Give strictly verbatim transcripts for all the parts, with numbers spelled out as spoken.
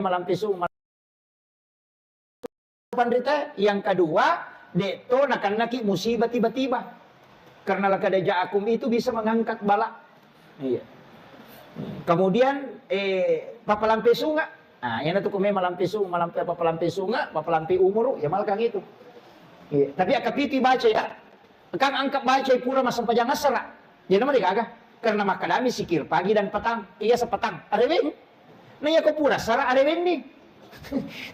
malampe sunga, mal-, panrita. Yang kedua, de' to nakennaki musibah tiba-tiba. Karena laqad ja'akum itu bisa mengangkat bala. Iya. Kemudian, eh, papalampe sunga. Nah, yana tu ko memang malampe sunga, malampe, papalampe sunga, papalampe umuru, ya malkang itu. Iya. Tapi akka pitu baca ya. Engkang angka bacai pura massempajang assara. Jadi nama degaga. Karena makkadami zikir pagi dan petang. Iya, sepetang. Areweng. Nah, iya ko pura assara, arewenni.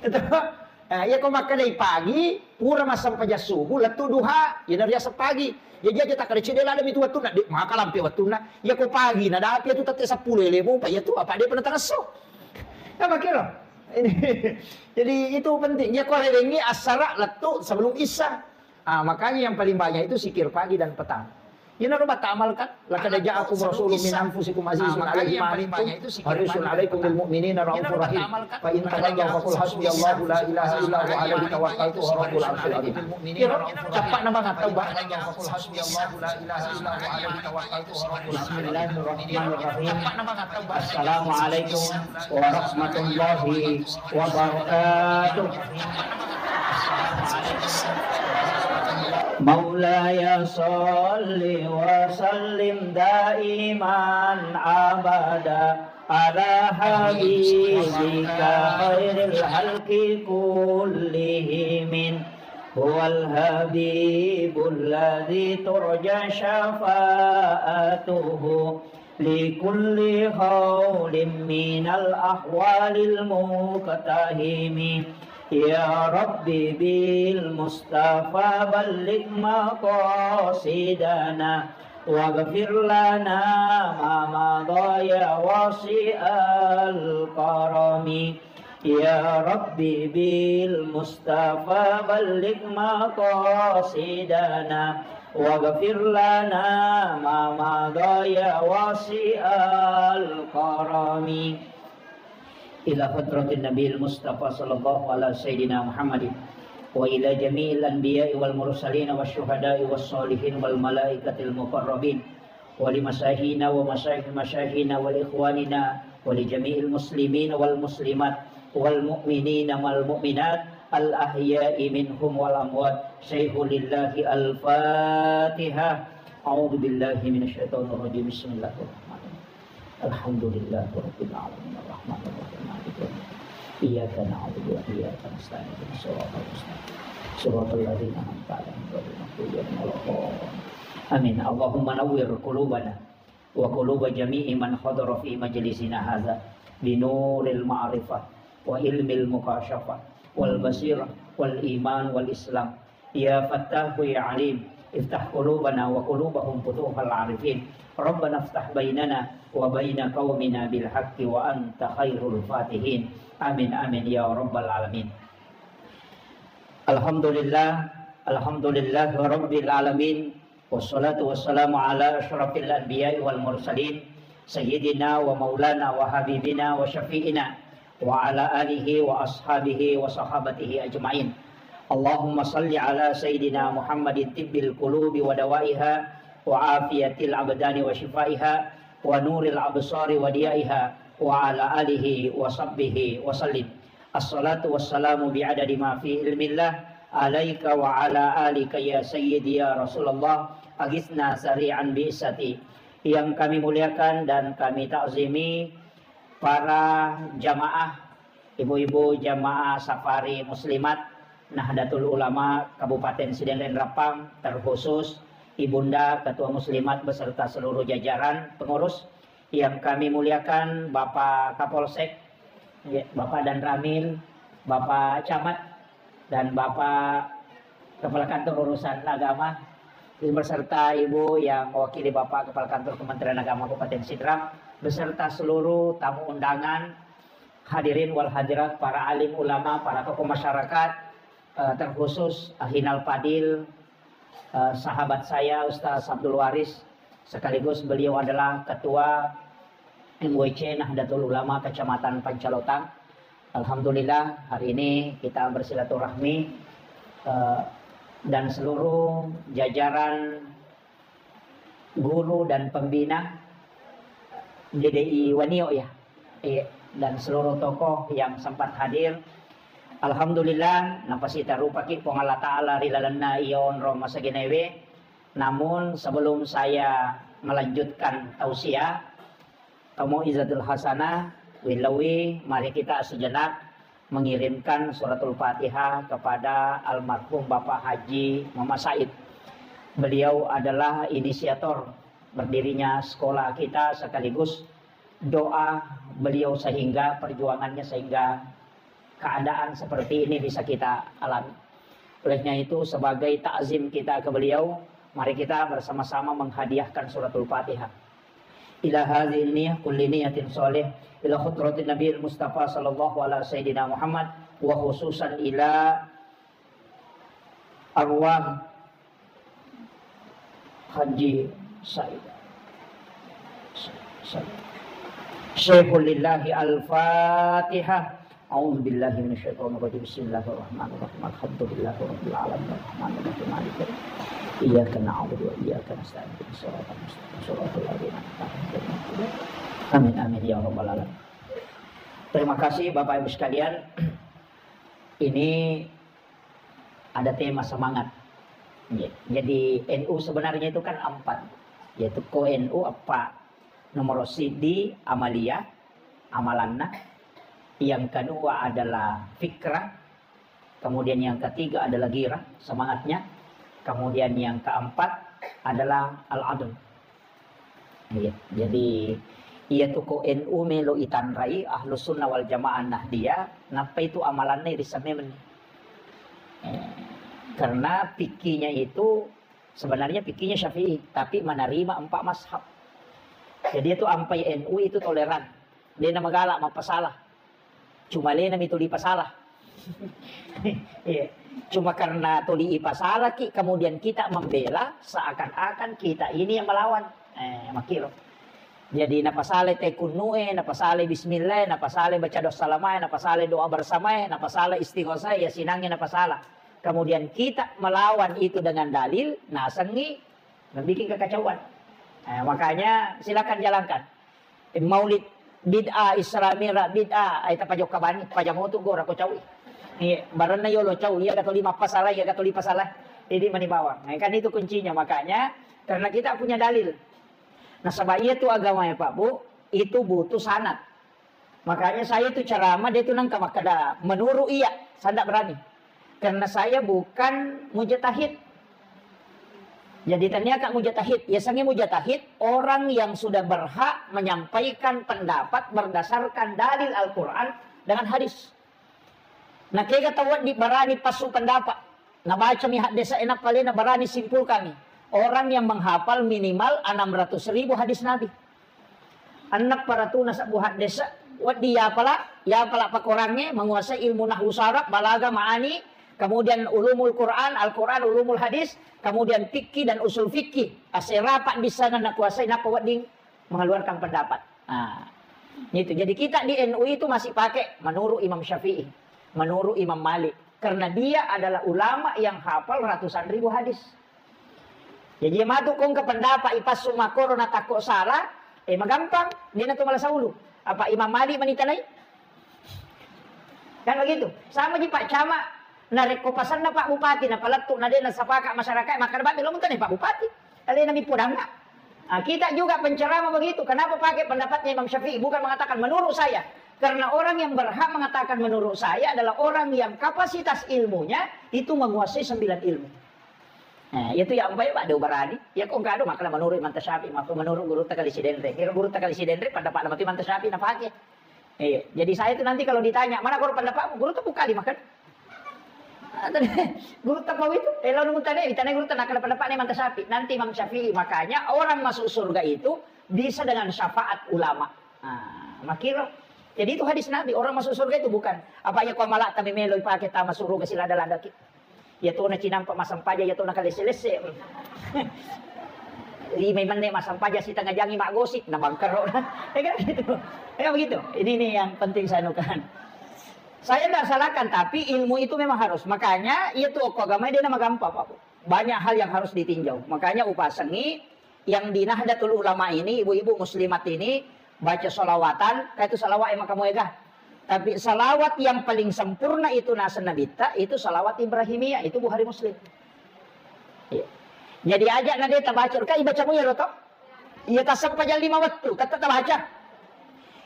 Tetap. Nah, iya ko makkadai pagi, pura massempajang subuh, lettu duha. Iya, nariaseng pagi. Ya, jaji takkada cedde lademi tu wattunna. De' maka lampe wattunna. Iya ko pagi, nadapi tu tette seppulo, ya, lemo, Pak. Iya tu, apa dia pernah tangesso? Apa kira? Ini. Jadi itu penting. Iya ko arewengi assara lettu sebelum isya. Ah, makanya yang paling banyak itu zikir pagi dan petang. Yenaro bata amalkan, laqad ja'akum rasulun min anfusikum azizun alaihi ma anittum, harisun alaikum bil mu'minina raufur rahim. Fa in tawallaw faqul hasbiyallahu la ilaha illa huwa alaihi tawakkaltu wa huwa rabbul arsyil azim. Iro, cappa na banget tau, Bah. Bismillahirrahmanirrahim. Assalamualaikum warahmatullahi wabarakatuh. مولاي صل وسلم دائما أبدا على حبيبك خير الخلق كلهم. هو الحبيب الذي ترجى شفاعته لكل هول من الأهوال المقتحم. يا رب بالمصطفى بلغ مقاصدنا واغفر لنا ما مضى يا واسع الكرم. يا رب بالمصطفى بلغ مقاصدنا واغفر لنا ما مضى يا واسع الكرم. إلى حضرة النبي المصطفى صلى الله على سيدنا محمد وإلى جميع الأنبياء والمرسلين والشهداء والصالحين والملائكة المقربين ولمشايخنا ومشايخ مشايخنا ولإخواننا ولجميع المسلمين والمسلمات والمؤمنين والمؤمنات الأحياء منهم والأموات. شيخ لله الفاتحة. أعوذ بالله من الشيطان الرجيم. بسم الله الرحمن الرحيم. الحمد لله رب العالمين. الرحمن الرحيم. مالك يوم الدين. إياك نعبد وإياك نستعين. اهدنا الصراط المستقيم. صراط الذين أنعمت عليهم غير المغضوب عليهم ولا الضالين. آمين. اللهم نور قلوبنا وقلوب جميع من حضر في مجلسنا هذا بنور المعرفة وعلم المكاشفة والبصيرة والإيمان والإسلام. يا فتاح يا عليم، افتح قلوبنا وقلوبهم فتوح العارفين. ربنا افتح بيننا وبين قومنا بالحق وأنت خير الفاتحين. آمين، آمين يا رب العالمين. الحمد لله، الحمد لله رب العالمين. والصلاة والسلام على أشرف الأنبياء والمرسلين، سيدنا ومولانا وحبيبنا وشفيعنا وعلى آله وأصحابه وصحابته أجمعين. اللهم صل على سيدنا محمد طب القلوب ودوائها وعافية الأبدان وشفائها ونور الأبصار وضيائها وعلى آله وصحبه وسلم. الصلاة والسلام بعدد ما في علم الله عليك وعلى آلك يا سيدي يا رسول الله. أغثنا سريعا بعزتك. Yang kami muliakan dan kami takzimi para jamaah, ibu-ibu jamaah safari muslimat Nahdlatul Ulama Kabupaten Sidenreng Rappang, terkhusus Ibunda Ketua Muslimat beserta seluruh jajaran pengurus, yang kami muliakan Bapak Kapolsek, ya, Bapak Danramil, Bapak Camat, dan Bapak Kepala Kantor Urusan Agama, beserta Ibu yang mewakili Bapak Kepala Kantor Kementerian Agama Kabupaten Sidrap, beserta seluruh tamu undangan, hadirin wal hadirat, para alim ulama, para tokoh masyarakat, eh, terkhusus Akhinal Fadil, eh, sahabat saya Ustaz Abdul Waris, sekaligus beliau adalah Ketua M W C Nahdlatul Ulama Kecamatan Pancalotang. Alhamdulillah, hari ini kita bersilaturahmi, eh, dan seluruh jajaran guru dan pembina D D I Wanio, ya. Iya. dan seluruh tokoh yang sempat hadir. Alhamdulillah, napasitarupaki Puang Allah Ta'ala ri lalenna iya onrong masagenewe. Namun, sebelum saya melanjutkan tausiah, atau mau'izatul hasanah, willawi, mari kita sejenak mengirimkan suratul Fatihah kepada almarhum Bapak Haji Muhammad Said. Beliau adalah inisiator berdirinya sekolah kita, sekaligus doa beliau sehingga perjuangannya, sehingga keadaan seperti ini bisa kita alami. Olehnya itu, sebagai takzim kita ke beliau, mari kita bersama-sama menghadiahkan suratul Fatihah. Ila hadhihi niyah kulli niyatin shalih, ila hadratin Nabi Mustafa sallallahu ala sayyidina Muhammad, wa khususan ila arwah Haji Said. Sa-, sa-, Syekhul Lillahi Al-Fatihah. A'udzu billahi minasyaitonir rajim. Bismillahirrahmanirrahim. Alhamdulillahi rabbil alamin. Arrahmanir rahim. Maliki yaumiddin. Iyyaka na'budu wa iyyaka nasta'in. Ihdinas siratal mustaqim. Siratal ladzina an'amta 'alaihim. Amin, amin, ya rabbal alamin. Terima kasih, Bapak Ibu sekalian. Ini ada tema semangat. Nggih. Jadi, N U sebenarnya itu kan empat. Yaitu ko N U apa? Nomor siji, amaliyah, amalanna. Yang kedua adalah fikrah. Kemudian yang ketiga adalah ghirah, semangatnya. Kemudian yang keempat adalah al-adl. Iya, jadi iya tu ko N U melo itanrai, Ahlus Sunnah wal Jamaah Nahdiyah, nappa itu amalanna irisseng memeng. Eh, karena fikihnya itu sebenarnya fikihnya Syafi'i, tapi menerima empat mazhab. Jadi itu ampai N U itu toleran. Dia nama galak, mappasalah. Cuma alena mi tuli pasalah. Iya. Cuma karena tuli ipasalaki, kemudian kita membela seakan-akan kita ini yang melawan. Eh, makkiro. Jadi napasale tekunnue, napasale bismillah, napasale baca doa salamae, napasale doa bersamae, napasale istighosah, ya sinangnge napasala. Kemudian kita melawan itu dengan dalil, nasengi membuat kekacauan. Eh, makanya silakan jalankan. Eh, maulid bid'ah, Isra Mi'raj bid'ah, ai tapajokka bani, pajamotu gora ko caui. Iya, barenna yolo cau, iya gato lima pasala, iya gato lima pasala. Jadi mani bawang. Nah, kan itu kuncinya. Makanya karena kita punya dalil. Nasaba iya tu agama ya Pak Bu, itu butuh sanad. Makanya saya tu ceramah dia tu nangka makkeda menurut iya, saya ndak berani. Karena saya bukan mujtahid. Jadi tania kak mujtahid, ya sange mujtahid orang yang sudah berhak menyampaikan pendapat berdasarkan dalil Al-Quran dengan hadis. Nah, kega tau wedding barani passu pendapat. Nabaca mi haddese e nappa alena barani simpulkan mi. Orang yang menghafal minimal enam ratus ribu hadis Nabi. Enneng paratuna sebbu haddese, wedding yapala, yapala pakorangnge, menguasai ilmu nahwu saraf, balaga, ma'ani, kemudian ulumul Quran, Al-Quran, ulumul hadis, kemudian fikih dan usul fikih. Asera pa di sana nakuasai, nappa wedding mengeluarkan pendapat. Nah, itu. Jadi kita di N U itu masih pakai menurut Imam Syafi'i, menurut Imam Malik. Karena dia adalah ulama yang hafal ratusan ribu hadis. Jadi matu kong ke pendapat ipassu makoro na takko salah, eh magampang, dia na tu malah saulu. Apa Imam Malik manitanai? Kan begitu. Sama ji Pak Camat, narekko pasanna Pak Bupati, na palettu, na de na sapaka masyarakat, maka bami lo muntane Pak Bupati. Alena mi podanga. Ah, kita juga penceramah begitu. Kenapa pakai pendapatnya Imam Syafi'i? Bukan mengatakan menurut saya. Karena orang yang berhak mengatakan menurut saya adalah orang yang kapasitas ilmunya itu menguasai sembilan ilmu. Nah, itu yang apa ya Pak Dewa Barani? Ya kok enggak ada makna menurut Imam Syafi'i, maka menurut guru Takali Sidenre. Kira guru Takali Sidenre pendapat nama Imam Syafi'i na pakai. Iya, jadi saya itu nanti kalau ditanya, "Mana guru pendapatmu?" Guru tuh buka di makan. Guru tepau itu, eh, lalu mutane, ditanya guru tenang, kalau pendapat Imam Syafi'i. Nanti Imam Syafi'i, makanya orang masuk surga itu bisa dengan syafaat ulama. Nah, makiro. Jadi itu hadis Nabi, orang masuk surga itu bukan apa ya kau malah tapi melo pakai tama surga sila ada lada ki. Ya tona cinampa masampaja, ya tona kalese-lese. Lima menne masampaja sitengah jangi mak gosip, na bangkero. Ya kan gitu. Ya begitu. Ini nih yang penting saya anukan. Saya tidak salahkan, tapi ilmu itu memang harus. Makanya, iya tuh kok agama dia nama gampang, Pak. Banyak hal yang harus ditinjau. Makanya upasengi yang di Nahdlatul Ulama ini, ibu-ibu muslimat ini, baca salawatan, ka itu salawat yang maka muega. Tapi salawat yang paling sempurna itu naseng Nabitta, itu salawat Ibrahimiyah, itu Bukhari Muslim. Iya. Jadi aja na de tabaca, ka ibaca mu iyaro to? Iya, tassempajang lima wettu, tette tabaca.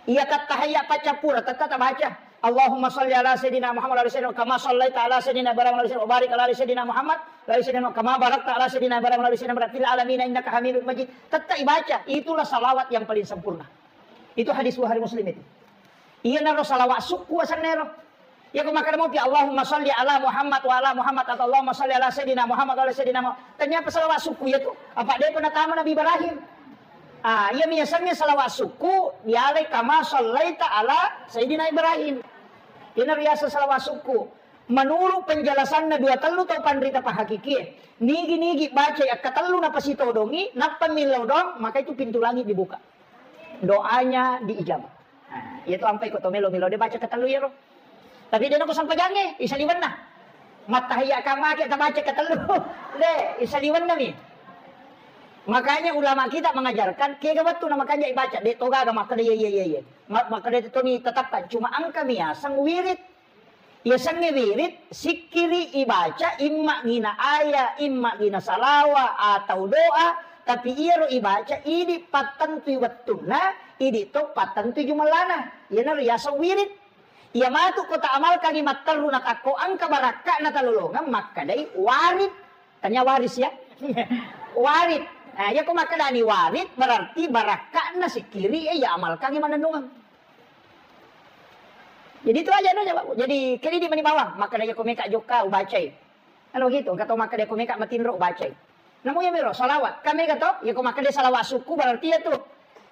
Iya, tattahayya paccappura, tette tabaca. Allahumma salli ala sayyidina Muhammad wa ala sayyidina, kama sallaita ala sayyidina Ibrahim wa ala sayyidina, wa barik ala sayyidina Muhammad wa ala sayyidina, kama barakta ala sayyidina Ibrahim wa ala sayyidina Ibrahim fil alamin innaka Hamidum Majid. Tette ibaca, itulah salawat yang paling sempurna. Itu hadis Bukhari Muslim itu. Iyanaro salawat sukku asenna ero. Iyako makkeda mopi, "Allahumma shalli ala Muhammad wa ala Muhammad," atau, "Allahumma shalli ala sayyidina Muhammad wa ala sayyidina Muhammad." Tania apa salawat sukku iyatu? Apa depa natama Nabi Ibrahim? Ah, iyami yasengnge salawat sukku, dialai kama shallaita ala sayyidina Ibrahim. Iyanaro yaseng salawat sukku. Menurut penjelasanna dua tellu tau panrita pahakikie, nigi-nigi bacai akkatellu napasitodongi, nappa millau doang, maka itu pintu langit dibuka. Doanya diijabah. Nah, iyatu ampai ko to melo-melo de baca ketellu iyaro. Tapi de nako sampajangnge, isaliwenna. Mattahiyya kamake tabaca ketellu. De, isaliwenna mi. Makanya ulama kita mengajarkan, kega wettu na makanja ibaca, de togaga makkeda, "Ye, ye, ye, ye." Ma-, makkeda toni tetapkan, cuma engka mi yaseng wirid. Yasengnge wirid, sikkiri ibaca, imma gina aya, imma gina salawa atau doa, tapi iyaro ibaca idi pattentui wettunna, idi to pattentui jumellana. Iyanaro yaseng wirid. Iya matu ko ta amalkangi matteru na takko engka barakka'na talolongeng makkedai warid. Tanya waris ya. Warid. Nah, iya ko makkedani warid berarti barakka'na sikkiri, eh, iya amalkangi manennungeng. Jadi itu aja no jawab. Jadi kedi di mani bawang, makkeda yako meka jokka ubacai. Anu gitu, engka to makkeda yako meka matinro ubacai. Namu iya miro salawat. Kami kata yako makkeda salawat sukku berarti ya tu.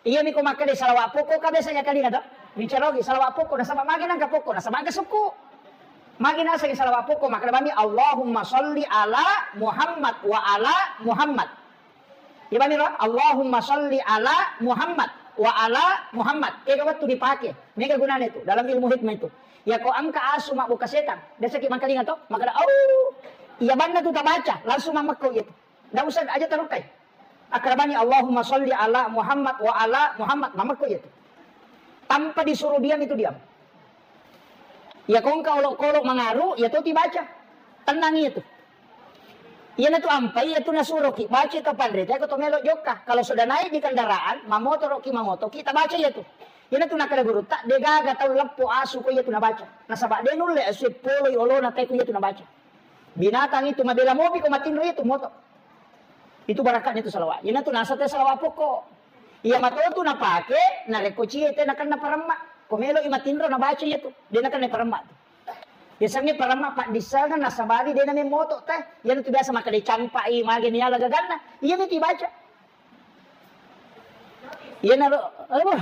Iya mi ko makkeda salawat pokok ka biasanya kali kata. Bicara lagi salawat pokok nasaba magi nangka pokok nasaba angka sukku. Magi naseng salawat pokok makkeda bami Allahumma shalli ala Muhammad wa ala Muhammad. Iya bami ro, Allahumma shalli ala Muhammad wa ala Muhammad. Kega wettu dipake. Mega gunana itu dalam ilmu hikmah itu. Ya ko engka asu mabbuka setan, biasa ki mangkalinga to, makkeda, "Au." Iya banna tu tabaca, langsung mammekko iya tu. Ndak usah aja tarukai. Akrabani Allahumma shalli ala Muhammad wa ala Muhammad, mammekko iya tu. Tanpa disuruh diam itu diam. Ya ko engka olok-olok mangaru, ya to tibaca. Tenang iya tu. Iyana tu ampai, iya tu nasuroki baca to panrita, ko to melo jokka. Kalau sudah naik di kendaraan, mamotoroki, mangotoki, tabaca iya tu. Iyana tu nakkeda gurutta, de gaga tau leppo asu ko iya tu nabaca. Nasaba de nulle asu poloi olona tai ko iya tu nabaca. Binatang itu mabela mopi ko matinro iya tu moto. Itu barakatnya tu salawat. Iyana tu nasate salawat pokok. Iya mato tu napake, narekko cie te nakenna paremma. Ko melo i matinro nabaca iya tu. De nakenna paremma tu. Biasanya paremma paddissengeng nasabari de nameng moto teh. Iyana tu biasa makkeda campai mage ni ala gaganna. Iya mi tu ibaca. Iyanaro, apa?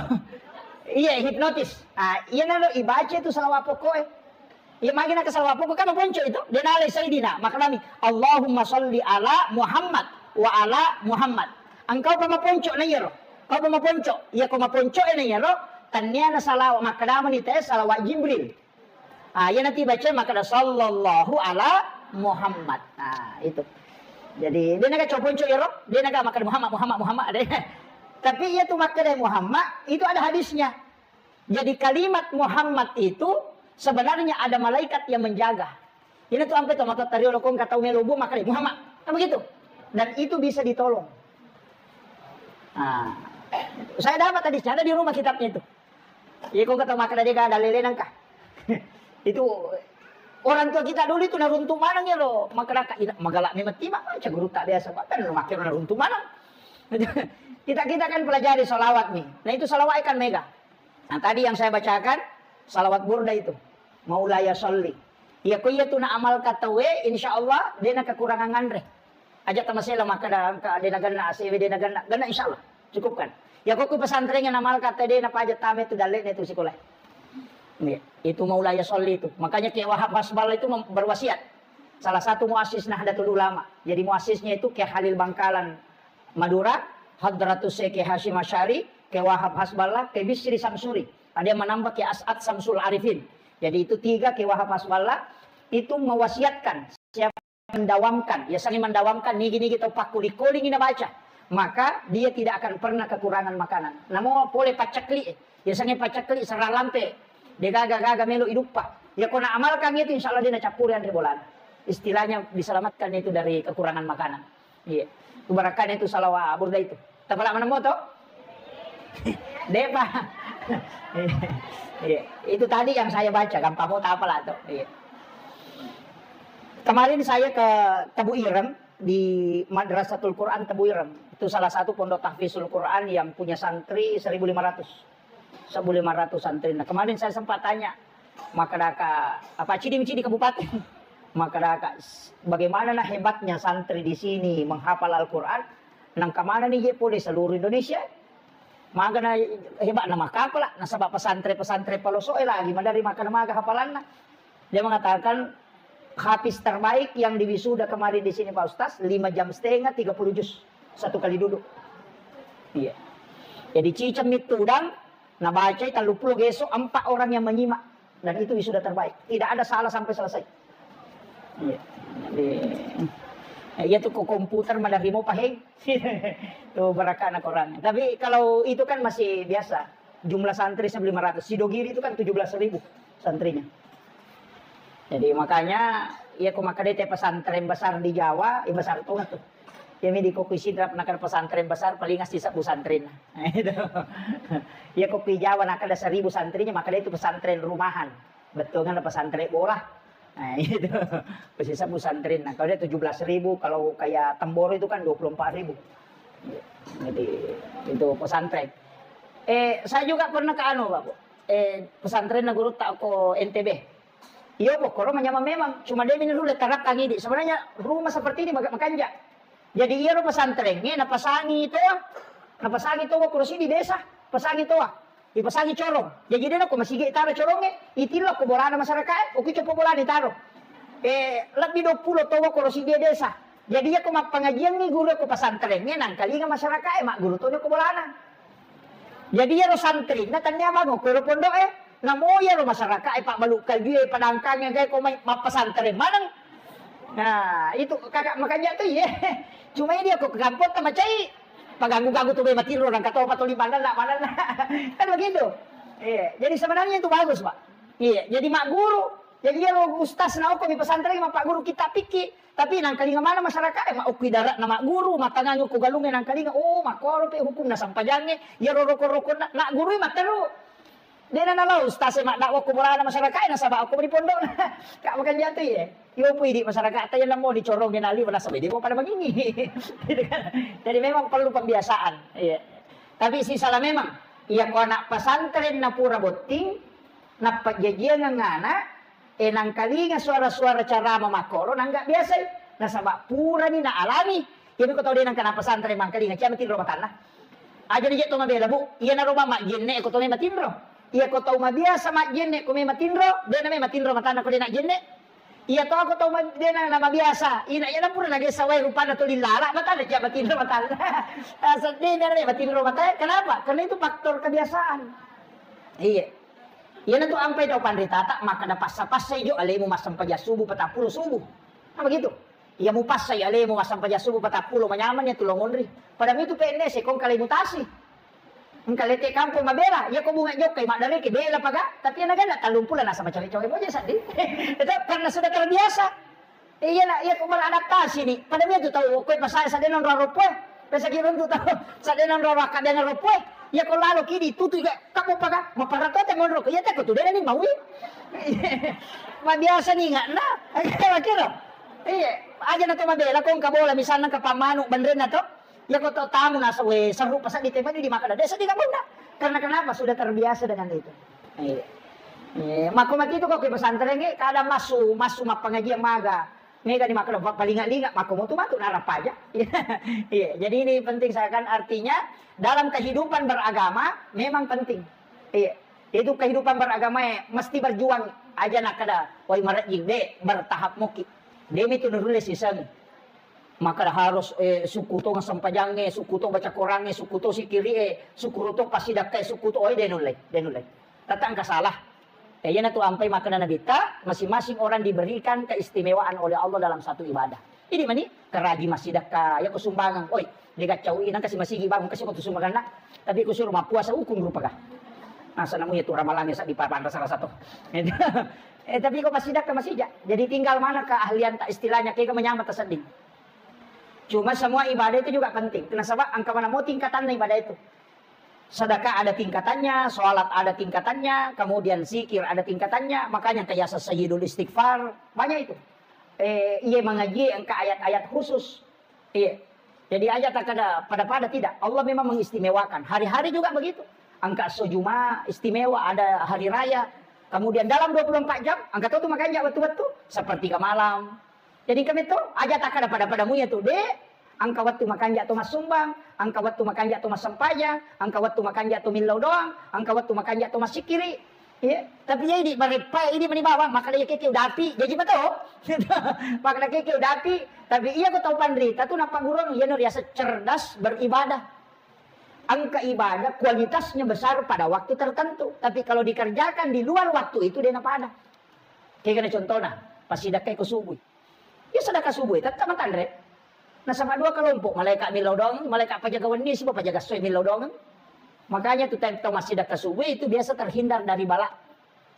Iya, hipnotis. Ah, iyanaro ibaca itu salawat pokok e. Iya, magi naka salawat pokok kan maponco itu. De nalai Sayyidina, makkedami, "Allahumma shalli ala Muhammad wa ala Muhammad." Engkau pa maponco na iyaro. Kau pa maponco. Iya, ko maponco e na iyaro, tannia na salawat, makkedamani te salawat Jibril. Ah, iya nanti baca makkeda sallallahu ala Muhammad. Ah, itu. Jadi, dia naga coponco ero, dia naga makkeda Muhammad, Muhammad, Muhammad, ada. Tapi iya tu makkeda Muhammad, itu ada hadisnya. Jadi kalimat Muhammad itu sebenarnya ada malaikat yang menjaga. Ini tu ampe tu mata tario lokong kata melo bu makkeda Muhammad. Kan begitu. Dan itu bisa ditolong. Ah, saya dapat hadisnya, ada di rumah kitabnya itu. Iya, ko kata makkeda de ga dalele nangka. Itu orang tua kita dulu itu naruntu maneng ya lo, makkeda ka ina magala memang tima baca guru tak biasa, bahkan makkeda naruntu maneng. Kita, kita kan pelajari salawat nih. Nah, itu salawat kan mega. Nah, tadi yang saya bacakan salawat burda itu. Maulaya sholli. Iya, ko iya tu na amal katawe, insya Allah de na kekurangan nganre. Aja tamasela makkeda engka de nagenna A C W, de nagenna, genna insyaallah. Cukupkan. Ya ko ku pesantren yang amal kata de na paja tame tu dalle ne tu sekolah. Iya, itu Maulaya Sholli itu. Makanya Kiai Wahab Hasballah itu mem-, berwasiat. Salah satu muassis Nahdlatul Ulama. Jadi muassisnya itu Kiai Halil Bangkalan Madura, Hadratus Syekh Kiai Hasyim Asy'ari, Kiai Wahab Hasballah, Kiai Bisri Samsuri. Ada yang menambah Kiai As'ad Samsul Arifin. Jadi itu tiga Kiai Wahab Hasballah itu mewasiatkan siapa mendawamkan, ya, sangi mendawamkan, nigi-nigi tau pakkuli-kulingi nabaca. maka dia tidak akan pernah kekurangan makanan. Namo pole pacekli, eh. Biasanya pacekli serang lampe, de gaga-gaga melo iduppa. Ya ko na amalkan itu, insya Allah dia na cappuri anre bolana. Istilahnya diselamatkan itu dari kekurangan makanan. Iya. Itu barakahnya itu salawat burda itu. Tapala mana moto? Depa. Iya. Itu tadi yang saya baca, gampang mau tapala tuh. Iya. Kemarin saya ke Tebu Ireng, di Madrasatul Quran Tebu Ireng. Itu salah satu pondok tahfizul Quran yang punya santri seribu lima ratus. Seribu lima ratus santri. Nah, kemarin saya sempat tanya, maka daka apa cidi-cidi kabupaten. Maka daka, bagaimana nah hebatnya santri di sini menghafal Al-Quran? Nang kemana nih je pole seluruh Indonesia? Magana hebatna makkapala, nasaba pesantren-pesantren paloso'e lagi madari makkana maga hafalanna. Dia mengatakan, hafiz terbaik yang diwisuda kemarin di sini, Pak Ustaz, lima jam setengah, tiga puluh juz. Satu kali duduk. Iya. Jadi, ciceng mittu udang, nabacai tellu puluh geso, empat orang yang menyimak. Dan itu wisuda terbaik. Tidak ada salah sampai selesai. Iya. Jadi, iya tuh, ko komputer madarimo paheng. Tuh, barakana korang. Tapi kalau itu kan masih biasa. Jumlah santri seribu lima ratus. Sidogiri itu kan tujuh belas ribu santrinya. Jadi, makanya, iya, ko makkeda te pesantren besar di Jawa, iya, besar tona tuh. Iya, mi di ko kui Sidrap nakkeda pesantren besar, paling sisebbu santrinna. Nah, itu. Iya, ko kui Jawa nakkeda seribu santrinya, makkeda itu pesantren rumahan. Bettuanna pesantren bola. Nah, itu. Sisebbu santrinna. Kalau dia tujuh belas ribu, kalau kayak Temboro itu kan dua puluh empat ribu. Jadi, itu pesantren. Eh, saya juga pernah ke anu, Pak, Bu. Eh, pesantrenna gurutta ko N T B. Iya, bokkoro manyameng memang. Cuma dia ini dulu terapkan ini. Sebenarnya rumah seperti ini maka-, makanja. Jadi, iya ro pesantrennya, napasangi toa. Napasangi toa, bokkoro sini desa. Pasangi toa. Ipasangi corong. Jadi, dia ko masigi taro corongnge, itillo ko bolana masyarakat, oki copo bolana taro. Eh, lebih dua puluh toa bokkoro sini desa. Jadi, iya ko mappengajian nih guru ko pesantrennya, nangkalinga masyarakat, eh, magguru to ko bolana. Jadi, iyaro santri, na tania bango, ko ero pondok, eh, namo iyaro masyarakat, eh, Pak Baluk Kajue, padangkangnya, kayak ko mai, mappesantren maneng. Nah, itu kakak makanya tuh, iya. Cuma ini aku ke kampung sama cai, paganggu-ganggu tuh, matinro, nang katopa tuh, di mana, nak, mana, nak. Kan begitu. Iya, jadi sebenarnya itu bagus, Pak. Iya, jadi mak guru, jadi iyaro ustaz, nah, kok di pesantren, Pak Guru, kita pikir, Tapi nangkalinga maneng masyarakat e, maukki darat na magguru, matangang ko galungnge nangkalinga, oh, makkoro pe hukumna sampajangnge, iyaro roko-rokonna, na gurui matteru. Dena nalao ustaz e maddakwa ko bolana masyarakat e, nasaba ko di pondokna. Kak, makan jatu ye. Iyo pui di masyarakat ta, iya namo dicorongnge naliwa nasaba de ko pada mangingi. Gitu kan. Jadi memang perlu pembiasaan. Iya. Tapi sisala memang, iya ko anak pesantren na pura botting, nappa jajiang anak, E, nangkalinga suara-suara carama makkoro, nangga biasai. Nasaba purani na alami. Iyami ko tau de nangka napesantren mangkalinga, cia matinro matanna. Aja ni je to mabela, Bu. Iyanaro ma majjenne ko to me matinro. Iya ko tau mabiasa majjenne ko me matinro, de na me matinro matanna ko de na jenne. Iya to ko tau ma-, de na, na mabiasa. Ina iya na pura nagessa wae rupanna to lilala, matanna cia matinro matanna. Ah, sedih na me matinro matanna. Kenapa? Karena itu faktor kebiasaan. Iya. Iyanatu ampai tau panritata makkeda passa-passai jo alemu massempajang subuh, patappulo subuh. Nah, begitu. Iya mupassai alemu massempajang subuh patappulo, manyameng iya tu lo monri. Pada mitu P N S, kong kalai mutasi. Engka lete kampung mabela, iya ko bunga jokkai maddareke bela paga, tapi iya naganna tallumpulo nasaba cawe-cawe moja seddi. Itu karena sudah terbiasa. Iya, nak, iya, ko beradaptasi ni. Pada mi tu tau, ko pasai sadena onro ropoe. Pesa ki runtu tau, sadena onro raka dengan ropoe. Iya, ko lalo ki di tutu ga, kamu paga, maparato te monro. Iya, te ko tu dena ni maui. Mabiasa ni ngana. Kira-kira. Iya, aja na to mabela, ko engka bola, misalna engka pammanu, benrenna to. Iya, ko to tamu nasa, we, seru pasal di tema di maka desa di kampung. Karena kenapa? Sudah terbiasa dengan itu. Iya. Eh, makko makitu ko ke pesantren e, kadang massu, massu mappangajian maga. Mega ni makko pa-, palinga-linga, makko motu matu narapaja. Iya, jadi ini penting saya kan, artinya dalam kehidupan beragama memang penting. Iya. Itu kehidupan beragama e, mesti berjuang aja nak kada. Woi marajing de, bertahap muki. Demi tu nurulle siseng. Maka harus, eh, sukku to sempajangnge, sukku to baca Korangnge, sukku to sikiri'e, sukku to passidakkae, sukku to, oi, de nulle, de nulle. Tata engka salah. Eh, iyanatu ampai makkeda Nabitta, masing-masing orang diberikan keistimewaan oleh Allah dalam satu ibadah. Idi mani karaji massidakka, yako sumbangan, oi, de gaccau i, nangka si masigi bangun kasi ko tu sumbanganna. Tapi ku suruh mappuasa ukung rupa ka. Nasa namu ya tu ramalannya sa di papan rasa-rasa to. Eh, tapi ko massidakka masija. Jadi tinggal mana keahlian tak istilahnya, kega menyambat tasedding. Cuma semua ibadah itu juga penting. Nasaba engka mana mau tingkatanna ibadah itu. Sedekah ada tingkatannya, sholat ada tingkatannya, kemudian zikir ada tingkatannya. Makanya kayak Sayyidul Istighfar, banyak itu. Eh, iya mengaji engka ayat-ayat khusus. Iya. Jadi aja tak ada pada-pada, tidak. Allah memang mengistimewakan. Hari-hari juga begitu. Engka so Juma istimewa, ada hari raya. Kemudian dalam dua puluh empat jam, engka to tu makanja wettu-wettu, sepertiga malam. Jadi kami tu aja tak ada pada-pada muya tu, dek. Engka wettu makanja to massumbang, engka wettu makanja to massempajang, engka wettu makanja to millau doang, engka wettu makanja to massikiri. Iya, tapi ya ini mareppa ini mani bawang, maka dia keke udapi, jadi betul. Maka keke udapi, tapi iya ko tau panrita tu nappa gurung, iya no riasa cerdas beribadah. Engka ibadah kualitasnya besar pada waktu tertentu, tapi kalau dikerjakan di luar waktu itu dia napada. Kayak gini contohnya, pas sidakkai ko subuh. Ya sedekah subuh, tetap matanre. Nasaba dua kelompok, malaikat millau doang, malaikat pajaga wenni, siba pajaga soe millau doang. Makanya tu tau massidakka subuh itu biasa terhindar dari bala.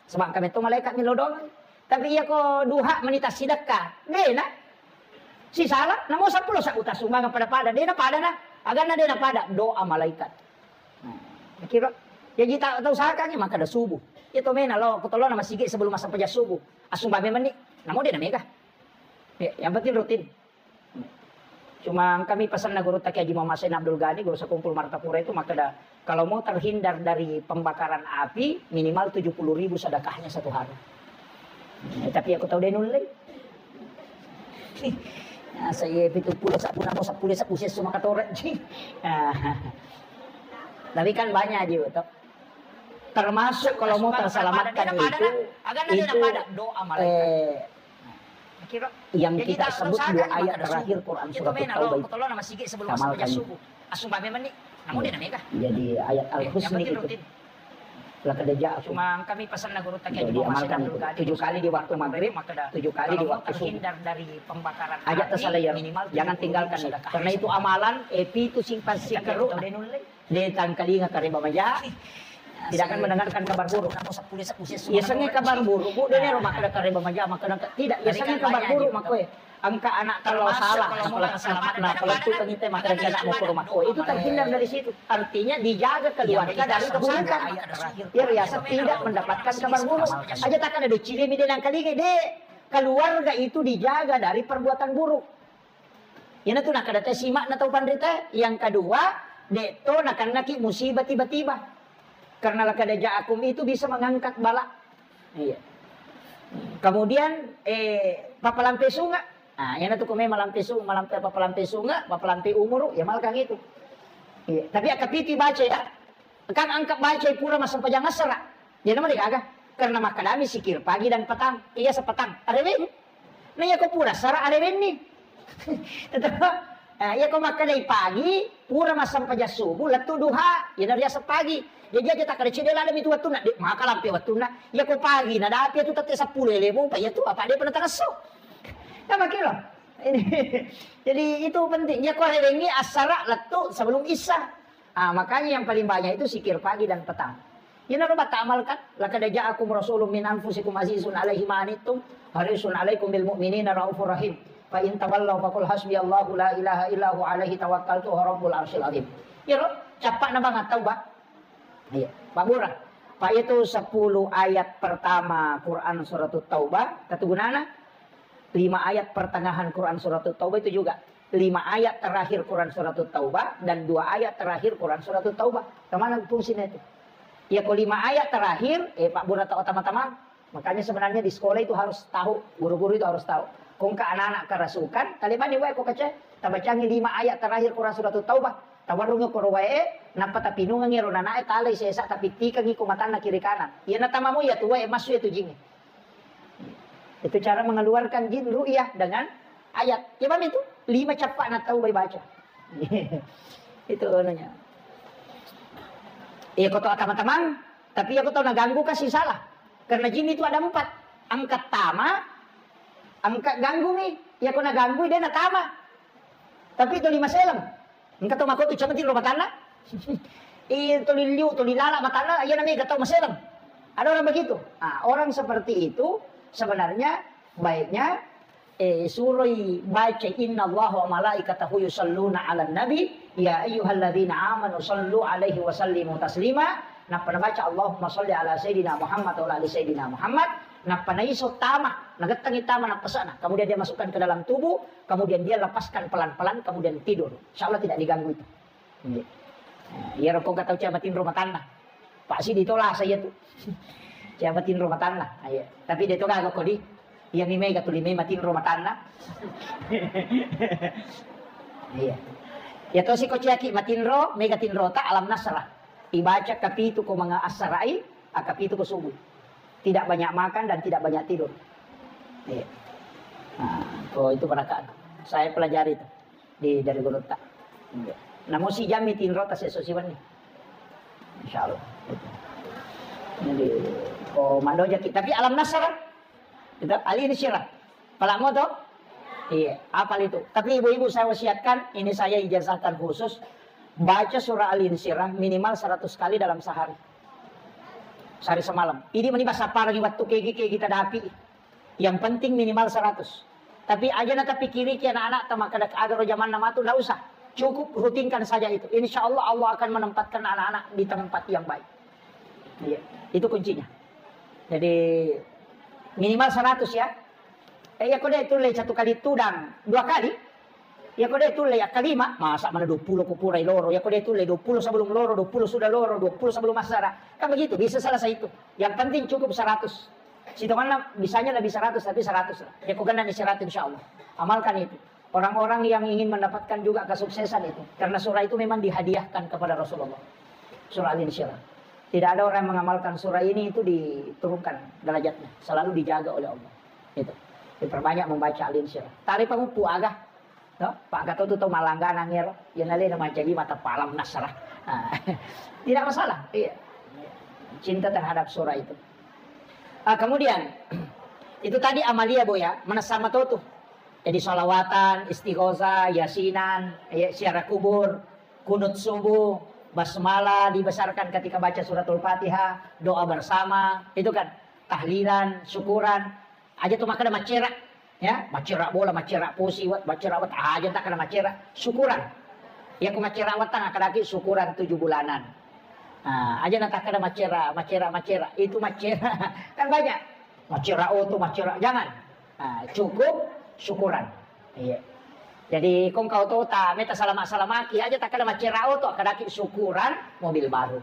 Sebab kami tu malaikat millau doang. Tapi iya ko duha menita sidakka, dena. Si salah, namo sepuluh sa uta sumbangan pada-pada, dena pada na. Agana dena pada, doa malaikat. Nah, kira, jadi tak tahu saka ni maka ada subuh. Itu mena lo, kutolona masigi sebelum masa pajak subuh. Asumba memang ni, namo dena mega. Ya, yang penting rutin. Cuma kami pesan na guru Taki Haji Muhammad Sain Abdul Ghani, guru sekumpul Martapura itu, maka da, kalau mau terhindar dari pembakaran api, minimal tujuh puluh ribu sedekahnya satu hari. Eh, tapi aku tahu dia nulle. Nah, saya itu puluh sepuluh, sepuluh, sepuluh, saya semua katoran. Tapi kan banyak juga, toh. Termasuk kalau mau terselamatkan itu, itu, eh, yang kita sebut dua ayat terakhir Quran surat Taubah itu. Amalkan itu. Jadi ayat Al-Husni itu. Laqad ja'akum. Cuma kami pesan na guru Taki Haji Muhammad Sain Abdul Ghani, tujuh kali di waktu maghrib, tujuh kali di waktu subuh. Aja tasalah ya, jangan tinggalkan itu. Karena itu amalan, eh, pitu simpan sikeruk. Dia tangkalinga kareba maja, tidak akan mendengarkan kabar buruk. Ya, sengi kabar buruk, bu, dia nero makkeda kareba maja, makkeda tidak. Ya, sengi kabar buruk, makkoe. Engka anak kalau salah, apalagi selamat, nah, kalau itu kan kita makan anak mau ke rumah. Oh, itu terhindar dari situ. Artinya dijaga keluarga dari keburukan. Ya, biasa tidak mendapatkan kabar buruk. Aja tak ada dicilimi dia nangkalinga, dek. Keluarga itu dijaga dari perbuatan buruk. Iyanatu nakkeda tau sima'na tau panrita. Yang kedua, de' to nakennaki musibah tiba-tiba. Karena laqad ja'akum itu bisa mengangkat bala. Iya. Kemudian, eh, papalampe sunga. Nah, iyanatu ko memang malampe sunga, malampe, papalampe sunga, papalampe umuru, ya malkang itu. Iya. Tapi akka piti baca ya. Kan angka baca pura massempajang assara. Jadi nama degaga. Karena makkedami sikir pagi dan petang. Iya, sepetang. Areweng. Nah, iya ko pura sara arewenni. Tetap. Nah, iya ko makkedai pagi, pura massempajang subuh, lettu duha. Iya, riaseng pagi. Jadi aja tak ada cedde laleng itu wattunna. Dek, maka lampe wattunna. Iya ko pagi, nah dapi itu tette sepuluh lemo, pak iya tu apa dia pernah teresso. Nah, makiro. Jadi itu penting. Iya ko arewenni assara lettu sebelum isya. Ah, makanya yang paling banyak itu sikir pagi dan petang. Ini lo batta amalkan, laqad ja'akum rasulun min anfusikum azizun alaihi ma anittum, harisun alaikum bil mu'minina raufur rahim. Fa in tawallaw faqul hasbiyallahu la ilaha illa huwa alaihi tawakkaltu wa rabbul arsyil azim. Ya lo, cappa na banget tau, Pak. Iya, Pak Bura. Pak itu sepuluh ayat pertama Quran surat Taubah, kata gunana lima ayat pertengahan Quran surat Taubah itu juga. Lima ayat terakhir Quran surat Taubah dan dua ayat terakhir Quran surat Taubah. Kemana fungsinya itu? Ya, kalau lima ayat terakhir, eh, Pak Bura tahu teman-teman. Makanya sebenarnya di sekolah itu harus tahu, guru-guru itu harus tahu. Kongka anak-anak kerasukan, talebani wae ko kace, tabacangi lima ayat terakhir Quran surat Taubah. Tawarrungi ko wae, nappa tapinungangi ro nanae talai sesa tapittikangi ko matanna kiri kanan. Iya natamamu ya tu wae masuk itu jingi. Itu cara mengeluarkan jin ru'yah dengan ayat. Ya, paham itu? Lima cappa'na tau baca. Itu anunya. Iya, ko tau teman-teman, tapi iya ko tau naganggu kasih salah. Karena jin itu ada empat. Angkat tama, angkat ganggu nih. Iya ko naganggui de natama. Tapi tuli maseleng. Engka tau makko tu cama tinro matanna. Iya tuli liu, tuli lala matanna, iya namega tau maseleng. Ada orang begitu. Ah, orang seperti itu sebenarnya baiknya eh, suroi baca, "Innallaha wa malaikatahu yusalluna 'alan nabi, ya ayyuhalladzina amanu sallu 'alaihi wa sallimu taslima." Nappa nabaca, "Allahumma salli ala sayyidina Muhammad wa ala ali sayyidina Muhammad." Nappa naiso tama, nagettangi tama nappasana. Kemudian dia masukkan ke dalam tubuh, kemudian dia lepaskan pelan-pelan, kemudian tidur. Insya Allah tidak diganggu itu. Iya. Nah, iyaro ko engka tau cama tinro matanna. Pak sidi tola saya tu. Cama tinro matanna. Iya. Tapi de to gaga kodi. Iya mi mega tuli mai matinro matanna. Iya. Ya to siko ciaki matinro, mega tinro ta alam nasrah. Ibaca kapitu ko manga assarai, akapitu ko subuh. Tidak banyak makan dan tidak banyak tidur. Iya. Nah, ko itu barakat. Saya pelajari itu. Di, dari gurutta. Namo sijammi tinro ta sesso siwenni. Insyaallah. Jadi, oh, madoja kita. Tapi alam nasrah, kita alin sirah. Pala mo to? Iya, apal itu. Tapi ibu-ibu saya wasiatkan, ini saya ijazahkan khusus, baca surah Al-Insyirah minimal seratus kali dalam sehari. Sehari semalam. Ini meni bahasa parang waktu kegi-kegi kita dapi. Yang penting minimal seratus. Tapi aja na tapikiriki anak-anak ta makkeda aga ro jamanna matu, ndak usah. Cukup rutinkan saja itu. Insya Allah, Allah akan menempatkan anak-anak di tempat yang baik. Iya, itu kuncinya. Jadi minimal seratus ya. Eh, iya ko de tulle satu kali tudang, dua kali. Iya ko de tulle yang kelima, masa mana dua puluh ko purai loro. Iya ko de tulle dua puluh sebelum loro, dua puluh sudah loro, dua puluh sebelum asara. Kan begitu, bisa selesai itu. Yang penting cukup seratus. Sitonganna bisanya lebih seratus, tapi seratus lah. Ya, ku genna ni seratus, insya Allah. Amalkan itu. Orang-orang yang ingin mendapatkan juga kesuksesan itu. Karena surah itu memang dihadiahkan kepada Rasulullah. Surah Al-Insyirah. Tidak ada orang yang mengamalkan surah ini itu diturunkan derajatnya. Selalu dijaga oleh Allah. Itu. Diperbanyak membaca Al-Insyirah. Tali pamuppu aga. No? Pak Gatot tu tau malangganang ero, ya nalena mancaji mata palam nasrah. Ah, tidak masalah, iya. Cinta terhadap surah itu. Ah, kemudian, itu tadi amalia, Bu, ya, menasama to tu. Jadi salawatan, istighosah, yasinan, ya, ziarah kubur, kunut subuh, basmalah dibesarkan ketika baca suratul Fatihah, doa bersama, itu kan, tahlilan, syukuran, aja tu makkeda maccera. Ya, maccera bola, maccera pusi, wa-, maccera wat-, aja takkeda maccera. Syukuran. Ya, ku maccera wattang akkadaki syukuran tujuh bulanan. Ah, aja na takkeda maccera, maccera, maccera. Itu maccera. Kan banyak. Maccera oto, maccera. Jangan. Ah, cukup syukuran. Iya. Jadi, kong kau tota, meta salama-salamaki, aja takkeda maccera oto, akkadaki syukuran mobil baru.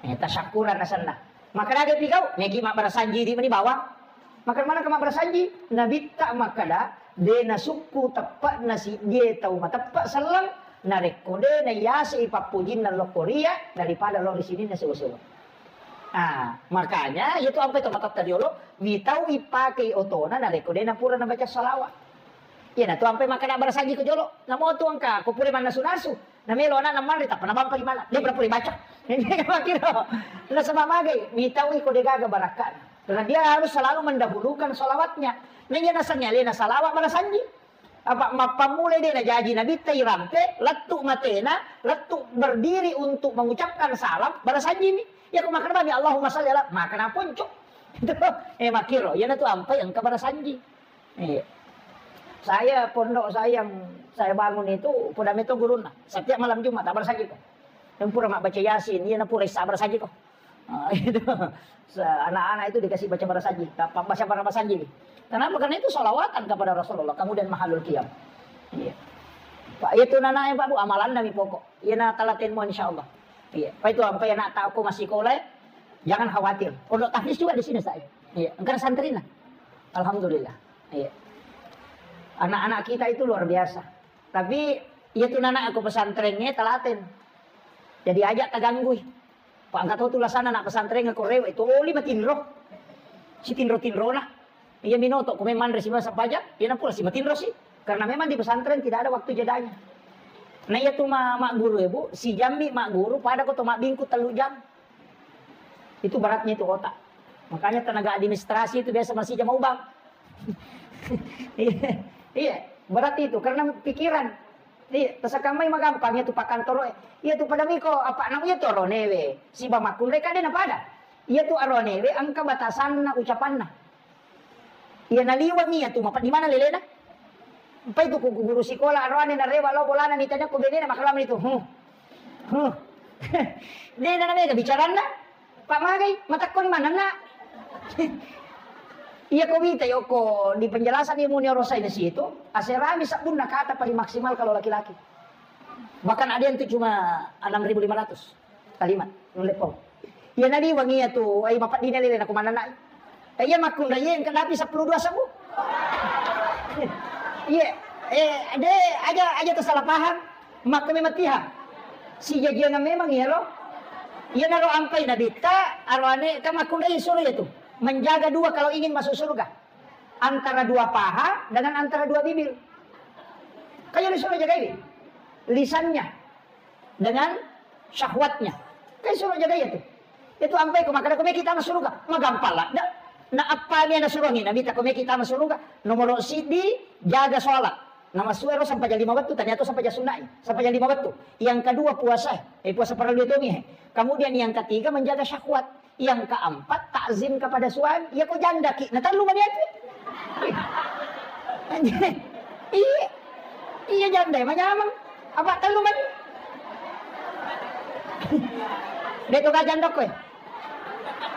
Eh, tasakkuran asenna. Makkeda aga pigau, meki mabbarasanji di meni bawang. Makkeda maneng ka mabbarasanji, nabitta makkeda, de nasukku teppe'na siddie tau mateppe selleng, narekko de naiyasei pappojinna lokko ria, daripada lao ri sininna sewa-sewa. Ah, makanya itu ampai to matatta riolo, mitau ipakei otona narekko de napura nabaca salawat. Iyanatu ampai makkeda barasanji ko jolo, namo tu engka ko pura mannasu-nasu. Namelo anakna manre, tappa nabampa ri bala. Dia pura-pura baca. Makkiro. Nasaba magai, mitau iko degaga barakkana. Karena dia harus selalu mendahulukan salawatnya. Nah, iya nasengnge alena salawat barasanji. Apa mappammulai de najaji nabitta irampe, lettu matena, lettu berdiri untuk mengucapkan salam, barasanjimi. Ya, ko makkeda bami, Allahumma salli ala, makkeda ponco. Eh, makkiro, iyanatu ampai engka barasanji. Iya. Saya, pondok saya yang saya bangun itu, poda meto gurunna. Setiap malam Jumat, abarasanjiko. Yang pura mabbaca Yasin, iya na pura issa abarasanjiko. Ah, itu. Se-, anak-anak itu dikasih baca barasanji, tappa baca barasanji. Kenapa? Karena itu salawatan kepada Rasulullah, kemudian mahalul qiyam. Iya. Pak, itu nanae, Pak, Bu, amalanna mi pokok. Iya na talatenmu, insya Allah. Iya. Pak, itu ampai anak tauku masih sekolah, jangan khawatir. Pondok tahfiz juga di sini, saya. Iya. Engkau santrina. Alhamdulillah. Iya. Anak-anak kita itu luar biasa. Tapi, iya tu nana aku pesantrennya telaten. Jadi aja taganggui. Pak, engka to tu lasana anak pesantren ko rewe, toli matinro. Si tinro-tinrona. Iya minoto, ko memang manre si masa paja, iya na pura si matinro si. Karena memang di pesantren tidak ada waktu jedanya. Nah, iya tu ma-, mak guru ya, Bu, si jammi mak guru pada ko to mak bingku telu jam. Itu beratnya itu otak. Makanya tenaga administrasi itu biasa masih jam ubang. Iya. Iya, berarti itu karena pikiran. Iya, tasakamai magampang itu pakantoro. Iya tu pada miko apa namanya tu aronewe. Siba makkunrai kade na pada. Iya tu aronewe engka batasanna ucapanna. Iya naliwang iya tu mapa di mana lelena? Empai tu ku guru sekolah aroane narewa lao bolana nitanya ko benena makalama itu. Huh. Huh. Dena na mega bicaranna. Pak magai, matakkoni manenna. Iya ko wita yoko di penjelasan ilmu neuroscience itu, aserami sabbunna kata paling maksimal kalau laki-laki. Bahkan ada yang tuh cuma enam ribu lima ratus kalimat, nulle pong. Iya naliwang iya tu, ai mapaddina lele na ko manenna. Iya makkunrai iya engka napi seppulo dua sebbu. Iya, eh, de aja aja tersalah paham. Makko memang tiha. Sijajiangan memang iya lo. Iya naro ampai nabitta, aroane kan makkunrai suruh ya tu. Menjaga dua kalau ingin masuk surga. Antara dua paha dengan antara dua bibir. Kayak disuruh jagai lisannya dengan syahwatnya. Kan suruh jagai ya tu. Itu ampai ko makkeda ko meki tama suruga, magampang ladde. Na appa mi nasuruangi Nabitta ko meki tama suruga, nomoro siddi jaga sholat. Nama suero sampajang lima wettu, ternyata sampajang sunnai, sampajang lima wettu. Yang kedua puasa, eh puasa parallu itu mi. Kemudian yang ketiga menjaga syahwat. Yang keempat takzim kepada suami. Ya ko janda ki, na tellu mani itu. Iya, iya janda manyameng. Apa tellu mani? Dek tu kajang dok kowe.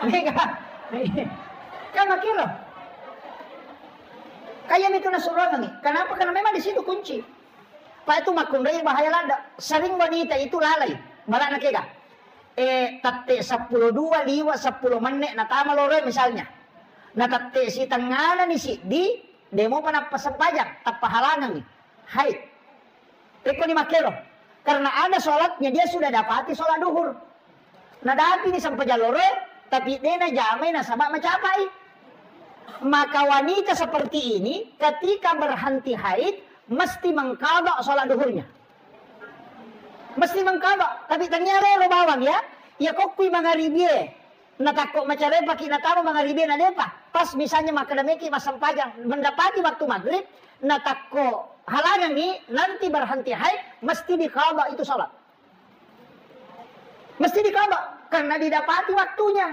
Mega. Kan makiro. Kayak itu nasuruh nih. Kenapa? Karena memang di situ kunci. Pak itu makkunrai bahaya ladde. Sering wanita itu lalai. Balak nakega. Eh, tette seppulo dua liwa seppulo menne natama loro misalnya. Na tette sitengana ni siddi, demo panappa sempajang, tappa halangangi. Hai. Pekko ni makkero. Karena ada sholatnya, dia sudah dapati sholat duhur. Nadapi ni sempajang loro, tapi de najamai nasaba macapai. Maka wanita seperti ini, ketika berhenti haid, mesti mengqadha sholat duhurnya. Mesti mengqadha, tapi tania rero bawang ya. Ya kokkui mangaribie. Natakko macarepa ki natama mangaribie na depa. Pas misalnya makkeda meki massempajang, mendapati waktu maghrib, natakko halangangi, nanti berhenti haid, mesti diqadha itu sholat. Mesti diqadha karena didapati waktunya.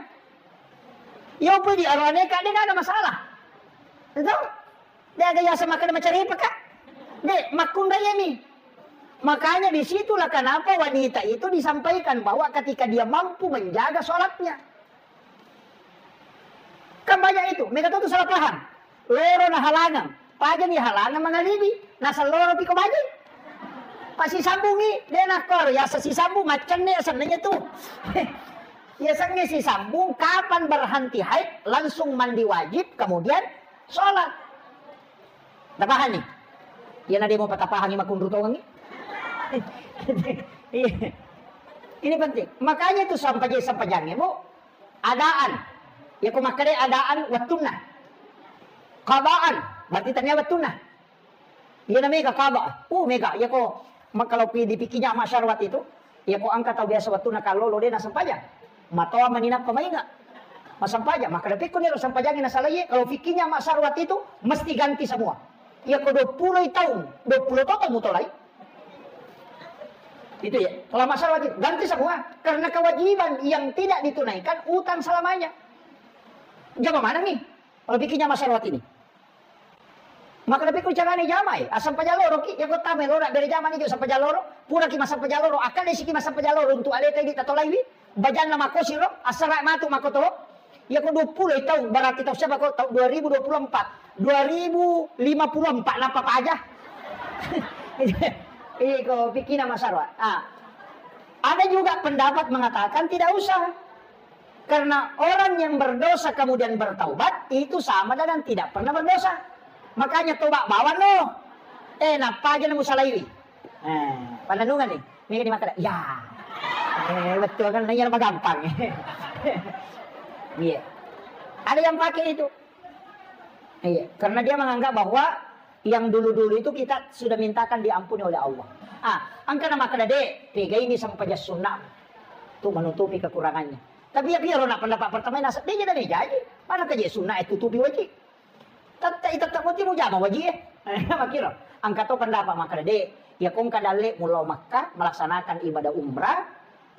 Yo pun di arone ka de ada masalah. Itu? De aga yasa makkeda macarepa ka? De makkunrai mi. Makanya disitulah kenapa wanita itu disampaikan bahwa ketika dia mampu menjaga sholatnya. Kan banyak itu, mega tu salah paham. Loro na halangang, paja ni halangang mangalibi, naseng loro piko baji. Pas sisambungi, de nakkoro, yasa sisambung, maccenne sennenya tu. Ya sengnge sisambung, kapan berhenti haid, langsung mandi wajib, kemudian sholat. Tapahang ni? Iya na demo patapahangi makunru tongengi. Iya. Ini penting. Makanya itu sampajang-sampajangnge, Bu. Adaan. Ya ko makkeda adaan wettunna. Qadaan, berarti tania wettunna. Iya na mega qada. Uh, mega. Ya ko mak-, kalau pi-, di fikihnya Ahmad Syarwat itu, ya ko engka tau biasa wettunna kallolo de nasempajang. Matoa mani nappa mainga. Massempajang, makkeda pekko ni ro sempajangnge nasalai, kalau fikihnya Ahmad Syarwat itu mesti ganti semua. Iya ko dua puluh taung, dua puluh to taung mutolai. Itu ya, kalau Ahmad Syarwat itu ganti semua. Karena kewajiban yang tidak ditunaikan utang selamanya. Jama mana nih? Kalau fikihnya Ahmad Syarwat ini. Maka lebih ku carane jamai, asam pajaloro ki, ya kota melora bere jamani jo sampajaloro, pura ki masampajaloro, akal desi ki masampajaloro untuk aleta di tatolaiwi, bajanna makosiro, asara matu makoto, ya ko dua puluh tahun, berarti tahun siapa ko, tahun dua ribu dua puluh empat, dua ribu lima puluh empat, napa paja? Iko pikirna masarwa. Ah. Ada juga pendapat mengatakan tidak usah. Karena orang yang berdosa kemudian bertaubat, itu sama dengan tidak pernah berdosa. Makanya tobat bawang no. Eh, nappa aja nemu salaiwi. Eh, pandanungan nih. Mega dimakan. Ya. Eh, betul kan, nanya gampang. Iya. Ada yang pakai itu. Iya, karena dia menganggap bahwa yang dulu-dulu itu kita sudah mintakan diampuni oleh Allah. Ah, angka na makkeda de, pegaini sampaja sunnah tu menutupi kekurangannya. Tapi ya biar nak pendapat pertama nasa, dia jadi jaji. Mana kerja sunnah itu tutupi wajib. Tetap, tetap wajib mujama wajib. Makkiro, engka to pendapat makkeda, de, iya ko engka dalle mulao Makkah melaksanakan ibadah umrah,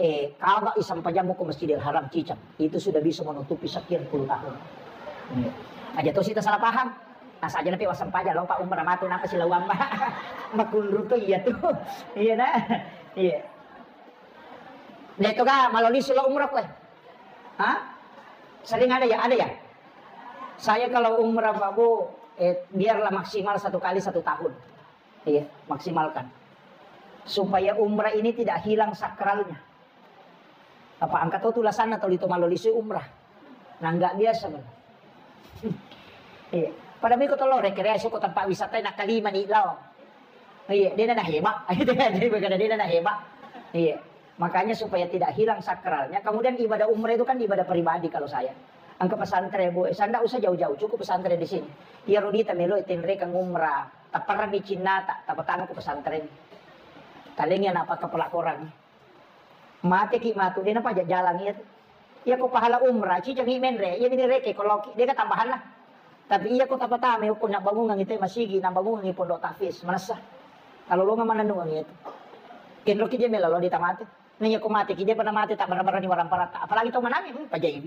eh, qadha i sempajammu ko Masjidil Haram ciceng. Itu sudah bisa menutupi sekian puluh tahun. Iya. Aja to sita salah paham. Nah, saja napi wasempajang lo Pak umrah matu napa sila wamba. Makunru to iya tu. Iya nah. Iya. Nah, itu kan maloli sula umrah kue. Hah? Sering ada ya? Ada ya? Saya kalau umrah Pak Bu, eh, biarlah maksimal satu kali satu tahun. Iya, maksimalkan. Supaya umrah ini tidak hilang sakralnya. Apa angkat tu tulasanna toli to maloli sui umrah. Nah, nggak biasa benar. Iya. Pada miko tolo rekreasi ko tempat wisata nak kalima ni lao. Iya, dia na hebat. Dia na hebat. Iya. Makanya supaya tidak hilang sakralnya. Kemudian ibadah umrah itu kan ibadah pribadi kalau saya. Angka pesantren, Bu, saya ndak usah jauh-jauh, cukup pesantren di sini. Iya, Rodi, tamelo tenre kang umrah. Taparang di Cina tak, tapatang ke pesantren. Talengi anak apa kepelakoran. Mate ki matu, dia napa jalan iya tu. Iya ko pahala umrah, ciceng i menre, iya bini reke ko loki, dia kan tambahan lah. Tapi iya ko tapatame, ko nak bangungan itu masigi, nak bangungan pondok tahfiz, manessa. Kalau lo nggak mana nungan itu. Kenro ki dia melo lo di tamate. Nah, iya ko mate ki dia pernah mate tak barang-barang ni warang parata. Apalagi to manang, hmm, pajai.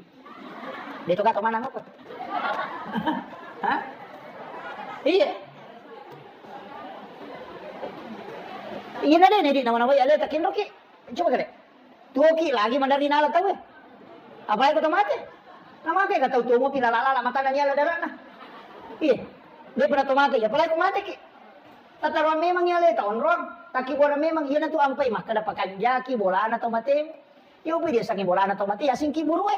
Dia to kata manang apa? Hah? Iya. Iya na deh, nih, di nama-nama ya, lihat, kenro ki. Coba kare. Tuoki lagi mandari nala tau e. Apa ya kota mate? Nama kayak gak tau tuo mopi lala-lala matana niala darana. Iya. Dia pernah to mate, ya apalagi ko mate ki. Tataruang memang ya le taonrong. Taki buara memang iya na tu ampai mah kada pakanjaki bolana to mate. Ya ubi dia sangi bolana to mate ya singki buru e.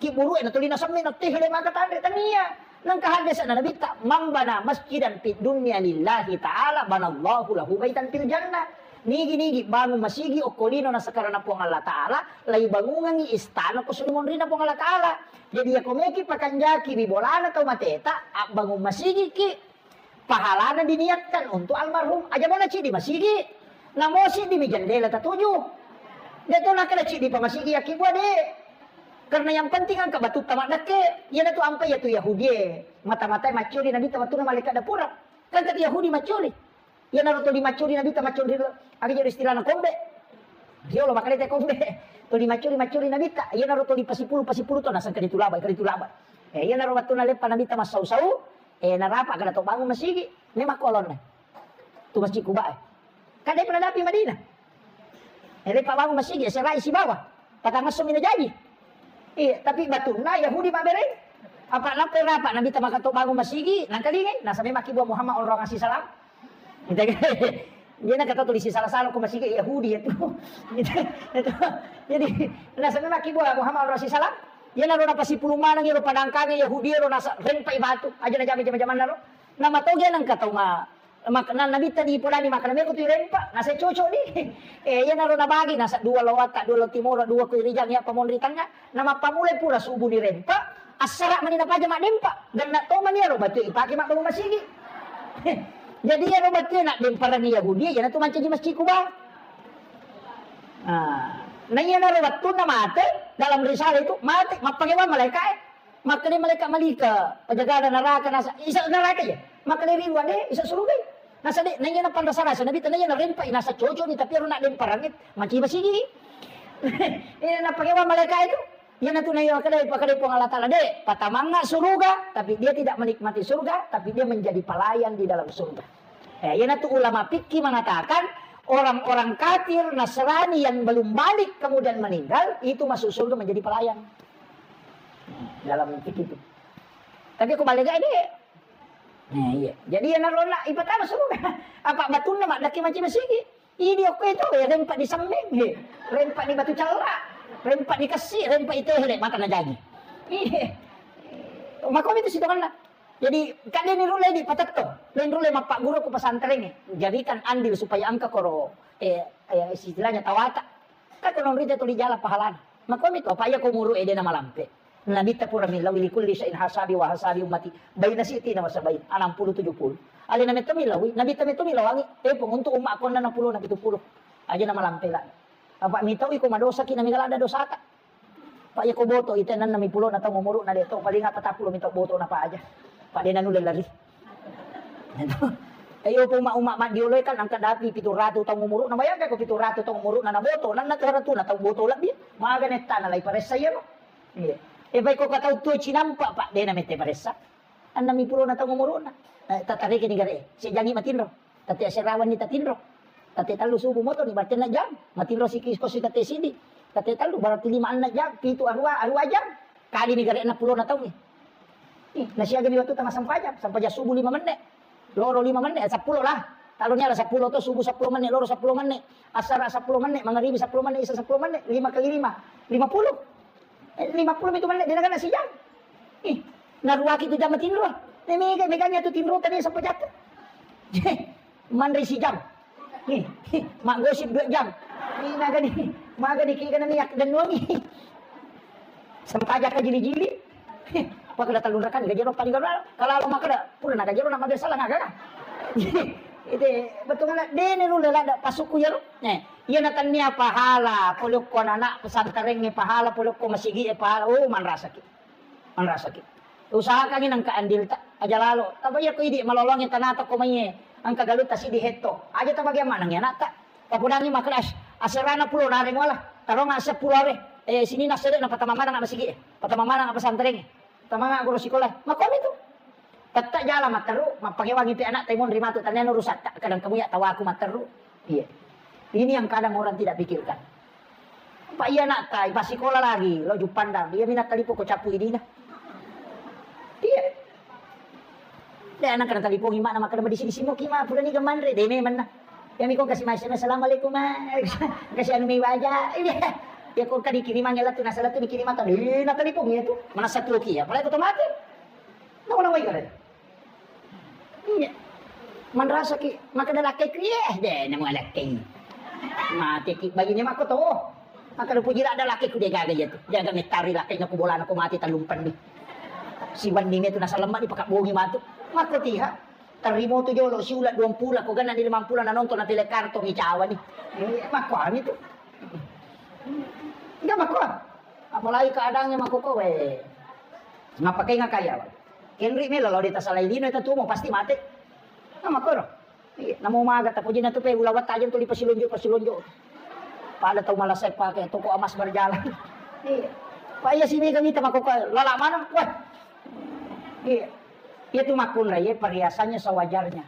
Ki buru e na tulina semme na teh le mata tanre tania. Nang kahadde sana nabitta mambana masjidan fid dunya lillahi ta'ala banallahu lahu baitan fil jannah. Nigi-nigi bangun masigi okko lino nasakarana Puang Allah Ta'ala, laibangungengngi istana ko suri monrina Puang Allah Ta'ala. Jadi, iya ko meki pakanjaki mi bolana tau mateta, abbangun masigi ki, pahalana diniatkan untuk almarhum. Aja bona cidi masigi, namo siddi mi jendela tatuju. De to nakala cidi pa masigi yaki bua de. Karena yang penting angka batu tamak dekke, iya natu ampai ya tu Yahudi e. Mata-matai maccuri nabi tawatuna malaikat dapura. Kan kati Yahudi maccuri. Iyanaro tuli maccuri Nabitta maccuri, aga jadi istilahna kombe. Riolo makkalete kombe. Tuli maccuri, maccuri Nabitta. Iyanaro tuli pasipulu, pasipulu to naseng kali tulaba, kali tulaba. Eh, iyanaro wettunna leppa Nabitta massau-sau, eh, narapa kada to bangun masigi. Memang kolonna. Tu Masjid Kuba, eh. Kan de pernah dapi Madinah. Eh, leppa bangun masigi, serai sibawa. Patangasso mina jaji. Iya, tapi batunna Yahudi mabbereng. Apa lappai rapa Nabitta makato bangun masigi, nangkalingai, nasaba maki bua Muhammad onrong asi salam. Dia na kata tulis salah-salah ko masigi Yahudi itu. Jadi, nasaba maki bua Muhammad onrong asi salam. Iyanaro napasipulung maneng iyaro padangkange Yahudi ro nasa rempai batu. Aja na jama jama-jamanna ro. Nama toge nang katau ma Mak-, na, Nabitta dipodani makkeda, "Meko tu irempa, nasa cocok ni." Eh, iyanaro nabagi, nasa dua lo watta, dua lo timoro, dua ko irijang, iya pamonri tengnga. Namappamulai pura subuh ni rempa, assara mani napaja maddempa. Genna to mani iyaro batu ipake mabbangun masigi. Jadi iyaro batu na demparani Yahudi, iyanatu mancaji Masjid Kuba. Nah, na iyanaro wettunna mate, dalam risalah itu, mate, mappangewang malaikae. Makkeda malaikat malika, pajagana naraka nasa, isa naraka ya? Makkeda riwa de, isa suruga. Nasa de, naiya na panrasa rasa, Nabitta naiya na rempa, nasa cocok ni, tapi aro na demparangi, maciba sigi. Ini na pakewa malaikat itu. Iyanatu naiya makkeda, pakkeda Puang Allah Ta'ala, de, patamangnga suruga, tapi dia tidak menikmati surga, tapi dia menjadi pelayan di dalam surga. Eh, iyanatu ulama fikih mengatakan, orang-orang kafir Nasrani yang belum balik kemudian meninggal, itu masuk surga menjadi pelayan. Dalam fikih itu. Tapi ko bale gak de. Nah, iya. Jadi iyanaro na ipatama suruga. Apa batunna maddaki maci masigi. Idi okko itu ya rempa di semmeng, he. Rempa di batu calla, rempa di kessi, rempa di tehele, mata na jaji. Iya. Makomi itu sitonganna. Jadi, kade ni rule di patetto. Lain rule mappagguru ko pesantren e. Jadikan andil supaya engka koro, eh, eh, istilahnya tawata. Kan kono rita tuli jala pahalana. Makomi to, apa iya ko umuru ede na malampe. Nabitta pura millawi likulli syai'in hasabi wa hasabi ummati. Baina sittina wa sabain. Enam puluh tujuh puluh. Alena metto millawi, Nabitta metto millawangi. Eh, pung untuk umma konna enam puluh na pitu puluh. Aja na malampe la. Apa mitau iko madosa ki na migala ada dosata. Pak, iya ko boto, ite enam puluh na tau umuru na de to, paling apa tappulo mito boto na pa aja. Pak, de nanu lari. Ayo, ko umma-umma maddioloe kan angka dapi pitu ratu taung umuru'na, bayangkan ko pitu ratu taung umuru'na na boto, nanna tu haratuna tau boto lebbi, maga nettana lai paressa iyaro. Iya. E, pai ko ka tau tuo cinampa, Pak, de na mette paressa. Annang mi pulona taung umuru'na. Eh, tatareke ni gare, sejangi matinro. Tate aserawanni tatinro. Tate tallu subuh moto ni, berarti enneng jang. Matinro siki kosi tate sidi. Tate tallu, berarti lima enneng jang, pitu arua, arua jang. Kali ni gare enneng pulona taung ni. Ih, nasiaga ni wettu tama sempajang, sempajang subuh lima menit. Loro lima menit, eh, seppulo lah. Taloni ala seppulo to, subuh seppulo menit, loro seppulo menit, asara seppulo menit, mangaribi seppulo menit, isa seppulo menit, lima kali lima, lima puluh. Eh, lima puluh itu menit, de na ganna sijang. Ih, naruaki tu jang matinro. Eh, mega, meganya tu tinro tadi sempajang. Manre sijang. Nih, maggosip dua jam. Nih, maga di, maga di kigana minyak dan wangi. Sempajang ka jili-jili. Nih, apa kada talunrakan gajero paling kada. Kalau lo makkeda, pura na gajero nama biasa lah ngaga. Itu betul kan? Dene lu lela ada pasuku ya lu. Nih, iya natannia pahala, polokko anak pesantren pahala, polokko masigi pahala. Oh, manrasaki. Manrasaki. Usahakangngi nengka andilta, aja lalo. Taba iya ko idi malolongi tanata ko maiye, engka galutta sidi hetto. Aja tabagiang manengngi anatta. Tapodangngi makkeda as-, aserana pulo nareng wala. Taronga seppulo awe. Eh, sini nasede na patama maneng apa sigi. Patama maneng apa santreng. Tamanga guru sikola. Makomi tu. Tetta jala matteru, mappakewangi pe anatta monri matu, taniana urusatta. Kadang kamu ya tawaku matteru. Iya. Ini yang kadang orang tidak pikirkan. Pak, iya nak tai, pas sekolah lagi, lo Juppandang, iya minat talipo ko capu idina. Iya. De anak kena talipo gimana, maka nama disi-disi mo kima, pura ni gemanre, de memang nah. Ya miko kasih mai S M S, "Assalamualaikum, Ma." Kasih anu mai waja. Iya. Ya ko kadi kirimang ya tu, nasala tu dikirimang tadi. Eh, na talipo iya tu. Mana satu ki ya, apalagi otomatis. Nah, orang baik kan? Iya. Manrasaki, makkeda lakkaiku, "Iye, de, namo lakkai." Mateki, bagini makko to. Makkeda puji ladda lakkaiku, de gaga iya tu. De gaga mettari lakkaiku, bolana ko mate tallumpenni. Siwenni me tu nasalemma di pakabbongi matu. Makko tiha. Tarimo tu jolo, siula duampulo, ko ganna di limampulo na nonton na tele kartong i cawa ni. Eh, makko ami tu. Enggak makko. Apalagi keadaannya makko ko, we. Ngapakai ngakaya, Bang? Kenri melo lao ditasalai lino itu tumo pasti mate. Nah, makoro. Iya, namo maga tapojina tu pe ulawat tajeng tu di pasilonjo, pasilonjo. Pada tau malasai pake toko emas berjalan. Iya. Pak iya sini kami tama koko lala mana? Wah. Iya. Iya tu makunra, iya perhiasannya sewajarnya.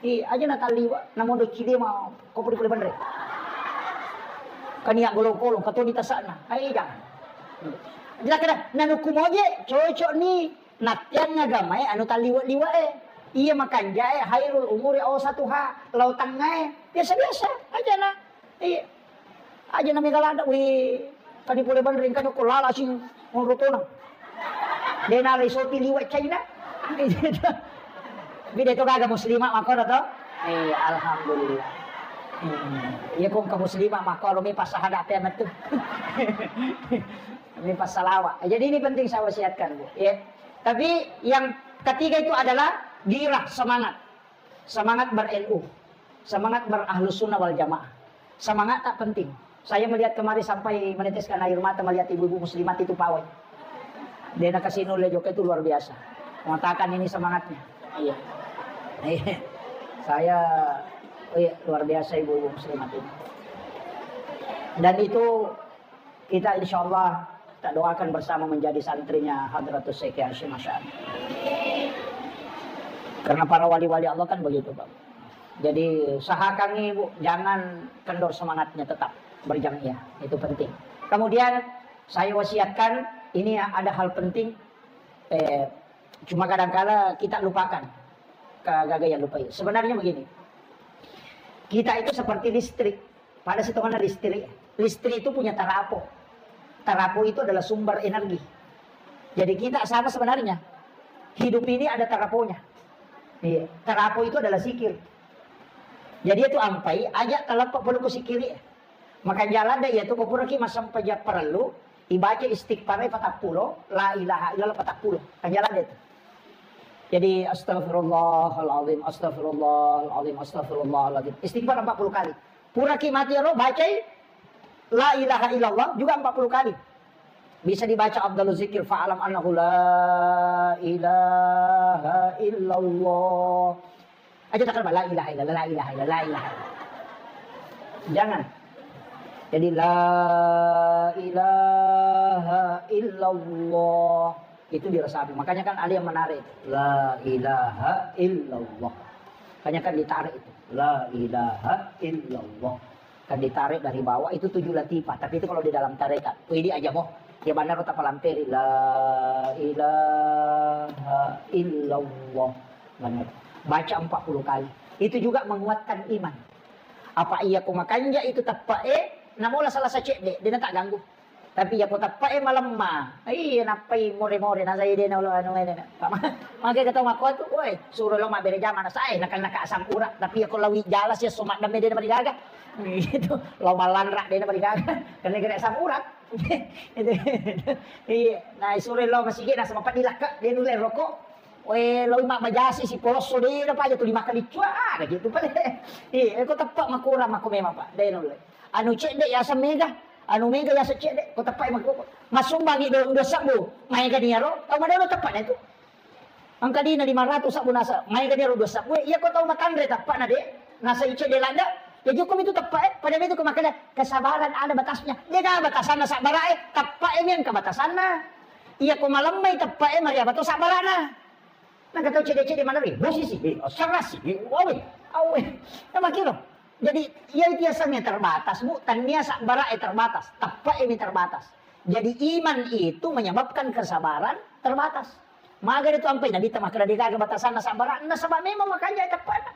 Iya, aja na taliwa, namo do cili ma ko pudi pudi benre. Kania golong-golong, katoni tasakna. Ai jangan. Jelas kada, nanuku moje, cocok ni. Nattiang agamae anu talliwe-liwe'e. Iya makanjae hairul umuri awsatuha, lao tengngae. Biasa-biasa aja na. Iya. Aja na mega ladde, wih, kani pole banring kani ko lala sing onrotona. Dena lai sopi liwe China. Bide to gaga muslimah makoro to. Eh, alhamdulillah. Hmm. Iya kong ke muslimah makoro mi pas sahada pe metu. Mi pas salawa. Jadi ini penting saya wasiatkan, Bu. Ya. Tapi yang ketiga itu adalah girah, semangat. Semangat ber-N U. Semangat ber-Ahlus Sunnah wal Jamaah. Semangat tak penting. Saya melihat kemarin sampai meneteskan air mata melihat ibu-ibu muslimat itu pawai. Dia nak kasih nol joget itu luar biasa. Mengatakan ini semangatnya. Iya. Iya. Saya, oh iya, luar biasa ibu-ibu muslimat ini. Dan itu kita insya Allah tak doakan bersama menjadi santrinya Hadratus Syekh Hasyim Asy'ari. Karena para wali-wali Allah kan begitu, Pak. Jadi usahakan Ibu jangan kendor semangatnya, tetap berjamiah. Itu penting. Kemudian saya wasiatkan, ini ada hal penting, eh, cuma kadangkala kita lupakan. Kagagaian lupa. Sebenarnya begini. Kita itu seperti listrik. Pada sitonganna listrik. Listrik itu punya tarapo. Tarapo itu adalah sumber energi. Jadi kita sama sebenarnya. Hidup ini ada taraponya. Iya. Tarapo itu adalah zikir. Jadi itu ampai aja taleppa pole ko zikir. Makanja ladde iya tu ko puraki massempajang parellu, ibaca istighfar patappulo, la ilaha illallah patappulo. Kanja ladde tu. Jadi astagfirullahalazim, astagfirullahalazim, astagfirullahalazim. Istighfar empat puluh kali. Puraki mati ro bacai la ilaha illallah juga empat puluh kali. Bisa dibaca afdalu zikir fa'lam annahu la ilaha illallah. Aja takkan la ilaha illallah, la ilaha illallah, la ilaha illallah. Jangan. Jadi la ilaha illallah itu diresapi. Makanya kan ada yang menarik itu. La ilaha illallah. Makanya kan ditarik itu. La ilaha illallah. Kan ditarik dari bawah itu tujuh latifah, tapi itu kalau di dalam tarekat. Widi aja mo. Ya benar, tapalamperi la ilaha illallah. Benar. Baca empat puluh kali. Itu juga menguatkan iman. Apa iya ko makanja itu teppa'e, namola salah sacedde, dena tak ganggu. Tapi iya ko teppa'e malemma, iya nappai more-more, na saya dena lo anu ene. Maka kata mako tu, woi, suro lo mabbere jama na sae, nakal naka asam urat, tapi iya ko lawi jala sia somak dame dena marigaga. Gitu, lo malanra dena marigaga, karena kena asam urat. Gitu. Iya, na suro lo masigi na sama padi lakka, dena nulle rokok. Weh, loi mabbajasi si polosso de na paja tuli makkaliccu, ah, ada gitu pale. Iya, ko teppa makurang mako memang, Pak. De nulle. Anu cedde yaseng mega, anu mega yaseng cedde, ko teppa mako. Masumbangi do, dua sebbu, maega niaro, tau madano teppa na itu. Engka dina lima ratus sebbu nasa, maega niaro dua sebbu, iya ko tau matanre teppa na de, nasa cedde landa, ya joko mitu teppa, eh, pada mitu ko makkeda, kesabaran ada batasnya. Dega batasanna sabbara, eh, teppa, eh, mi engka batasanna. Iya ko malemmai teppa, eh, mariaba to sabbarana. Nengka tau cedde-cedde maneng ri, bosi si, eh, serasi, eh, awe, awe. Nama kiro. Jadi, iya itu yasengnge terbatas, Bu. Tania sabbara e terbatas, teppa e mi terbatas. Jadi, iman itu menyebabkan kesabaran terbatas. Maga itu ampai Nabi ta makkeda degaga batasanna sabbara, nasaba memang makanja teppa na.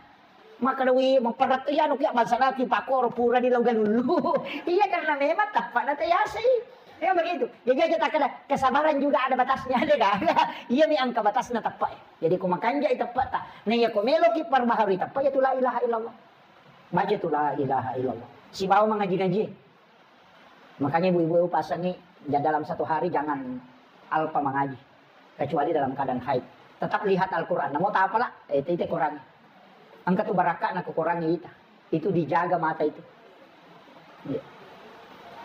Makkeda wi, maparattu anu kia bangsa naki pakoro pura di Laugalulu. Iya, karena memang teppa na tayasei. Ya begitu. Jadi aja tak ada kesabaran juga ada batasnya, ada dah. Iya mi engka batasna teppa. Jadi ko makanja teppa ta. Nah, iya ko meloki perbaharui teppa, ya tu la ilaha illallah. Baca tu la ilaha illallah. Sibawa mengaji-ngaji. Makanya ibu-ibu pasangi, ja-, dalam satu hari jangan alpa mengaji, kecuali dalam keadaan haid. Tetap lihat Al-Quran. Namo tapala, eh, itu, itu Quran. Engka tu barakka na ke Quran ita. Itu dijaga mata itu. Iya.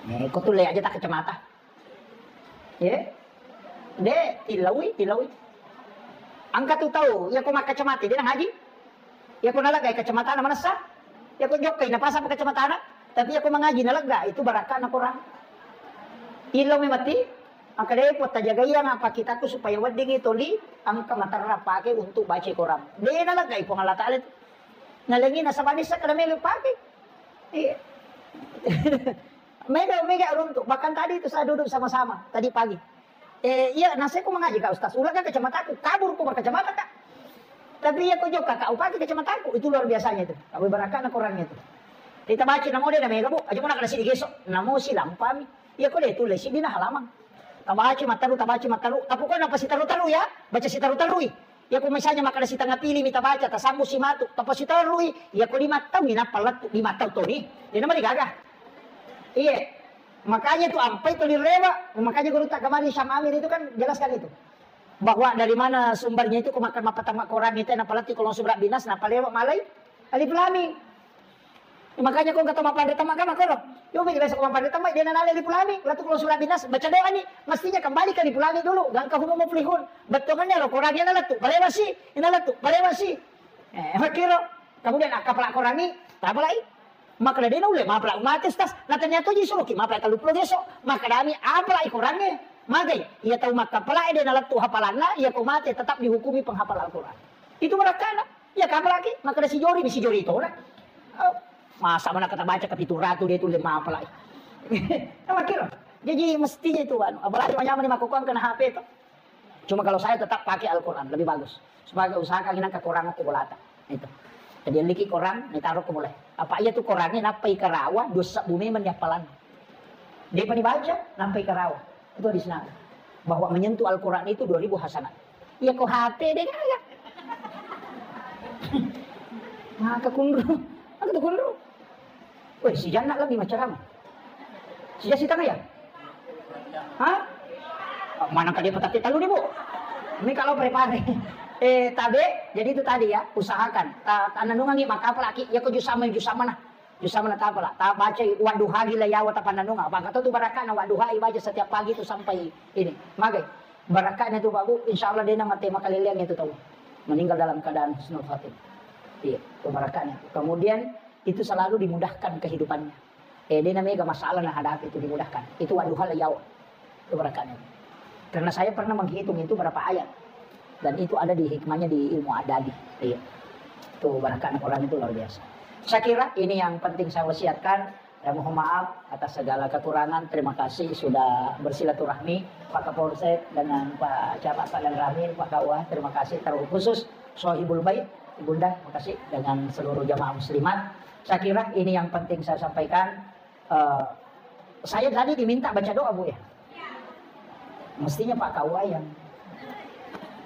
Eh, ko tulle aja tak kacamata. Ye? De, tilaui, tilaui. Engka tu tau, iya ko makkacamata, de nangaji. Iya ko naleggai kacamatana manessa. Iya ko jokkai napasang kacamatana. Tapi iya ko mangaji nalegga, itu barakkana Quran. Ilo memati, engka de ko tajagai yang apa kitaku supaya weddingi toli, engka materra pake untuk baca Quran. De naleggai Puang Allah Ta'ala itu. Nalengi nasaba nissa kada melo pake. Iya. Mega, mega runtuh. Bahkan tadi itu saya duduk sama-sama tadi pagi. Eh, iya, nah saya ku mengaji, Kak Ustaz. Ulah kan kacamataku, kabur ku berkacamata, Kak. Tapi iya, kok jauh Kakak upaki kacamataku, itu luar biasanya itu. Abu Barakana kurangnya itu. Kita baca namo dia namanya, Bu. Aja mau nak ada sini gesok, namo si lampami. Iya, kok dia tulis sini nah halaman. Tabaca mataru, tabaca mataru. Tapi kok napa si taru-taru ya? Baca si taru-taru. Iya, ko misalnya makkeda sitengah pili mita baca, tasambu si matu, tapasitarrui, iya ko lima taung ni nappa lettu, lima taung toni. Dena marigaga. Iya. Makanya tu ampai tuli rewa, makanya guru tak kemarin Syam Amir itu kan jelaskan itu. Bahwa dari mana sumbernya itu, ko makan mapatama Quran itu, nappa lettu kalau surat binas, nappa lewat malai, alif lam mim. Makanya ko engka to mappanre tama kan makkoro. Yo, biasa ko mappanre tama, dia nana alif lam mim, latu kalau surat binas, baca doa nih, mestinya kembali ke alif lam mim dulu, gangka huma muflihun. Bettuannya ro Quran yang latu, balewasi, yang latu, balewasi. Eh, makkiro. Kemudian, ah, kapala Quran ni, tapalai. Makkeda de naulle mapala mate, Ustaz. Na tania toji suruh ki mapala tellu puluh geso. Makkedami apalai Quran e. Magai, iya tau makkapala de nalettu hafalanna, iya ko mate tetap dihukumi penghafal Al-Quran. Itu barakkana. Iya, kapalaki, makkeda sijori, mi sijori tona. Oh, masa mana kata baca ke pitu ratu dia itu lima apalagi. Nah, makkiro. Jadi mestinya itu, anu, apalagi manyamani makkokkoang kena H P itu. Cuma kalau saya tetap pakai Al-Quran, lebih bagus. Supaya usahakan inang kekurangan ke bolata. Itu. Jadi liki Quran, ni taruh ke boleh. Apa iya tu Quran ni, nappai karawa, dosa bumi menyapalan. Dia pernah baca, nampai karawa. Itu di sana. Bahwa menyentuh Al-Quran itu dua ribu hasanat. Iya ko H P de gaga. Maka kunru. Maka tu kunru. Weh, si Janna lagi macarama. Si Jasi tengah ya? Hah? Mana kali petak talu ni, Bu? Ini kalau prepare. Eh, tabe, jadi itu tadi ya, usahakan. Ta, tananungangi maka apalagi ya ko jusama jusama nah. Jusama na tapala, ta baca wadduha gila yawa tapananunga. Apa kata tu barakana wadduha ibaca setiap pagi tu sampai ini. Magai. Barakana tu Pak Bu, insya Allah dia nama tema kaleleang itu tahu. Meninggal dalam keadaan husnul khatimah. Iya, itu barakatnya. Kemudian itu selalu dimudahkan kehidupannya. Eh, dia namanya gak masalah nah hadapi itu dimudahkan. Itu wadduha la yawa. Itu barakatnya. Karena saya pernah menghitung itu berapa ayat. Dan itu ada di hikmahnya di ilmu adadi. Iya. Itu barakatnya Quran itu luar biasa. Saya kira ini yang penting saya wasiatkan. Dan mohon maaf atas segala kekurangan. Terima kasih sudah bersilaturahmi Pak Kapolsek dengan Pak Camat Pak Danramil, Pak K U A. Terima kasih terkhusus Sohibul Bait, Ibunda, terima kasih dengan seluruh jamaah muslimat. Saya kira ini yang penting saya sampaikan. Eh, saya tadi diminta baca doa, Bu, ya? Mestinya Pak K U A yang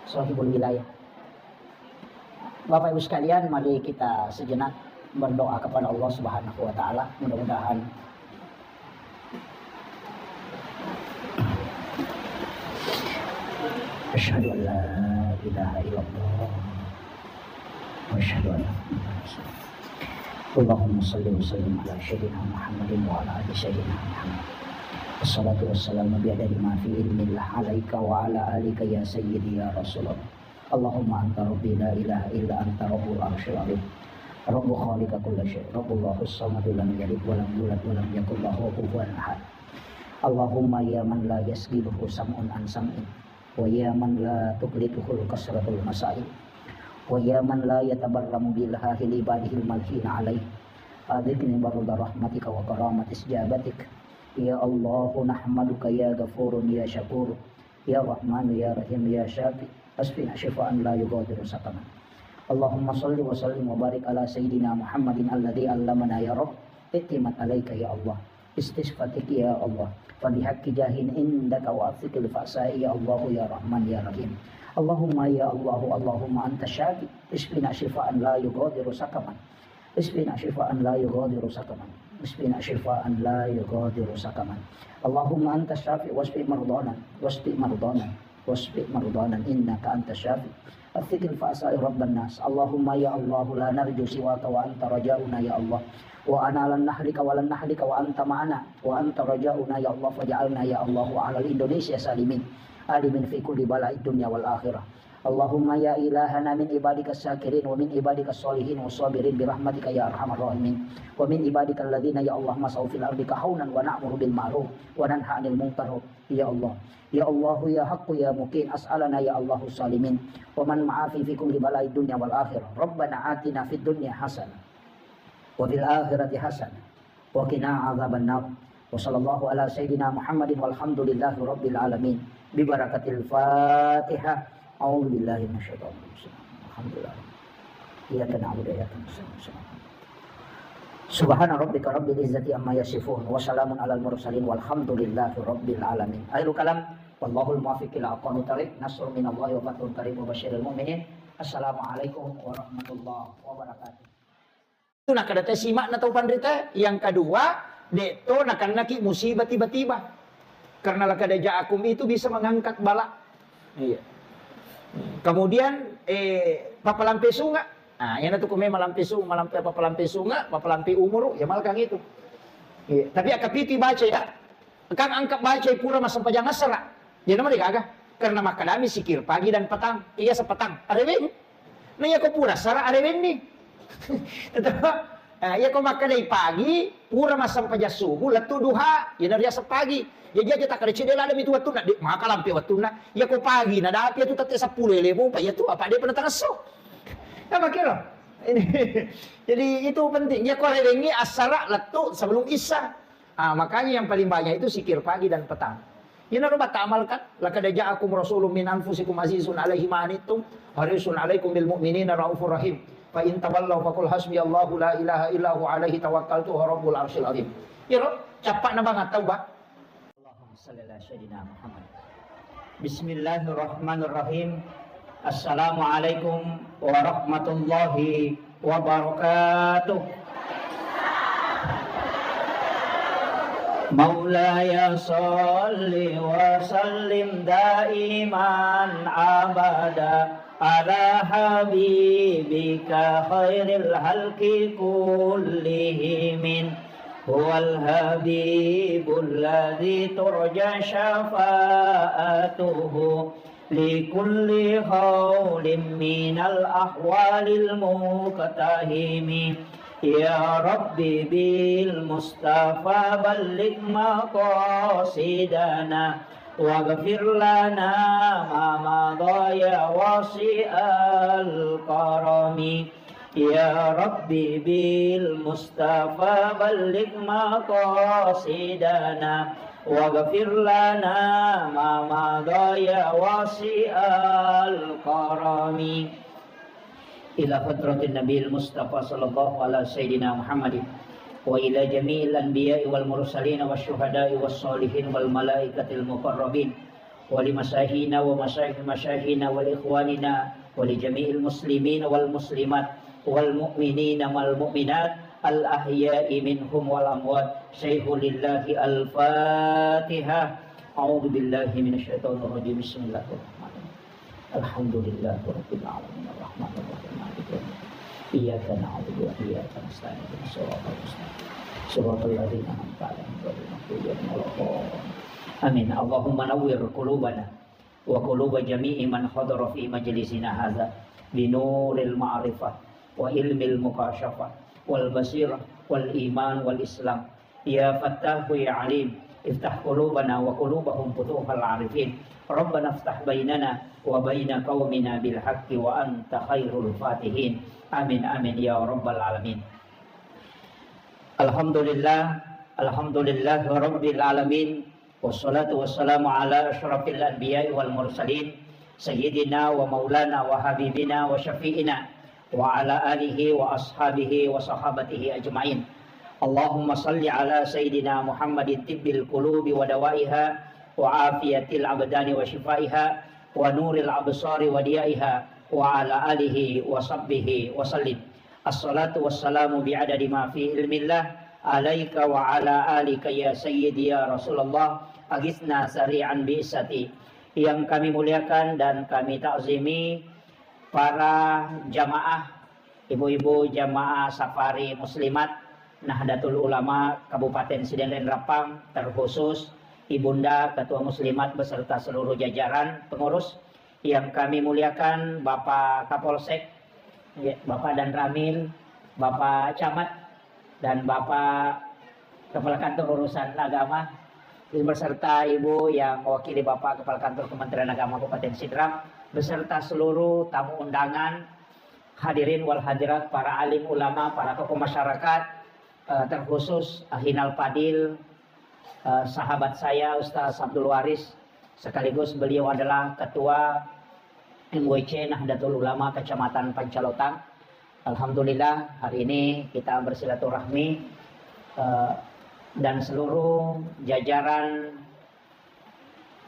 Sohibul Wilayah. Bapak Ibu sekalian, mari kita sejenak berdoa kepada Allah Subhanahu wa Ta'ala. Mudah-mudahan Asyhadu an la ilaha illallah. Wa asyhadu anna Muhammadan Rasulullah. Allahumma salli wa sallim ala Sayyidina Muhammadin wa ala ali Sayyidina Muhammad. Wassalatu wassalamu biadadi ma fi ilmillah alaika wa ala alika ya Sayyidi ya Rasulullah. Allahumma anta rabbi la ilaha illa anta rabbul arsyil azim. Rabbu khaliqa kulla syai. Rabbullahu samadu lam yalid wa lam yulad wa lam yakul lahu kufuwan ahad. Allahumma ya man la yasgiluhu sam'un an sam'in. Wa ya man la tuqlituhul kasratul masail. Wa ya man la yatabarramu bi ilhahi li ibadihil malhina alaih. Adhikni barda rahmatika wa karamati ijabatik. Ya Allahu nahmaduka ya ghafurun ya syakur. Ya Rahman, ya Rahim, ya Syafi, asfina syifaan la yughadiru saqaman. Allahumma salli wa sallim wa barik ala Sayyidina Muhammadin alladhi allamana ya Rabb. I'timat alaika ya Allah. Istisfatik ya Allah. Fa bihaqqi jahin indaka wa afiqil fa'sai ya Allah ya Rahman ya Rahim. Allahumma ya Allahu, Allahumma anta syafi. Isfina syifaan la yughadiru saqaman. Isfina syifaan la yughadiru saqaman. Isfina syifaan la yughadiru saqaman. Allahumma anta syafi wasfi mardana, wasfi mardana, wasfi mardana innaka anta syafi. Afiqil fa'sai rabban nas. Allahumma ya Allah la narju siwaka wa anta rajauna ya Allah. Wa ana lan nahlika wa lan nahlika wa anta ma'ana. Wa anta rajauna ya Allah faj'alna ya Allah wa alal Indonesia salimin. Alimin fi kulli bala'i dunya wal akhirah. Allahumma ya ilahana min ibadika syakirin wa min ibadika sholihin wa sabirin bi rahmatika ya arhamar rahimin. Wa min ibadika alladhina ya Allah masau fil ardi kahaunan wa na'muru bil ma'ruf wa nanha anil munkar. Ya Allah. Ya Allahu ya Haqqu ya Muqin as'alana ya Allahu salimin. Wa man ma'afi fi kulli bala'i dunya wal akhirah. Rabbana atina fid dunya hasanah. Wa fil akhirati hasanah. Wa qina adzabannar. Wa sallallahu ala sayyidina Muhammadin walhamdulillahi rabbil alamin. Bi barakatil Fatihah. A'udzu billahi minasyaitonir rajim. Alhamdulillah. Iyyaka na'budu wa iyyaka nasta'in. Subhana rabbika rabbil izzati amma yasifun. Wa salamun alal mursalin walhamdulillahi rabbil alamin. Akhirul kalam. Wallahul muwaffiq ila aqwamit thariq. Nasrun minallahi wa fathun qarib wa basyiril mu'minin. Assalamualaikum warahmatullahi wabarakatuh. Itu nakkeda te sima'na tau panrita. Yang kedua, de' to nakennaki musibah tiba-tiba. Karena laqad ja'akum itu bisa mengangkat bala. Iya. Kemudian, eh, papalampe sunga. Nah, yana tu kume malampe sunga, malampe, papalampe sunga, papalampe umuru, ya malkang itu. Iya. Tapi akkapitu baca ya. Kan engka bacai pura massempajang assara. Jadi nama degaga. Karena makkadami zikir pagi dan petang. Iya sepetang. Areweng. Nah, iya ko pura assara arewenni. Tetap. Nah, iya ko makkadai pagi pura massempajang subuh lettu duha. Iya na riaseng pagi. Jadi aja tak ada cedde ladang itu waktu nak maka lampe waktu nak. Iya ko pagi na dapi itu tette sepuluh lebo. Pak iya tu apa dia pernah tangesso. Nah, makanya. Jadi itu penting. Iya ko arewenni assara lettu sebelum isya. Ah, makanya yang paling banyak itu zikir pagi dan petang. Inaro batta amalkan, laqad ja'akum rasulun min anfusikum azizun alaihi ma anittum, harisun alaikum bil mu'minina raufur rahim. Fa in tawallaw faqul hasbiyallahu la ilaha illa huwa alaihi tawakkaltu wa rabbul arsyil azim. Iro, cappa'na banget taubat. Allahumma shalli ala sayyidina Muhammad. Bismillahirrahmanirrahim. Assalamualaikum warahmatullahi wabarakatuh. مولاي صل وسلم دائما أبدا على حبيبك خير الخلق كلهم. هو الحبيب الذي ترجى شفاعته لكل هول من الأهوال المقتحم. يا رب بالمصطفى بلغ مقاصدنا، واغفر لنا ما مضى يا واسع الكرم. يا رب بالمصطفى بلغ مقاصدنا، واغفر لنا ما مضى يا واسع الكرم. إلى حضرة النبي المصطفى صلى الله على سيدنا محمد، وإلى جميع الأنبياء والمرسلين والشهداء والصالحين والملائكة المقربين، ولمشايخنا ومشايخ مشايخنا ولإخواننا ولجميع المسلمين والمسلمات والمؤمنين والمؤمنات الأحياء منهم والأموات. شيخ لله، الفاتحة. أعوذ بالله من الشيطان الرجيم. بسم الله الرحمن الرحيم. الحمد لله رب العالمين. الرحمن الرحيم. مالك يوم الدين. إياك نعبد وإياك نستعين. اهدنا الصراط المستقيم. صراط الذين أنعمت عليهم غير المغضوب عليهم ولا الضالين. آمين. اللهم نور قلوبنا وقلوب جميع من حضر في مجلسنا هذا بنور المعرفة وعلم المكاشفة والبصيرة والإيمان والإسلام. يا فتاح يا عليم، افتح قلوبنا وقلوبهم فتوح العارفين. ربنا افتح بيننا وبين قومنا بالحق وأنت خير الفاتحين. آمين، آمين يا رب العالمين. الحمد لله، الحمد لله رب العالمين. والصلاة والسلام على أشرف الأنبياء والمرسلين، سيدنا ومولانا وحبيبنا وشفيعنا وعلى آله وأصحابه وصحابته أجمعين. اللهم صل على سيدنا محمد طب القلوب ودوائها وعافية الأبدان وشفائها ونور الأبصار وضيائها وعلى آله وصحبه وسلم. الصلاة والسلام بعدد ما في علم الله عليك وعلى آلك يا سيدي يا رسول الله. أغثنا سريعا بعزتك. Yang kami muliakan dan kami takzimi para jamaah, ibu-ibu jamaah safari muslimat Nahdlatul Ulama Kabupaten Sidenreng Rappang, terkhusus Ibunda Ketua Muslimat beserta seluruh jajaran pengurus. Yang kami muliakan Bapak Kapolsek, ya, Bapak Danramil, Bapak Camat, dan Bapak Kepala Kantor Urusan Agama, beserta Ibu yang mewakili Bapak Kepala Kantor Kementerian Agama Kabupaten Sidrap, beserta seluruh tamu undangan, hadirin wal hadirat, para alim ulama, para tokoh masyarakat, eh, terkhusus Akhinal Fadil, eh, sahabat saya Ustaz Abdul Waris, sekaligus beliau adalah Ketua M W C Nahdlatul Ulama Kecamatan Pancalotang. Alhamdulillah, hari ini kita bersilaturahmi, eh, dan seluruh jajaran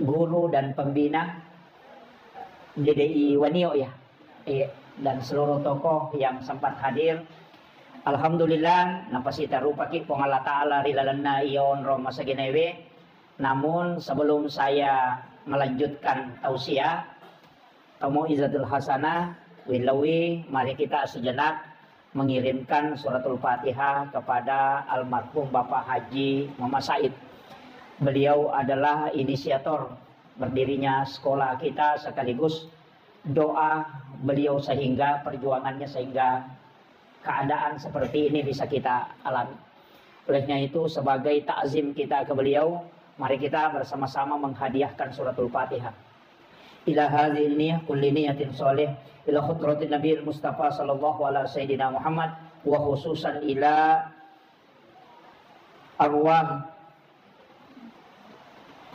guru dan pembina D D I Wanio, ya. Iya, dan seluruh tokoh yang sempat hadir. Alhamdulillah, napasitarupaki Puang Allah Ta'ala ri lalenna iya onrong masaginewe. Namun, sebelum saya melanjutkan tausiah, Mau'izatul Hasanah, Wilawi, mari kita sejenak mengirimkan suratul Fatihah kepada almarhum Bapak Haji Muhammad Said. Beliau adalah inisiator berdirinya sekolah kita, sekaligus doa beliau sehingga perjuangannya sehingga keadaan seperti ini bisa kita alami. Olehnya itu, sebagai takzim kita ke beliau, mari kita bersama-sama menghadiahkan suratul Fatihah. Ila hadhihi niyah kulli niyatin shalih, ila hadratin Nabi Mustafa sallallahu ala sayyidina Muhammad, wa khususan ila arwah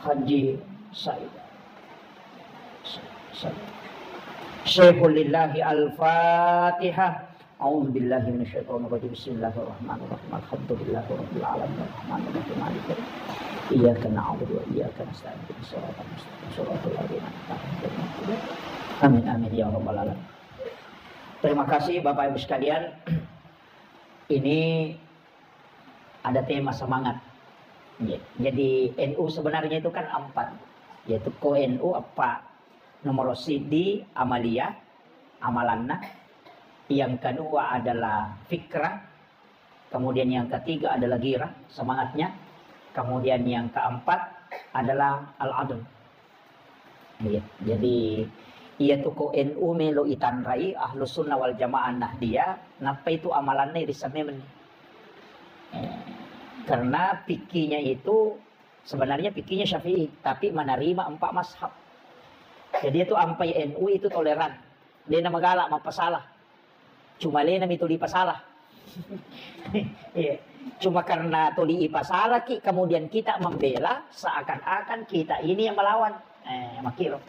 Haji Said. Said. Syaikhul lillahi al-Fatihah. A'udzu billahi minasyaitonir rajim. Bismillahirrahmanirrahim. Alhamdulillahi rabbil alamin. Arrahmanir rahim. Maliki yaumiddin. Iyyaka na'budu wa iyyaka nasta'in. Ihdinas siratal mustaqim. Siratal ladzina an'amta 'alaihim. Amin, amin, ya rabbal alamin. Terima kasih, Bapak Ibu sekalian. Ini ada tema semangat. Ya, jadi N U sebenarnya itu kan empat, yaitu ko N U apa? Nomor sidi amalia, amalanna. Yang kedua adalah fikrah. Kemudian yang ketiga adalah ghirah, semangatnya. Kemudian yang keempat adalah al-adl. Iya, jadi iya tu ko N U melo itanrai, Ahlus Sunnah wal Jamaah Nahdiyah, nappa itu amalanna irisemmenni. Eh, karena fikihnya itu sebenarnya fikihnya Syafi'i, tapi menerima empat mazhab. Jadi itu ampai N U itu toleran. Dia nama galak mapasalah. Cuma lena mi tuli pasalah. Iya. Cuma karena tuli ipasala ki, kemudian kita membela seakan-akan kita ini yang melawan. Eh, makiro.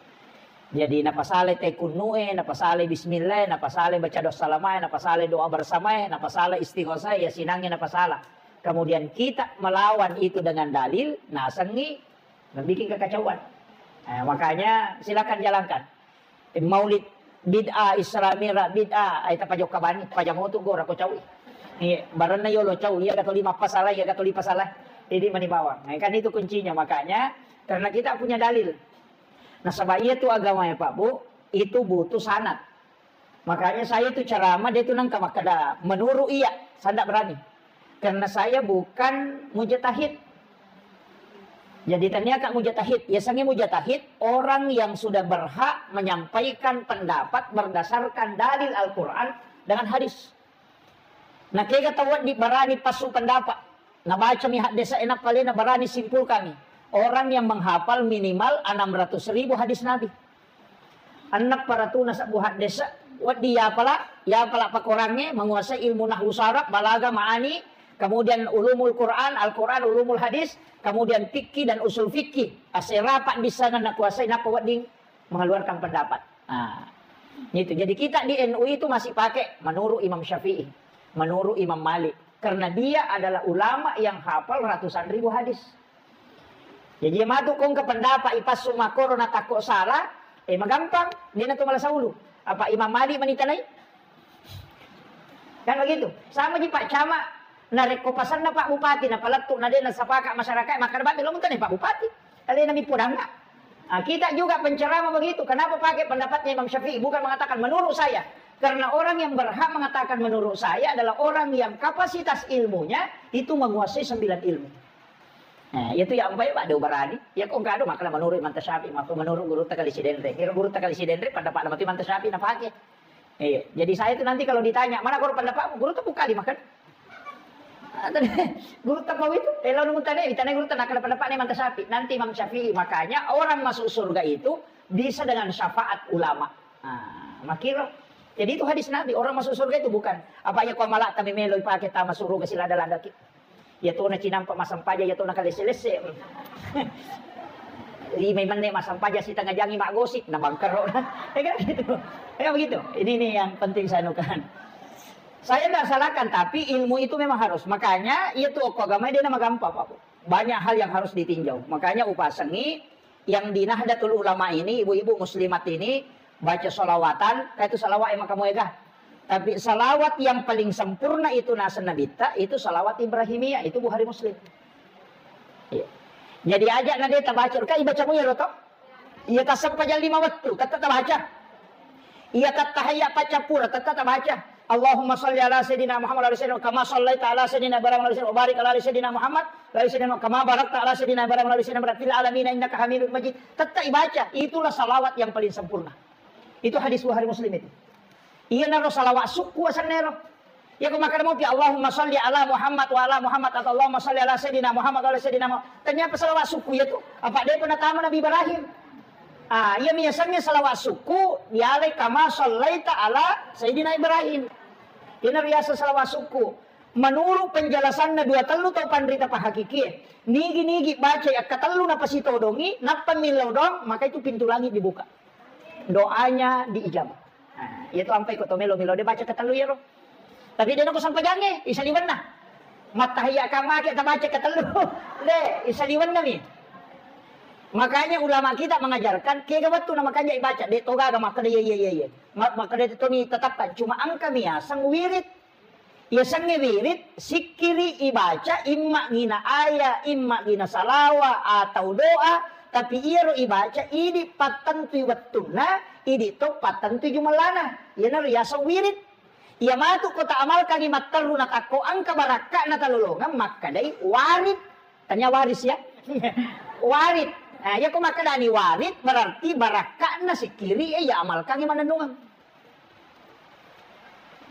Jadi napasale tekunnu'e, napasale bismillah, napasale baca doa salamae, napasale doa bersamae, napasale istighosah, ya sinangnya napasala. Kemudian kita melawan itu dengan dalil, nasengi membuat kekacauan. Eh, makanya silakan jalankan. Maulid bid'ah, Isra Mi'raj bid'ah, ai tapajokka bani, pajamotu gora ko caui. Iya, baranna yolo cau, iya gato lima pasala, iya gato lima pasala. Jadi mani bawang. Nah, kan itu kuncinya. Makanya karena kita punya dalil. Nasaba iya tu agama ya Pak Bu, itu butuh sanad. Makanya saya tu ceramah dia tu nangka makkeda menurut iya, saya ndak berani. Karena saya bukan mujtahid. Jadi tania kak mujtahid, ya sangi mujtahid orang yang sudah berhak menyampaikan pendapat berdasarkan dalil Al-Quran dengan hadis. Nah, kega tau wedding barani passu pendapat. Nabaca mi haddese nappa lena barani simpulkan mi. Orang yang menghafal minimal enam ratus ribu hadis Nabi. Enneng paratuna sebbu haddese, wedding yapala, yapala pakorangnge, menguasai ilmu nahwu saraf, balaga, ma'ani, kemudian ulumul Quran, Al-Quran, ulumul hadis, kemudian fikih dan usul fikih. Asera pak disangan nakuasai, nappa wedding mengeluarkan pendapat. Nah, itu. Jadi kita di N U itu masih pakai menurut Imam Syafi'i, menurut Imam Malik. Karena dia adalah ulama yang hafal ratusan ribu hadis. Jadi matu kong ke pendapat ipassu makoro na takko salah, eh magampang, dia na tu malah saulu. Apa Imam Malik manitanai? Kan begitu. Sama ji Pak Camat, narekko pasanna Pak Bupati, napalettu, na de' nasapaka masyarakat, maka debat lo muntah nih Pak Bupati. Alena mi podang, Pak. Ah, kita juga penceramah begitu. Kenapa pakai pendapatnya Imam Syafi'i? Bukan mengatakan menurut saya. Karena orang yang berhak mengatakan menurut saya adalah orang yang kapasitas ilmunya itu menguasai sembilan ilmu. Nah, itu yang empat Pak do barani. Ya kok enggak ada makna menurut Imam Syafi'i, maka menurut guru takali sidenre. Kira guru takali sidenre pendapat nama Imam Syafi'i na pakai. Iya, jadi saya itu nanti kalau ditanya, "Mana guru pendapatmu?" Guru tepuk kali makan. Guru tepuk itu, eh lalu mutane, ditanya guru tentang pendapat Imam Syafi'i. Nanti Imam Syafi'i, makanya orang masuk surga itu bisa dengan syafaat ulama. Nah, makiro. Jadi itu hadis Nabi, orang masuk surga itu bukan apa ya kau malak kami melo pakai tama surga sila ada lagi. Iya tona cinampa massempajang, iya tona kalesse-lesse. Lima menne massempajang sitengah jangi maggosip, na bangkero. Ya kan gitu. Ya begitu. Ini nih yang penting saya anukan. Saya nggak salahkan, tapi ilmu itu memang harus. Makanya iya tuh okko agama dia nama gampang Pak. Banyak hal yang harus ditinjau. Makanya upasengi yang di Nahdlatul Ulama ini, ibu-ibu muslimat ini baca salawatan, kayak itu salawat emang kamu ega. Tapi salawat yang paling sempurna itu nasa Nabitta, itu salawat Ibrahimiyah, itu Bukhari Muslim. Iya. Jadi aja na deta baca, kai baca mu ya roto? Iya tasempajang lima waktu, tetap baca. Iya tattahayya paccappura, tetap baca. Allahumma salli ala sayyidina Muhammad wa ala sayyidina kama sallaita ala sayyidina Ibrahim wa ala sayyidina wa barik ala sayyidina Muhammad wa ala sayyidina kama barakta ala sayyidina Ibrahim wa ala sayyidina Ibrahim fil alamin innaka Hamidum Majid. Tetap baca, itulah salawat yang paling sempurna. Itu hadis Bukhari Muslim itu. Iya naro salawat sukku asenna ero. Iya ko makkeda mopi Allahumma salli ala Muhammad wa ala Muhammad atau Allahumma salli ala sayyidina Muhammad wa ala sayyidina Muhammad. Ternyata salawat sukku ya tu. Apa dia pernah tamu Nabi Ibrahim? Ah, iya miasannya salawat sukku dialai kama sallaita ala sayyidina Ibrahim. Ini biasa salawat sukku. Menurut penjelasannya dua tellu tau panrita pahakikie. Nigi-nigi baca akka tellu napasitodongi, nappa millau doang, maka itu pintu langit dibuka. Doanya diijabah. Nah, iya tu ampai ko to melo-melo de baca ketellu iyaro. Tapi de nako sampajangnge, isa liwenna. Mattahiyya kamake ta baca ketellu. De, isa liwenna mi. Makanya ulama kita mengajarkan kega wettu na makanja ibaca, de togaga makkeda iya iya iya iya. Ma-, makkeda to mi tetapkan cuma engka mi aseng wirid. Yasengnge wirid, sikkiri ibaca, imma gina aya, imma gina salawa atau doa, tapi iyaro ibaca idi pattentui wettunna, idi to pattentui jumellana. Iyanaro yaseng wirid. Iya matu ko ta amalkangi matteru na takko engka barakka'na talolongeng makkedai warid. Tania waris ya. Warid. Nah, iya ko makkedani warid, berarti barakka'na sikkiri, eh, iya amalkangngi mannennungeng.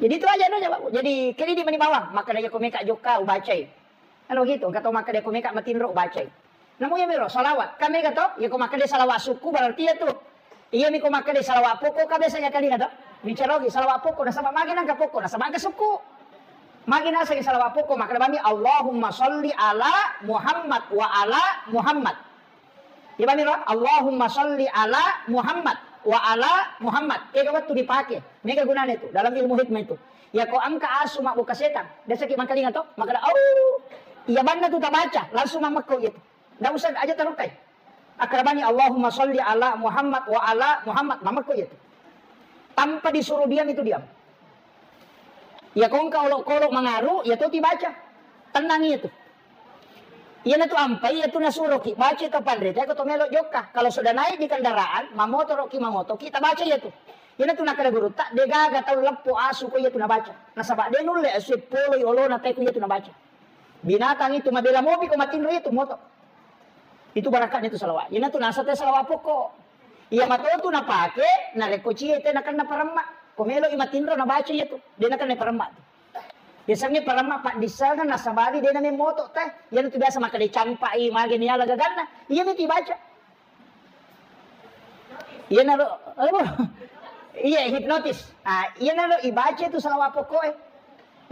Jadi itu aja no jawab. Jadi kredit mani bawang, makkeda iya ko meka jokka ubacai. Anu gitu, engka tau makkeda ko meka matinro ubacai. Namo iya miro salawat. Kan mega to, iya ko makkeda salawat sukku berarti iya tu. Iya mi ko makkeda salawat pokok, kan biasanya kali to. Bicara lagi salawat pokok, nasaba magi nangka pokok, nasaba engka sukku. Magi naseng salawat pokok, makkeda bami Allahumma sholli ala Muhammad wa ala Muhammad. Iya bami ro, Allahumma sholli ala Muhammad wa ala Muhammad. Kega wettu dipake. Mega gunana itu dalam ilmu hikmah itu. Ya ko engka asu mabbuka setang, biasa ki mangkalinga to, makkeda, "Au." Iya banna tu tabaca, langsung mammekko iya tu. Ndak usah aja tarukkai. Akkarabani Allahumma sholli ala Muhammad wa ala Muhammad, mammekko iya tu. Tanpa disuruh diam itu diam. Iya ko engka olok-kolok mangaru, iya to tibaca. Tenang iya tu. Iyanatu ampai iyatu nasuroki baca to panrita ko to melo jokka. Kalau sudah naik di kendaraan, mamotoroki, mangotoki, tabaca iyatu. Iyanatu nakkeda gurutta, degaga tau leppo asu ko iyatu nabaca. Nasaba de nulle asu poloi olona te ko iyatu nabaca. Binatang itu mabela mopi ko matinro iyatu moto. Itu barakatnya itu salawat. Iyanatu nasa te salawat pokok. Iya matotu napake, narekko cie te nakenna paremma. Ko melo i matinro nabaca iyatu. De nakenna paremma tu. Yasengnge paremma paddissengeng nasabari de namemmoto teh. Iyana tu biasa makkeda campai, mage niala gaganna. Iya mi tibaca. Iyanaro, apa? Iya, hipnotis. Ah, iyanaro ibaca itu salawat pokok e.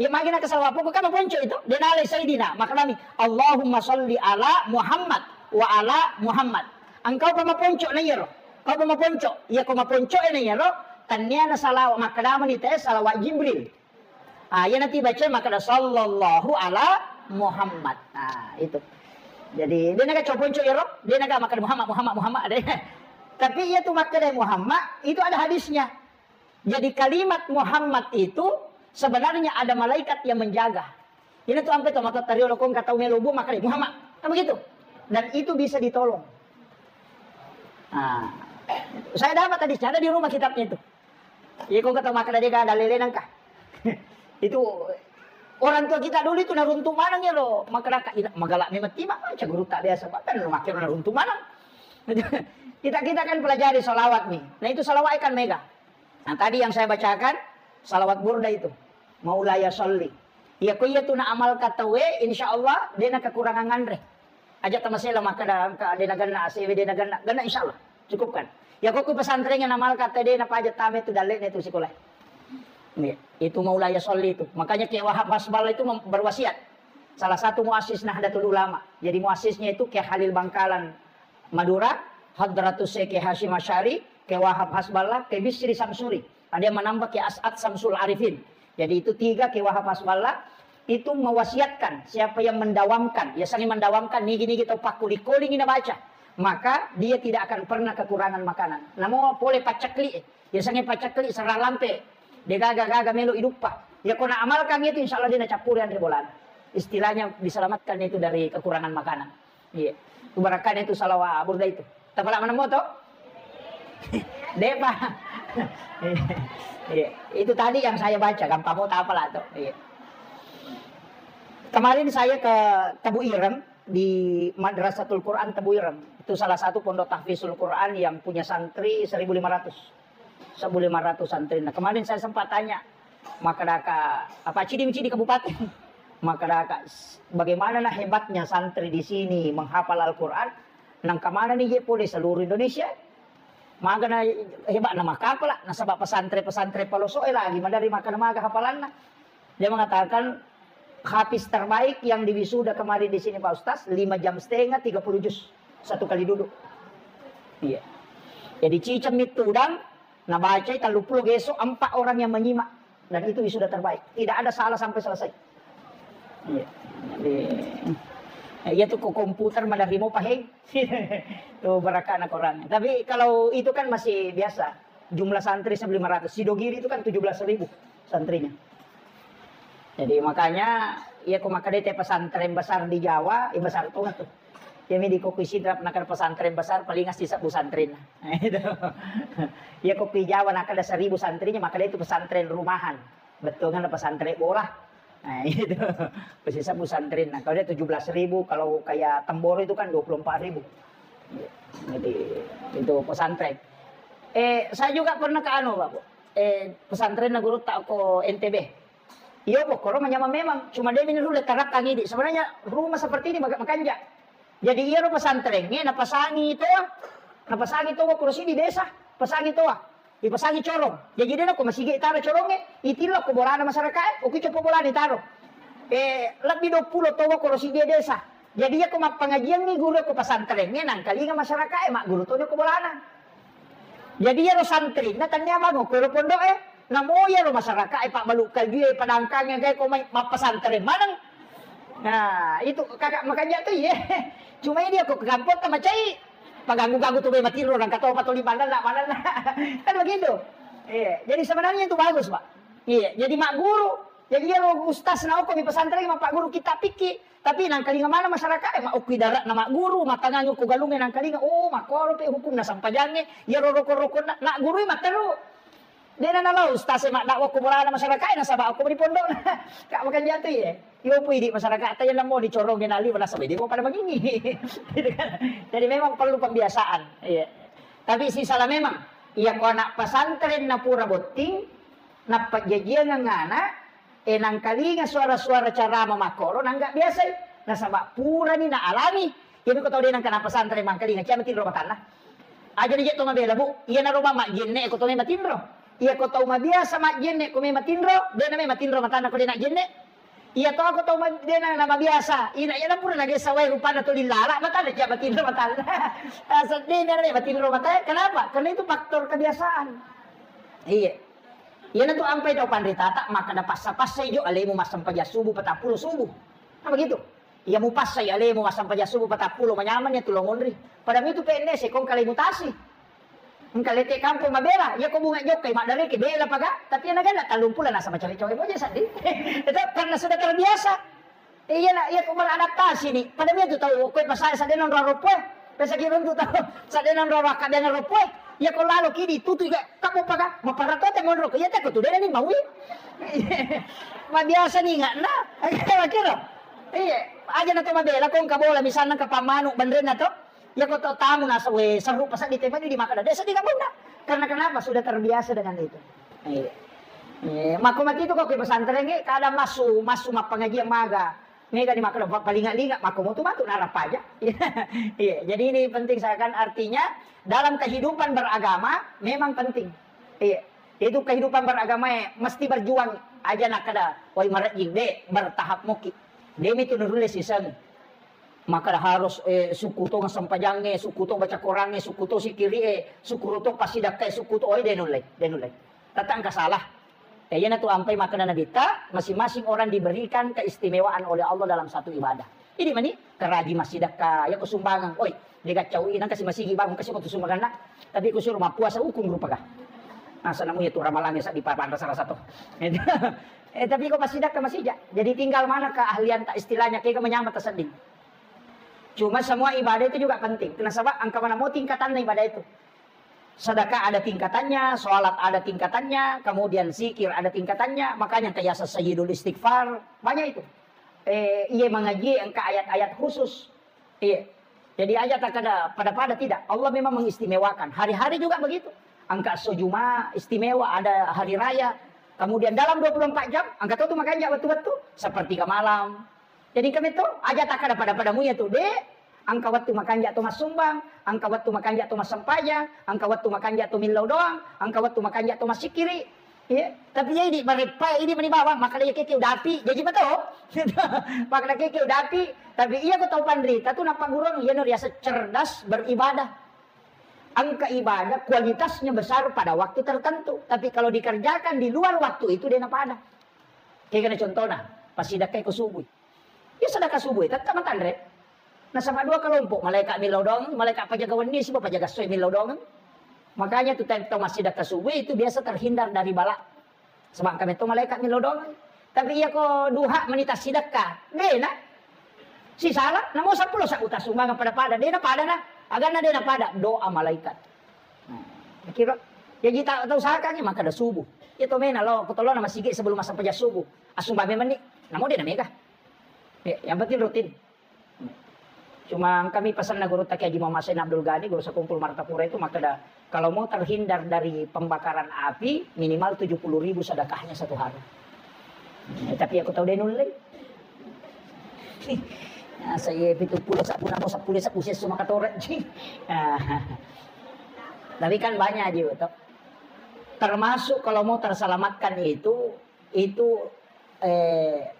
Iya mage naka salawat pokok kan maponco itu. De nalai Sayyidina, maknami Allahumma sholli ala Muhammad wa ala Muhammad. Engkau pa maponco na iyaro. Kau pa maponco. Iya ko maponco e na iyaro, tanniana salawat makkedamani te salawat Jibril. Ah, iya nanti baca makkeda sallallahu ala Muhammad. Ah, itu. Jadi, de naga coponco ero, de naga makkeda Muhammad, Muhammad, Muhammad, de. Tapi iya tu makkeda Muhammad, itu ada hadisnya. Jadi kalimat Muhammad itu sebenarnya ada malaikat yang menjaga. Ini tu ampe to mata tariolo kong kata melo bu makkeda Muhammad. Kan begitu. Dan itu bisa ditolong. Nah, saya dapat hadisnya, ada di rumah kitabnya itu. Iya, ko kata makkeda de ga dalele nangka. Itu orang tua kita dulu itu naruntu maneng ya lo, makkeda ka ina magala memang tima, ah, caguru tak biasa, bahkan lo makkeda naruntu maneng. Kita, kita kan pelajari salawat nih. Nah, itu salawat kan mega. Nah, tadi yang saya bacakan salawat burda itu. Maulaya sholli. Iya, ko iya tu na amal katawe, insya Allah, de na kekurangan nganre. Aja tamasela makkeda engka de nagenna A C W, de nagenna, genna insyaallah. Cukupkan. Ya, ko ku pesantren yang namal kata de napaja tame tu dalle ne tu sekolah. Iya, itu Maulaya Sholli itu. Makanya Kiai Wahab Hasballah itu mem-, berwasiat. Salah satu muassis Nahdlatul Ulama. Jadi muassisnya itu Kiai Khalil Bangkalan Madura, Hadratus Syekh Kiai Hasyim Asy'ari, Kiai Wahab Hasballah, Kiai Bisri Samsuri. Ada yang menambah Kiai As'ad Samsul Arifin. Jadi itu tiga Kiai Wahab Hasballah itu mewasiatkan siapa yang mendawamkan, ya sangi mendawamkan nigi-nigi tau pakkuli-kulingi nabaca, maka dia tidak akan pernah kekurangan makanan. Namo pole pacekli, ya sangi pacekli serra lampe, de gaga-gaga melo iduppa. Ya kona amalkan itu insya Allah dia nacappuri anre bolana. Istilahnya diselamatkan itu dari kekurangan makanan. Iya. Itu barakahnya itu salawat burda itu. Tapala manemmo to? Depa. Iya. Itu tadi yang saya baca, gampang mau tapala to. Iya. Kemarin saya ke Tebu Ireng di Madrasatul Quran Tebu Ireng. Itu salah satu pondok tahfizul Quran yang punya santri seribu lima ratus. Seribu lima ratus santri. Nah, kemarin saya sempat tanya, makkedaka, apa cidi-cidi kabupaten? Makkedaka, "S-, bagaimana nah hebatnya santri di sini menghafal Al-Quran? Nang kemana nih je pole seluruh Indonesia? Maga na hebat na makapala, nasaba pesantren-pesantren paloso e lagi madari makkeda maga hafalanna." Dia mengatakan, hafiz terbaik yang diwisuda kemarin di sini, Pak Ustaz, lima jam setengah, tiga puluh juz. Satu kali duduk. Iya. Jadi, ciceng mitu udang, nabacai telluppulo geso, empat orang yang menyimak. Dan itu wisuda terbaik. Tidak ada salah sampai selesai. Iya. Jadi, eh, iya tuh, ko komputer maderri mopa, hei. Tuh, barakana korang. Tapi kalau itu kan masih biasa. Jumlah santri seribu lima ratus. Sidogiri itu kan tujuh belas ribu santrinya. Jadi makanya, iya ko makkeda te pesantren besar di Jawa, eh, besar tu tuh. Iya mi di ko kui Sidrap nakkeda pesantren besar, paling asli sebbu santrinna. Nah, itu. Iya ko kui Jawa nakkeda seribu santrinya, makkeda itu pesantren rumahan. Betul kan pesantren bola. Nah, itu. Pasti sebbu santrinna. Kalau dia tujuh belas ribu, kalau kayak Temboro itu kan dua puluh empat ribu. Jadi itu pesantren. Eh, saya juga pernah ke anu, Pak, Bu. Eh, pesantren na guru tak ko N T B. Iyo, pokoro manyameng memang. Cuma de' mi nulle tarakkangi di. Sebenarnya rumah seperti ini maka-, makanja. Jadi iyaro pesantrengnge napasangi toa. Napasangi toa kuro siddi desa. Pasangi toa. Dipasangi corong. Jadi de' nako masigi taro corongnge, itillo ko bolana masyarakae, uki copo bolana taro. Eh, lebbi duappulo toa kuro siddi desa. Jadi iyako mappangajiangngi guru ko pesantrengnge nangkalinga masyarakae, magguru toni ko bolana. Jadi iyaro santrinna tania bango ko ero pondo'e, namo iyaro masyarakae pabbalu kajue padangkangnge gae ko mai mappesantren maneng. Nah, itu kakak makanja tu iye. Cuma ini aku ke kampung macai paganggu-ganggu tu matinro orang kata apa tuli mana nak mana nak. Kan begitu. Iya, jadi sebenarnya itu bagus, Pak. Iya, jadi mak guru. Jadi iyaro ustaz na okko mi pesantren mappaguru kitab fikih. Tapi nangkalinga mana masyarakae, ma okki darat na magguru, matangang ko galungnge nangkalinga, oh, makkoro pe hukumna sampajangnge, iyaro roko-rokonna, na gurui matteru. Dena nalo ustaz e maddakwa ko bolana masyarakae nasaba okko di pondokna. Kak makanja tu iye. Iyo pui di masyarakatta iya namo dicorongnge nali nasaba de' mo pada mangingi. Gitu kan. Jadi memang perlu pembiasaan. Iya. Tapi sisala memang, iya ko anak pesantren na pura botting, nappa jajiang anak, eh, nangkalinga suara-suara carama makkoro, nangga biasai. Nasaba purani na alami. Iyami ko tau de' nangka na pesantren mangkalinga, cia matinro matanna. Aja ni je' to mabela, Bu. Iyanaro ma-, majjenne ko to me matinro. Iya ko tau mabiasa majjenne ko me matinro, de' na me matinro matanna ko de' na jenne. Iya to ko tau ma-, de' na, na mabiasa. Ina iya na pura na desa wae rupanna to lillara, matanna cia matinro matanna. Ah, seddena de' matinro matanna. Kenapa? Karena itu faktor kebiasaan. Iya. Iyana tu ampai tau panritata, makkada passa-passai jo alemu massempajang subuh, patappulo subuh. Nah, begitu. Iya mupassai alemu massempajang subuh, patappulo, manyameng iya tu lo monri. Pada mitu P N S, kong kalai mutasi. Engka lete kampung mabela, iya ko bunga jokkai, maddareke bela paga, tapi iya naganna tallumpulo nasaba cawe-cawe moja seddi. Itu karena sudah terbiasa. Iya na, iya ko beradaptasi ni. Pada mitu tau, ko pasai sadena onro ropoe. Pesa ki runtu tau, sadena onro akkabiang ropoe. Iya ko lalo ki ditutu ga, kamu paga, maparato te monro ko. Iya te ko tu dena ni maui. Mabiasa ni ngana. Kira-kira. Iya, aja na to mabela ko engka bola misalna engka pammanu benrenna to. Iya ko to tamu nasa we seru pasaddi te mani di makkada. Desa di kampungna. Karena kenapa? Sudah terbiasa dengan itu. Iya. Eh, makko makitu ko ke pesantren e, kadang massu, massu mappangajian maga. Mega ni makkada pa-, palinga-linga, makko motu matu narapaja. Iya, jadi ini penting saya kan artinya dalam kehidupan beragama memang penting. Iya. Itu kehidupan beragama e mesti berjuang aja nakkada, wai marejjing, de, bertahap moki. De mitu nurulle siseng. Makkada harus, eh, sukku to sempajangnge, sukku to baca Korangnge, sukku to sikiri'e, sukku to passidakkae, sukku to, oi, de nulle, de nulle. Tette engka salah. Eh, iyanatu ampai makkada Nabitta, masing-masing orang diberikan keistimewaan oleh Allah dalam satu ibadah. Ini mani, karaji massidakka, ya ko sumbangan, oi, de gaccau i, nangka si masigi bangun, kasi ko tu sumbanganna. Tapi ko suruh mappuasa ukung rupa kah? Masa namu ya tu ramalangnge sa di papan rasa-rasa to. Eh, tapi ko massidakka masija. Jadi tinggal mana keahlian tak istilahnya, kega menyamata sedding. Cuma semua ibadah itu juga penting. Kenapa? Sebab engka mana mau tingkatanna ibadah itu. Sedekah ada tingkatannya, sholat ada tingkatannya, kemudian zikir ada tingkatannya. Makanya kayak Sayyidul Istighfar, banyak itu. Eh, iya mengaji engka ayat-ayat khusus. Iya. Jadi aja tak ada pada-pada tidak. Allah memang mengistimewakan. Hari-hari juga begitu. Engka sujuma istimewa, ada hari raya. Kemudian dalam dua puluh empat jam, engka tu makanya waktu-waktu sepertiga malam, jadi kami tu aja tak ada pada-pada muya tu, de, engka waktu makanja tu massumbang, engka waktu makanja tu massempajang, engka waktu makanja tu millau doang, engka waktu makanja tu massikiri. Iya, tapi ya ini mereppai ini meni bawang, makanya keke udapi, jadi betul. Makanya keke udapi, tapi iya ko tau panrita tu napa gurung, iya no riasa cerdas beribadah. Engka ibadah kualitasnya besar pada waktu tertentu, tapi kalau dikerjakan di luar waktu itu dia napa ada. Kaya gana contohna, pas sidakkai ko subui. Iya sedekah subuh, tetap matanre. Nasaba dua kelompok, malaikat millau doang, malaikat pajaga wenni, siba pajaga soe millau doang. Makanya tu tau massidekka subuh itu biasa terhindar dari bala. Sebab kami tu malaikat millau doang. Tapi iya ko duha menita sidekka, dena. Si salah, namo sepuluh sabuta sumbangan pada-pada, dena pada na. Agana dena pada, doa malaikat. Nah, kira, jadi tak tahu sahkan maka ada subuh. Itu mena lo, kutolona masigi sebelum masa pajak subuh. Asumba memang ni, namo dena mega. Ya, yang penting rutin. Cuma kami pesanna gurutta Kiai Haji Muhammad Sain Abdul Ghani, guru sekumpul Martapura itu, makkeda, kalau mau terhindar dari pembakaran api, minimal tujuh puluh ribu sedekahnya satu hari. Eh, tapi aku tahu deh nulle. Nah, saya itu puluh sepuluh, mau sepuluh, sepuluh, saya cuma katoret. Tapi kan banyak aja, betul. Termasuk kalau mau terselamatkan itu, itu, eh,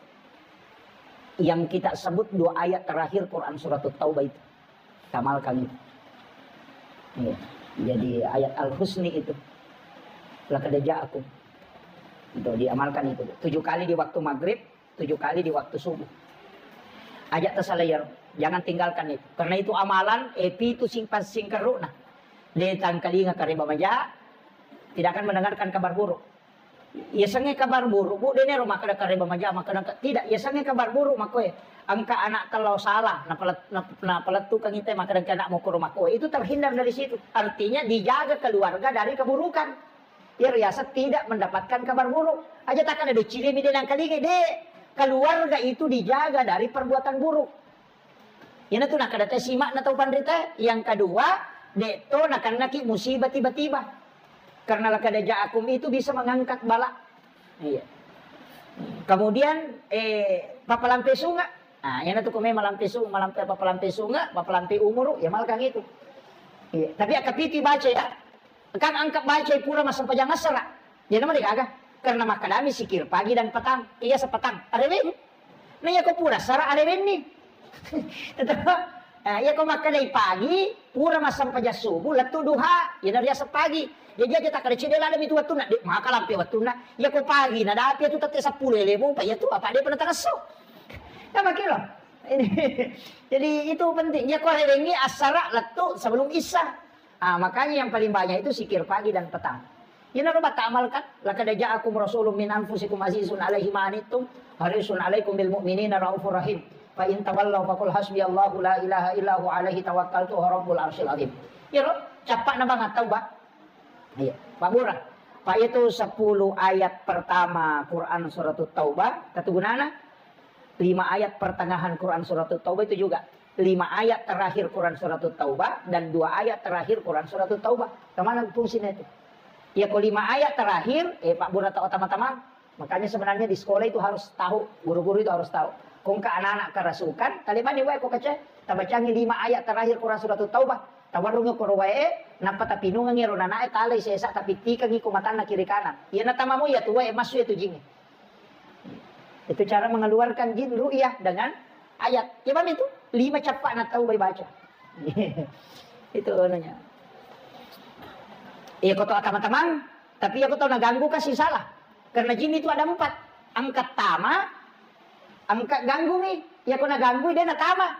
yang kita sebut dua ayat terakhir Quran Surat Taubah itu. Kita amalkan itu. Iya. Jadi ayat Al-Husni itu. Laqad ja'akum. Itu diamalkan itu. Tujuh kali di waktu maghrib, tujuh kali di waktu subuh. Aja' tasalai iyaro. Jangan tinggalkan itu. Karena itu amalan, eh, pitu simpan singkeruna. De' tangkalinga kareba maja, tidak akan mendengarkan kabar buruk. Yasengnge kabar buruk, Bu, de' nero makkeda kareba maja, makkeda ka-, tidak, yasengnge kabar buruk makkoe. Engka anak tello salah, napalet-, nap-, napalettukeng ite makkeda engka anak mokoro makkoe. Itu terhindar dari situ. Artinya dijaga keluarga dari keburukan. Iyaro yaseng tidak mendapatkan kabar buruk. Aja' takkeda docciremi de' nangkalingai, de'. Keluarga itu dijaga dari perbuatan buruk. Iyanatu nakkeda te sima'na tau panrita. Yang kedua, de' to nakennaki musibah tiba-tiba. Karena laqad ja'akum itu bisa mengangkat bala. Iya. Kemudian, eh, pappalampe sunga. Nah, iyanatu ko me malampe sunga, malampe, pappalampe sunga, pappalampe umuru, ya malkan itu. Iya. Tapi akkapitu baca ya. Kan engka bacai pura massempajang assara. Jadi nama degaga. Karena makkedami zikir pagi dan petang. Iya, sepetang. Arewe. Nah, iya ko pura assara arewenni. Tetap. Nah, iya ko makkedai pagi, pura massempajang subuh, lettu duha. Iya, nariaseng pagi. Jadi aja takkeda cedde lademi tu wettunna. De' maka lampe wettunna. Iya ko pagi, nadapi tu tette seppulo lemo, pa iya tu apa de' pernah tangesso. Kan makelo. Ini, jadi itu penting. Iya ko arewenni assara lettu sebelum isya. Ah, makanya yang paling banyak itu zikir pagi dan petang. Iyanaro batta amalkan, laqad ja'akum rasulun min anfusikum azizun alaihi ma anittum, harisun alaikum bil mu'minina raufur rahim. Fa in tawallaw faqul hasbiyallahu la ilaha illa huwa alaihi tawakkaltu wa rabbul arsyil azim. Iyaro, cappa'na bang At-Taubah. Iya, Pak Bura. Pak, itu sepuluh ayat pertama Quran Suratut Taubah, tatu gunana, lima ayat pertengahan Quran Suratut Taubah itu juga. Lima ayat terakhir Quran Suratut Taubah dan dua ayat terakhir Quran Suratut Taubah. Kemana fungsinya itu? Ya, ko lima ayat terakhir, eh, Pak Bura tau teman-teman. Makanya sebenarnya di sekolah itu harus tahu, guru-guru itu harus tahu. Ko engka anak-anak kerasukan, talebani wae ko kaca, tabacangi lima ayat terakhir Quran Suratut Taubah. Tawarrungi ko ro wae, nappa tapinungangi ro nanae, talai sesa, tapittikangi ko matanna kiri kanan. Iya natamamu iya tu wae, massu iya tu jingnge. Itu cara mengeluarkan jin ru'yah dengan ayat. Ya, paham itu? Lima cappa'na tau bai baca. Itu anunya. Iya, ko tau teman-teman, tapi iya ko tau naganggu kasih salah. Karena jin itu ada empat. Engka tama, engka ganggu mi. Iya ko naganggu, de' natama.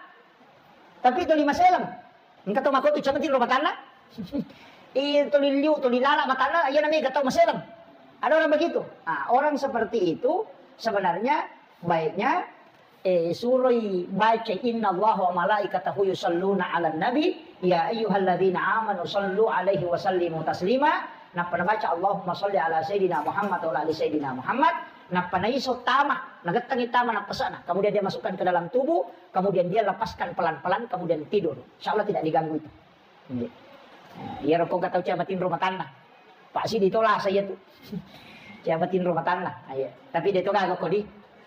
Tapi itu lima seleng. Engka to makotu cama tinro matanna. Iya, tuli liu, tuli lala matanna, iya namanya gak tau maseleng. Ada orang begitu. Nah, orang seperti itu sebenarnya baiknya, eh, suroi baca, "Innallaha wa malaikatahu yusalluna 'alan nabi, ya ayyuhalladzina amanu sallu 'alaihi wa sallimu taslima." Nappa nabaca, "Allahumma salli ala sayyidina Muhammad wa ala ali sayyidina Muhammad." Nappa naiso tama, nagettengi tama nappasana. Kemudian dia masukkan ke dalam tubuh, kemudian dia lepaskan pelan-pelan, kemudian tidur. Insya Allah tidak diganggu itu. Iya. Nah, iyaro ko engka tau cama tinro matanna. Pak sidi to lasa iya tu. Cama tinro matanna. Ah, iya. Tapi de' to gaga ko di.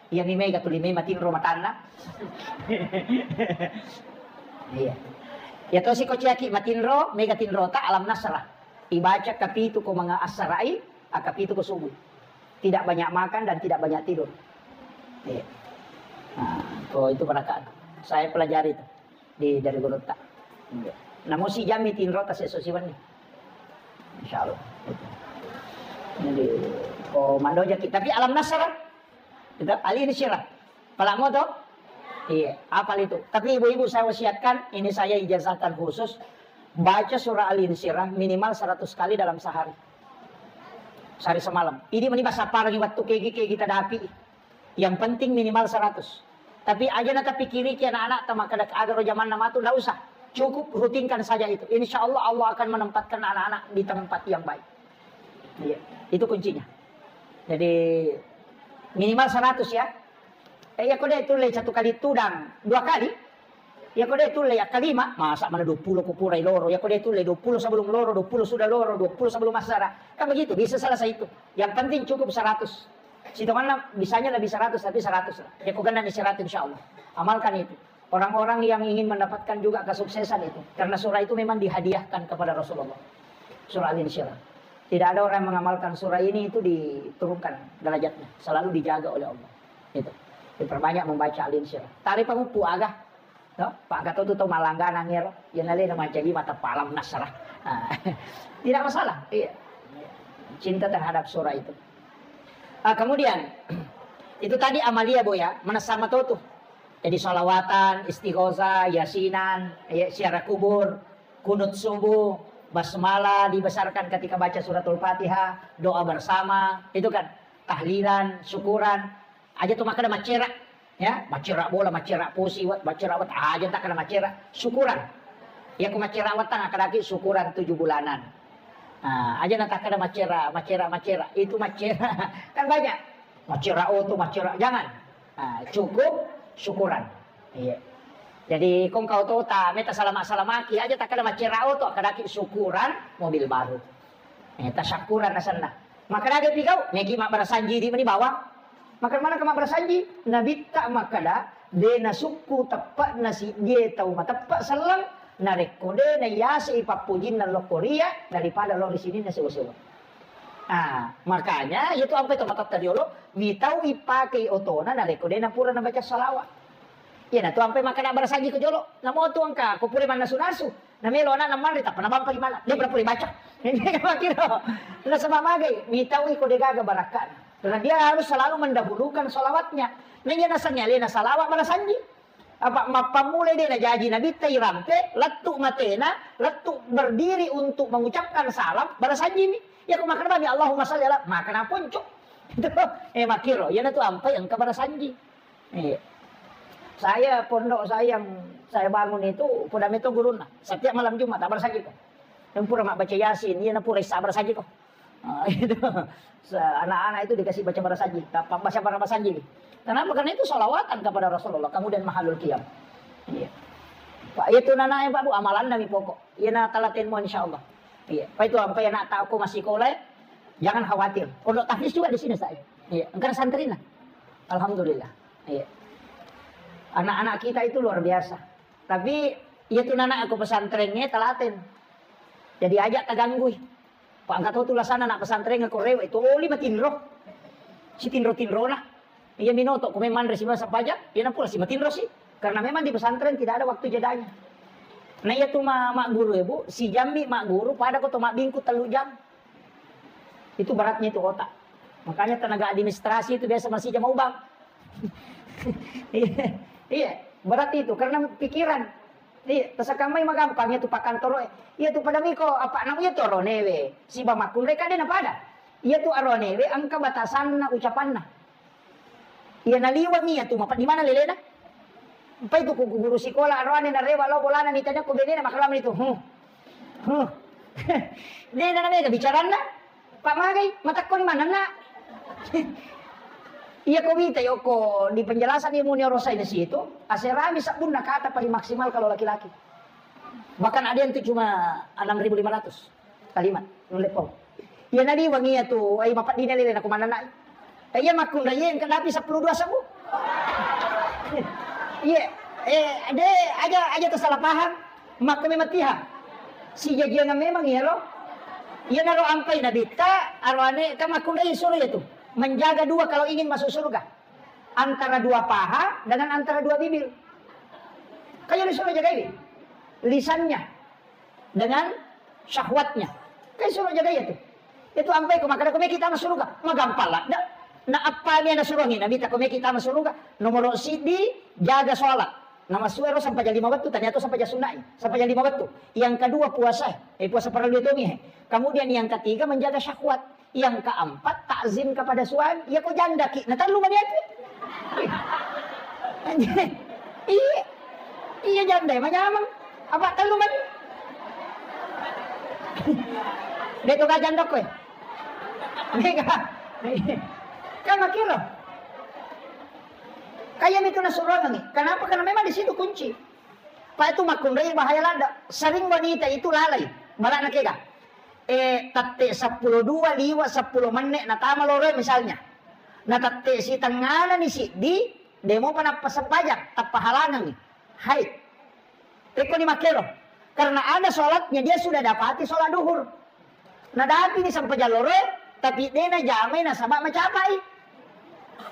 Iya mi mega tuli mema tinro matanna. Iya. Ya to siko ciaki matinro, mega tinro ta alam nasrah. Ibaca kapitu ko manga assarai, akapitu ko subuh. Tidak banyak makan dan tidak banyak tidur. Iya. Nah, ko itu pada saya pelajari itu. Di, dari gurutta. Iya. Namo sijammi tinrota sesso siwenni. Insya Allah. Jadi, oh, madojaki. Tapi alam nasrah, kita alin sirah. Pala moto? Iya, apal itu. Tapi ibu-ibu saya wasiatkan, ini saya ijazahkan khusus, baca surah Al-Insyirah minimal seratus kali dalam sehari. Sehari semalam. Ini meni bahasa parang waktu kegi-kegi tadapi. Yang penting minimal seratus. Tapi aja na tapikiriki anak-anak ta makkeda aga ro jamanna matu, ndak usah. Cukup rutinkan saja itu. Insya Allah, Allah akan menempatkan anak-anak di tempat yang baik. Iya, itu kuncinya. Jadi minimal seratus ya. Eh, ya kode itu le satu kali tudang dua kali. Iya ko de tulle yakkalima, masa mana dua puluh ko purai loro. Iya ko de tulle dua puluh sebelum loro, dua puluh sudah loro, dua puluh sebelum asar. Kan begitu, bisa selesai itu. Yang penting cukup seratus. Sitonganna bisanya lebih seratus, tapi seratus lah. Iya ko gennani seratus, insya Allah. Amalkan itu. Orang-orang yang ingin mendapatkan juga kesuksesan itu. Karena surah itu memang dihadiahkan kepada Rasulullah. Surah Al-Insyirah. Tidak ada orang yang mengamalkan surah ini itu diturunkan derajatnya. Selalu dijaga oleh Allah. Itu. Diperbanyak membaca Al-Insyirah. Tali pamuppu aga. No? Pak Gatot tu tau malangganang ero. Yang lain mancaji mata palam nasrah. Ah. Tidak masalah. Iya. Cinta terhadap surah itu. Ah, kemudian, itu tadi amalia, Bu, ya. Menasama tuh. Jadi salawatan, istighosah, yasinan, ya, ziarah kubur, kunut subuh, basmalah dibesarkan ketika baca suratul Fatihah, doa bersama, itu kan tahlilan, syukuran. Aja tu makkeda maccera, ya, maccera bola, maccera pusi, wa-, maccera wat, aja takkeda maccera, syukuran. Ya, ku maccera wattang akkadaki syukuran tujuh bulanan. Ah, aja natakkeda maccera, maccera, maccera. Itu maccera. Kan banyak. Maccera oto, maccera, jangan. Ah, cukup syukuran. Iya. Jadi, kong kau tota, meta salama-salamaki aja takkeda maccera oto, akkadaki syukuran mobil baru. Eh, tasakkuran asenna. Makkeda aga pigau, meki mabbarasanji di meni bawang. Makkeda maneng ka mabbarasanji, nabitta makkeda, de nasukku teppe'na siddie tau mateppe selleng, narekko de nayase i pappojinna lokko ria, daripada lo ri sininna sewa-sewa. Ah, makanya itu ampai to matotta diolo, mitau ipake otona narekko de napura nabaca salawat. Iya, na tu ampai makkeda barasanji ko jolo, namo tu engka ko pura mannasu-nasu. Namelo ana'na manre, tappa nabampa ri mana? Dia pura-pura baca. Makkiro. Nasaba magai, mitaui ko degaga barakka'na. Karena dia harus selalu mendahulukan salawatnya. Nah, iya nasengnge alena salawat barasanji. Apa mappammulai de najaji nabitta irampe, lettu matena, lettu berdiri untuk mengucapkan salam, barasanjimi. Ya ko makkeda bami Allahumma salli ala, makkeda ponco. Eh, makkiro, iya natu ampai engka barasanji. Iya. Saya, pondok saya yang saya bangun itu, poda meto gurunna. Setiap malam Jumat, tak barasanji ko. Yang pura mabbaca Yasin, iya na pura isa barasanji ko. Ah, itu. Se-, anak-anak itu dikasih baca barasanji, tak baca barasanji. Kenapa? Karena itu salawatan kepada Rasulullah, kemudian mahalul qiyam. Iya. Pak, itu nana ya Pak Bu, amalan dami pokok. Iya na talaten mo, insya Allah. Iya. Pak itu, apa ya nak tahu masih kolai, jangan khawatir. Pondok tahfiz juga di sini saya. Iya. Engkar santrina. Alhamdulillah. Iya. Anak-anak kita itu luar biasa. Tapi iya tu nana aku pesantrennya telaten. Jadi aja taganggui. Pak angkat tu lasana anak pesantren ko rewe itu oli matinro. Si tinro-tinrona. Iya minoto ko memang resi masa paja, iya na pura si matinro si. Karena memang di pesantren tidak ada waktu jedanya. Nah iya tu ma, mak guru ya Bu, si jambi mak guru pada ko to mak bingku telu jam. Itu beratnya itu otak. Makanya tenaga administrasi itu biasa masih jama ubang. Iya, iya, berat itu karena pikiran. Iya, tasakamai magampang itu pakantoro. Iya tu pada miko apa namanya tu aronewe. Siba makunre kade na pada. Iya tu aronewe angka batasanna ucapanna. Iya naliwang iya tu mapa di mana lelena? Empai tu ku guru sikola aroane narewa lo bolana mitanya ko benena makalama itu. Huh. Huh. Dia na mega bicaranna. Pak magai, matakkoni manenna. Iya ko wita yoko di penjelasan ilmu neuroscience itu, aserami sabbunna kata paling maksimal kalau laki-laki. Bahkan ada yang tuh cuma enam ribu lima ratus kalimat nulle pau. Iya naliwang iya tu, ai mapaddina lele nako manenna. Eh, iya makkunrai iya engka napi seppulo dua sebbu. Iya, eh, de aja aja tersalah paham. Makko memang tiha. Sijajiangan memang iya lo. Iya naro ampai nabitta, aroane kan makkunrai suro itu. Menjaga dua kalau ingin masuk surga. Antara dua paha dengan antara dua bibir. Kayak disuruh jagai lisannya dengan syahwatnya. Kayak suruh jagai itu. Itu ampai ko makada ko meki tama suruga. Magampang lah. Da. Na apa ni na suruh ni nabi ta ko meki tama suruga. Nomor sidi jaga sholat. Nama suero sampai jam lima waktu, ternyata sampai jam sunnah, sampai jam lima waktu. Yang kedua puasa, eh puasa parallu itu nih. Kemudian yang ketiga menjaga syahwat. Yang keempat, takzim kepada suami. Iya ko janda ki, na tellu mani ati. Iya. Iya janda manyameng. Apa tellu mani? Beto ga janda koe. Mega. Kan makiro. Kaya itu nasuruh nih. Kenapa? Karena memang di situ kunci. Pa itu makkunrai bahaya ladde. Sering wanita itu lalai. Balana kega. Eh, tette seppulo dua liwa seppulo menne natama loro misalnya. Na tette sitengana ni siddi, demo pa nappa sempajang, tappa halangangi. Haid. Pekko ni makkero. Karena ada sholatnya, dia sudah dapati sholat duhur. Nadapi ni sempajang loro, tapi de najamai nasaba macapai.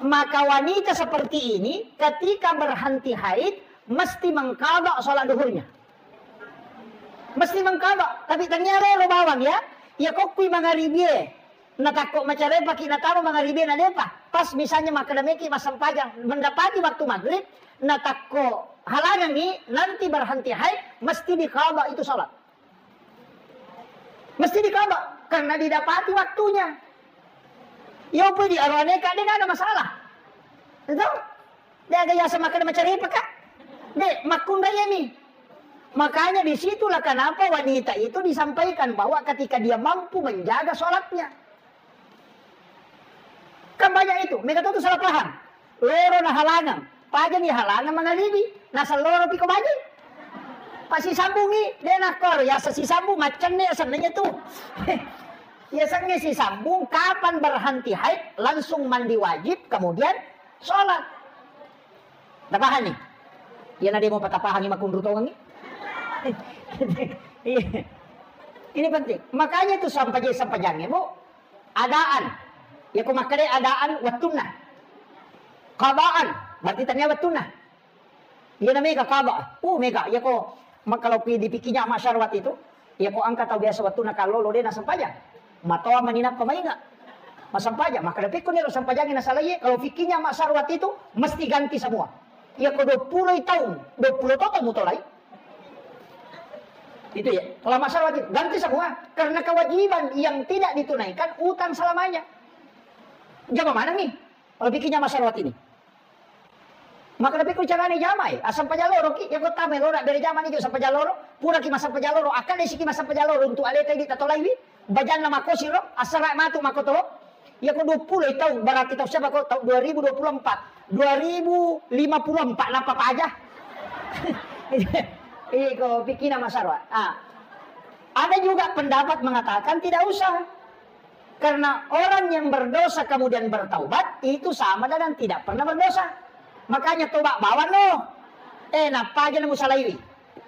Maka wanita seperti ini ketika berhenti haid mesti mengqadha sholat duhurnya. Mesti mengqadha, tapi tania loro bawang ya. Ya kokkui mangaribie. Natakko macarepaki natama mangaribie nadepa. Pas misalnya makkeda meki massempajang, mendapati waktu maghrib, natakko halangangi, nanti berhenti haid, mesti diqadha itu sholat. Mesti diqadha karena didapati waktunya. Iya, apa di arane ka, de nana masalah. Itu? De aga yaseng makkeda macarepa ka? De, makkunraiani. Makanya disitulah kenapa wanita itu disampaikan bahwa ketika dia mampu menjaga sholatnya. Kan banyak itu, mega tu salah paham. Loro na halangang, paja ni halangang mangalibi, naseng loro piko baji. Pasti sambungi, de nakkoro, yaseng sisambung, maccenne senna tu. Yasengnge sisambung, kapan berhenti haid, langsung mandi wajib, kemudian sholat. Tapahani? Iyana de mo patapahangi makkunru tongengi. Iya. Ini penting. Makanya itu sampaje-, sampajangnge, Bu. Adaan. Ya ko makkeda adaan wettunna. Qadaan, berarti tania wettunna. Iyana mega qada. Uh, mega. Ya ko mak-, kalau pi-, di fikihnya Mas Syarwat itu, ya ko engka tau biasa wettunna kallolo de nasempajang. Matoa mani nappa mainga. Massempajang, makkeda pekko ni ro sempajangnge nasalaie, kalau fikihnya Mas Syarwat itu mesti ganti semua. Ya ko dua puluh taung, dua puluh to taung mutolai. Itu ya, kalau Mas Syarwat itu ganti semua karena kewajiban yang tidak ditunaikan utang selamanya. Jama mana nih? Kalau fikihnya Mas Syarwat ini. Makkeda pekko carane jamai, asempajang loro ki, ya ko tamai loro, bere jamani jo sempajang loro, pura ki massempajang loro, akkeda siki massempajang loro untuk aleta idi tatolaiwi, bajanna makosi ro, assara matu makoto, ya ko dua puluh taung, berarti taung siapa ko, taung dua ribu dua puluh empat, dua ribu lima puluh empat nappa paja. Iko fikihna Mas Syarwat. Ah. Ada juga pendapat mengatakan tidak usah. Karena orang yang berdosa kemudian bertaubat, itu sama dengan tidak pernah berdosa. Makanya tobat bawang no. Eh, nappa aja nemu salaiwi.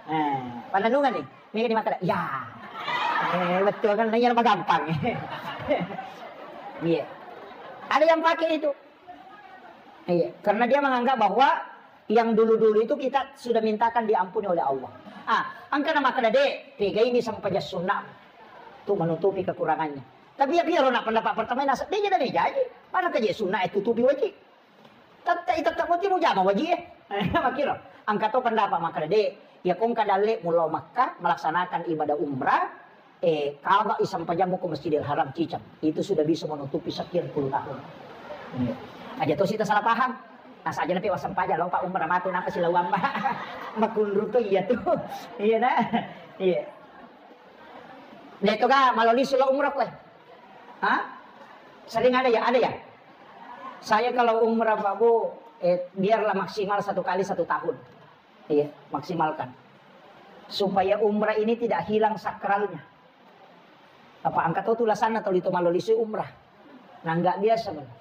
Eh, pananungan nih. Mega ni makkeda, ya. Eh, betul kan, nanya lebih gampang. Iya. Ada yang pakai itu. Iya, karena dia menganggap bahwa yang dulu-dulu itu kita sudah mintakan diampuni oleh Allah. Ah, engka na makkeda de, pegai ni sempajang sunnah tu menutupi kekurangannya. Tapi ya biar nak pendapat pertama nasa, dia jadi jadi. Mana kerja sunnah itu tutupi wajib. Tetap, tetap wajib mau jama wajib eh. Makkiro, engka to pendapat makkeda de, ya kong kadalle mulau Makkah melaksanakan ibadah umrah, eh, kaba isempajang ko Masjidil Haram cicang. Itu sudah bisa menutupi sekian puluh tahun. Iya. Aja to sita salah paham. Nah, saja napi wasempajang lo Pak umrah matu napa silawamba. Makunru to iya tu. Iya nah. Iya. Dek to ga maloli silo umrah kue. Hah? Sering ada ya? Ada ya? Saya kalau umrah Pak Bu, eh, biarlah maksimal satu kali satu tahun. Iya, maksimalkan. Supaya umrah ini tidak hilang sakralnya. Apa angka to tulasanna toli to malolisi umrah. Nah, nggak biasa benar.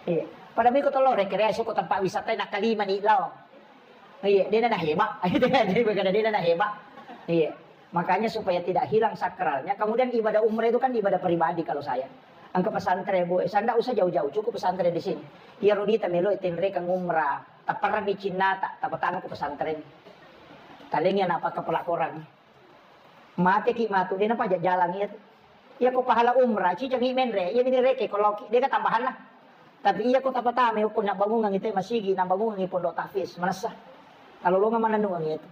Iya. Pada miko tolo rekreasi ko tempat wisata nak kalima ni lao. Iya, dia na hebat. Dia na hebat. Iya. Makanya supaya tidak hilang sakralnya. Kemudian ibadah umrah itu kan ibadah pribadi kalau saya. Angka pesantren, Bu, eh, saya ndak usah jauh-jauh, cukup pesantren di sini. Iya, Rodi, tamelo tenre kang umrah. Taparami cinnata, tapatama ku pesantren. Talengi anak pakai pelakoran. Mate ki matu, dena paja jalan iya tu. Iya ko pahala umrah, cicangi menre, iya bini reke ko loki, deka tambahan lah. Tapi iya ko tapatama, ko nak bangungan itu masigi, nak bangungan pondok tahfiz, manessa. Kalau lo nggak mana nungan itu.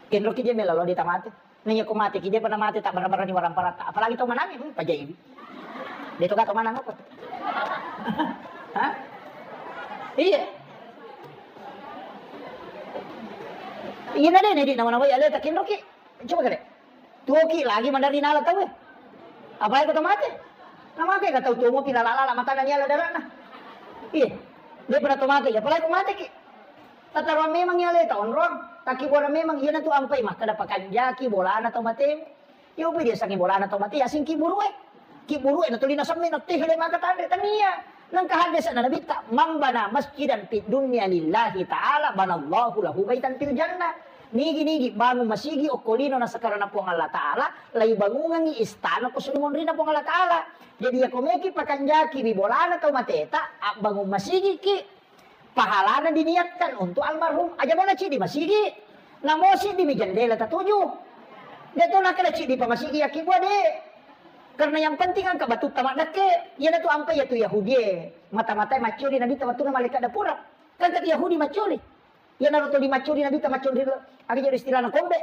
Kenro ki dia mela lo dia tamate. Naiya ko mate ki, de pernah mate tak bara-bara ni warang paratta. Apalagi to manang, hmm, pajaiwi. De to gato manang apa? Hah? Iya. Iya na de, ne di nawa-nawa ya le takinro ki. Coba kare. Tuo ki lagi mandari nala tau eh. Apalagi ko to mate? Na mate ka tau tuo mo pilala-lala mata dan yala darana. Iya. De pernah to mate, ya apalagi ko mate ki. Tataruang memang ya le ta onrong. Takkibuareng memang iyanatu ampai makkeda pakanjaki bolana tau mate. Iya upi diasengngi bolana tau mate, asing kiburu'e. Kiburu'e natuli nasemme, nattehe le maka tanre, tania. Nengka haddese'na Nabitta, "Man bana masjidan fid dunya lillahi ta'ala, banallahu lahu baitan fil jannah." Nigi-nigi bangun masigi okko lino nasekarana Puang Allah Ta'ala, laibangungengngi istana ko suri monrina Puang Allah Ta'ala. Jadi, yako meki pakanjaki wi bolana tau mateta, abbangun masigiki, pahalana diniatkan untuk almarhum. Aja bola cidi masigi. Namo siddi mi jendela tatuju. De to nakkeda cidi pa masigi yakkibua de. Karena yang penting engka batutta maddekke. Iyanatu ampai yatu Yahudie. Mata-matai maccuri Nabitta wettunna malaikat dapura. Kan kati Yahudi maccuri. Iyanaro tuli maccuri Nabitta maccuri. Aga jadi istilahna kombe.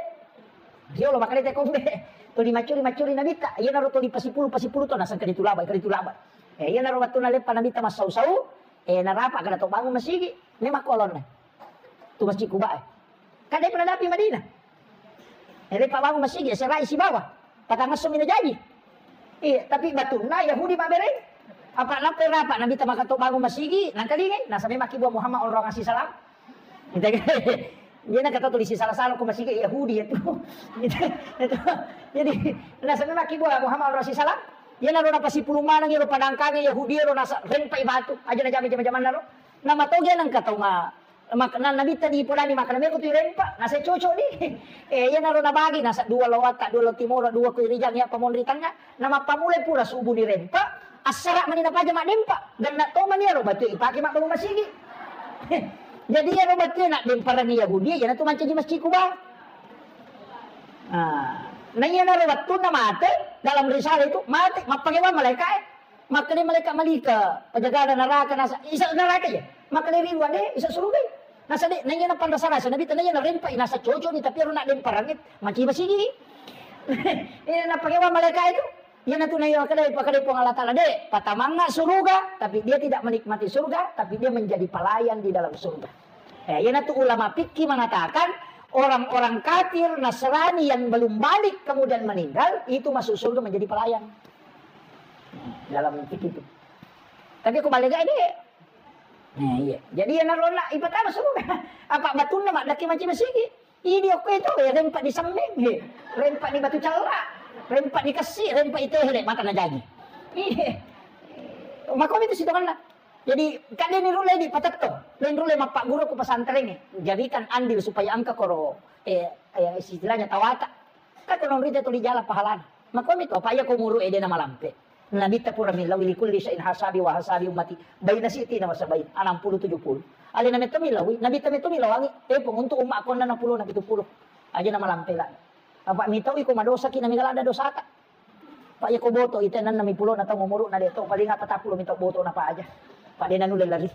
Riolo makkeda te kombe. Tuli maccuri, maccuri Nabitta. Iyanaro tuli pasipulu, pasipulu to nasengka ditulaba, ditulaba. Eh, iyanaro wettunna leppa Nabitta massau-sau. Eh, narapa kada to bangun masigi, memang kolonna. Tu Masjid Kuba, eh. Kan de pernah dapi Madinah. Eh, lepa bangun masigi, serai sibawa. Patangasso mina jaji. Iya, tapi batunna Yahudi mabereng. Apa lappa rapa Nabitta maka to bangun masigi, nangkalingai, nasa memang kibuang Muhammad orang ngasih salam. Gitu kan? Dia nak kata tulis salah-salah ko masigi Yahudi itu. Gitu. Itu. Jadi, nasa memang kibuang Muhammad orang ngasih salam. Iyanaro napasipulung maneng iyaro padangkange Yahudi ero nasa rempai batu, aja najama jama-jamanna ro. Namatoge nengka tau ma-, mak-, na-, Nabitta dipodani makkeda meko tu irempa, nasa cocok di. Eh, iyanaro nabagi nasa dua lo watta, dua lo timoro, dua ko irijang, iya pamonri tengnga. Namappammulai pura subuh ni rempa, assara mani napaja maddempa. Genna to mani iyaro batu ipake mabbangun masigi. Jadi iyaro batu na demparani Yahudi, iyanatu mancaji Masjid Kuba. Ah, na iyanaro wettunna mate, dalam risalah itu, mate, mappakewang malaika'e. Makkeda malaikat Malika, penjaga naraka, nasa, isa naraka ya? Makkeda ridwa de, isa suruga. Nasa de, na iyana panrasa-rasa, Nabitta na iyana rempa, nasa cocok ni, tapi ero na demparangnge, mancaji masigi. Iya, nappakewang malaika itu. Iyanatu na iya makkeda, pakkedai Puang Allah Ta'ala, de, patamangnga suruga, tapi dia tidak menikmati surga, tapi dia menjadi pelayan di dalam surga. Eh, iyanatu ulama fikih mengatakan, orang-orang kafir Nasrani yang belum balik kemudian meninggal, itu masuk surga menjadi pelayan. Dalam fikih itu. Tapi ko bale ga de. Nah, iya. Jadi iyanaro na ipatama suruga. Apa batunna maddaki mancaji masigi. Idi okko itu, ya, rempa di semmeng, ya. Rempa di batu calla, rempa di kessi, rempa di tehe, mata na jaji. Iya. Makomi itu sitonganna. Jadi, kan de ni rulle di patetto. De ni rulle mappagguru ko pesantren, ya. Jadikan andil supaya engka koro, eh, eh, istilahnya tawata. Kan kono rita tuli jala pahalana. Makomi to, apa iya ko umuru e de na malampe. Nabitta pura millaui, "Likulli syai'in hasabi wa hasabi ummati baina sittina wa sab'in." Enam puluh tujuh puluh. Alena metto millaui, Nabitta metto millawangi, "Eh, Puang, untuk umma konna enam puluh na pitu puluh." Aja na malampe la. Apa mitau iko madosa ki na migala ada dosata. Pak, iya ko boto ite enam puluh na taung umuru na de to, paling apa tappulo mito boto na pa aja. Pak, de na nulle lari.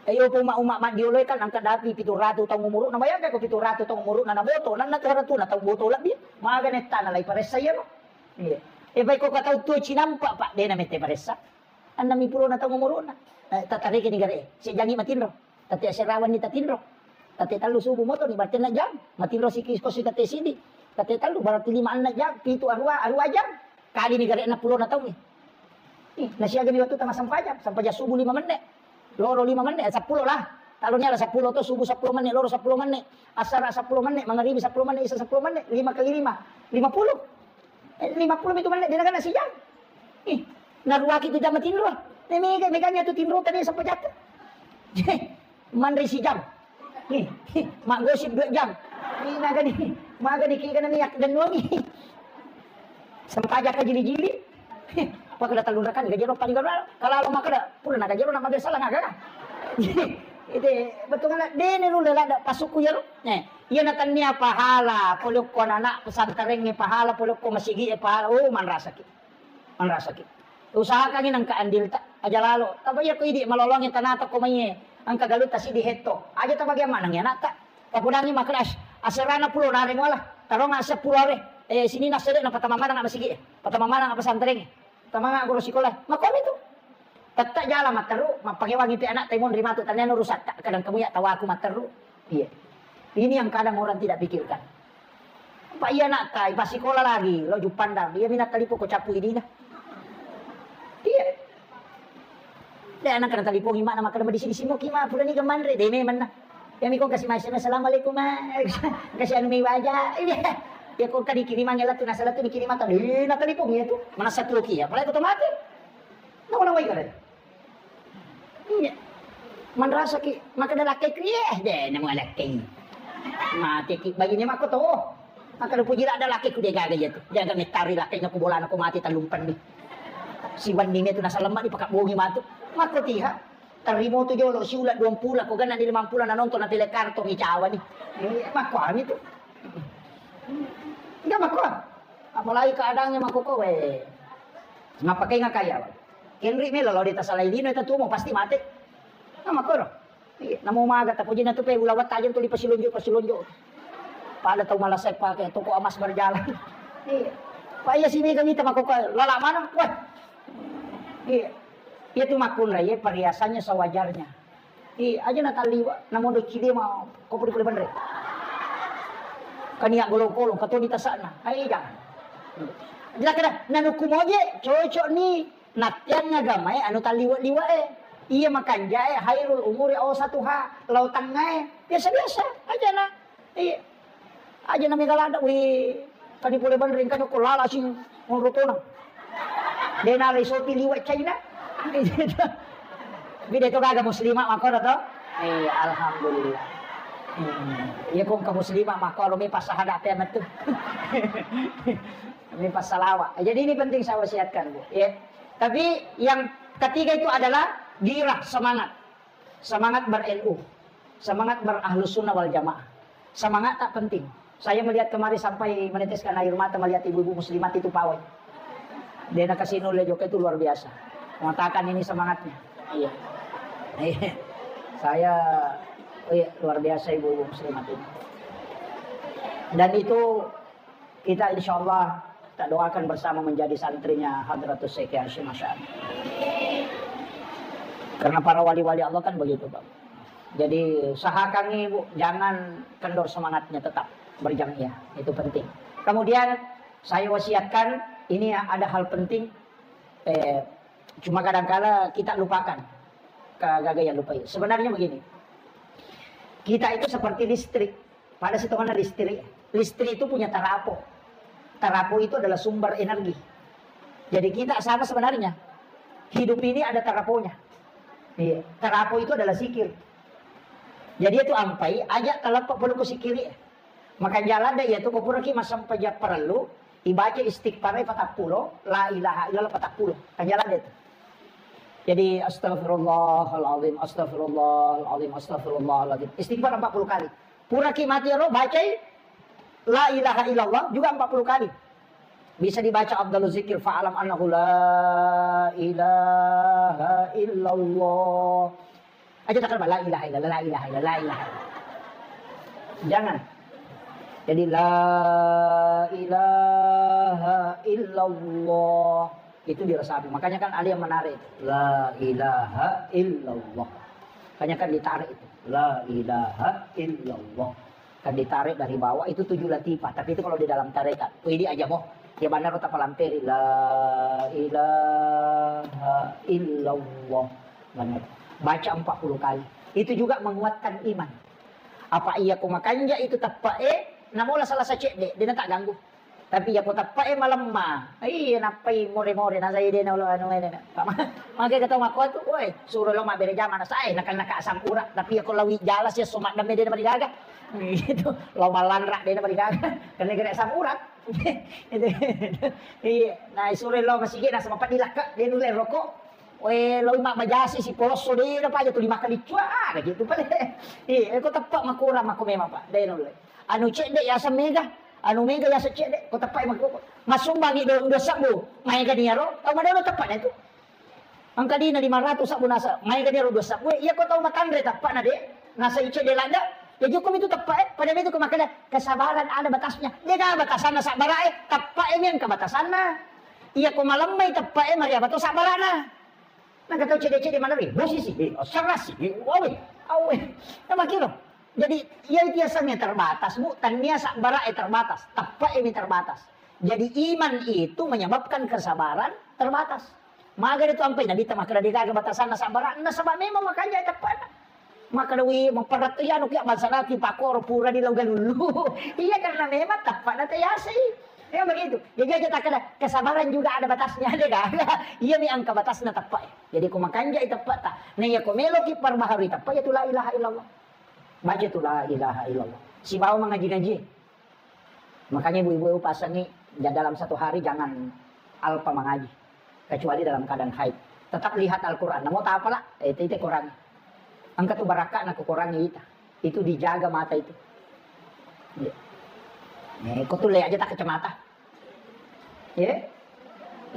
Ayo, ko umma-umma maddiolo kan engka dapi pitu ratu taung umuru na, bayangkan ko pitu ratu taung umuru na, na boto, na, na tu haratu na tau boto lebbi, maga netta na lai paressa iyaro. Iya. Eh, baik ko ka tau tuo cinampa, Pak, de na mette paressa. Enam puluh na taung umuruna. Eh, tatareke ni gare. Sejangi matinro. Tate aserawan ni tatinro. Tate tellu subuh moto ni, berarti enam jam. Matinro siki ko si tate sidi. Tate tellu berarti lima enam jam. Pitu arua, arua jam. Kali ni gare enam puluh na taung ni. Ih, nasiaga ni waktu tama sampajang. Sampajang subuh lima menit. Loro lima menit, eh, seppulo lah. Kalau nyala seppulo to, subuh seppulo menit, loro seppulo menit, asara seppulo menit, mangaribi seppulo menit, isa seppulo menit, lima kali lima, lima puluh. Eh, lima puluh itu menit, dia kena sijam. Ih, naruaki tu jam tinro. Ini mega, meganya tu tinro tadi sampai jatuh. Manre sijam. Nih, maggosip dua jam. Ini naga di, maga di kira minyak dan wangi. Sempajang ka jili-jili. Wah, kada tellung rakaat, gajero paling garo. Kalau lo makkeda, pura na gajero na mabiasa lah ngaga. Itu betul kan? Dene lu lela ada pasuku ya lo. Nih, iya na tania pahala, polokko anak pesantren pahala, polokko masigi pahala. Oh, manrasaki. Manrasaki. Usahakan ini engka andil ta, aja lalo. Tapi ya ko idi malolongi tanah ta ko mai. Engka galu ta sidi hetto. Aja ta bagi amanang ya anak ta. Tapudangi makkeda, "Aserana pulo nare muala, tarong ase pulo are, eh, sini nasede na patama manang apa sigi, patama manang apa santreng, patama manang guru sikola." Makomi tu. Tetta jala matteru, mappakewangi pe anak tai monri matu, tania urusan ta, kadang kamu ya tawaku matteru. Iya. Ini yang kadang orang tidak pikirkan. Pak iya anak tai, pas sikola lagi, lo jupandang, iya minat talipo ko capu idina. Iya. De, anak kana talipongi mana makkeda madisi-disi mo ki ma, pura ni gamanre, de memang na. Iyami ko kasi mai S M S, "Assalamualaikum, Ma." Kasi anu mi waja. Iya. Ya ko kadi kirimangnge lettu, nasala tu dikirimang tadi. Eh, na telepon ya tu. Mana satu ki ya. Apalagi ko to mate. Nawa-nawa ikare. Iya. Manrasa ki, makkeda lakkai ku, "Iya, de, nemu lakkai." Mate ki, bagini makko to. Makkeda puji ada lakkai ku, de gaga ya tu. De gaga mettari lakkai na ku bolana ko mate tallumpenni. Siwenni me tu nasalemma di pakabongi matu. Makko tiha. Tarimo tu jolo, siula duampulo, ko ganna di limampulo na nonton na pile kartong i cawa ni. Eh, makko ami tu. Enggak makko. Apalagi keadaannya makko ko, weh. Ngappakenga kaya, weh. Kenri melo lo ditasalai lino itu tumo pasti mate. Nah, makko ro. Iya, namo maga tapojina tu pe ulawat tajam tu di pasilonjo, pasilonjo. Pada tau malasai pake toko emas berjalan. Iya. Pak iya sini kami tama koko lala mana? Wah. Iya. Iya tu makunra, iya perhiasannya sewajarnya. Iya, aja na talliwa, namo doci dia mau kau pudi pudi benre. Kania golong-golong, katoni tasakna. Ayo jangan. Jelas kada, nanuku moje, cocok ni. Nattiang agamae anu talliwe-liwe'e. Iya makanjae hairul umuri awsatuha, lao tengngae. Biasa-biasa aja na. Iya. Aja na mega ladde, wih, tadi pole banring kan ko lala sing onrotona. Dena le sopi liwe China. Bide to gaga muslimah makoro to. Eh, alhamdulillah. Hmm. Iya kong ke muslimah makoro mi pas sahada pe metu. Mi pas salawa. Jadi ini penting saya wasiatkan, Bu. Ya. Tapi yang ketiga itu adalah girah, semangat. Semangat ber-N U. Semangat ber-Ahlus Sunnah wal Jamaah. Semangat tak penting. Saya melihat kemarin sampai meneteskan air mata melihat ibu-ibu muslimat itu pawai. Dena kasih nulle joget itu luar biasa. Mengatakan ini semangatnya. Iya. Iya. Saya, oh iya, luar biasa ibu-ibu muslimat ini. Dan itu kita insya Allah kita doakan bersama menjadi santrinya Hadratus Syekh Hasyim Asy'ari. Karena para wali-wali Allah kan begitu, Pak. Jadi usahakan Ibu jangan kendor semangatnya, tetap berjamaah, itu penting. Kemudian saya wasiatkan, ini ada hal penting, eh, cuma kadangkala kita lupakan, kagagaian lupai. Sebenarnya begini, kita itu seperti listrik. Pada sitonganna listrik, listrik itu punya tarapo. Tarapo itu adalah sumber energi. Jadi kita sama sebenarnya. Hidup ini ada taraponya. Iya. Tarapo itu adalah sikir. Jadi itu ampai, aja taleppa pole ku sikiri. Makanja ladde iya tu ko puraki massempajang parellu, ibaca istighfar patappulo, la ilaha illallah patappulo. Kanja ladde tu. Jadi astagfirullahaladzim, astagfirullahaladzim, astagfirullahaladzim. Istighfar empat puluh kali. Puraki mati ro, bacai la ilaha illallah juga empat puluh kali. Bisa dibaca afdalu zikir, fa'alam annahu la ilaha illallah. Aja takkan la ilaha illallah, la ilaha illallah, la ilaha illallah. Jangan. Jadi la ilaha illallah. Itu diresapi. Makanya kan ada yang menarik itu. La ilaha illallah. Makanya kan ditarik itu. La ilaha illallah. Kan ditarik dari bawah itu tujuh latifah. Tapi itu kalau di dalam tarekat. Widi aja mo. Ya benar tak palampiri. La ilaha illallah. Benar. Baca empat puluh kali. Itu juga menguatkan iman. Apa iya ko makanja itu teppa e, namola salah sacedde, dena tak ganggu. Tapi iya ko teppa e malemma, iya nappai more-more, na sai dena ulo anu ene. Mage kata mako tu, woi, suro lo mabbere jama na sae, nakal naka asam urat, tapi iya ko lawi jala sia somak dame dena marigaga. Gitu, lo malanra dena marigaga, karena kena asam urat. Itu. Iya, na suro lo masigi na sama padi lakka, dena ulle rokok. Weh, loi mabbajasi si polosso de, na paja tuli makkaliccu, ah, begitu pale. Iya, ko teppa makurang mako memang, Pak. De nulle. Anu cedde yaseng mega, anu mega yaseng cedde, ko teppa mako. Masumbangi do, dua sebbu, maega ni aro, tau madano teppa na itu. Angka dina lima ratus sebbu nasa, maega ni aro dua sebbu, iya ko tau matanre teppa na de, nasa cedde ladda, ya jukumi itu teppa e, pada itu ko makkeda, kesabaran ada batasnya. Dia kan batasanna sabbara e, teppa e mian ke batasanna. Iya ko malemmai teppa e, mariapa to sabbarana. Naga tau cedde-cedde maneng, musisi, eh, serasi, eh, awe, awe. Nama kiro. Jadi, iya itu yasengnge terbatas, Bu. Tania sabbara e terbatas, teppa e mi terbatas. Jadi, iman itu menyebabkan kesabaran terbatas. Maga itu ampai Nabi ta makkeda de gaga batasanna sabbara, nasaba memang makanja teppa. Makkeda, "Wih, maperrat tu anu kia bangsa laki pakoro pura di Laugalulu." Iya, karena memang tappa'na tayasei. Ya begitu. Jadi aja tak ada kesabaran juga ada batasnya, ada kan? Iya, mi angka batasna teppa. Jadi ko makanjai teppa ta. Nah, iya ko meloki perbaharui teppa, ya tu la ilaha illallah. Baca tu la ilaha illallah. Sibawa mengaji-ngaji. Makanya ibu-ibu pasangi, ja-, dalam satu hari jangan alpa mengaji, kecuali dalam keadaan haid. Tetap lihat Al-Quran. Namo tapala, eh, itu, itu Quran. Engka tu barakka na ke Quran ita. Itu dijaga mata itu. Iya. Eh, kau tu lihat aja tak kacamata. Iya.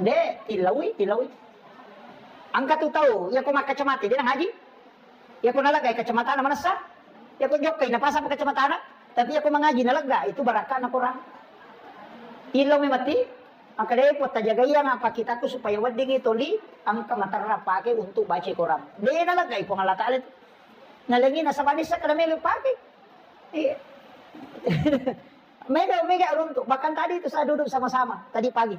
De, tilaui, tilaui. Engka tu tau, iya ko makkacamata, dia ngaji. Iya ko nalega kacamata na manessa. Iya ko jokkai napasang kacamatana. Tapi iya ko mangaji nalega, itu barakka na Quran. Ilo memati, maka de, puatta jagaiang apa kitaku supaya weddingi toli, engka materra pake untuk baca Quran. De nalega Puang Allah Ta'ala itu. Nalengi nasaba nissa kada melo pake. Iya. Mega, mega runtu. Bahkan tadi itu saya duduk sama-sama tadi pagi.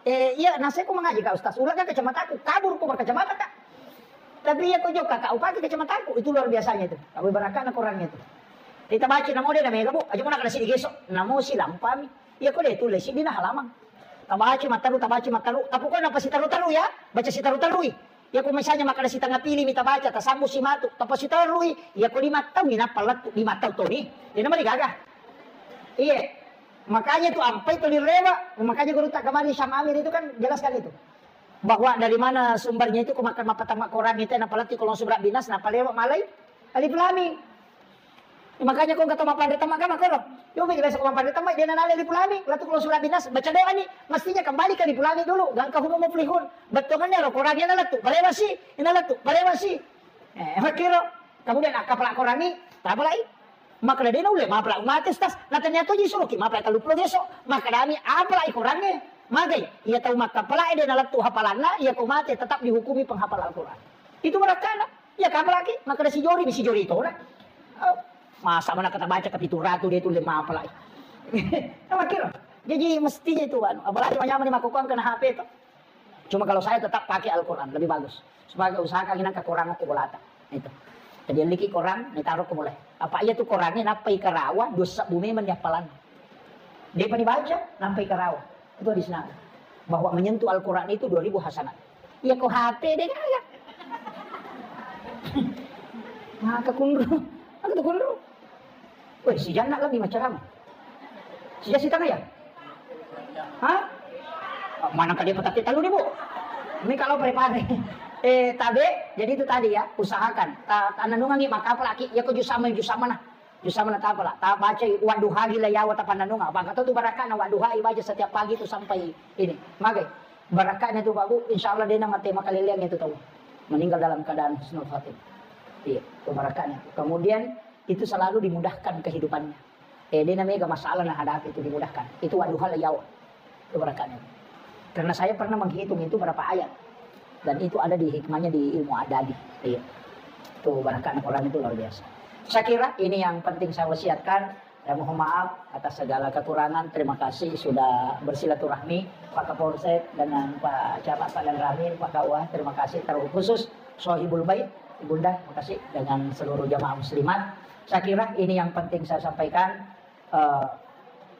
Eh, iya, naseko mengaji, Kak Ustaz. Ulang kan kacamataku, kabur ko berkacamata, Kak. Tapi iya ko jokka, Kak, upake kacamataku. Itu luar biasanya itu. Abu barakana Qurannya itu. Kita baca namo de na mega, Bu. Aja mo nakada sidi geso. Namo silampami. Iya ko de tulis sidi na halaman. Tabaca mataru, tabaca mataru. Tapi ko napa sitaru-taru ya? Baca sitaru-tarui. Iya ko misalnya makkada sitengah pili mita baca, tasambu simatu, tapasitarui, iya ko lima taung, nappa lettu lima taung toni. Iya nama digaga. Iya. Makanya tu ampai toli rewa, makanya guru tak kemarin Syam Amir itu kan jelaskan itu. Bahwa dari mana sumbernya itu, ko makkada mappatama Quran itu, nappa lettu kalau surat binas, nappa lewa malai, alif lam mim. Makanya ko engka to mappanre temma, kan makkoro. Yo, biasa ko mappanre temma, dia nalai alif lam mim, lettu kalau surat binas, baca doa nih. Mestinya kembali ke alif lam mim dulu, gangka humum muflihun. Bettuannya ro Quran, iya nalettu, parewa si, iya nalettu, parewa si. Eh, makkiro. Kemudian, akkapala Quran nih, tapalai. Makkada de naulle mapala mate, Ustaz. Natanya to ji suruh ki mapala tellu pulo geso. Makkadami apalai Qurannya. Magai, iya tau makkapala de nalettu hafalanna, iya ko mate tetap dihukumi penghafal Al-Quran. Itu barakana. Iya, kapalaki, makkada sijori, mi sijori tona. Oh, masa mana kata baca ke pitu ratu dia tulle mapalai. Nah, makkiro. Jadi mestinya itu, anu, apalagi manyamani makkukang kena H P itu. Cuma kalau saya tetap pakai Al-Quran, lebih bagus. Supaya usahakan inang kekurangan ke bolata. Itu. Jadi liki Quran, ni taruh ke boleh. Apa iya tu Qurannya, nappai karawa, dosa bumi menyapalan. Dia dibaca, nampai karawa. Itu hadis Nabi. Bahwa menyentuh Al-Quran itu dua ribu hasanat. Iya ko H P de gaga. Maka kunru. Maka tu kunru. Weh, si Janna lebih macam kamu. Si Jasi tengah ya? Hah? Mana ka dia petak talu nih, Bu? Ini kalau prepare. Eh, tabe, jadi itu tadi ya, usahakan. Ta-, tananungangi maka apa lagi? Ya ko jusama, jusama nah. Jusama na tapala, tabaca wadduha gila yawa tapannanunga. Bangka tu barakana wadduha ibaca setiap pagi tu sampai ini. Magai. Barakanya tu, Pak Bu, insya Allah dia nama tema kaleleang itu tahu. Meninggal dalam keadaan husnul khatimah. Iya, itu barakanya. Kemudian itu selalu dimudahkan kehidupannya. Eh, dia namanya gak masalah nah hadapi itu dimudahkan. Itu wadduha la yawa. Itu barakatnya. Karena saya pernah menghitung itu berapa ayat. Dan itu ada di hikmahnya di ilmu adadi. Iya. Itu barakat Quran itu luar biasa. Saya kira ini yang penting saya wasiatkan. Ya, mohon maaf atas segala kekurangan. Terima kasih sudah bersilaturahmi Pak Kapolsek dengan Pak Camat, Pak Danramil, Pak Kawah. Terima kasih terkhusus Sohibul Bait, Ibunda, terima kasih dengan seluruh jamaah muslimat. Saya kira ini yang penting saya sampaikan. Eh,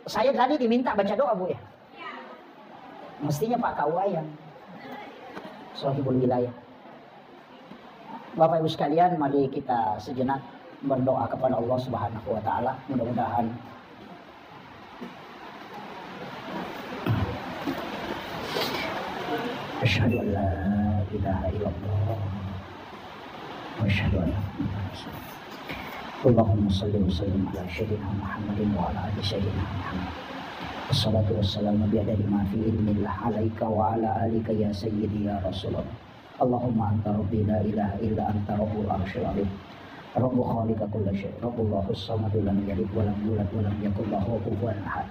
saya tadi diminta baca doa, Bu, ya? Mestinya Pak K U A yang sahibul wilayah. Bapak Ibu sekalian, mari kita sejenak berdoa kepada Allah Subhanahu wa Ta'ala. Mudah-mudahan. Asyhadu an la ilaha illallah. Wa asyhadu anna Muhammadan Rasulullah. Allahumma salli wa sallim ala Sayyidina Muhammadin wa ala ali Sayyidina Muhammad. Wassalatu wassalamu bi adadi ma fi ilmillah alaika wa ala alika ya Sayyidi ya Rasulullah. Allahumma anta Rabbi la ilaha illa anta Rabbul Arsyil Azim. Rabbu khaliqa kulli syai'. Rabbullahu samadu lam yalid wa lam yulad wa lam yakul lahu kufuwan ahad.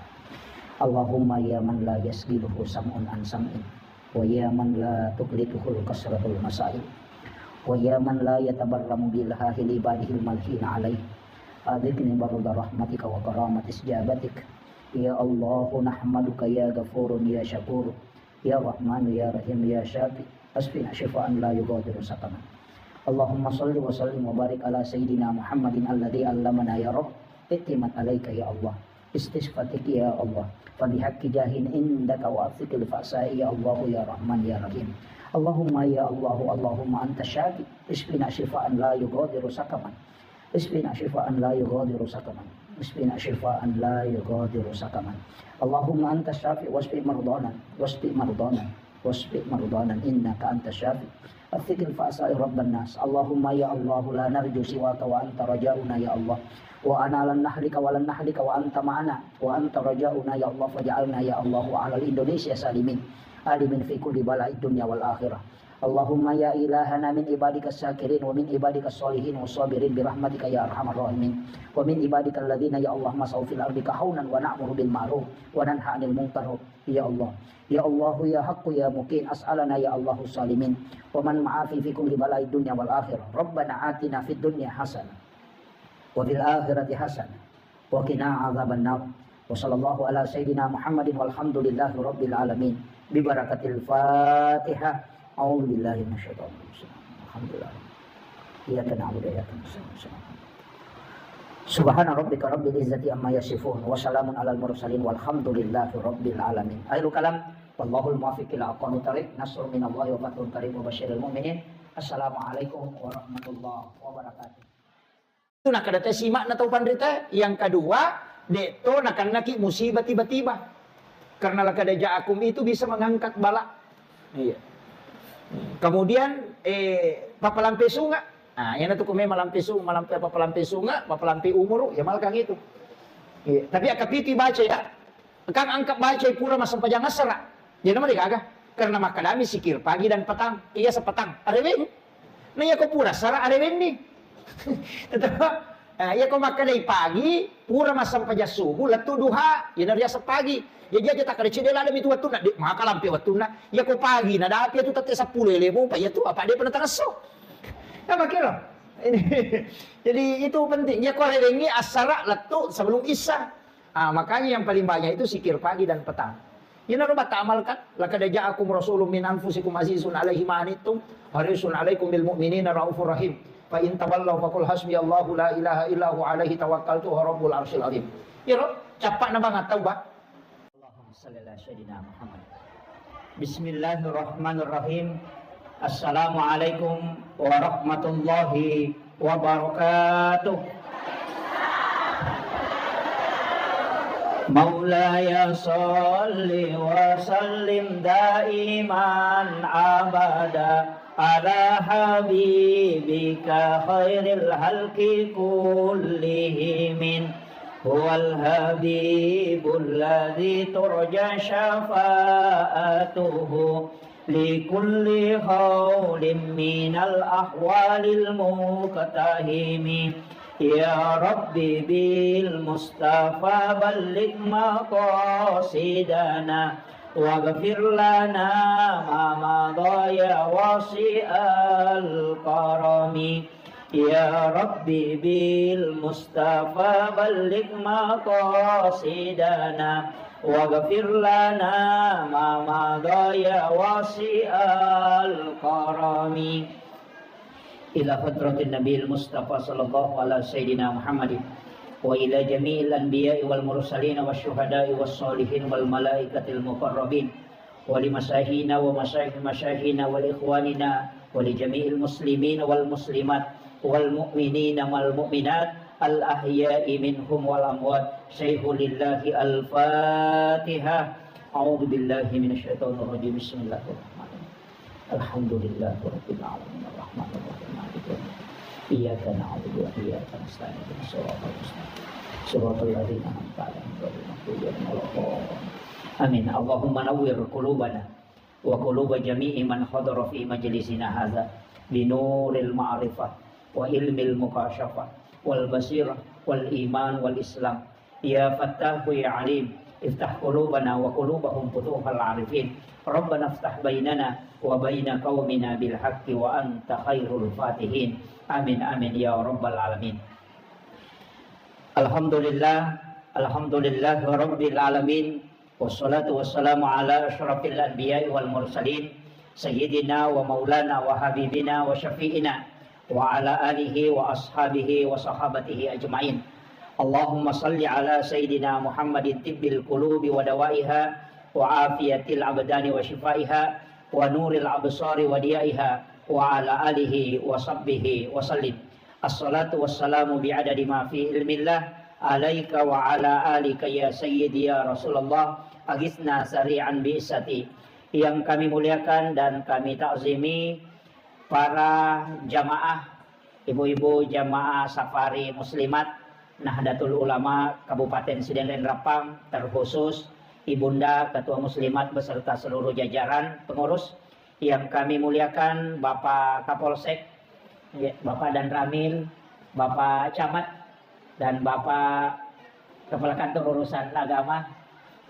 Allahumma ya man la yasghiluhu sam'un an sam'in. Wa ya man la tuqlituhul kasratul masail. Wa ya man la yatabarramu bi ilhahi li ibadihil malhina alaih. Adhikni barda rahmatika wa karamati istijabatik. Ya Allahu nahmaduka ya Ghafurun ya Syakur. Ya Rahmanu ya Rahim ya Syafi. Asfina syifaan la yughadiru saqama. اللهم صل وسلم وبارك على سيدنا محمد الذي علمنا يا رب. اعتمد عليك يا الله. استشفى بك يا الله. فبحق جاه عندك وأطلق الفأساء يا الله يا رحمن يا رحيم. اللهم يا الله، اللهم أنت الشافي. اشفنا شفاء لا يغادر سقما. اشفنا شفاء لا يغادر سقما. اشفنا شفاء لا يغادر سقما. اللهم أنت الشافي واشف مرضانا، واشف مرضانا، واشف مرضانا إنك أنت الشافي. أطلق الفأساء رب الناس. اللهم يا الله لا نرجو سواك وأنت رجاؤنا يا الله. وأنا لن نهلك ولن نهلك وأنت معنا، وأنت رجاؤنا يا الله، فاجعلنا يا الله على الإندونيسيا سالمين، آمنين في كل بلاء الدنيا والآخرة. اللهم يا إلهنا من عبادك الشاكرين ومن عبادك الصالحين والصابرين برحمتك يا أرحم الراحمين، ومن عبادك الذين يا الله مسوا في الأرض هونا ونأمر بالمعروف وننهى عن المنكر يا الله. يا الله يا حق يا مقيم أسألنا يا الله السالمين ومن معافي في كل بلاء الدنيا والآخرة. ربنا آتنا في الدنيا حسنة وفي الآخرة حسنة وقنا عذاب النار. وصلى الله على سيدنا محمد والحمد لله رب العالمين. ببركة الفاتحة. أعوذ بالله من الشيطان الرجيم. الحمد لله. إياك نعبد وإياك نستعين. سبحان ربك رب العزة عما يصفون وسلام على المرسلين والحمد لله رب العالمين. آخر الكلام. والله الموفق إلى أقوم الطريق. نصر من الله وفتح قريب وبشر المؤمنين. السلام عليكم ورحمة الله وبركاته. Itu nakkeda te sima'na tau panrita. Yang kedua, de' to nakennaki musibah tiba-tiba. Karena laqad ja'akum itu bisa mengangkat bala. Iya. Kemudian, eh, papalampe sunga. Ah, yana tu ko memang malampe sunga, malampe, papalampe sunga, papalampe umuru, ya malkang itu. Iya. Tapi akkapitu baca ya. Engkang angka bacai pura massempajang assara. Jadi nama degaga. Karena makkalami sikir pagi dan petang. Iya, sepetang. Areweng. Nah, iya ko pura assara areweng ni. Tetap. Nah, iya ko makkalai pagi, pura massempajang subuh, lettu duha. Iya, nariaseng pagi. Ya, jadi tak ada cedela ada itu waktu nak. Maka lampe waktu nak. Iya ko pagi, nah, dapi itu tette sepuluh lebo, Pak, iya tu apa dia pernah tangesso. Apa kira? Ini. Jadi itu penting. Iya ko arewengi assara lettu sebelum isya. Ah, makanya yang paling banyak itu sikir pagi dan petang. Ini harus kita amalkan. Laqad ja'akum rasulun min anfusikum azizun alaihi ma anittum harisun alaikum bil mu'minina raufur rahim. Fa in tawallaw faqul hasbiyallahu la ilaha illa huwa alaihi tawakkaltu wa rabbul arsyil azim. Iya, Rob? Cappa na banget tahu, Pak. Allahumma shalli ala sayyidina Muhammad. Bismillahirrahmanirrahim. Assalamualaikum warahmatullahi wabarakatuh. مولاي صل وسلم دائما أبدا على حبيبك خير الخلق كلهم. هو الحبيب الذي ترجى شفاعته لكل هول من الأهوال المقتحم. يا رب بالمصطفى بلغ مقاصدنا واغفر لنا ما مضى يا واسع الكرم. يا رب بالمصطفى بلغ مقاصدنا واغفر لنا ما مضى يا واسع الكرم. إلى حضرة النبي المصطفى صلى الله على سيدنا محمد وإلى جميع الأنبياء والمرسلين والشهداء والصالحين والملائكة المقربين ولمشايخنا ومشايخ مشايخنا ولإخواننا ولجميع المسلمين والمسلمات والمؤمنين والمؤمنات الأحياء منهم والأموات. شيخ لله الفاتحة. أعوذ بالله من الشيطان الرجيم. بسم الله الرحمن الرحيم. الحمد لله رب العالمين. الرحمن الرحيم. مالك يوم الدين. إياك نعبد وإياك نستعين. اهدنا الصراط المستقيم. صراط الذين أنعمت عليهم غير المغضوب عليهم ولا الضالين. آمين. اللهم نور قلوبنا وقلوب جميع من حضر في مجلسنا هذا بنور المعرفة وعلم المكاشفة والبصيرة والإيمان والإسلام. يا فتاح يا عليم، افتح قلوبنا وقلوبهم فتوح العارفين. ربنا افتح بيننا وبين قومنا بالحق وأنت خير الفاتحين. آمين، آمين يا رب العالمين. الحمد لله، الحمد لله رب العالمين. والصلاة والسلام على أشرف الأنبياء والمرسلين، سيدنا ومولانا وحبيبنا وشفيعنا وعلى آله وأصحابه وصحابته أجمعين. اللهم صل على سيدنا محمد طب القلوب ودوائها وعافية الأبدان وشفائها ونور الأبصار وضيائها وعلى آله وصحبه وسلم. الصلاة والسلام بعدد ما في علم الله عليك وعلى آلك يا سيدي يا رسول الله. أغثنا سريعا بعزتك. Yang kami muliakan dan kami takzimi para jamaah, ibu-ibu jamaah safari muslimat Nahdlatul Ulama Kabupaten Sidenreng Rappang, terkhusus Ibunda Ketua Muslimat beserta seluruh jajaran pengurus yang kami muliakan, Bapak Kapolsek, ya, Bapak Danramil, Bapak Camat, dan Bapak Kepala Kantor Urusan Agama,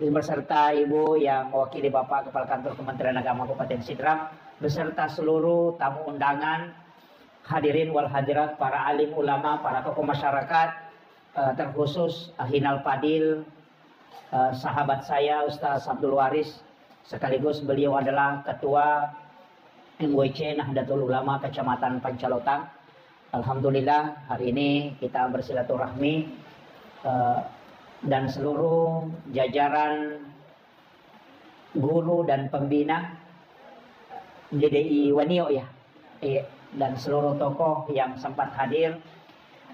beserta Ibu yang mewakili Bapak Kepala Kantor Kementerian Agama Kabupaten Sidrap, beserta seluruh tamu undangan, hadirin wal hadirat, para alim ulama, para tokoh masyarakat, eh, terkhusus Akhinal Fadil, eh, sahabat saya Ustaz Abdul Waris, sekaligus beliau adalah Ketua M W C Nahdlatul Ulama Kecamatan Pancalotang. Alhamdulillah, hari ini kita bersilaturahmi, eh, dan seluruh jajaran guru dan pembina D D I Wanio, ya. Iya, dan seluruh tokoh yang sempat hadir.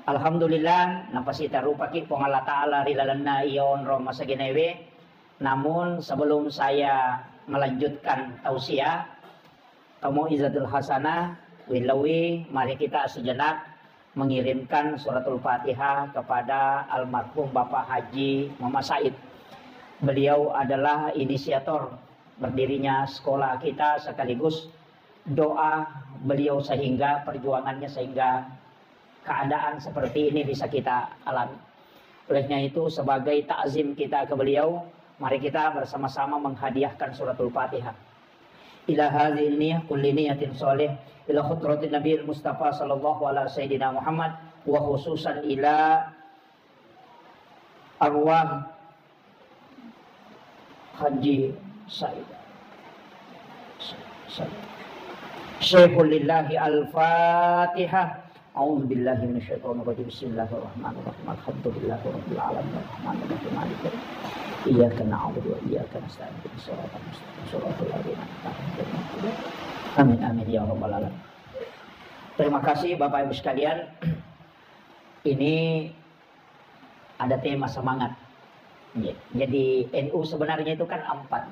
Alhamdulillah, napasitarupaki Puang Allah Ta'ala ri lalenna iya onrong masagenewe. Namun, sebelum saya melanjutkan tausiah, Mau'izatul hasanah, wilawi, mari kita sejenak mengirimkan suratul Fatihah kepada almarhum Bapak Haji Muhammad Said. Beliau adalah inisiator berdirinya sekolah kita sekaligus doa beliau sehingga perjuangannya sehingga keadaan seperti ini bisa kita alami. Olehnya itu, sebagai takzim kita ke beliau, mari kita bersama-sama menghadiahkan suratul Fatihah. Ila hadhihi niyah kulli niyatin shalih, ila hadratin Nabil Mustafa sallallahu ala sayyidina Muhammad, wa khususan ila arwah Haji Said. Said. Syekhul lillahi al-Fatihah. A'udzu billahi minasyaitonir rajim. Bismillahirrahmanirrahim. Alhamdulillahi rabbil alamin. Arrahmanir rahim. Maliki yaumiddin. Iyyaka na'budu wa iyyaka nasta'in. Ihdinas siratal mustaqim. Siratal ladzina an'amta 'alaihim ghairil maghdubi 'alaihim waladdallin. Amin, amin, ya rabbal alamin. Terima kasih Bapak Ibu sekalian. Ini ada tema semangat. Iya. Jadi, N U sebenarnya itu kan empat.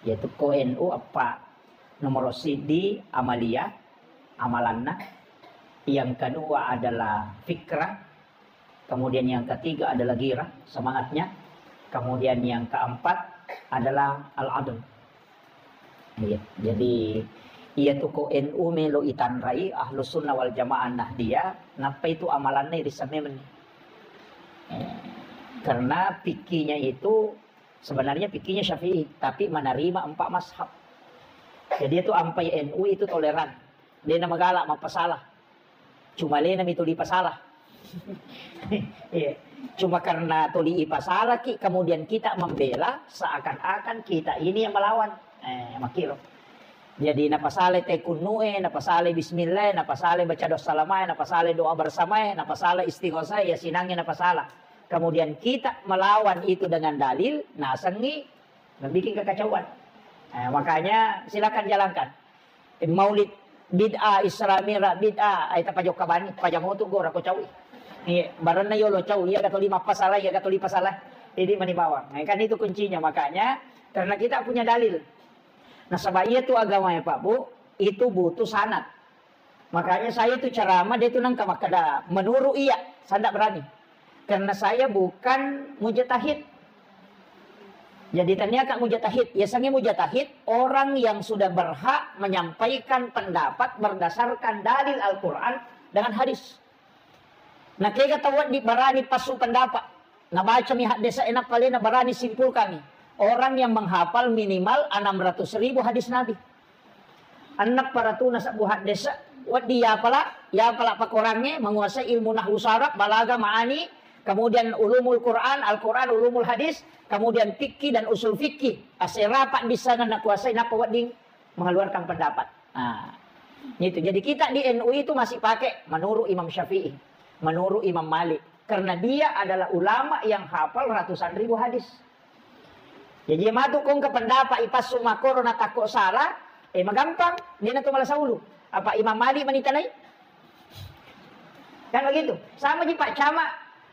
Yaitu ko N U apa? Nomor siddi amalia, amalanna. Yang kedua adalah fikrah. Kemudian yang ketiga adalah ghirah, semangatnya. Kemudian yang keempat adalah al-adl. Iya, jadi iya tu ko N U melo itanrai, Ahlus Sunnah wal Jamaah Nahdiyah, nappa itu amalanna irisamme meni. Eh, karena fikihnya itu sebenarnya fikihnya Syafi'i, tapi menerima empat mazhab. Jadi itu ampai N U itu toleran. Dia nama galak mapasalah. Cuma lena mi tuli pasalah. Iya. Cuma karena tuli ipasala ki, kemudian kita membela seakan-akan kita ini yang melawan. Eh, makiro. Jadi napasala te kunnu'e, napasala bismillah, napasala baca doa salamae, napasala doa bersamae, napasala istighosah, ya sinangnge napasala. Kemudian kita melawan itu dengan dalil, nasengi membuat kekacauan. Eh, makanya silakan jalankan. Maulid bid'ah, Isra Mi'raj bid'ah, ai tapajokka bani, pajamotu gora ko caui. Iya, barenna yolo cau, iya gato lima pasala, iya gato lima pasala. Jadi mani bawang. Nah, kan itu kuncinya. Makanya karena kita punya dalil. Nasaba iya tu agama ya Pak Bu, itu butuh sanad. Makanya saya tu ceramah dia tu nangka makkeda menurut iya, sanda berani. Karena saya bukan mujtahid. Jadi tania kak mujtahid, ya sangi mujtahid orang yang sudah berhak menyampaikan pendapat berdasarkan dalil Al-Quran dengan hadis. Nah, kega tau wedding barani passu pendapat. Nah, baca mi haddesa enap palena barani simpulkan mi. Orang yang menghafal minimal enam ratus ribu hadis Nabi. Enneng paratuna sebbu haddesa, wedding yapala, yapala pakorangnge, menguasai ilmu nahwu saraf, balaga, ma'ani, kemudian ulumul Quran, Al-Quran, ulumul hadis, kemudian fikih dan usul fikih. Asera pak di sana nakuasai, napa wedding mengeluarkan pendapat. Nah, Itu. Jadi kita di N U itu masih pakai menurut Imam Syafi'i, menurut Imam Malik. Karena dia adalah ulama yang hafal ratusan ribu hadis. Jadi, iya matu kong ke pendapat ipassu makoro na takko salah, eh, magampang, dia na tu malah saulu. Apa Imam Malik manitanai? Kan begitu. Sama ji Pak Camat,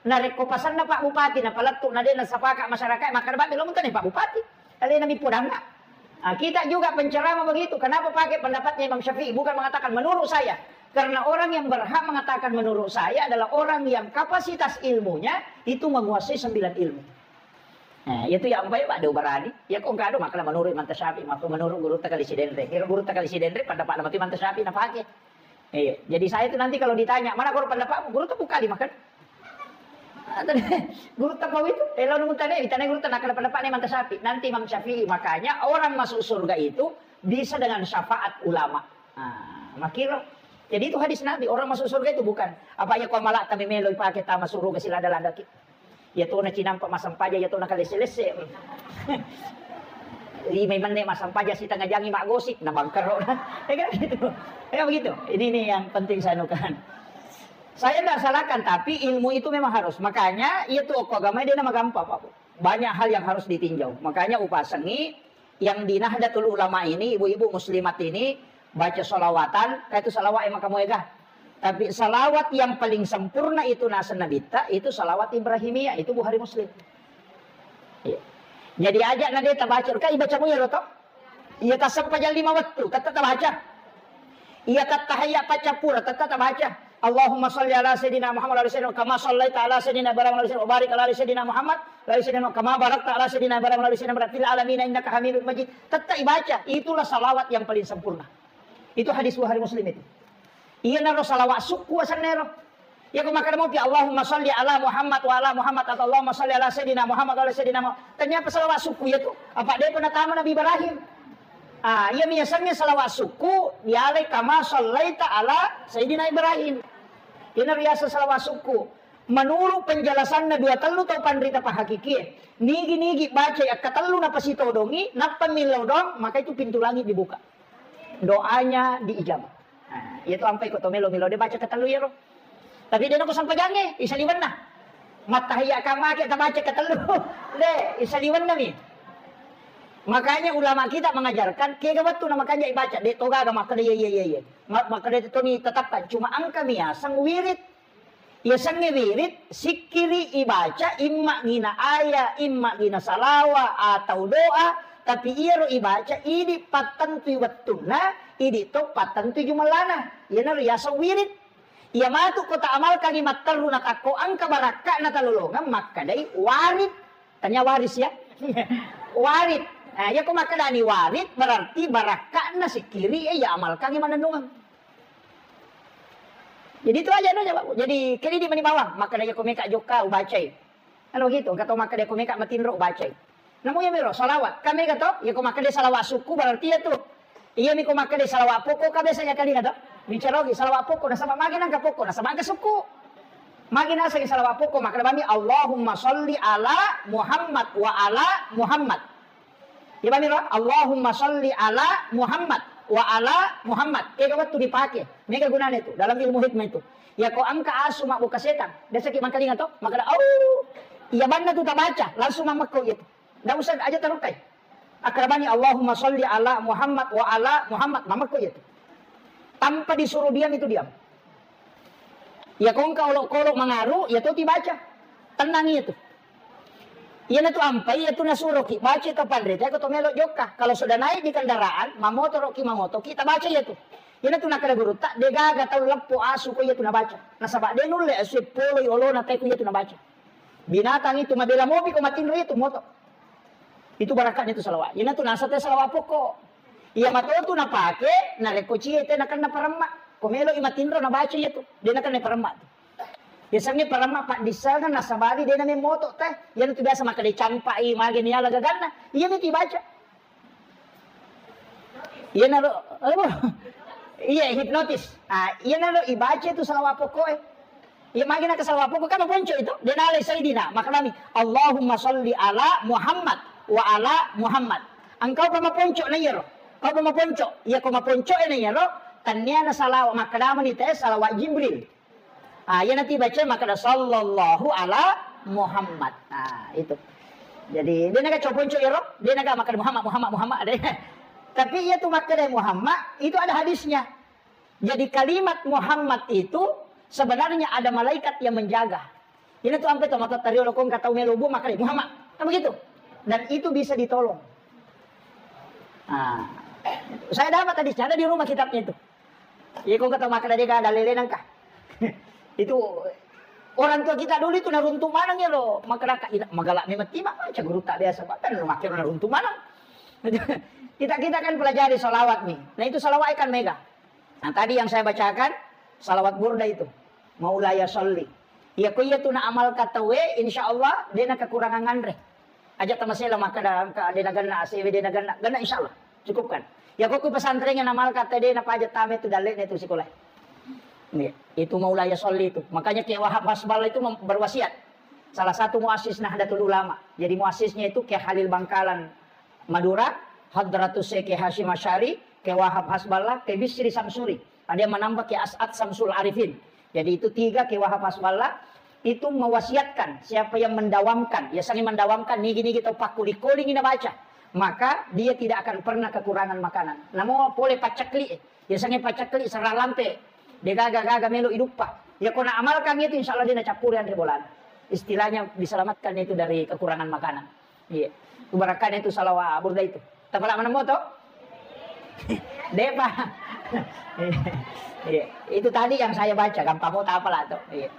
narekko pasanna Pak Bupati, na palettu, na de na sapaka masyarakat, maka bammi lo muntane Pak Bupati. Alena mi podang, Pak. Ah, kita juga penceramah begitu. Kenapa pakai pendapatnya Imam Syafi'i? Bukan mengatakan menurut saya. Karena orang yang berhak mengatakan menurut saya adalah orang yang kapasitas ilmunya itu menguasai sembilan ilmu. Nah, itu yang apa ya, Pak, do barani. Ya kok enggak ada makna menurut Imam Syafi'i, maka menurut guru Takali Sidenre. Kira guru Takali Sidenre pada Pak Lamati Imam Syafi'i na pakai. Iya, jadi saya itu nanti kalau ditanya, "Mana guru pendapatmu?" Guru tepuk kali makan. Guru tepuk itu, eh, lalu tanya, ditanya guru tentang pendapat Imam Syafi'i. Nanti Imam Syafi'i, makanya orang masuk surga itu bisa dengan syafaat ulama. Nah, makiro. Jadi itu hadis Nabi, orang masuk surga itu bukan apa ya kau malah kami melo pakai tama surga silada lada ki. Ya tona cinampa masampaja, ya tona kalese-lese. Lima menne masampaja sitengah jangi mak gosip, na bangkero. Ya kan gitu. Ya begitu. Ini nih yang penting saya anukan. Saya tidak salahkan, tapi ilmu itu memang harus. Makanya itu kok agama dia nama gampang, Pak. Banyak hal yang harus ditinjau. Makanya upasengi yang di Nahdlatul Ulama ini, ibu-ibu muslimat ini, baca salawatan, kayak itu salawat yang kamu ega. Tapi salawat yang paling sempurna itu nasa Nabitta, itu salawat Ibrahimiyah, itu Bukhari Muslim. Iya. Jadi aja na de tabaca, kan ibaca mu ya roto? Iya, tasempajang lima wettu, tette tabaca. Iya, tattahayya paccappura, tette tabaca. Allahumma salli ala sayyidina Muhammad wa ala sayyidina, kama sallaita ala sayyidina Ibrahim wa ala sayyidina, wa barik ala sayyidina Muhammad wa ala sayyidina, kama barakta ala sayyidina Ibrahim wa ala sayyidina Ibrahim fil alamin innaka Hamidum Majid. Tette ibaca, itulah salawat yang paling sempurna. Itu hadis Bukhari Muslim itu. Iya naro salawat sukku asenna ero. Iya ko makkeda mopi Allahumma salli ala Muhammad wa ala Muhammad atau Allahumma salli ala sayyidina Muhammad wa ala sayyidina Muhammad. Ternyata salawat sukku iya tu. Apa dia pernah tama Nabi Ibrahim? Ah, iya biasanya salawat sukku dialai kama sallaita ala sayyidina Ibrahim. Ini biasa salawat sukku. Menurut penjelasanna dua tellu tau panrita pahakikie, nigi-nigi baca akkatellu napasitodongi, nappa millau doang, maka itu pintu langit dibuka. Doanya diijabah. Nah, iya tu ampai ko to melo-melo de baca katellu iyaro. Tapi de nako sampajangnge, isaliwenna. Mattahiyya kamake tabaca katellu. De, isaliwenna mi. Makanya ulama kita mengajarkan, kega wettu na makanja ibaca, de togaga makkeda iya, iya, iya, iya. Ma-, makkeda toni tetapkan, cuma engka mi aseng wirid. Yasengnge wirid, sikkiri ibaca, imma gina aya, imma gina salawa atau doa, tapi iyaro ibaca idi pattentui wettunna, idi to pattentui jumellana. Iyanaro yaseng wirid. Iya matu ko ta amalkangi matterru na takko engka barakka'na talolongeng makkedai warid. Tanya waris ya. Warid. Nah, iya ko makkedani warid berarti barakka'na sikkiri, eh, ya amalkangi manennungeng. Jadi itu aja no jawab. Jadi kredit mani bawang, makkeda iya ko meka jokka ubacai. Anu gitu, engka to makkeda iya ko meka matinro ubacai. Namu iya miro salawat. Kami kata, iya ko makkeda salawat sukku berarti iya tu. Iya mi ko makkeda salawat pokok, ka biasanya kali kata. Bicara lagi salawat pokok, nasaba magi nangka pokok, nasaba engka sukku. Magi nasaba salawat pokok, makkeda bami Allahumma salli ala Muhammad wa ala Muhammad. Iya bami ro, Allahumma salli ala Muhammad wa ala Muhammad. Kega wettu dipake. Mega gunana itu dalam ilmu hikmah itu. Ya ko engka asu mabbuka setang, biasa ki mangkalinga to, makkeda, "Au." Iya banna tu tabaca, langsung mammekko iya tu. Ndak usah aja tarukai. Akrabani Allahumma salli ala Muhammad wa ala Muhammad, mammekko iya tu. Tanpa disuruh diam itu diam. Ya ko engka olok-olok mangaru, ya to tibaca. Tenang iya tu. Iyana tu ampai, iya tu nasuroki baca to panrita, ko to melo jokka. Kalau sudah naik di kendaraan, mamotoroki, mamotoki, tabaca iya tu. Iyana tu nakkeda gurutta, de gaga tau leppo asu ko iya tu nabaca. Nasaba de nulle asu poloi olona te ko iya tu nabaca. Binatang itu mabela mopi ko matinro iya tu moto. Itu barakatnya itu salawat. Iyana tu nasa te salawat pokok. Iya mato tu napake, narekko cie te nakenna paremma. Ko melo i matinro nabaca iya tu. De nakenna paremma tu. Biasanya paremma paddissengeng nasabari de namemmoto teh. Iyana tu biasa makkeda campai, mage ni ala gaganna. Iya mi tu ibaca. Iyanaro, apa? Iya, hipnotis. Ah, iyanaro ibaca tu salawat pokok e. Iya, magi naka salawat pokok kan maponco itu. De nalai Sayyidina, maknami, "Allahumma salli ala Muhammad wa ala Muhammad." Engkau pa maponco na iyaro. Kau pa maponco. Iya, ko maponco e na iyaro. Tanniana salawat, makkedamani te salawat Jibril. Ah, iya nanti baca makkeda sallallahu ala Muhammad. Ah, itu. Jadi, dia naga coponco ero, dia naga makkeda Muhammad, Muhammad, Muhammad, ada. Tapi iya tu makkeda Muhammad, itu ada hadisnya. Jadi kalimat Muhammad itu sebenarnya ada malaikat yang menjaga. Ini tuh ampe to mata tario lokong kata melo bu makkeda Muhammad. Kan begitu. Dan itu bisa ditolong. Nah, saya dapat hadisnya, ada di rumah kitabnya itu. Iya, kok kata makkeda dia ada lele nangka. Itu orang tua kita dulu itu naruntu maneng ya lo, makkeda ka ina magala memang tima baca guru tak biasa bahkan lo makkeda naruntu maneng. Kita, kita kan pelajari salawat nih. Nah, itu salawat kan mega. Nah, tadi yang saya bacakan salawat burda itu. Maulaya sholli. Iya, ko iya tu na amal katawe, insya Allah dia na kekurangan nganre. Aja tamasela makkeda engka de nagenna A C W, de nagenna, genna insyaallah. Cukupkan. Ya, ko ku pesantren yang namal kata de napaja tame tu dalle ne tu sekolah. Iya, itu Maulaya Sholli itu. Makanya Kiai Wahab Hasballah itu mem-, berwasiat. Salah satu muassis Nahdlatul Ulama. Jadi muassisnya itu Kiai Khalil Bangkalan Madura, Hadratus Syekh Kiai Hasyim Asy'ari, Kiai Wahab Hasballah, Kiai Bisri Samsuri. Ada yang menambah Kiai As'ad Samsul Arifin. Jadi itu tiga Kiai Wahab Hasballah itu mewasiatkan siapa yang mendawamkan, ya sangi mendawamkan nigi-nigi tau pakkuling-kuling na baca, maka dia tidak akan pernah kekurangan makanan. Namo pole pacakli, ya sangi pacakli serra lampe, de gaga-gaga melo iduppa. Ya kona amalkan itu insya Allah dia nacappuri anre bolana. Istilahnya diselamatkan itu dari kekurangan makanan. Iya. Kubarakkana itu salawat burda itu. Tapala maneng moto? Depa. Iya. Itu tadi yang saya baca, gampang mo tapala to. Iya.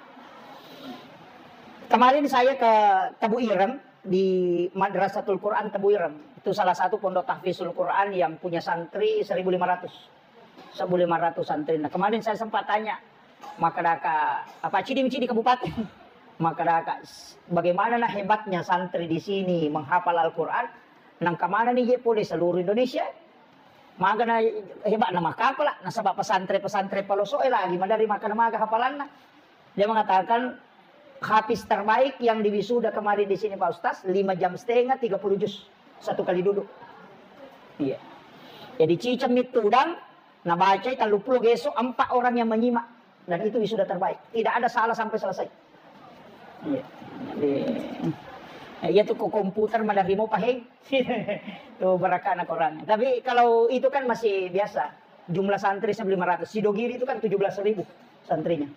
Kemarin saya ke Tebu Ireng di Madrasatul Quran Tebu Ireng. Itu salah satu pondok tahfizul Quran yang punya santri seribu lima ratus. Seribu lima ratus santri. Nah, kemarin saya sempat tanya, makkeda ka, apa, cidi-cidi kabupaten. Makkeda ka, s-, bagaimana nah hebatnya santri di sini menghafal Al-Quran, nang kemana nih ye pole seluruh Indonesia? Maga na hebat na makkapala, nasaba pesantren-pesantren paloso e lagi madari makkeda maga hafalanna. Dia mengatakan hafiz terbaik yang diwisuda kemarin di sini Pak Ustaz, lima jam setengah, tiga puluh juz. Satu kali duduk. Iya. Jadi ciceng mi tudang, nabacai telluppulo geso, empat orang yang menyimak. Dan itu wisuda terbaik. Tidak ada salah sampai selesai. Iya. Jadi, eh, iya tuh kok komputer maderri mo paheng. Tuh barakkana korang. Tapi kalau itu kan masih biasa. Jumlah santri seribu lima ratus. Sidogiri itu kan tujuh belas ribu santrinya.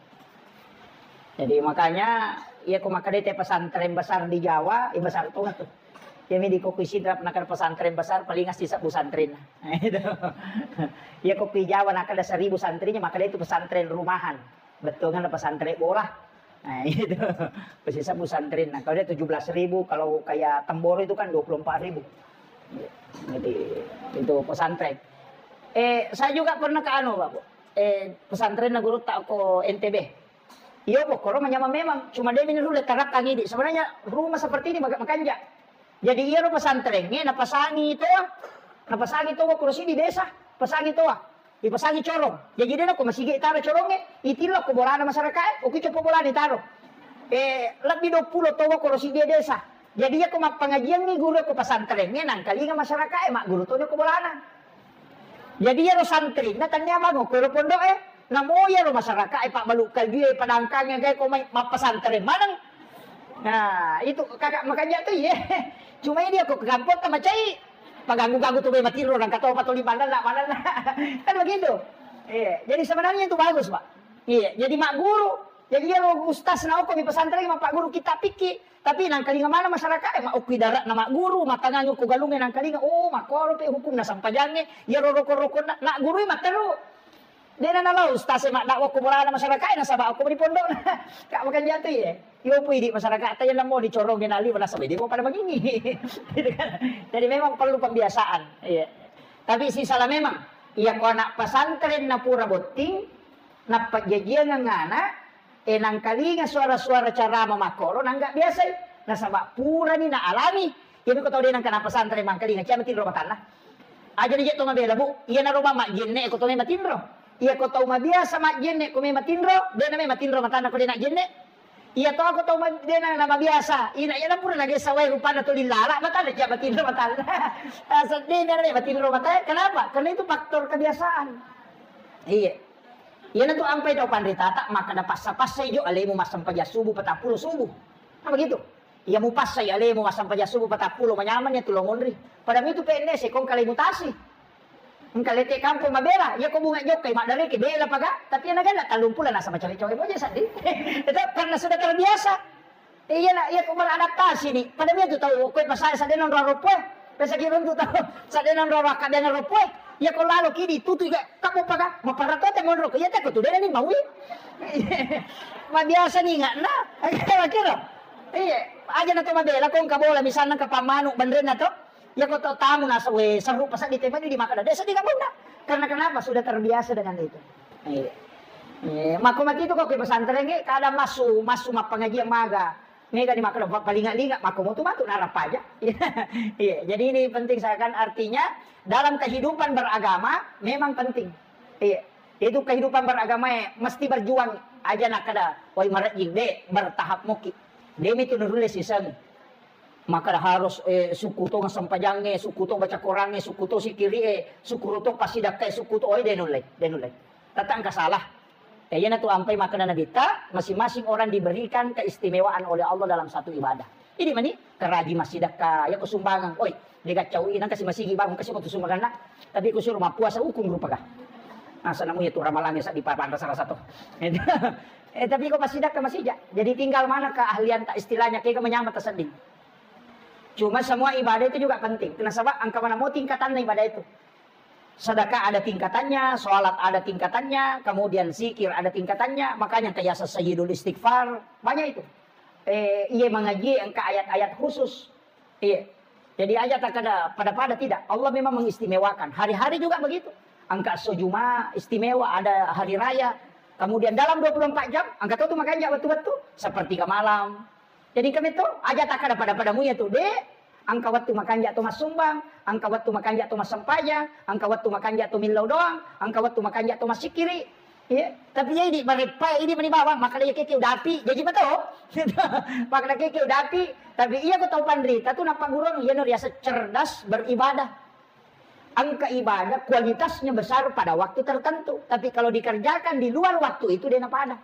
Jadi makanya, iya ko makkeda te pesantren besar di Jawa, iya besar tu tuh. Iya mi di ko kui Sidrap nakkeda pesantren besar paling asli sebbu santrinna. Nah, itu. Iya ko kui Jawa nakkeda seribu santrinya, makkeda itu pesantren rumahan. Bettuanna pesantren bola. Nah, itu. Pasti sebbu santrinna. Kalau dia tujuh belas ribu, kalau kayak Temboro itu kan dua puluh empat ribu. Jadi, itu pesantren. Eh, saya juga pernah ke anu, Pak. Eh, pesantren guru tak ko N T B. Iyo, bokkoro manyameng memang. Cuma dia minum dulu terapkan ini. Sebenarnya rumah seperti ini maka-, makanja. Jadi, iya ro pesantren, eh, napasangi toa. Napasangi toa, bokkoro sini desa. Pasangi toa. Dipasangi corong. Jadi, dia ko masigi taro corongnge, itillo ko bolana masyarakat, eh, oki copo bolana taro. Eh, lebih dua puluh toa ko sini desa. Jadi, iya ko mappangajiangngi guru ko pesantren, eh, nangkalinga masyarakat, eh, magguru to ko bolana. Jadi iyaro santri, na tania bango ko ro pondok e, namo iyaro masyarakat e pabbalu kaju e padangkang e gae ko mai mappasantren maneng. Nah, itu kakak makanya tuh iye. Cuma ini aku ke kampung sama cai paganggu-ganggu tuh matinro nang katopa tuli maneng nak maneng. Kan begitu. Iya, jadi sebenarnya itu bagus, Pak. Iya, jadi mak guru. Jadi iyaro ustaz na okko mi pesantren mak guru kita pikir. Tapi nangkalinga maneng masyarakat e, makkui darat na magguru, matangang ko galungnge nangkalinga, oh, makkoro pe hukumna sampajangnge, iyaro roko-rokonna, na gurui matteru. Dena nalo ustaz e maddakwah ko bolana masyarakat e, nasaba okko di pondokna. Kak makan jatu ye. Yo pui di masyarakat ta yang namo dicorong dena liwa nasaba dia pada begini. Gitu kan. Jadi memang perlu pembiasaan. Iya. Tapi si salah memang, iya ko anak pesantren na pura botting, nappa jajiang anak, E, nangkalinga suara-suara carama makkoro, nangga biasai. Nasaba purani na alami. Iyami ko tau de nangka napasantren mangkalinga, cia matinro matanna. Aja ni je to mabela, Bu. Iya naro ma-, majjenne ko to me matinro. Iya ko tau mabiasa majjenne ko me matinro, de na me matinro matanna ko de na jenne. Iya to ko tau ma-, de na, na mabiasa. Ina iya na pura na desa wae rupanna to lilala, matanna cia matinro matanna. Sedde na matinro matanna. Kenapa? Karena itu faktor kebiasaan. Iya. Iyana tu ampai tau panritata makkeda passa-passai jo alemu massempajang subuh, patappulo subuh. Apa gitu? Iya mupassai alemu massempajang subuh patappulo, manyameng iya tu lo monri. Pada mitu P N S ko engka lemu tasi. Engka lete kampung mabela, iya ko bunga jokkai maddareke bela paga, tapi iyana gana tallumpulo nasaba cawe-cawe moja seddi. Itu karena sudah terbiasa. Iya lah, iya ko beradaptasi ni. Pada mitu tau ko pasai seddi nonro ropoe. Pesa ki runtu tau seddi nonro raka dengan ropoe. Iya ko lalo kidi tutu ga kamu paga, maparatote monro ko iya teko tu dena ni maui. Ma biasa ni nggak nah. Kira-kira. Iya, aja na to mabela ko engka bola misalnya ke pamanu benrenna to. Iya ko to tamu nasa we seru pasal di tema di makan desa di kampung. Karena kenapa? Sudah terbiasa dengan itu. Iya. Eh, mako maki itu kok ke pesantren ke kadang masuk masuk mappangajian maga. Mega di makan paling-paling mako mau tuh matu narap aja. Iya, jadi ini penting saya kan artinya dalam kehidupan beragama memang penting. Iya. Itu kehidupan beragama mesti berjuang aja nak kada. Wai marajing de bertahap muki. Demi tu nurulle siseng. Makkeda harus, eh, sukku to sempajangnge, sukku to baca Korangnge, sukku to sikiri'e, sukku to passidakkae, sukku to, oi, de nulle, de nulle. Tette engka salah. Eh, iyana tu ampai makkeda Nabitta, masing-masing orang diberikan keistimewaan oleh Allah dalam satu ibadah. Jadi mani, keraji massidakka, ya ko sumbangan, oi, de gaccau i, nang kasi masigi bangun kasi ko tu sumbanganna. Tapi ku suruh mappuasa ukung rupa kah. Nah, sanamu ya tu ramalannya sa di papan rasa-rasa to. Eh, tapi ko massidakka masija. Jadi tinggal mana keahlian tak istilahnya, kega menyambat tersendi. Cuma semua ibadah itu juga penting. Kenapa? Sebab engka mana mau tingkatan ibadah itu. Sedekah ada tingkatannya, sholat ada tingkatannya, kemudian zikir ada tingkatannya. Makanya kayak sayyidul istighfar, banyak itu. Eh, iya mengaji engka ayat-ayat khusus. Iya. Jadi aja tak ada pada-pada tidak. Allah memang mengistimewakan. Hari-hari juga begitu. Engka sojuma istimewa, ada hari raya. Kemudian dalam dua puluh empat jam, engka tu makanya waktu-waktu sepertiga malam, jadi kami tu aja tak ada pada-pada muya tu de, engka wettu makanja tu massumbang, engka wettu makanja tu massempajang, engka wettu makanja tu millau doang, engka wettu makanja tu massikiri. Iya, tapi jadi mereppai ini meni bawang, maka dia keke udapi, jadi betul. Maka keke udapi, tapi iya ko tau panrita tu napa gurung, iya no riasa cerdas beribadah. Engka ibadah kualitasnya besar pada waktu tertentu, tapi kalau dikerjakan di luar waktu itu dia napa ada.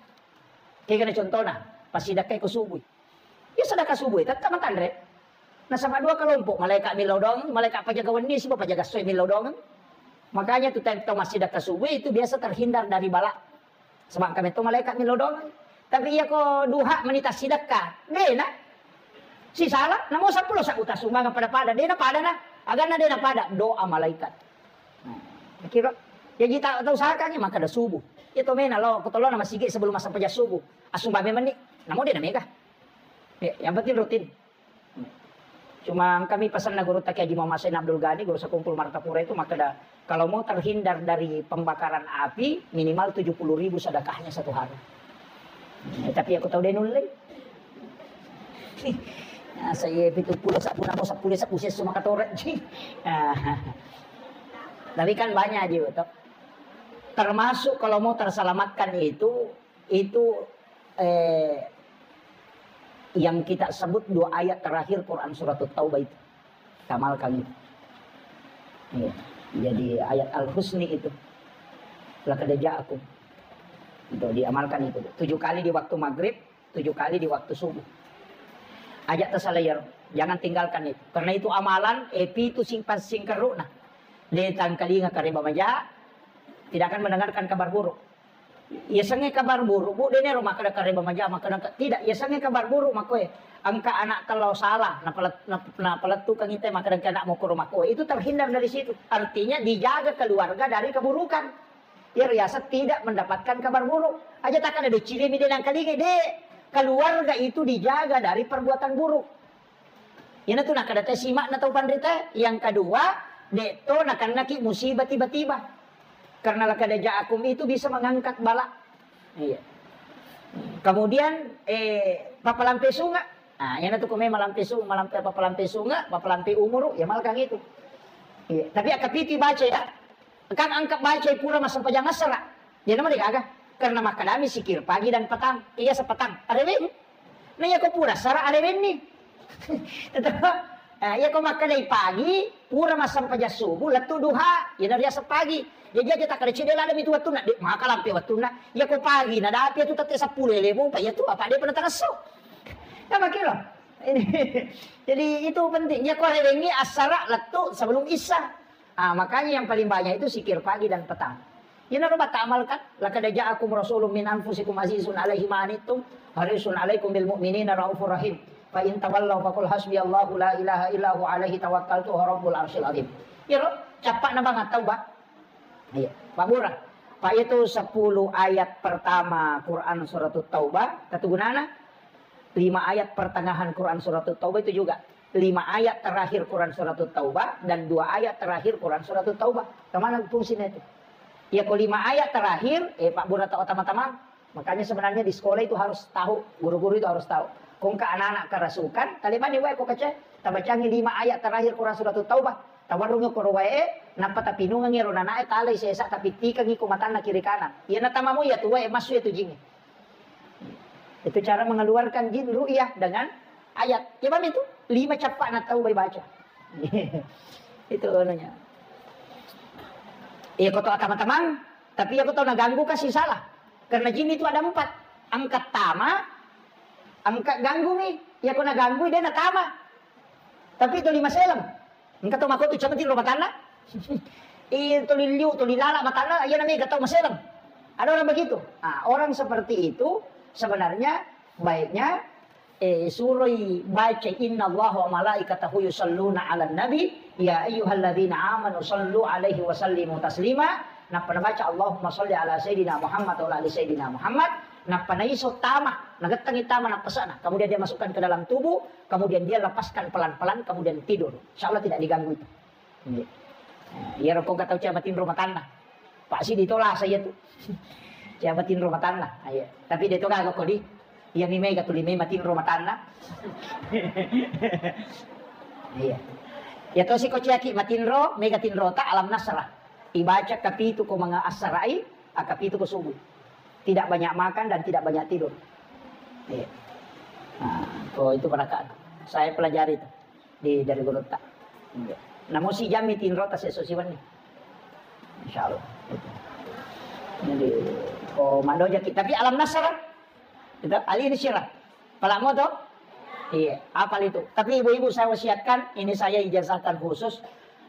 Kayak gini contohnya, pas sidakkai ko subuh. Iya sedekah subuh, tetap matanre. Nasaba dua kelompok, malaikat millau doang, malaikat pajaga wenni, siba pajaga soe millau doang. Makanya tu tau massidakka subuh itu biasa terhindar dari bala. Sebab kami tu malaikat millau doang. Tapi iya ko duha menita sidakka, dena. Si salah, namo sepuluh sabuta sumbangan pada-pada, dena pada na. Agana dena pada, doa malaikat. Nah, kira, jadi tak tahu sahakanya, maka ada subuh. Itu mena lo, kotolona masigi sebelum masa pejah subuh. Asumba memang ni, namo dena mega. Ya, yang penting rutin. Cuma kami pesan na guru Taki Haji Muhammad Sain Abdul Ghani, guru sekumpul Martapura itu, maka ada, kalau mau terhindar dari pembakaran api, minimal tujuh puluh ribu sedekahnya satu hari. Ya, tapi aku tahu dia nulle. Nah, saya itu pulau sapu namo sapu dia sapu saya semua katoran. Tapi kan banyak aja, betul. Termasuk kalau mau terselamatkan itu, itu, eh, yang kita sebut dua ayat terakhir Quran Surat Taubah itu. Tamalkan itu. Iya. Jadi ayat Al-Husni itu. Laqad ja'akum. Itu diamalkan itu. Tujuh kali di waktu maghrib, tujuh kali di waktu subuh. Ajak tersalayar, jangan tinggalkan itu. Karena itu amalan, epi itu simpan singkeruk nah. Dia tangkalinga kareba maja, tidak akan mendengarkan kabar buruk. Iya sengnge kabar buruk, Bu, dene ro makkeda kareba maja, makkeda ke-, tidak, iya sengnge kabar buruk makkoe. Engka anak tellau salah, napalet-, nap-, napalettukang ite makkeda ke anak mokoro makkoe. Itu terhindar dari situ. Artinya dijaga keluarga dari keburukan. Iya riasa tidak mendapatkan kabar buruk. Aja takkan ada cili mi denang kalinge, de. Keluarga itu dijaga dari perbuatan buruk. Iyana tu nakkeda te sima'na tau panrita. Yang kedua, de to nakennaki musibah tiba-tiba. Karena laqad ja'akum itu bisa mengangkat bala. Iya. Kemudian, eh, papalampe sunga. Nah, iyana tu ko memang malampe sunga, malampe, papalampe sunga, papalampe umuru, ya malkan itu. Iya. Tapi akka piti baca ya. Kan angkat baca pura massempajang assara. Jadi nama degaga. Karena makkadami sikir pagi dan petang. Iya sepetang. Ada Nah, iya ko pura sara arewenni. Tetap, Eh, iya ko makkedai pagi, pura massempajang subuh, lettu duha, iyana riaseng pagi. Jaji aja takkeda cedde ladde mitu wettunna, de maka lampe wettunna. Iya ko pagi, nadapi tu tette seppulo ele mupa, iya tu apa de pernah taresso. Nah, makiro. Ini, jadi itu penting. Iya ko hari wengi assara lettu sebelum isya. Ah, makanya yang paling banyak itu zikir pagi dan petang. Iyana ro batta amalkan, laqad ja'akum rasulun min anfusikum azizun alaihi ma anittum, harisun alaikum bil mu'minina raufur rahim. Fa in tawallaw faqul hasbiyallahu la ilaha illa huwa alaihi tawakkaltu wa rabbul arsyil azim. Iyaro, cappa'na bang At-Taubah. Iya, Pak Burhan. Pak itu sepuluh ayat pertama Quran Suratut Taubah, katugunana lima ayat pertengahan Quran Suratut Taubah itu juga. Lima ayat terakhir Quran Suratut Taubah dan dua ayat terakhir Quran Suratut Taubah. Kemana fungsinya itu? Ya, ko lima ayat terakhir, eh, Pak Burhan atau teman-teman, makanya sebenarnya di sekolah itu harus tahu, guru-guru itu harus tahu. Kongka anak-anak kerasukan, taliban wae ko kece, tabacangi lima ayat terakhir Quran Suratut Taubah. Tawarrungi koro wae, nappa tapinungangi ro nanae talai sesa, tapittikangi ko matanna kiri kanan. Iya natamamu ya tu wae, massu ya tu jingi. Itu cara mengeluarkan jin ru'yah dengan ayat. Ya, paham itu? Lima cappa'na tau baca. Itu anunya. Iya, ko tau teman-teman, tapi ya ko tau naganggu kasih salah. Karena jin itu ada empat. Angkat tama, angkat ganggu nih. Ya ko naganggu dia natama. Tapi itu lima seleng. Engka tau makotu cemeti ro matanna. Iya, tuli liu, tuli lala matanna, iya namanya gak tau maseleng. Ada orang begitu. Ah, orang seperti itu sebenarnya baiknya, eh, suroi baca innallaha wa malaikatahu yusalluna 'alan nabi, ya ayyuhalladzina amanu sallu 'alaihi wa sallimu taslima. Nappa nabaca Allahumma salli ala sayyidina Muhammad wa ala ali sayyidina Muhammad. Nappa naiso tama, nagettangi tama nappasana. Kemudian dia masukkan ke dalam tubuh, kemudian dia lepaskan pelan-pelan, kemudian tidur. Insya Allah tidak diganggu itu. Iya. Nah, iyaro ko engka tau cia matinro matanna. Pak Sidi to lasa iya tu. Cia matinro matanna. Iya. Tapi de to gaga kodi. Iya mi mega tuli me matinro matanna. Iya. Ya to siko ciaki matinro, mega tinro ta alam nasrah. Ibaca kapitu ko manga assarai, akapitu ko subuh. Tidak banyak makan dan tidak banyak tidur. Iya. Nah, ko itu berakaat. Saya pelajari itu di, dari gurutta. Iya. Namo si jammi tinro ta seso siwenni. Insya Allah. Jadi, ko mandoja ki-, tapi alam nasrah, kita alin sirah. Pala mo to? Iya, apal itu. Tapi ibu-ibu saya wasiatkan, ini saya ijazahkan khusus,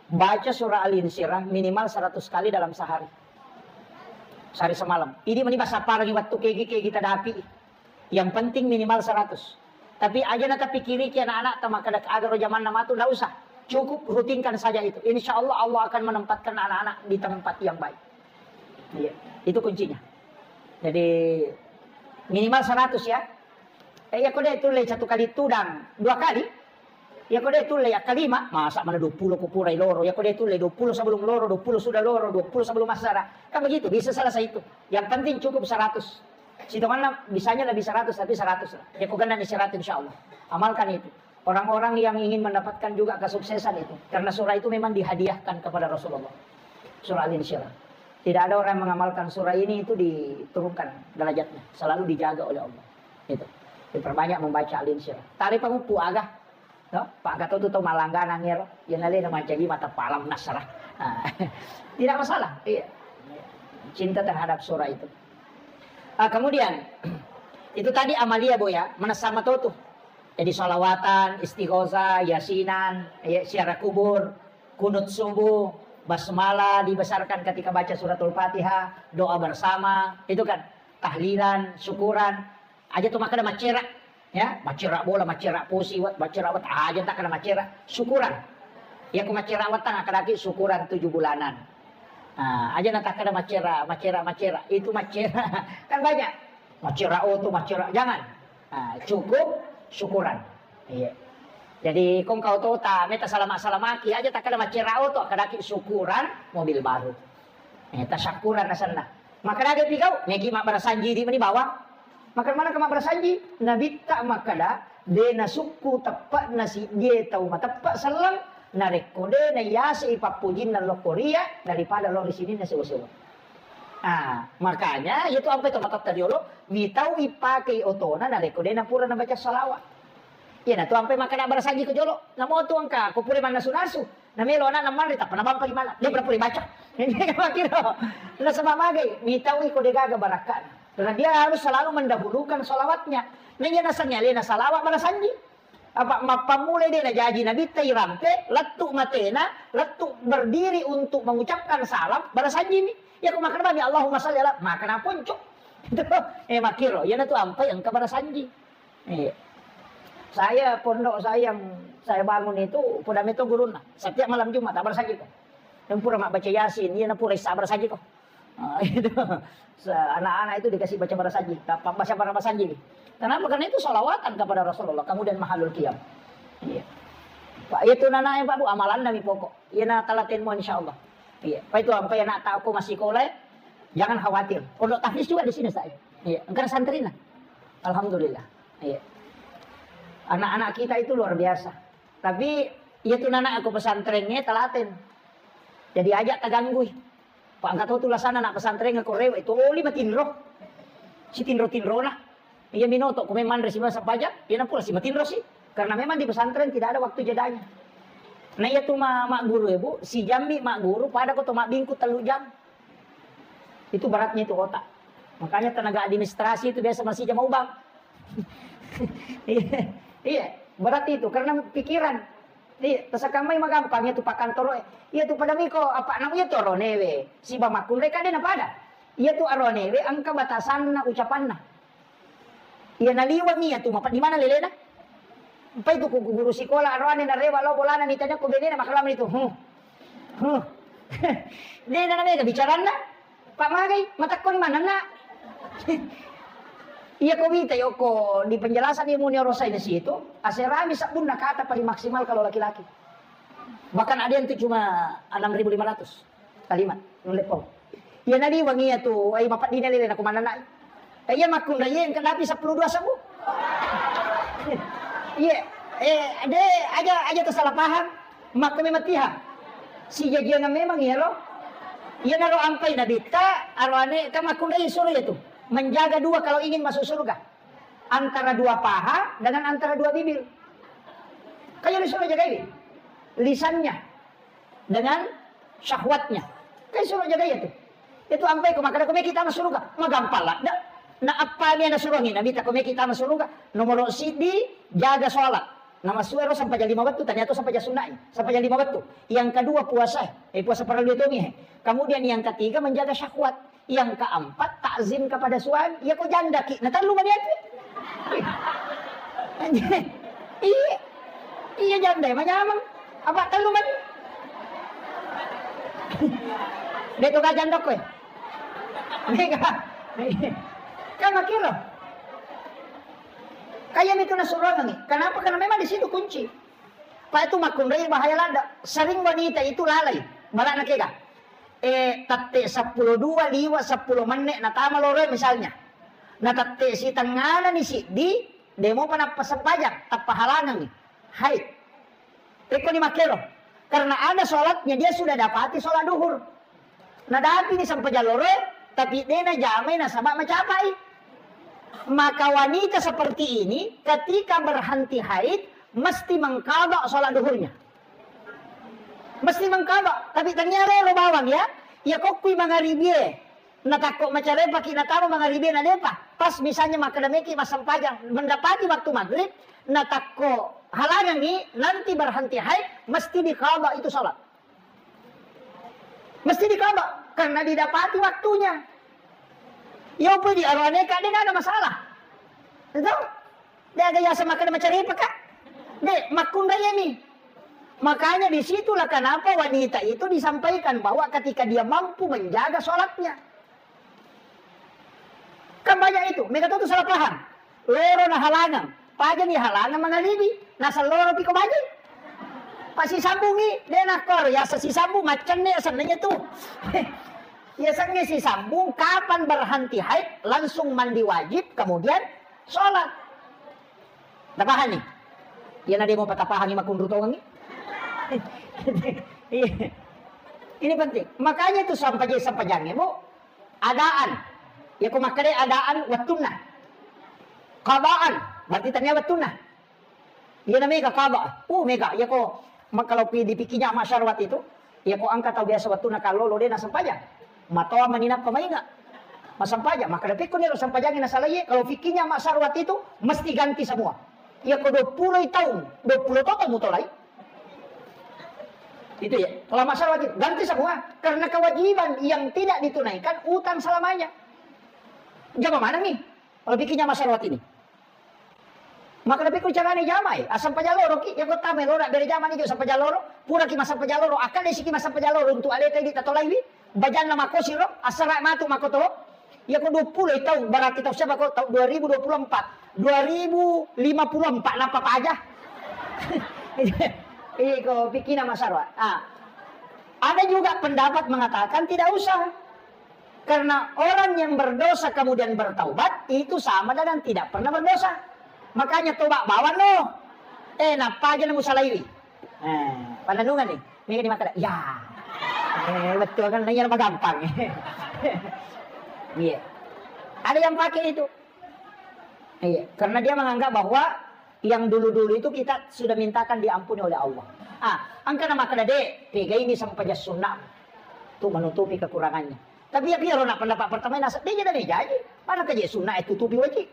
baca surah Al-Insyirah minimal seratus kali dalam sehari. Sehari semalam. Ini meni bahasa parang waktu kegi-kegi kita dapi. Yang penting minimal seratus. Tapi aja na tapikiriki anak-anak ta makkeda aga ro jamanna matu, ndak usah. Cukup rutinkan saja itu. Insya Allah, Allah akan menempatkan anak-anak di tempat yang baik. Iya, itu kuncinya. Jadi minimal seratus ya. Eh, iya ko de tulle satu kali tudang, dua kali. Iya ko de tulle ya kalima, masa mana dua puluh ko purai loro. Iya ko de tulle dua puluh sebelum loro, dua puluh sudah loro, dua puluh sebelum asar. Kan begitu, bisa selesai itu. Yang penting cukup seratus. Sitonganna bisanya lebih seratus, tapi seratus lah. Ya, ko genna ni seratus, insya Allah. Amalkan itu. Orang-orang yang ingin mendapatkan juga kesuksesan itu. Karena surah itu memang dihadiahkan kepada Rasulullah. Surah Al-Insyirah. Tidak ada orang yang mengamalkan surah ini itu diturunkan derajatnya. Selalu dijaga oleh Allah. Itu. Diperbanyak membaca Al-Insyirah. Tali panguppu aga. No? Pak Gatot tu tau malangganang ero. Ya nalena mancaji mata palam nasrah. Ah. Tidak masalah. Iya. Cinta terhadap surah itu. Ah, kemudian, itu tadi amalia, Bu, ya, manessa mato tu. Jadi, salawatan, istighosah, yasinan, ya, ziarah kubur, kunut subuh, basmalah dibesarkan ketika baca suratul Fatihah, doa bersama, itu kan, tahlilan, syukuran. Aja tu makkeda maccera, ya, maccera bola, maccera pusi, wat-, maccera wat-, aja tak kena maccera, syukuran. Ya, ku maccera watang, akkadaki syukuran tujuh bulanan. Ah, aja na takkeda maccera, maccera, maccera. Itu maccera. Kan banyak. Maccera oto, maccera. Jangan. Ah, cukup syukuran. Iya. Jadi, kong kau tota, meta salama-salamaki, aja takkeda maccera oto, akkadaki syukuran mobil baru. Eh, tasyakkuran asenna. Makkedagi pigau, megi mabbarasanji idi meni bawang. Makkeda maneng mabbarasanji, nabitta makkeda, de nasukku teppe'na siddie tau mateppe selleng, narekko de naiyasei pappojinna lokkoria daripada lao ri sininna sewa-sewa. Ah, makanya, iya tu ampai to matotta riolo, mitau ipakei otona narekko de napura nabaca salawat. Iya, na tu ampai makkeda barasanji ko jolo. Namo tu engka ko pura mannasu-nasu. Namelo anakna manre tappa nabampa gimana? De pura pura baca. Makkiro. Nasaba magai, mitaui ko de gaga barakkana. Karena dia harus selalu mendahulukan salawatnya. Nah, iya nasengnge alena salawat barasanji. Apa mappammulai de najaji nabitta irampe, lettu matena, lettu berdiri untuk mengucapkan salam, barasanjimi. Iya ko makkeda bami, Allahumma salli ala, makkeda ponco. Eh, makkiro, iyana tu ampai engka barasanji. Iya. Saya, pondok saya yang saya bangun itu, poda meto gurunna. Setiap malam Jumat, abarasanji ko. Yang pura mabbaca Yasin, iyana pura issa abarasanji ko. Ah, itu. Se-, anak-anak itu dikasih baca barasanji, tappa baca barasanji. Kenapa? Karena itu salawatan kepada Rasulullah, kemudian mahalul qiyam. Iya. Pak, itu nanae, Pak, Bu, amalanna mi pokok. Iyana talatenmu, insya Allah. Iya. Pak, itu ampai anak tauku masih sekolah, jangan khawatir. Pondok tahfiz juga di sini saya. Iya. Engkau santrina. Alhamdulillah. Iya. Anak-anak kita itu luar biasa. Tapi, iya tu nana aku pesantrennya telaten. Jadi ajak taganggui. Pak, engka to tu lasana anak pesantren ko rewe, toli matinro. Si tinro-tinrona. Iya minoto, ko memang manre si masa pajak, iya na pura si matinro si. Karena memang di pesantren tidak ada waktu jedanya. Nah, iya tu ma-, mak guru ya, Bu, si jambi mak guru pada ko to mak bingku telu jam. Itu beratnya itu otak. Makanya tenaga administrasi itu biasa masih jam ubang. Iya, iya, berat itu karena pikiran. Iya, tasakamai magampang iya tu pakantoro. Iya tu pada miko apa namanya toronewe. Siba makunre kade na pada. Iya tu aronewe engka batasanna ucapanna. Iya naliweng iya tu mapa di mana lelena? Empai tu ku guru sekolah aroane narewa lao bolana nitanya ko benena makalama itu. Huh. Huh. Dena namega bicaranna. Pak magai, matakkoni manenna. Iya ko wita yoko di penjelasan ilmu neuroscience itu, aserami sabbunna kata paling maksimal kalau laki-laki. Bahkan ada yang itu cuma enam ribu lima ratus kalimat, nulle pau. Iya naliweng iya tu, ai mapaddina lele nako manenna. Eh, iya makkunrai iya engka napi seppulo dua sebbu. Iya, eh, de aja, aja tersalah paham. Makko memang tiha. Sijajiangan memang iya lo. Iya naro ampai nabitta, aroane kan makkunrai suro iya tu. Menjaga dua kalau ingin masuk surga. Antara dua paha dengan antara dua bibir. Kan iya disuruh jagai lisannya dengan syahwatnya. Kan suruh jagai itu. Itu ampai ko makkeda ko meki tama suruga, magampang ladda. Na appami na suruangi Nabitta ko meki tama suruga, nomoro siddi jaga sholat. Nama suero sampajang lima wettu, ternyata sampajang sunnai, sampajang lima wettu. Yang kedua puasa, eh puasa parallu itu mi. Kemudian yang ketiga menjaga syahwat. Yang keempat, takzim kepada suami. Iya ko jandaki, na tellu mani atu. Iya. Iya janda, manyameng. Apa tellu mani? Beto ga janda koe. Mega. Kan makkiro. Kaya itu nasuruh nih. Kenapa? Karena memang di situ kunci. Pak itu makkunrai bahaya ladda. Sering wanita itu lalai. Balana kega. Eh, tette seppulo dua liwa seppulo menne natama loro misalnya. Na tette sitengana ni siddi, demo pa nappa sempajang, tappa halangangi. Hai. Pekko ni makkero. Karena ada sholatnya, dia sudah dapati sholat duhur. Nadapi ni sempajang loro, tapi dena jamai nasaba macapai. Maka wanita seperti ini, ketika berhenti haid, mesti mengqadha sholat duhurnya. Mesti mengqadha, tapi tania rero bawang ya. Ya kokkui mangaribie. Natakko macarepaki natama mangaribie nadepa. Pas misalnya makkeda meki massempajang, mendapati waktu maghrib, natakko halangangi, nanti berhenti haid, mesti diqadha itu sholat. Mesti diqadha, karena didapati waktunya. Yo pedi aroane ka de ada masalah. Itu? De aga yasa makkeda macarepa ka? De, makkunrai mi. Makanya disitulah kenapa wanita itu disampaikan bahwa ketika dia mampu menjaga sholatnya. Kan banyak itu, mega tu salah paham. Loro na halangang, paja ni halangang mangalibi, naseng loro piko baji. Pasi sambungi, de nakkoro, yasa sisambung, maccenne senna tu. Ya sengnge sisambung, kapan berhenti haid, langsung mandi wajib, kemudian sholat. Tapahani? Iyana demo patapahangi makunru tongengi. Iya. Ini penting. Makanya itu sampaje-, sampajangnge, Bu. Adaan. Ya, ko makkeda adaan wettunna. Qadaan, berarti tania wettunna. Iyana mega kaba. Uh, mega. Iyako ma-, kalau pi-, di fikihnya Mas Syarwat itu, iyako engka tau biasa wettunna kallolo de' nassempajang. Matoa mani nappa mainga massempajang. Maka dapikku niro sempajangnge nasalai, kalau fikihnya Mas Syarwat itu mesti ganti semua. Iyako dua puluh taung, dua puluh to tau mutolai. Itu ya. Kalau Mas Syarwat itu ganti semua. Karena kewajiban yang tidak ditunaikan utang selamanya. Jama mana nih? Kalau fikihnya Mas Syarwat ini. Maka dapikku carane jamae, assampajang loro ki, iyako tama loro, bere jamani jo sampajang loro, pura ki massampajang loro, akkeda siki massampajang loro untuk aleta idi tatolaiwi, bajanna makosi ro, assara matu makoto, iyako dua puluh taung, berarti taung siapa ko, taung dua ribu dua puluh empat, dua ribu lima puluh empat, napa paja? Iko fikihna Mas Syarwat. Ah. Ada juga pendapat mengatakan tidak usah. Karena orang yang berdosa kemudian bertaubat, itu sama dengan tidak pernah berdosa. Makanya tobat bawang no. Eh, nappa aja nemu salaiwi. Eh, pananungan nih. Ini kan dimakan. Ya. Eh, betul kan, nanya nama gampang. Iya. Ada yang pakai itu. Iya, karena dia menganggap bahwa yang dulu-dulu itu kita sudah mintakan diampuni oleh Allah. Ah, engka na makkeda de', pegai ni sempajang sunnah tu menutupi kekurangannya. Tapi ya, biar nak pendapat pertama nasa, dia jadi jaji. Mana kerja sunnah itu tutupi wajib.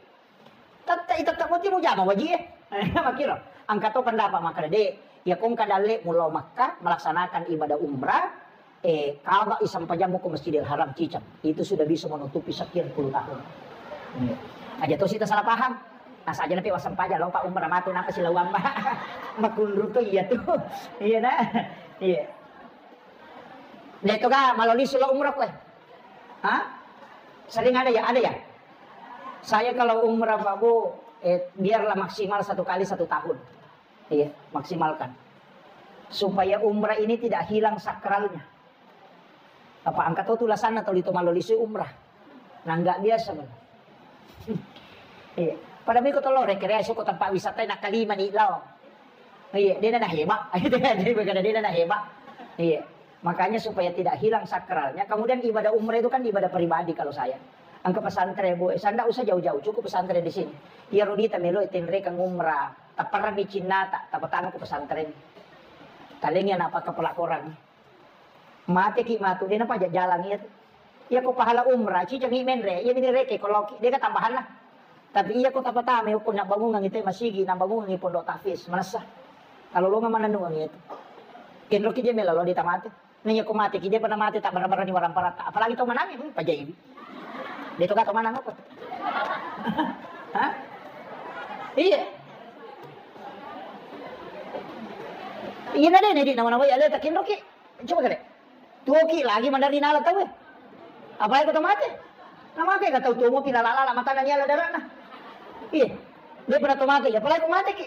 Tette, tette mesti mujama wajib, eh. Makiro, engka to pendapat makkeda de', ya kong kadalle mulau Makkah melaksanakan ibadah umrah, eh, kaba isempajang ko Masjidil Haram cicang. Itu sudah bisa menutupi sekian puluh tahun. Iya. Aja to sita salah paham. Asa aja nape wasempajang lo Pak umrah matu napa silawang, Pak. Makunru to iya tu. Iya nah. Iya. Dia tu ga maloli sula umrah kue. Hah? Sering ada ya, ada ya. Saya kalau umrah Pak Bu, eh, biarlah maksimal satu kali satu tahun. Iya, maksimalkan. Supaya umrah ini tidak hilang sakralnya. Apa angkat tu tulasanna tuli to malolisi umrah. Nah, nggak biasa, Bang. Iya. Pada miko tolo rekreasi ko tempat wisata nak kalima ni lao. Iya, dia na hebat. Jadi bukan dia na hebat. Iya. Makanya supaya tidak hilang sakralnya. Kemudian ibadah umrah itu kan ibadah pribadi kalau saya. Angka pesantren, Bu, saya ndak usah jauh-jauh, cukup pesantren di sini. Iya, Rodi, tamelo tenrekang umrah. Taparang di Cinnata, tapatama ke pesantren. Talengi anak pakai pelakoran. Mate ki matu, dia napa jalan iya tu. Iya ko pahala umrah, cicangi menre, iya bini reke ko loki, dia ka tambahan lah. Tapi iya ko tapatama, iya ko nak bangungan itu masigi, nak bangungan pondok tahfiz, manessa. Kalau lo nggak mana nungan itu. Kenro ki dia melo lo dia tamate. Nanya ko mate ki, dia pernah mate tak bara-bara ni warang parata. Apalagi tau manang, hmm, pajai. Dia tu kata manang apa? Hah? Iya. Iya na deh, nedi nama-nama ya le takin roki. Coba kare. Tuo ki lagi mandari nala tau eh. Apa itu tau mate? Nama ke kata tuo mo pila lala mata nanya la darana. Iya. Dia pernah tau mate, ya apalagi ko mate ki.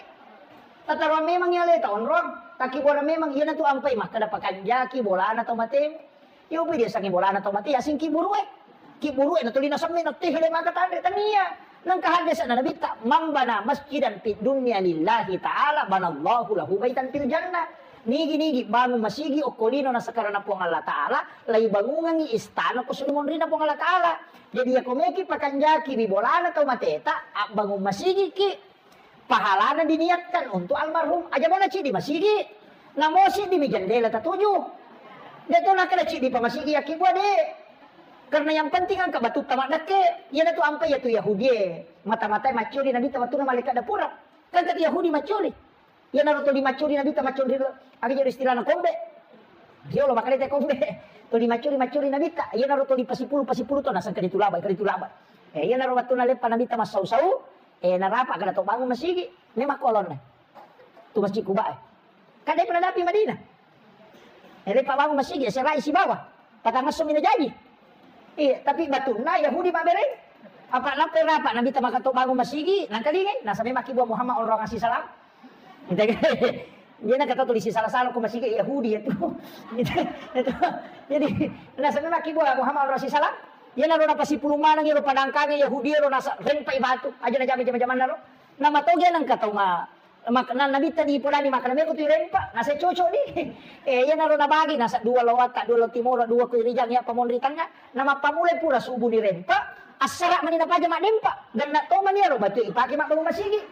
Tataruang memang iya le taonrong, takkibuareng memang iyanatu ampai makkeda pakanjaki bolana tau mate. Iya upi dia sangi bolana tau mate, asing kiburue. Kiburue natuli nasemmi nattehe le maka tanre tania. Nangka haddese'na nabitta, "Man bana masjidan fid dunya lillahi ta'ala banallahu lahu baitan fil jannah." Nigi-nigi bangun masigi okko lino nasakarana Puang Allah Ta'ala, lai bangungangi istana ko sunu monrina Puang Allah Ta'ala. Jadi iya ko meki pakanjaki mi bolana tau mateta, abbangun masigi ki. Pahalana diniatkan untuk almarhum. Aja mo na cidi masigi. Namo siddi mi jendela tatuju. De to nakkeda cidi pa masigi yakkibua de. Karena yang penting angka batutta maddekke. Iyanatu ampai iyatu Yahudi e. Mata-matai maccuri Nabitta wettunna malaikat dapura. Kan kati Yahudi maccuri. Iyanaro tuli maccuri Nabitta maccuri. Aga jadi istilahna kombe. Riolo makkeda te kombe. Tuli maccuri, maccuri Nabitta. Iyanaro tuli pasipulu, pasipulu to naseng kadi tulaba, kadi tulaba. Eh, iyanaro wettunna leppa Nabitta massau-sau. Eh, narapa kada to bangun masigi, memang kolonna. Tu Masjid Kuba e. Kan de pernah dapi Madinah. Eh, de pa bangun masigi, serai sibawa. Patang esso mina jaji. Iya, tapi batunna Yahudi mabereng. Apa lampe rapa Nabitta maka to bangun masigi, nangkalingai, nasa memang kibua Muhammad orang kasih salam. Dia na kata tulisi salah-salah ko masigi Yahudi itu. Itu, itu. Jadi, nasa memang kibua Muhammad orang kasih salam. Iyanaro napasipulung maneng iyaro padangkange Yahudi ro nasa rempai batu. Aja na jama jama-jamanna ro. Nama toge nang katau ma-, mak-, na-, Nabitta di polani makkeda meko tu rempa, nasa cocok di. Eh, iyanaro nabagi nasa dua lo watta, dua lo timoro, dua ko rijang ya pamon ri tengah. Nama pamulai pura subuh ni rempa, assara mani napaja maddempa. Ganna to mani iyaro batu ipake mabbangun masigi.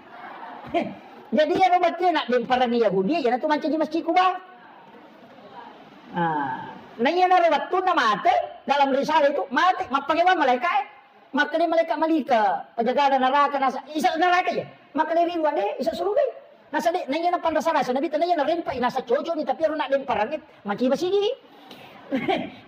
Jadi iyaro battu na dempareng Yahudi, iyanatu mancaji Masjid Kuba. Nah, na iyanaro wettunna mate, dalam risalah itu mate, mappakewang malaika e. Makkeda malaika Malika, penjaga neraka nasa, isa neraka ya. Makkeda ri dua de, isa suruga. Nasa de, na iyana panrasa-rasa, nabi tana iyana rempa, nasa cocok ni, tapi aro na dempareng, mancaji Masjid.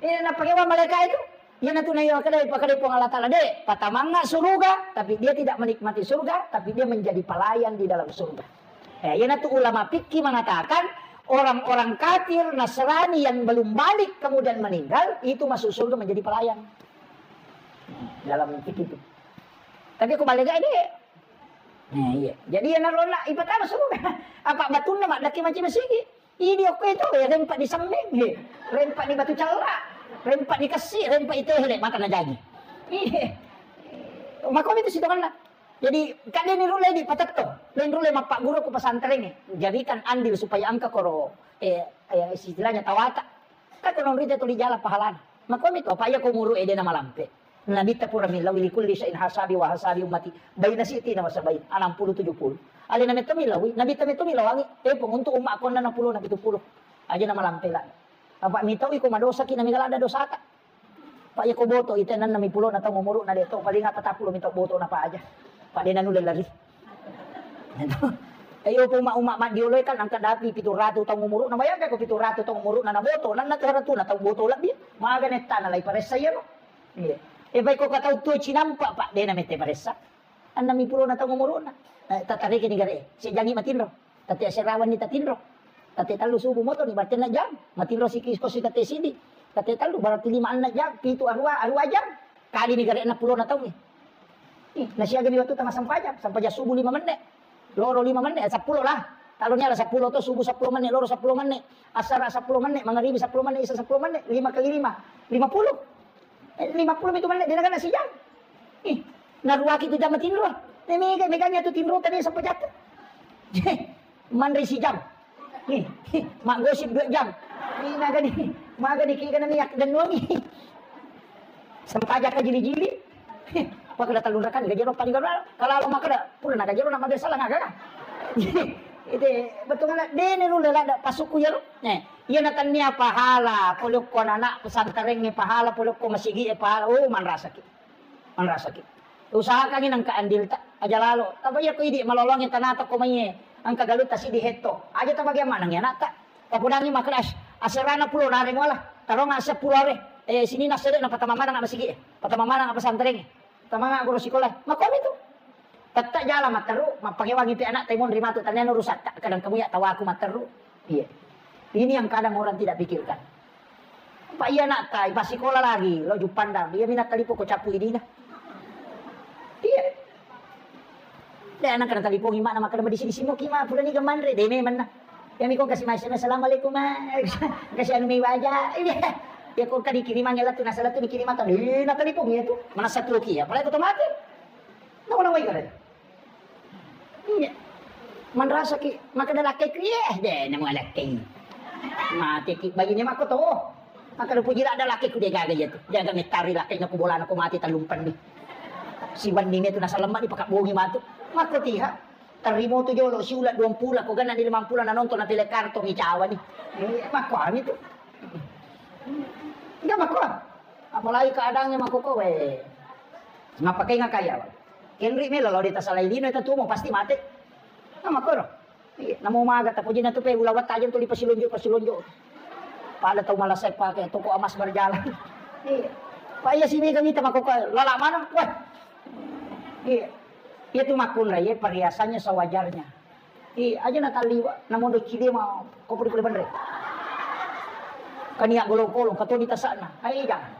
Ini na pakewang malaika itu. Iyanatu na iya kada, pakada Puang Allah Ta'ala, "Dek, patamangnga suruga, tapi dia tidak menikmati surga, tapi dia menjadi pelayan di dalam surga." Eh, iyanatu ulama fikih mengatakan, orang-orang kafir Nasrani yang belum balik kemudian meninggal, itu masuk surga menjadi pelayan. Dalam fikih itu. Tapi ko balik aja deh. Nah, iya. Jadi iyanaro na ipatama suruga. Apa batunna maddaki mancaji Masjid. Idi okko itu, ya, rempa di semmeng, he. Rempa di batu cella, rempa di kessi, rempa di tehe, mata na jaji. Iya. Makomi itu sitonganna. Jadi, kadeni rulle di patetto. Lain rulle mappagguru ku pesantren e. Jadikan andil supaya engka koro, eh, eh, istilahnya tawata. Kan kono rita tuli jala pahalana. Makomi to, apa iya ko muru ede na malampe. Nabitta pura millaui, "Likulli syai'in hasabi wa hasabi ummati baina sitina wa sabain." Enam puluh tujuh puluh. Alena metto millaui, Nabitta metto millawangi, eh, pung, untuk umma konna enam puluh na pitu puluh. Aja na malampe la. Apa mitau iko madosa ki na mega lada dosata. Pak, iya ko boto ite enam puluh na taung umuru na de to, paling apa tappulo mito boto na pa aja. Pak, de na nulle lari. Ayo, umma-umma maddioloi kan angka dapi pitu ratu taung umuru na, bayangkan ko pitu ratu taung umuru na, na boto, nanna tu haratu na tau boto lebbi, maga nettana lai paressa iyaro. Iya. E, baik ko katau tuo cinampa, Pak, de na mette paressa. Enam puluh na taung umuru na. Eh, tatariki ni gare, sejangi matinro. Tette serawan ni tatinro. Tette tellu subuh moto ni, berarti enam jam. Matinro siki ko si tette sidi. Tette tellu, berarti lima enam jam, pitu arua, arua jam. Kali ni gare enam puluh na taung ni. Ih, nasiaga ni waktu tama sempajang, sempajang subuh lima menit. Loro lima menit, eh, seppulo lah. Kalau ni ada seppulo to, subuh seppulo menit, loro seppulo menit, asara seppulo menit, mangaribi seppulo menit, isa seppulo menit, lima kali lima, lima puluh. Eh, lima puluh itu menit, dia kan nasi jam. Ih, naruaki tu jam tinro. Ni mega, meganya tu tinro tadi sampai jatuh. Manre sijam. Ih, ih, maggosip dua jam. Ih, magani, magani ki kana minyak dan wangi. Sempajang ka jili-jili. Ih, pakada tellung rakang gajero paling gara. Kalau lo makada, pura na gajero na mabiasa lah ngaga. Itu betul kan? Dene lu lada pasuku ya lo. Nih, iya na tania pahala, polokko anak pesantren pahala, polokko masigi pahala. Oh, manrasaki. Manrasaki. Usahakangi nengka andilta, aja lalo. Taba iya ko idi malolongi tanata ko maiye, engka galutta sidi hetto. Aja tabagiang maneng ya anakta. Tapodangi makelas, aserana pulo nare muala. Tarong ase pulo are. Eh, sini nasede na patama maneng apa sigi. Patama maneng apa santreng. Tamanga guru sikola. Makomi tu. Tetta jala matteru, mappakewangi pe anak taimon rimatu taneno rusatta. Kadang kamu ya tawaku matteru. Iya. Ini yang kadang orang tidak pikirkan. Pak, iya nak, tai, pas sikola lagi, lo Juppandang, iya minat talipo ko capu idina. Iya. Deh, anak kena talipo gimana, makan di sini simo kima, pula ni gemanre, deh, memang nah. Ya, mikong kasih masih, "Assalamualaikum, Ma." Kasih anu mi waja. Iya. Ya, kok kan dikirim angel tu, nasa tu dikirim atau, eh, nak talipo gitu. Mana satu lagi ya, apalagi otomatis. Nah, orang baik kan? Iya. Manrasaki, makkeda lakkaiku, "Iye, de, namo lakkai." Mateki, bayine makko to. Makkeda puji ada lakkaiku, de gaga iya tu. De gaga mettari lakkainya ku bolana ko mate tallumpenni. Siwenni me tu nasalemma di pakabongi matu. Makko tiha. Terrimo tu jolo, siula duampulo, ko ganna di limampulo na nonton na pile kartong i cawa ni. Eh, makko ami tu. Enggak makko. Apalagi keadaannya makko ko, weh. Ngapa kai ngakaya? Kenri melo lao deta salai lino eta tuo mo pasti mate. Nah, makkoro. Iya, namo maga tapojina tu pe ulawa tajeng tu di pasilonjo, pasilonjo. Pada tau malasai pake toko emas berjalan. Iya. Pak iya sini kami tama koko lala mana? Wah. Iya. Iya tu makunra, iya perhiasannya sewajarnya. Iya, aja na taliwa, namo do cide ma kopo di pole banre. Kania golong-golong, kato di tasakna. Hai, jangan.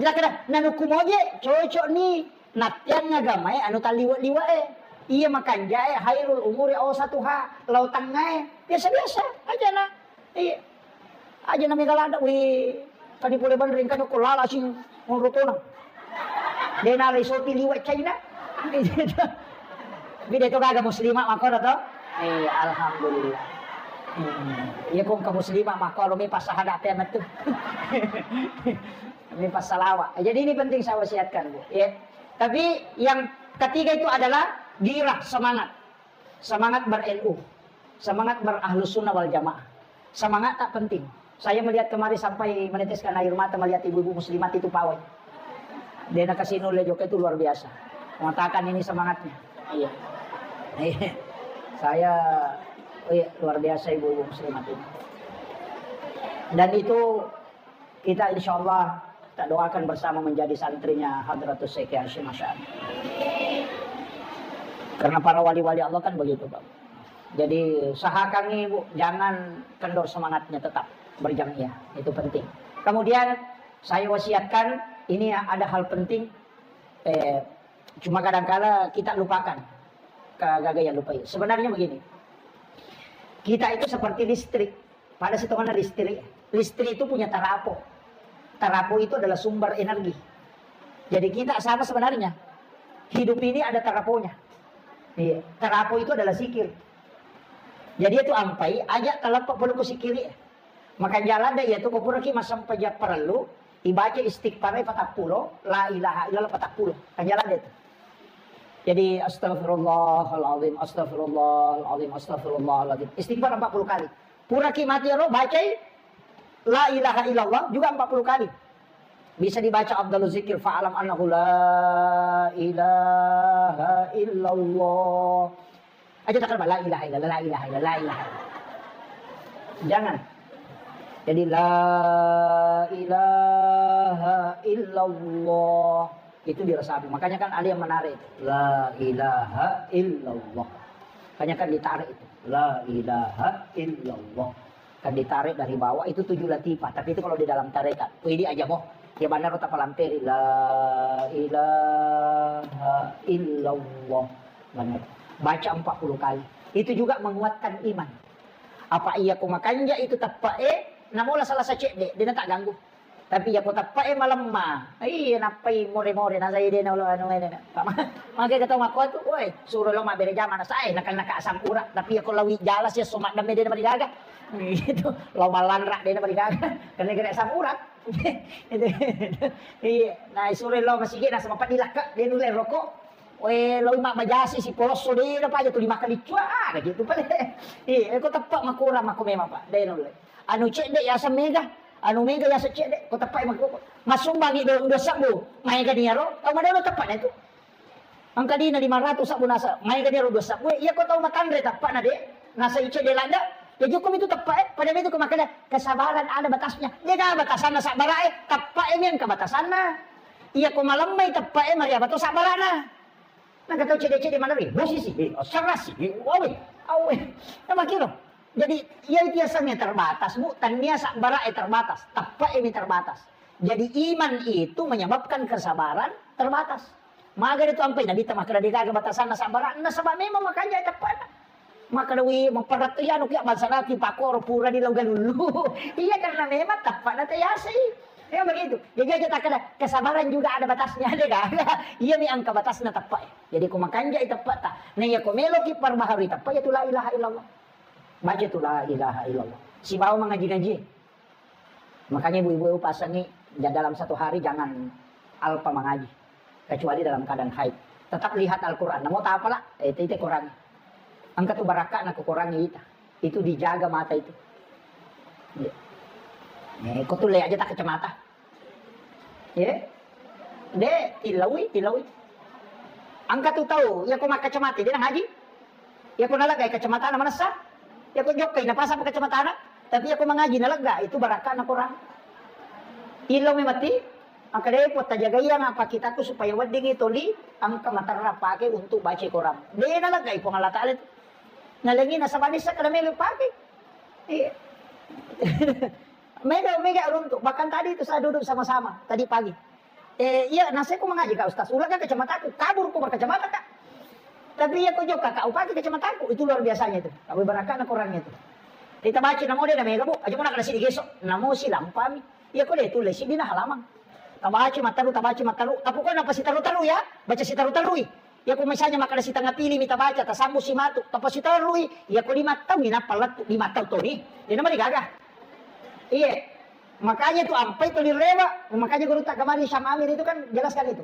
Jelas kada, nanuku moje, cocok ni. Nattiang agamae anu talliwe-liwe'e. Iya makanjae hairul umuri ausatuha, lao tengngae. Biasa-biasa aja na. Iya. Aja na mega ladde, wih. Tadi pole banring kan ko lala sing monrotona. Dena risopi liwe China. Bide to gaga muslimah makoro to. Eh, alhamdulillah. Hmm. Iya kong ke muslimah makoro mi pas sahada pe metu. Mi pas salawa. Jadi ini penting saya wasiatkan, Bu. Ya. Tapi yang ketiga itu adalah girah, semangat. Semangat ber-N U, semangat ber-Ahlus Sunnah wal Jamaah. Semangat tak penting. Saya melihat kemarin sampai meneteskan air mata melihat ibu-ibu muslimat itu pawai. Dia nak kasih noleh juga itu luar biasa. Mengatakan ini semangatnya. Iya. Iya. Saya, oh iya, luar biasa ibu-ibu muslimat ini. Dan itu kita insya Allah kita doakan bersama menjadi santrinya Hadratus Syekh Hasyim Asy'ari. Karena para wali-wali Allah kan begitu, Pak. Jadi usahakan ibu jangan kendor semangatnya, tetap berjamaah, itu penting. Kemudian saya wasiatkan, ini ada hal penting, eh, cuma kadangkala kita lupakan, kagagayan lupa. Sebenarnya begini, kita itu seperti listrik. Pada sitonganna listrik, listrik itu punya tarapo. Tarapo itu adalah sumber energi. Jadi kita sama sebenarnya. Hidup ini ada taraponya. Iya. Tarapo itu adalah sikir. Jadi itu ampai aja taleppa pole ku sikiri. Maka jalan deh ya tuh, ko puraki masang peja perlu, ibaca istighfar patappulo, la ilaha illallah patappulo. Kan jalan deh tuh. Jadi astagfirullahaladzim, astagfirullahaladzim, astagfirullahaladzim. Istighfar empat puluh kali. Puraki mati ro, bacai la ilaha illallah juga empat puluh kali. Bisa dibaca afdalu zikir, fa'lam annahu la ilaha illallah. Aja tak la ilaha illallah, la ilaha illallah, la ilaha illallah. Jangan. Jadi la ilaha illallah. Itu dirasa. Makanya kan ada yang menarik itu. La ilaha illallah. Makanya kan ditarik itu. La ilaha illallah. Kan ditarik dari bawah itu tujuh latifah. Tapi itu kalau di dalam tarekat. Wih, ini aja boh. Ya benar, tak palampiri. La ilaha illallah. Benar. Baca empat puluh kali. Itu juga menguatkan iman. Apa iya ko makanja itu teppa e, namola salah sacedde, dena tak ganggu. Tapi iya ko teppa e malemma, iya nappai more-more, na saya dena lo anu ene. Maka kata mako tu, woi, suro lo mabbere jama na sae, nakal naka asam urat, tapi iya ko lawi jala sia so maddemme dena marigaga. Gitu, lo malanra dena marigaga, karena kena asam urat. Iya, na suro lo masigi na sama padilakka, dena le rokok. Weh, lo mabbajasi si polosso dena paja tu lima kali cua, ah, gitu pale. Iya, ko teppa makurang mako memang, Pak, dena le. Anu cedde yaseng mega, anu mega yaseng cedde, ko teppai makko. Masumbangi do-, dua sebbu, maega niaro, tau madolo teppa na itu. Engka dina lima ratus sebbu nasa, maega niaro dua sebbu, iya ko tau matanre teppa na de, nasa cedde ladda, ya jukumi tu teppa e, pada itu ko makkeda, kesabaran ada batasnya. Dega batasanna sabbara e, teppa e mi engka batasanna. Iya ko malemmai teppa e, mariaba to sabbarana. Naka tau cedde-cedde maneng, eh, bosi si, eh, serras si, eh, awe, awe. Nama kiro. Jadi, iya itu yasengnge terbatas, Bu. Tania sabbara e terbatas, teppa e mi terbatas. Jadi, iman itu menyebabkan kesabaran terbatas. Maga itu ampai Nabi ta makkeda degaga batasanna sabbara, nasaba memang makanja e teppa na. Makkeda wi, maparattu iyanu kiya bangsa naki pakoro pura di lau galullu. Iya, karena memang teppa na tayasei. Ya begitu. Jadi aja tak ada kesabaran juga ada batasnya, ada kan? Iya mi angka batasna teppa. Jadi ko makanja i teppa ta. Nah, iya ko melo ki perbaharui teppa, ya tu la ilaha illallah. Baca tu la ilaha illallah. Sibawa mengaji-ngaji. Makanya ibu-ibu pasangi, ja-, dalam satu hari jangan alpa mengaji, kecuali dalam keadaan haid. Tetap lihat Al-Quran. Namo tapala, eh, ite, ite Quran. Engka tu barakka na ko Quran ita. Itu dijaga mata itu. Iya. Eh, ko tu le aja tak kacamata. Ye? De, tilaui, tilaui. Engka tu tau, iya ko makkacamata, de nangaji. Iya ko naleggai kacamatana manessa. Iya ko jokkai napasang kacamatana. Tapi iya ko mangaji nalegga, itu barakkana Quran. Ilo memati, engka de ko tajagaiang apa kitaku supaya weddingi toli engka materra pake untuk baca Quran. De naleggai Puang Allah Ta'ala itu. Nalengi nasaba nissa kada melo pake. Iya. Mega, mega runtu. Bahkan tadi itu saya duduk sama-sama tadi pagi. Eh, iya, naseko mengaji, Kak Ustaz. Ulang kan kacamataku, kabur ku berkacamata, Kak. Tapi iya ko jokka, Kak, upake kacamataku. Itu luar biasanya itu. Tapi barakana Qurannya itu. Kita baca namo de na mega, Bu. Aja mo nakada sidi geso. Namo si lampami. Iya ko de tulis sidi na halaman. Tabaca mataru, tabaca mataru. Tapi ko napa si taru-taru ya? Baca si taru-tarui. Iya ko misalnya makkada sitengah pili mi tabaca, tasambu si matu, tapasiterui, iya ko lima taung ni nappa lettu, lima taung toni. Iya nama digaga. Iya. Makanya tu ampai tuli rewa, makanya guru tak kemarin Syam Amir itu kan jelaskan itu.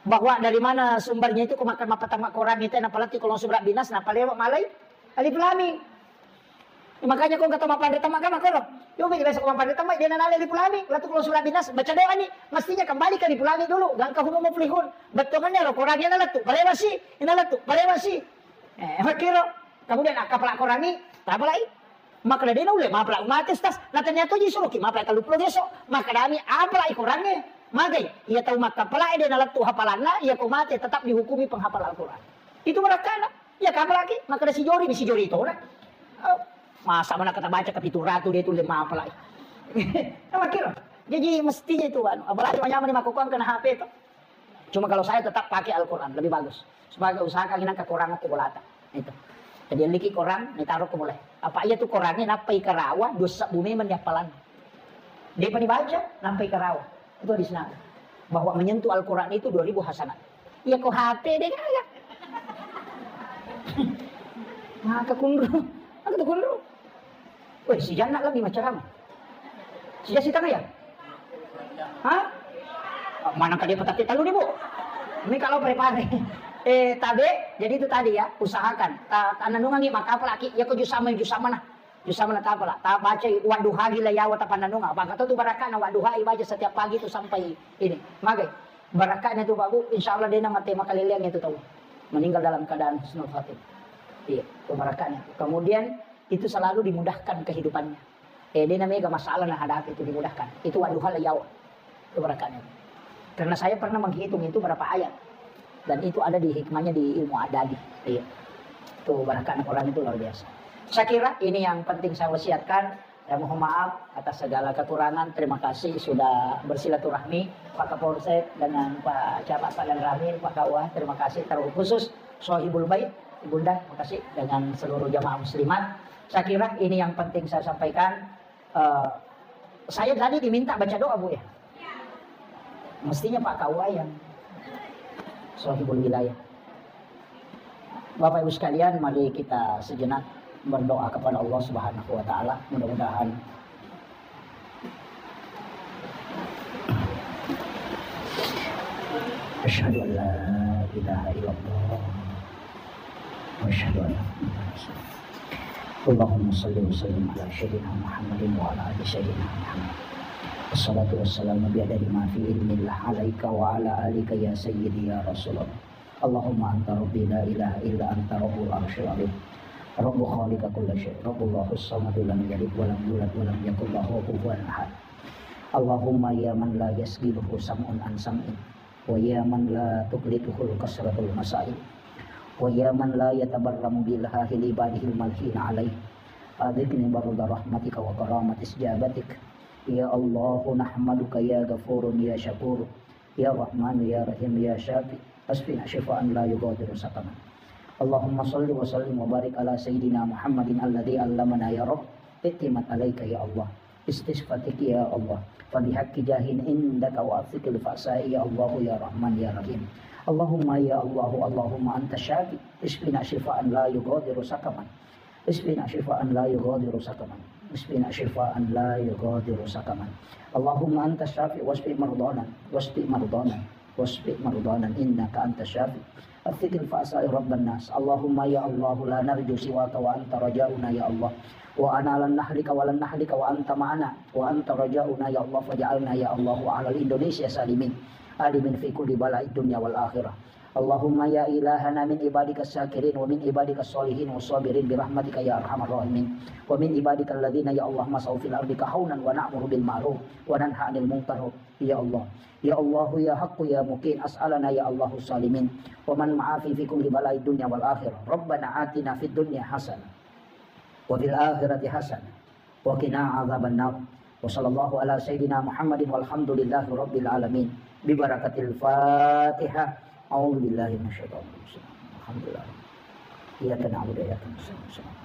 Bahwa dari mana sumbernya itu, ko makkeda mappatamma Quran itu, napalatti ko langsung binas, napalewa malai alif lam mim. Ya, makanya ko engka to mappanre tamma kan makkoro. Yo, biasa ko mappanre tamma, dia nalai alif lam mim, lettu ko langsung binas, baca doa ni, mestinya kembali ke alif lam mim dulu, gangka hum muflihun. Bettuannya lo Quran yang lettu, palewa si, yang lettu, palewa si. Eh, makkiro, kemudian akkapala Quran ni, tapalai. Makkeda de naulle mapala mate, Ustaz. Na tania toji suroki mapala telluppulo deso. Makkedami apalai Qurangnge. Magai, iya tau makkapala de nalettu hafalanna, iya ko mate tetap dihukumi penghafal Al-Quran. Itu barakkana. Iya kapalaki, makkeda sijori, sijori tona. Oh, masa mana kata baca ke pitu ratu de tulle mapalai. Makkiro. Jadi mestinya itu, anu, apalagi manyamani makkokkoang kena H P to. Cuma kalau saya tetap pakai Al-Quran, lebih bagus. Supaya usahakan inang kekurangan tu bolata. Itu. Jadi liki Quran, ni taruh ke mulai. Apa iya tu Quran ni, nappa ikarawa, dua sebbu memang ni appalan. Dia pernah baca, nampai karawa. Itu hadis Nabi. Bahwa menyentuh Al-Quran itu dua ribu hasanat. Iya ko H P de gaga. Maka kunru. Maka tu kunru. Weh, si Janna lebih macam apa? Si Jasi tengah ya? Hah? Mana kali petak talu nih, Bu? Ini kalau prepare. Eh, tabe, jadi itu tadi ya, usahakan. Ta-, tananungangi maka apalagi ya ko jusama, jusama nah. Jusama nah tapala. Ta baca wadduha gila yawa tapannanunga. Apa kata tu barakana wadduha ibaca setiap pagi tu sampai ini. Magai. Barakana tu, Pak Bu, insya Allah de namate makaleleang itu tau. Meninggal dalam keadaan husnul khatimah. Iya, itu barakana. Kemudian itu selalu dimudahkan kehidupannya. Eh, de namega masalah na hadapi itu dimudahkan. Itu wadduha la yawa. Itu barakatnya. Karena saya pernah menghitung itu berapa ayat. Dan itu ada di hikmahnya di ilmu adabi. Iya. Itu barakat Quran itu luar biasa. Saya kira ini yang penting saya wasiatkan. Ya, mohon maaf atas segala kekurangan. Terima kasih sudah bersilaturahmi Pak Kapolsek dengan Pak Camat, Pak Danramil, Pak K U A. Terima kasih terkhusus Sohibul Bait, Ibunda, terima kasih dengan seluruh jamaah muslimat. Saya kira ini yang penting saya sampaikan. Eh, saya tadi diminta baca doa, Bu, ya? Mestinya Pak K U A yang sohibul wilayah. Bapak Ibu sekalian, mari kita sejenak berdoa kepada Allah Subhanahu wa Ta'ala. Mudah-mudahan. Asyhadu an la ilaha illallah. Wa asyhadu anna Muhammadar Rasulullah. Allahumma shalli wa sallim ala sayyidina Muhammadin wa ala ali sayyidina Muhammad. Wassalatu wassalamu bi adadi ma fi ilmillah alaika wa ala alika ya sayyidi ya Rasulullah. Allahumma anta rabbi la ilaha illa anta rabbul arsyil azim. Rabbu khaliqa kulli syai. Rabbullahu samadu lam yalid wa lam yulad wa lam yakul lahu kufuwan ahad. Allahumma ya man la yasghiluhu sam'un an sam'in. Wa ya man la tuqlituhul kasratul masail. Wa ya man la yatabarramu bi ilhahi li ibadihil malhina alaih. Adhiqni barda rahmatika wa karamati istijabatik. Ya Allahu nahmaduka ya Ghafurun ya Syakuru. Ya Rahmanu ya Rahim ya Syafi. Asfina syifaan la yughadiru saqaman. Allahumma salli wa sallim wa barik ala sayyidina Muhammadin alladhi allamana ya Rabb. I'timad alaika ya Allah. Istisfatik ya Allah. Fa bihaqqi jahin indaka wa afiqil fa'sai ya Allah ya Rahman ya Rahim. Allahumma ya Allahu, Allahumma anta syafi. Isfina syifaan la yughadiru saqaman. Isfina syifaan la yughadiru saqaman. Isfina syifaan la yughadiru saqaman. Allahumma anta syafi wasfi mardana. Wasfi mardana. Wasfi mardana innaka anta syafi. Afiqil fa'sai rabban nas. Allahumma ya Allah la narju siwaka wa anta rajauna ya Allah. Wa ana lan nahlika wa lan nahlika wa anta ma'ana. Wa anta rajauna ya Allah faj'alna ya Allah wa ahlal Indonesia salimin. Alimin fi kulli bala'i dunya wal akhirah. Allahumma ya ilahana min ibadika syakirin wa min ibadika sholihin wa sabirin bi rahmatika ya arhamar rahimin. Wa min ibadika alladhina ya Allah masau fil ardi kahaunan wa na'muru bil ma'ruf wa nanha 'anil munkar. Ya Allah. Ya Allahu ya Haqqu ya Muqin as'alana ya Allahu salimin. Wa man ma'afi fi kulli bala'i dunya wal akhirah. Rabbana atina fid dunya hasanah. Wa fil akhirati hasanah. Wa qina adzabannar. Wa sallallahu ala sayyidina Muhammadin walhamdulillahi rabbil alamin. Bi barakatil Fatihah. A'udzu billahi minasyaitonir rajim. Alhamdulillah. Iyyaka na'budu wa iyyaka nasta'in.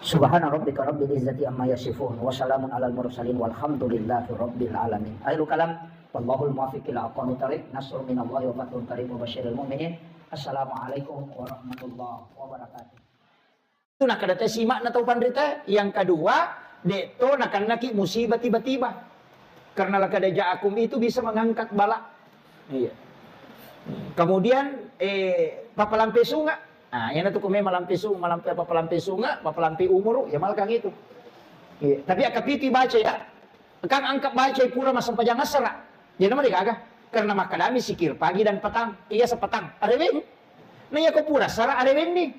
Subhana rabbika rabbil izzati amma yasifun. Wa salamun alal mursalin walhamdulillahi rabbil alamin. Akhirul kalam. Wallahul muwaffiq ila aqwamit thariq. Nasrun minallahi wa fathun qarib wa basyiril mu'minin. Assalamualaikum warahmatullahi wabarakatuh. Itu nakkeda te sima'na tau panrita. Yang kedua, de' to nakennaki musibah tiba-tiba. Karena laqad ja'akum itu bisa mengangkat bala. Iya. Kemudian, eh, pappalampe sunga. Nah, iyana tu ko memang malampe sunga, malampe, pappalampe sunga, pappalampe umuru, ya malkang itu. Iya. Tapi akkapitu baca ya. Kan angka baca pura massempajang assara. Jadi nama degaga. Karena makkadami zikir pagi dan petang. Iya, sepetang. Areweng. Nah, iya ko pura assara arewenni.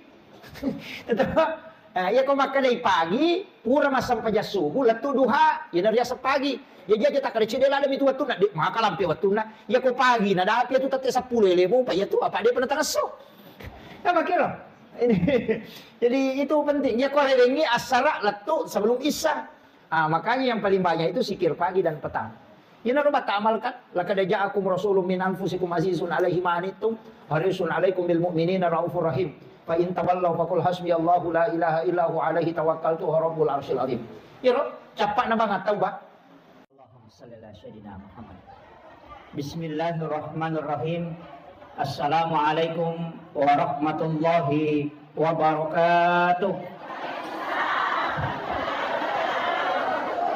Tetap. Nah, iya ko makkadai pagi, pura massempajang subuh, lettu duha, iyana riaseng pagi. Ya, jadi takkada cedde ladde mitu wettunna, de, maka lampe wettunna. Iya ko pagi, nadapi itu tette seppulo, ya lemo, Pak, iya tu, apa dia pernah tangesso? Apa kira? Ini. Jadi itu penting. Iya ko arewengngi assara lettu sebelum isya. Ah, makanya yang paling banyak itu zikir pagi dan petang. Iyana ro batta amalkan, laqad ja'akum rasulun min anfusikum azizun alaihi ma anittum, harisun alaikum bil mu'minina raufur rahim. Fa in tawallaw faqul hasbiyallahu la ilaha illa huwa alaihi tawakkaltu wa rabbul arsyil azim. Iyaro, cappa'na banget tau, Pak. Allahumma shalli ala sayyidina Muhammad. Bismillahirrahmanirrahim. Assalamualaikum warahmatullahi wabarakatuh.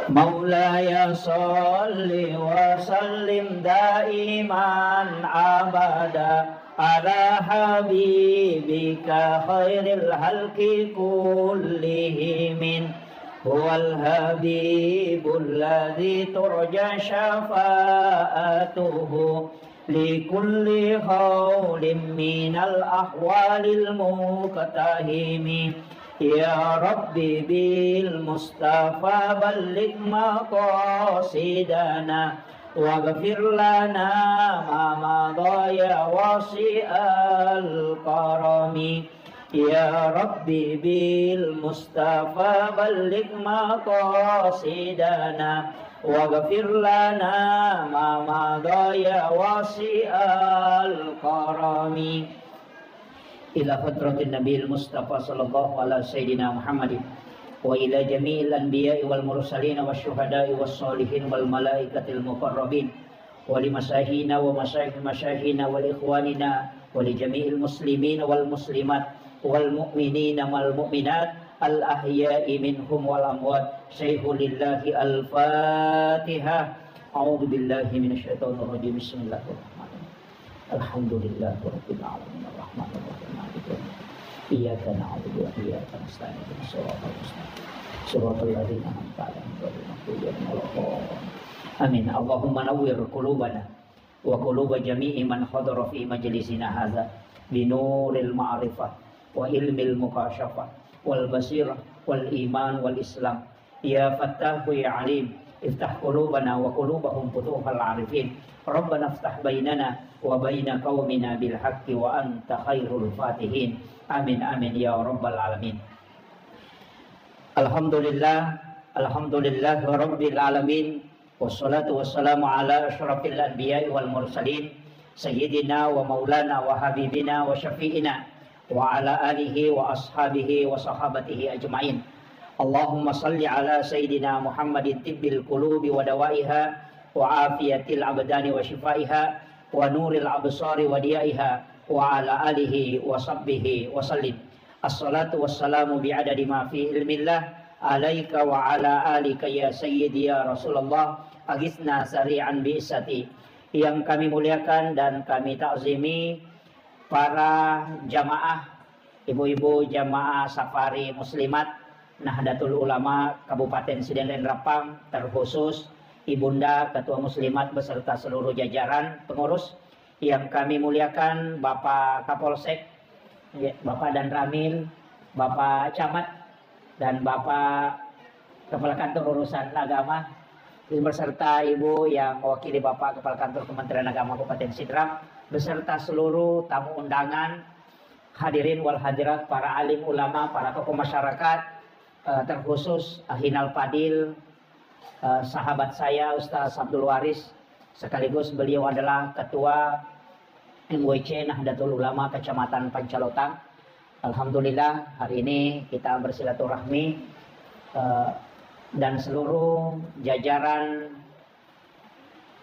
مولاي صل وسلم دائما أبدا على حبيبك خير الخلق كلهم. هو الحبيب الذي ترجى شفاعته لكل هول من الأهوال المقتحم. يا رب بالمصطفى بلغ مقاصدنا واغفر لنا ما مضى يا واسع الكرم. يا رب بالمصطفى بلغ مقاصدنا واغفر لنا ما مضى يا واسع الكرم. إلى حضرة النبي المصطفى صلى الله على سيدنا محمد وإلى جميع الأنبياء والمرسلين والشهداء والصالحين والملائكة المقربين ولمشايخنا ومشايخ مشايخنا ولإخواننا ولجميع المسلمين والمسلمات والمؤمنين والمؤمنات الأحياء منهم والأموات. شيخ لله الفاتحة. أعوذ بالله من الشيطان الرجيم. بسم الله الرحمن الرحيم. الحمد لله رب العالمين. الرحمن الرحيم. مالك يوم الدين. إياك نعبد وإياك نستعين. اهدنا الصراط المستقيم. صراط الذين أنعمت عليهم غير المغضوب عليهم ولا الضالين. آمين. اللهم نور قلوبنا وقلوب جميع من حضر في مجلسنا هذا بنور المعرفة وعلم المكاشفة والبصيرة والإيمان والإسلام. يا فتاح يا عليم، افتح قلوبنا وقلوبهم فتوح العارفين. ربنا افتح بيننا وبين قومنا بالحق وأنت خير الفاتحين. آمين، آمين يا رب العالمين. الحمد لله، الحمد لله رب العالمين. والصلاة والسلام على أشرف الأنبياء والمرسلين، سيدنا ومولانا وحبيبنا وشفيعنا وعلى آله وأصحابه وصحابته أجمعين. اللهم صل على سيدنا محمد طب القلوب ودوائها وعافية الأبدان وشفائها ونور الأبصار وضيائها وعلى آله وصحبه وسلم. الصلاة والسلام بعدد ما في علم الله عليك وعلى آلك يا سيدي يا رسول الله، أغثنا سريعا بعزتي. Yang kami muliakan dan kami takzimi para jamaah, ibu-ibu jamaah Safari Muslimat Nahdlatul Ulama Kabupaten Sidenreng Rappang, terkhusus Ibunda Ketua Muslimat beserta seluruh jajaran pengurus, yang kami muliakan Bapak Kapolsek, ya, Bapak Danramil, Bapak Camat, dan Bapak Kepala Kantor Urusan Agama, beserta Ibu yang mewakili Bapak Kepala Kantor Kementerian Agama Kabupaten Sidrap, beserta seluruh tamu undangan, hadirin wal hadirat, para alim ulama, para tokoh masyarakat, eh, terkhusus Akhinal Fadil, eh, sahabat saya Ustaz Abdul Waris, sekaligus beliau adalah Ketua M W C Nahdlatul Ulama Kecamatan Pancalotang. Alhamdulillah, hari ini kita bersilaturahmi, eh, dan seluruh jajaran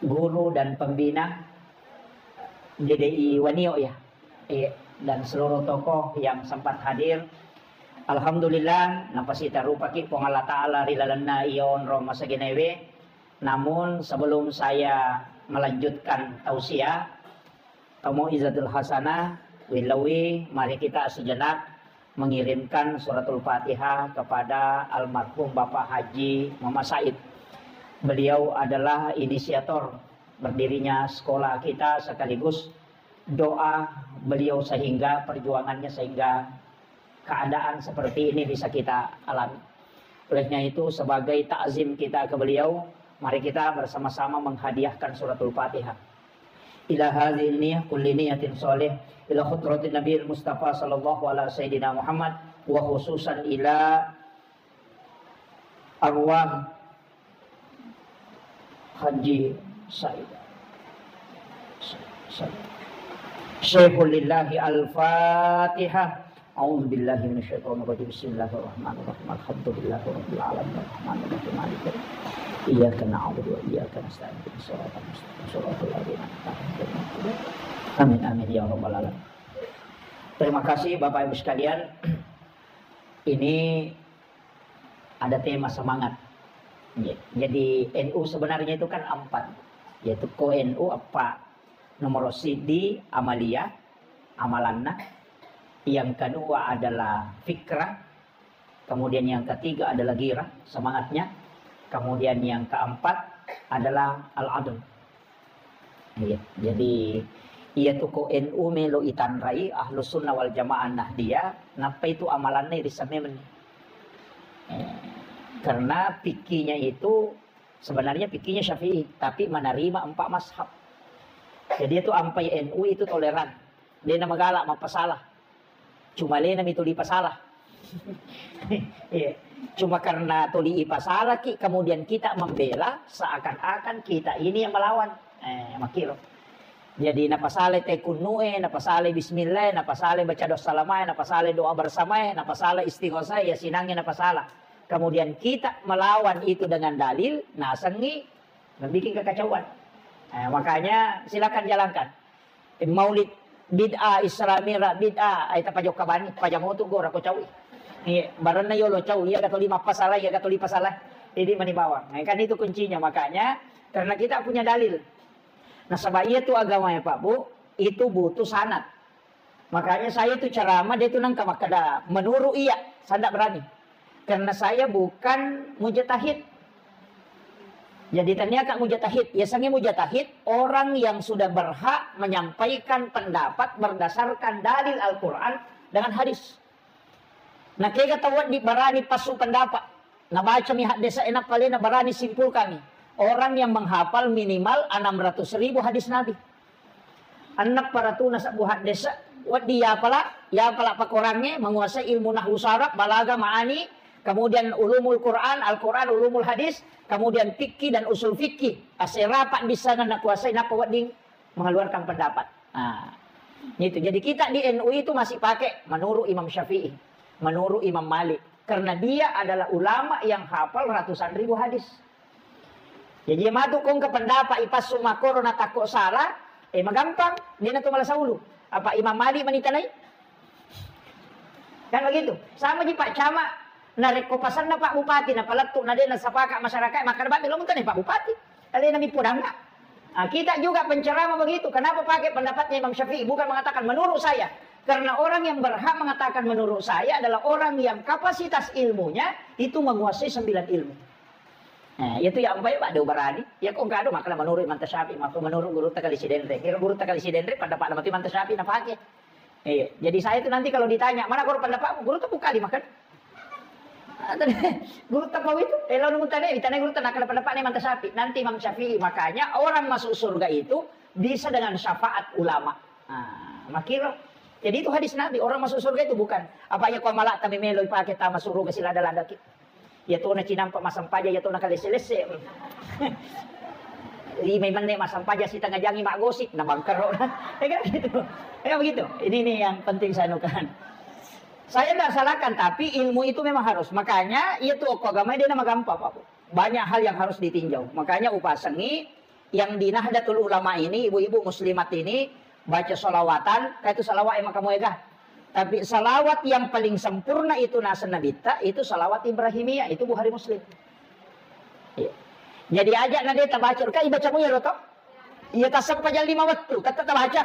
guru dan pembina D D I Wanio, ya. Iya, dan seluruh tokoh yang sempat hadir. Alhamdulillah, napasitarupaki Puang Allah Ta'ala ri lalenna iya onrong masagenewe. Namun, sebelum saya melanjutkan tausiah, Mau'izatul hasanah, wilawi, mari kita sejenak mengirimkan suratul Fatihah kepada almarhum Bapak Haji Muhammad Said. Beliau adalah inisiator berdirinya sekolah kita sekaligus doa beliau sehingga perjuangannya sehingga keadaan seperti ini bisa kita alami. Olehnya itu, sebagai takzim kita ke beliau, mari kita bersama-sama menghadiahkan suratul Fatihah. Ila hadhil niyah kulli niyatin shalih ila hadratin Nabil Mustafa sallallahu ala sayyidina Muhammad wa khususan ila arwah Haji Said. Said. Syaikhul lillahi al-Fatihah. A'udzu billahi minasyaitonir rajim. Bismillahirrahmanirrahim. Alhamdulillahi rabbil alamin. Arrahmanir rahim. Maliki yaumiddin. Iyyaka na'budu wa iyyaka nasta'in. Ihdinas siratal mustaqim. Siratal ladzina an'amta 'alaihim ghairil maghdubi 'alaihim. Amin, amin, ya rabbal alamin. Terima kasih Bapak Ibu sekalian. Ini ada tema semangat. Ya, jadi N U sebenarnya itu kan empat. Yaitu ko N U apa? Nomor sidi amalia, amalanna. Yang kedua adalah fikrah. Kemudian yang ketiga adalah ghirah, semangatnya. Kemudian yang keempat adalah al-adl. Iya, jadi iya tu ko N U melo itanrai Ahlus Sunnah wal Jamaah Nahdiyah, nappa itu amalanna iri semmen. Eh, karena fikihnya itu sebenarnya fikihnya Syafi'i, tapi menerima empat mazhab. Jadi itu ampai N U itu toleran. Dia nama galak mappasalah. Cuma lena mi tuli pasala. Iya. Cuma karena tuli ipasala ki, kemudian kita membela seakan-akan kita ini yang melawan. Eh, makiro. Jadi napasale te kunnu'e, napasale bismillah, napasale baca doa salamae, napasale doa bersamae, napasale istighosah, ya sinangnge napasala. Kemudian kita melawan itu dengan dalil, nasengi membuat kekacauan. Eh, makanya silakan jalankan. Eh, maulid bid'ah, Isra Mi'raj bid'ah, ai tapajokka bani, pajamotu gora ko caui. Iya, barenna yolo cau, iya gatoli mappasala, iya gatoli pasala. Jadi mani bawang. Nah, kan itu kuncinya. Makanya karena kita punya dalil. Nasaba iya tu agama ya Pak Bu, itu butuh sanad. Makanya saya tu ceramah dia tu nangka makkada menurut iya, sandak berani. Karena saya bukan mujtahid. Jadi tania kak mujtahid, ya sangi mujtahid orang yang sudah berhak menyampaikan pendapat berdasarkan dalil Al-Quran dengan hadis. Nah, kega tau di berani pasu pendapat. Nah, baca mi hadis enak paling berani simpulkan nih. Orang yang menghafal minimal enam ratus ribu hadis Nabi. Enneng paratuna sebbu haddese, wedding yapala, yapala pakorangnge, menguasai ilmu nahwu saraf, balaga, ma'ani, kemudian ulumul Quran, Al-Quran, ulumul hadis, kemudian fikih dan usul fikih. Asera paddissengenna kuasai, nappa wedding mengeluarkan pendapat. Nah, itu. Jadi kita di N U itu masih pakai menurut Imam Syafi'i, menurut Imam Malik. Karena dia adalah ulama yang hafal ratusan ribu hadis. Jadi matu kong ke pendapat ipassu makoro na takko salah, eh, magampang, dia na tu malah saulu. Apa Imam Malik manitanai? Kan begitu. Sama ji Pak Camat, narekko pasanna Pak Bupati, na palettu, na de na sapaka masyarakat, maka na lo mutane Pak Bupati. Alena mi podang, Pak. Ah, kita juga penceramah begitu. Kenapa pakai pendapatnya Imam Syafi'i? Bukan mengatakan menurut saya. Karena orang yang berhak mengatakan menurut saya adalah orang yang kapasitas ilmunya itu menguasai sembilan ilmu. Nah, itu yang baik Pak Dewa Barani. Ya kok enggak ada makna menurut Imam Syafi'i, maka menurut guru Takali Sidenre. Kira guru Takali Sidenre pada Pak Imam Syafi'i na pakai. Iya, jadi saya itu nanti kalau ditanya, "Mana guru pendapatmu?" Guru tu buka di makan. Guru tapau itu, eh, lalu mutane, ditanya guru tu, "Nakala pendapat ni Imam Syafi'i." Nanti Imam Syafi'i, makanya orang masuk surga itu bisa dengan syafaat ulama. Nah, makiro. Jadi itu hadis Nabi, orang masuk surga itu bukan apa ya kau malak tapi melo pakai tama surga sila ada lada ki. Ya tona cinampa masampaja, ya tona kalese-lese. Lima menne masampaja sitengah jangi mak gosip, na bangkero. Ya kan gitu. Ya begitu. Ini nih yang penting saya nukan. Saya tidak salahkan, tapi ilmu itu memang harus. Makanya, iya tu okko agama dia nama gampang, Pak. Banyak hal yang harus ditinjau. Makanya upasengi yang di Nahdlatul Ulama ini, ibu-ibu muslimat ini, baca salawatan, kayak itu salawat emang kamu ega. Tapi salawat yang paling sempurna itu nasa Nabitta, itu salawat Ibrahimiyah, itu Bukhari Muslim. Iya. Jadi aja na dia tabaca, kan ibaca mu ya roto? Iya tasappa jam lima waktu, tetap tabaca.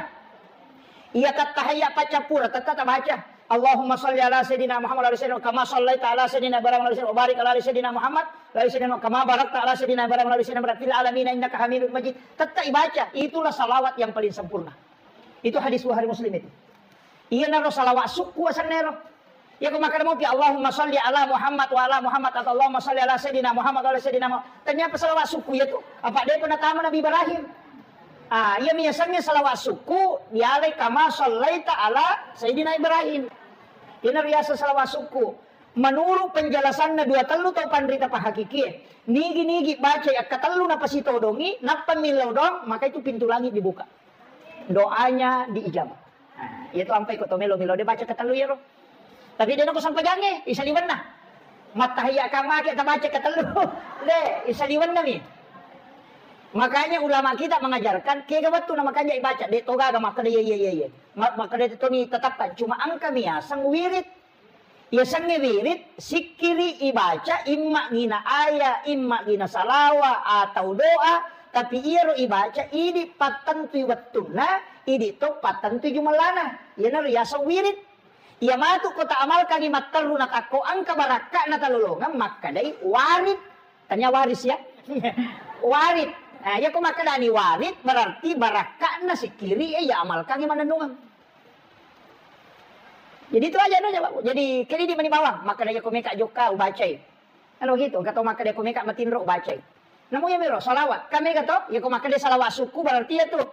Iya, tattahiyya paccappura, tetta tabaca. Allahumma salli ala sayyidina Muhammad wa ala sayyidina, kama sallaita ala sayyidina Ibrahim wa ala sayyidina, wa barik ala sayyidina Muhammad wa ala sayyidina, kama barakta ala sayyidina Ibrahim wa ala sayyidina Ibrahim fil alamin innaka Hamidum Majid. Tetta ibaca, itulah salawat yang paling sempurna. Itu hadis Bukhari Muslim itu. Iyanaro salawat sukku asenna ero. Iyako makkeda mopi, "Allahumma salli ala Muhammad wa ala Muhammad," atau, "Allahumma salli ala sayyidina Muhammad wa ala sayyidina Muhammad." Ternyata salawat sukku iyatu. Apa depa natama Nabi Ibrahim? Ah, iyami yasengnge salawat sukku, dialai kama sallaita ala sayyidina Ibrahim. Iyana riaseng salawat sukku. Menurut penjelasanna dua tellu tau panrita pahakikie, nigi-nigi bacai akkatellu napasitodongi, nappa millau doang, maka itu pintu langit dibuka. Doanya diijabah. Nah, iyatu ampai ko to melo-melo de baca katellu iyaro. Tapi de nako sampajangnge, isaliwenna. Mattahiyya kamake tabaca katellu. De, isaliwennami. Makanya ulama kita mengajarkan, kega wettu na makanja ibaca, de togaga makkeda iya, iya, iya, iya. Ma-, makkeda toni tetapkan, cuma engka mi yaseng wirid. Yasengnge wirid, sikkiri ibaca, imma gina aya, imma gina salawa atau doa, tapi iyaro ibaca idi pattentui wettunna, idi to pattentui jumellana. Iyanaro yaseng wirid. Iya matu ko taamalkangi matteru natakko engka barakka'na talolongeng, makkedai warid. Tanya waris ya. Warid. Nah, iya ko makkedani warid berarti barakka'na sikkiri e iya amalkangi manennungeng. Jadi itu aja no jawab. Jadi kedidi mani bawang, makkeda iya ko meka jokka ubacai. Anu gitu, engka to makkeda ko meka matinro ubacai. Namu iya miro salawat. Ka mega to, iya ko makkeda salawat sukku berarti iya tu.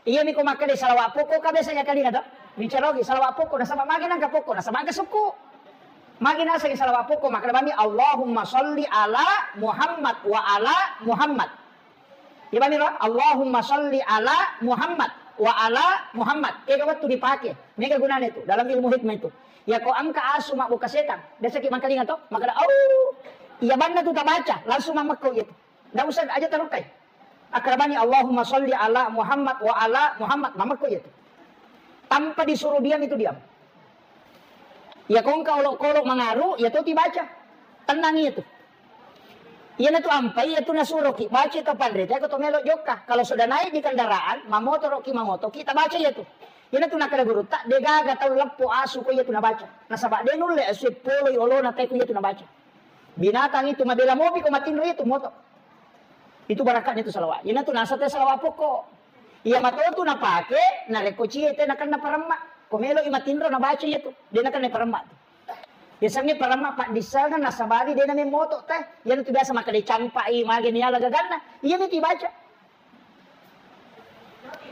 Iya mi ko makkeda salawat pokok ka biasa ya kali to. Bicara lagi salawat pokok nasaba magi nangka pokok nasaba magi sukku. Magi naseng salawat pokok makkeda bami Allahumma salli ala Muhammad wa ala Muhammad. Iya bami ro, Allahumma salli ala Muhammad wa ala Muhammad. Ega wettu dipake. Mega gunana itu dalam ilmu hikmah itu. Ya ko engka asu mabbuka setang, biasa ki mangkalinga to, makkeda au. Iya banna tu tabaca, langsung mammekko iya tu. Ndak usah aja tarukkai. Akrabani Allahumma salli ala Muhammad wa ala Muhammad, mammekko iya tu. Tanpa disuruh diam itu diam. Ya ko engka olok-olok mangaru, ya to tibaca. Tenang iya tu. Iyana tu ampai iya tu nasuroki baca to panrita ko to melo jokka. Kalau sudah naik di kendaraan, mamotoroki mangotoki tabaca iya tu. Iyana tu nakkeda gurutta, de gaga tau leppo asu ko iya tu nabaca. Nasaba de nulle asu poloi olona te ko iya tu nabaca. Binatang itu mabela mopi ko matinro iya tu moto. Itu barakka'na itu salawat. Iyana tu naseng te salawat pokok. Iya mato tu napake narekko cie te nakenna paremma. Ko melo i matinro nabaca iya tu. De nakenna paremma tu. Biasanya paremma paddissengan nasabari de name moto te. Iyana tu biasa makkeda campai mage ni ala gaganna. Iya mi tibaca.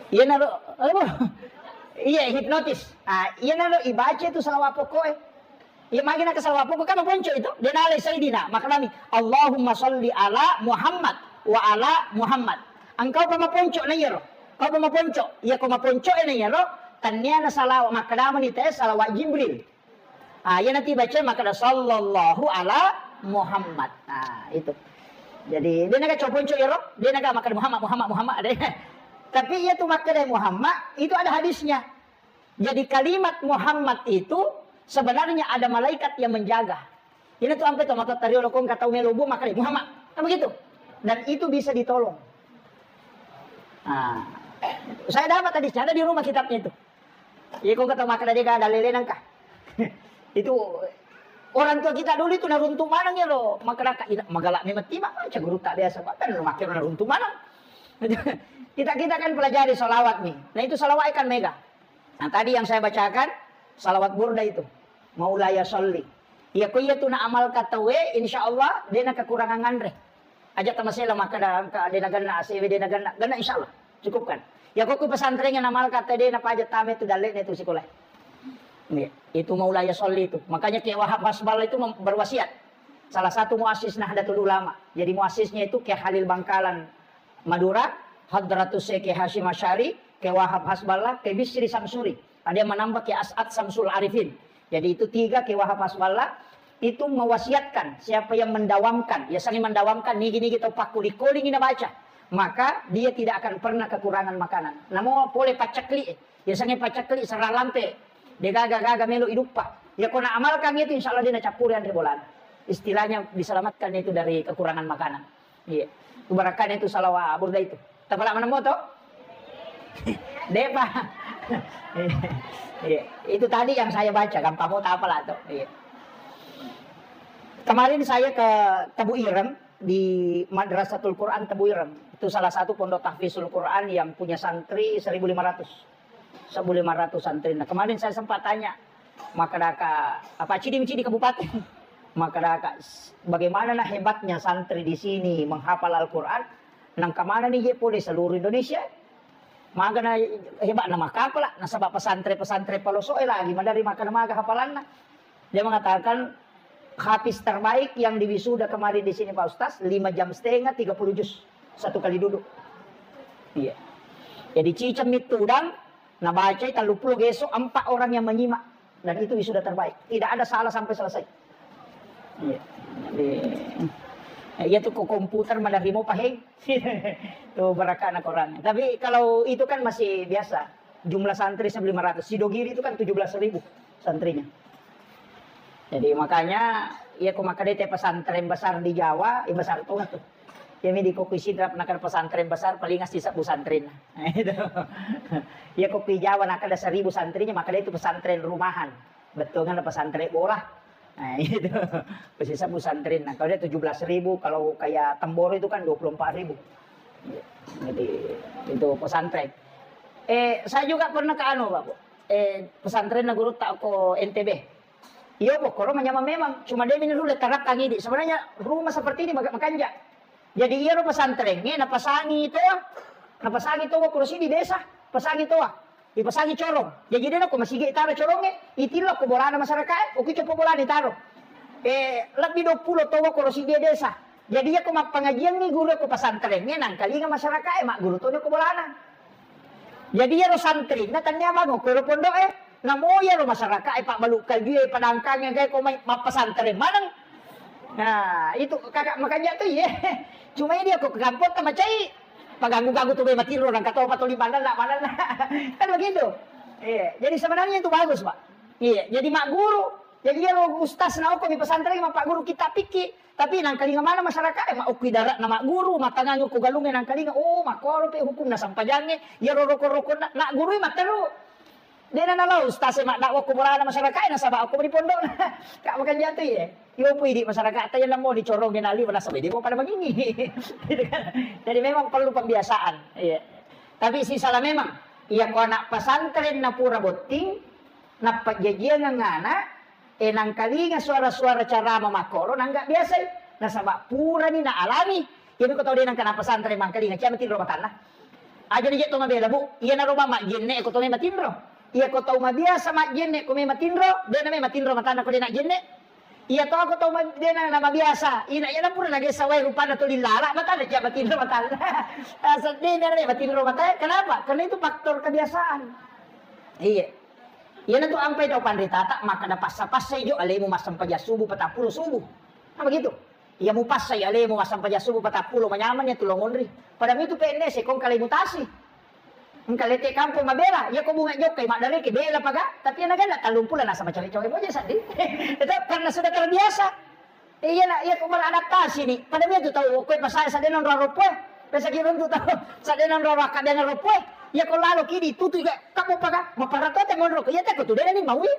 Iyanaro, aduh. Iya, hipnotis. Ah, iyanaro ibaca itu salawat pokok e. Iya, magi naka salawat pokok kan ponco itu. De nalai Sayyidina, maknami, "Allahumma salli ala Muhammad wa ala Muhammad." Engkau pa maponco na iyaro. Kau pa maponco. Iya, ko maponco e na iyaro, tannia na salawat, makkadamani te salawat Jibril. Ah, iya nati baca makkada sallallahu ala Muhammad. Ah, itu. Jadi, de naga coponco ero, de naga makkada Muhammad, Muhammad, Muhammad, de. Tapi iya tu makkada Muhammad, itu ada hadisnya. Jadi kalimat Muhammad itu sebenarnya ada malaikat yang menjaga. Ini tu ampe to mata tari olokong kata melo bu makkada Muhammad. Kan begitu. Dan itu bisa ditolong. Ah, saya dapat hadisnya, ada di rumah kitabnya itu. Iya, ko kata makkada de ga dalele nangka. Itu orang tua kita dulu itu naruntu maneng ya lo, makkada ka ina magala memang tima, baca guru tak biasa, bahkan lo makkada naruntu maneng. Kita, kita kan pelajari salawat nih. Nah, itu salawat kan mega. Nah, tadi yang saya bacakan salawat burda itu. Maulaya sholli. Iya, ko iya tu na amal katawe, insya Allah de na kekurangan nganre. Aja tamasela makkada engka de nagenna A C W, de nagenna, genna insya Allah. Cukupkan. Ya ko ku pesantren yang amal kata de napaja tame tu dalle ne tu sekolah. Iya, itu Maulaya Sholli itu. Makanya Kiai Wahab Hasballah itu mem-, berwasiat. Salah satu muassis Nahdlatul Ulama. Jadi muassisnya itu Kiai Khalil Bangkalan Madura, Hadratus Syekh Kiai Hasyim Asy'ari, Kiai Wahab Hasballah, Kiai Bisri Samsuri. Ada yang menambah Kiai As'ad Samsul Arifin. Jadi itu tiga Kiai Wahab Hasballah itu mewasiatkan siapa yang mendawamkan, ya sangi mendawamkan nigi-nigi tau pakkuli-kulingi nabaca, maka dia tidak akan pernah kekurangan makanan. Namo pole pacakli, ya sangi pacakli serang lampe, de gaga-gaga melo iduppa. Ya ko na amalkan itu insya Allah de nacappuri anre bolana. Istilahnya diselamatkan itu dari kekurangan makanan. Iya. Itu barakkana itu salawat burda itu. Tapala mana moto? Depa. Iya, itu tadi yang saya baca, gampang mau apa lah tuh. Iya. Kemarin saya ke Tebu Ireng, di Madrasatul Quran Tebu Ireng. Itu salah satu pondok tahfizul Quran yang punya santri seribu lima ratus. Seribu lima ratus santri. Nah, kemarin saya sempat tanya, makkadaka, apa, cidi-cidi kabupaten. Makkadaka, "S-, bagaimana nah hebatnya santri di sini menghafal Al-Quran? Nang kemana nih je pole seluruh Indonesia? Magana hebatna makkapala, nasaba pesantren-pesantren paloso'e lagi madari makkada maga hafalanna." Dia mengatakan, hafiz terbaik yang diwisuda kemarin di sini, Pak Ustaz, lima jam setengah, tiga puluh juz. Satu kali duduk. Iya. Jadi, ciceng mitu udang, nabacai telluppulo geso, empat orang yang menyimak. Dan itu wisuda terbaik. Tidak ada salah sampai selesai. Iya. Jadi, iya tuh, ko komputer malah remote, paheng. Tuh, barakana korang. Tapi kalau itu kan masih biasa. Jumlah santri seribu lima ratus. Sidogiri itu kan tujuh belas ribu santrinya. Jadi, makanya, iya, ko makkeda te pesantren besar di Jawa, iya, besar tu tuh. Iya, mi di ko kui Sidrap, nakkeda pesantren besar, paling sisebbu santrinna. Nah, itu. Iya, ko kui Jawa, nakkeda seribu santrinya, makkeda itu pesantren rumahan. Betul kan, pesantren bola. Nah, itu. Sisebbu santrinna. Kalau dia tujuh belas ribu, kalau kayak Temboro itu kan dua puluh empat ribu. Jadi, itu pesantren. Eh, saya juga pernah ke anu, Pak, Bu. Eh, pesantrenna gurutta ko N T B. Iya, bokkoro manyameng memang. Cuma dia ini dulu terapkan ini. Sebenarnya rumah seperti ini maka-, makanja. Jadi, iyaro pesantrengnge napasangi toa. Napasangi toa, bokkoro sini desa, pasangi toa. Dipasangi corong. Jadi, dia ko masigi taro corongnge, itillo ko bolana masyarakat, oki copo bolana taro. Eh, lebih dua puluh toa, bokkoro sini desa. Jadi, iya ko mappangajiangngi guru ko pesantrengnge, nangkalinga masyarakat, eh, magguru toni ko bolana. Jadi, iyaro santrinna tania bango ko ero pondok e, namo iyaro masyarakat e pabbalu kajue, padangkangnge, gae ko mai mappasantreng maneng. Nah, itu kaka makanja tu, iye. Cuma ini aku ke kampung ta macai, paganggu-ganggu tu be matinro, nang katopa tuli maneng, nak maneng. Kan begitu. Iya, jadi sebenarnya itu bagus, Pak. Iya, jadi mak guru. Jadi iyaro ustaz na okko mi pesantren, mappagguru kitab fikih. Tapi nangkalinga maneng masyarakat e, maukki darat na magguru, matangang ko galungnge nangkalinga, oh, makkoro pe hukumna sampajangnge, iyaro roko-rokonna, na gurui matteru. Dena nalo ustaz e maddakwa ko bolana masyarakat e, nasaba okko di pondok. Kak, makanja tu, iye. Iyo pui di masyarakat ta, iya namo di corong, dena liwa nasaba de ko pada mangingi. Gitu kan. Jadi memang perlu pembiasaan. Iya. Tapi sisala memang, iya ko anak pesantren na pura botting, nappa jajiang anak, e, nangkalinga suara-suara carama makkoro, nangga biasai. Nasaba purani na alami. Iyami ko tau de nangka na pesantren mangkalinga, cia matinro matanna. Aja ni je to mabela, Bu. Iyanaro ma majjenne ko to me matinro. Iya ko tau mabiasa majjenne ko me matinro, de na me matinro matanna ko de na jenne. Iya to ko tau ma-, de na, na mabiasa. Ina iya na pura na gessa wae rupanna to lilala, matanna cia matinro matanna. Ah, sedih na me matinro matanna. Kenapa? Karena itu faktor kebiasaan. Iya. Iyanatu ampai tau panritata makkeda passa-passai jo alemu massempajang subuh, patappulo subuh. Nah, begitu. Iya mupassai alemu massempajang subuh patappulo, manyameng iya tu lo monri. Pada mitu P N S e, ko engka lei mutasi. Engka lete kampung mabela, iya ko bunga jokkai maddareke bela paga, tapi iya naganna tallumpulo nasaba cawe-cawe moja seddi. Itu karena sudah terbiasa. Iya, nak, iya, ko beradaptasi ni. Pada mitu tau, ko pasai sadena onro ropoe. Pesa ki runtu tau, sadena onro akkabiang ropoe. Iya, ko lalo ki ditutu ga, kamu paga, maparatote monro. Iya, teko tu dena ni maui.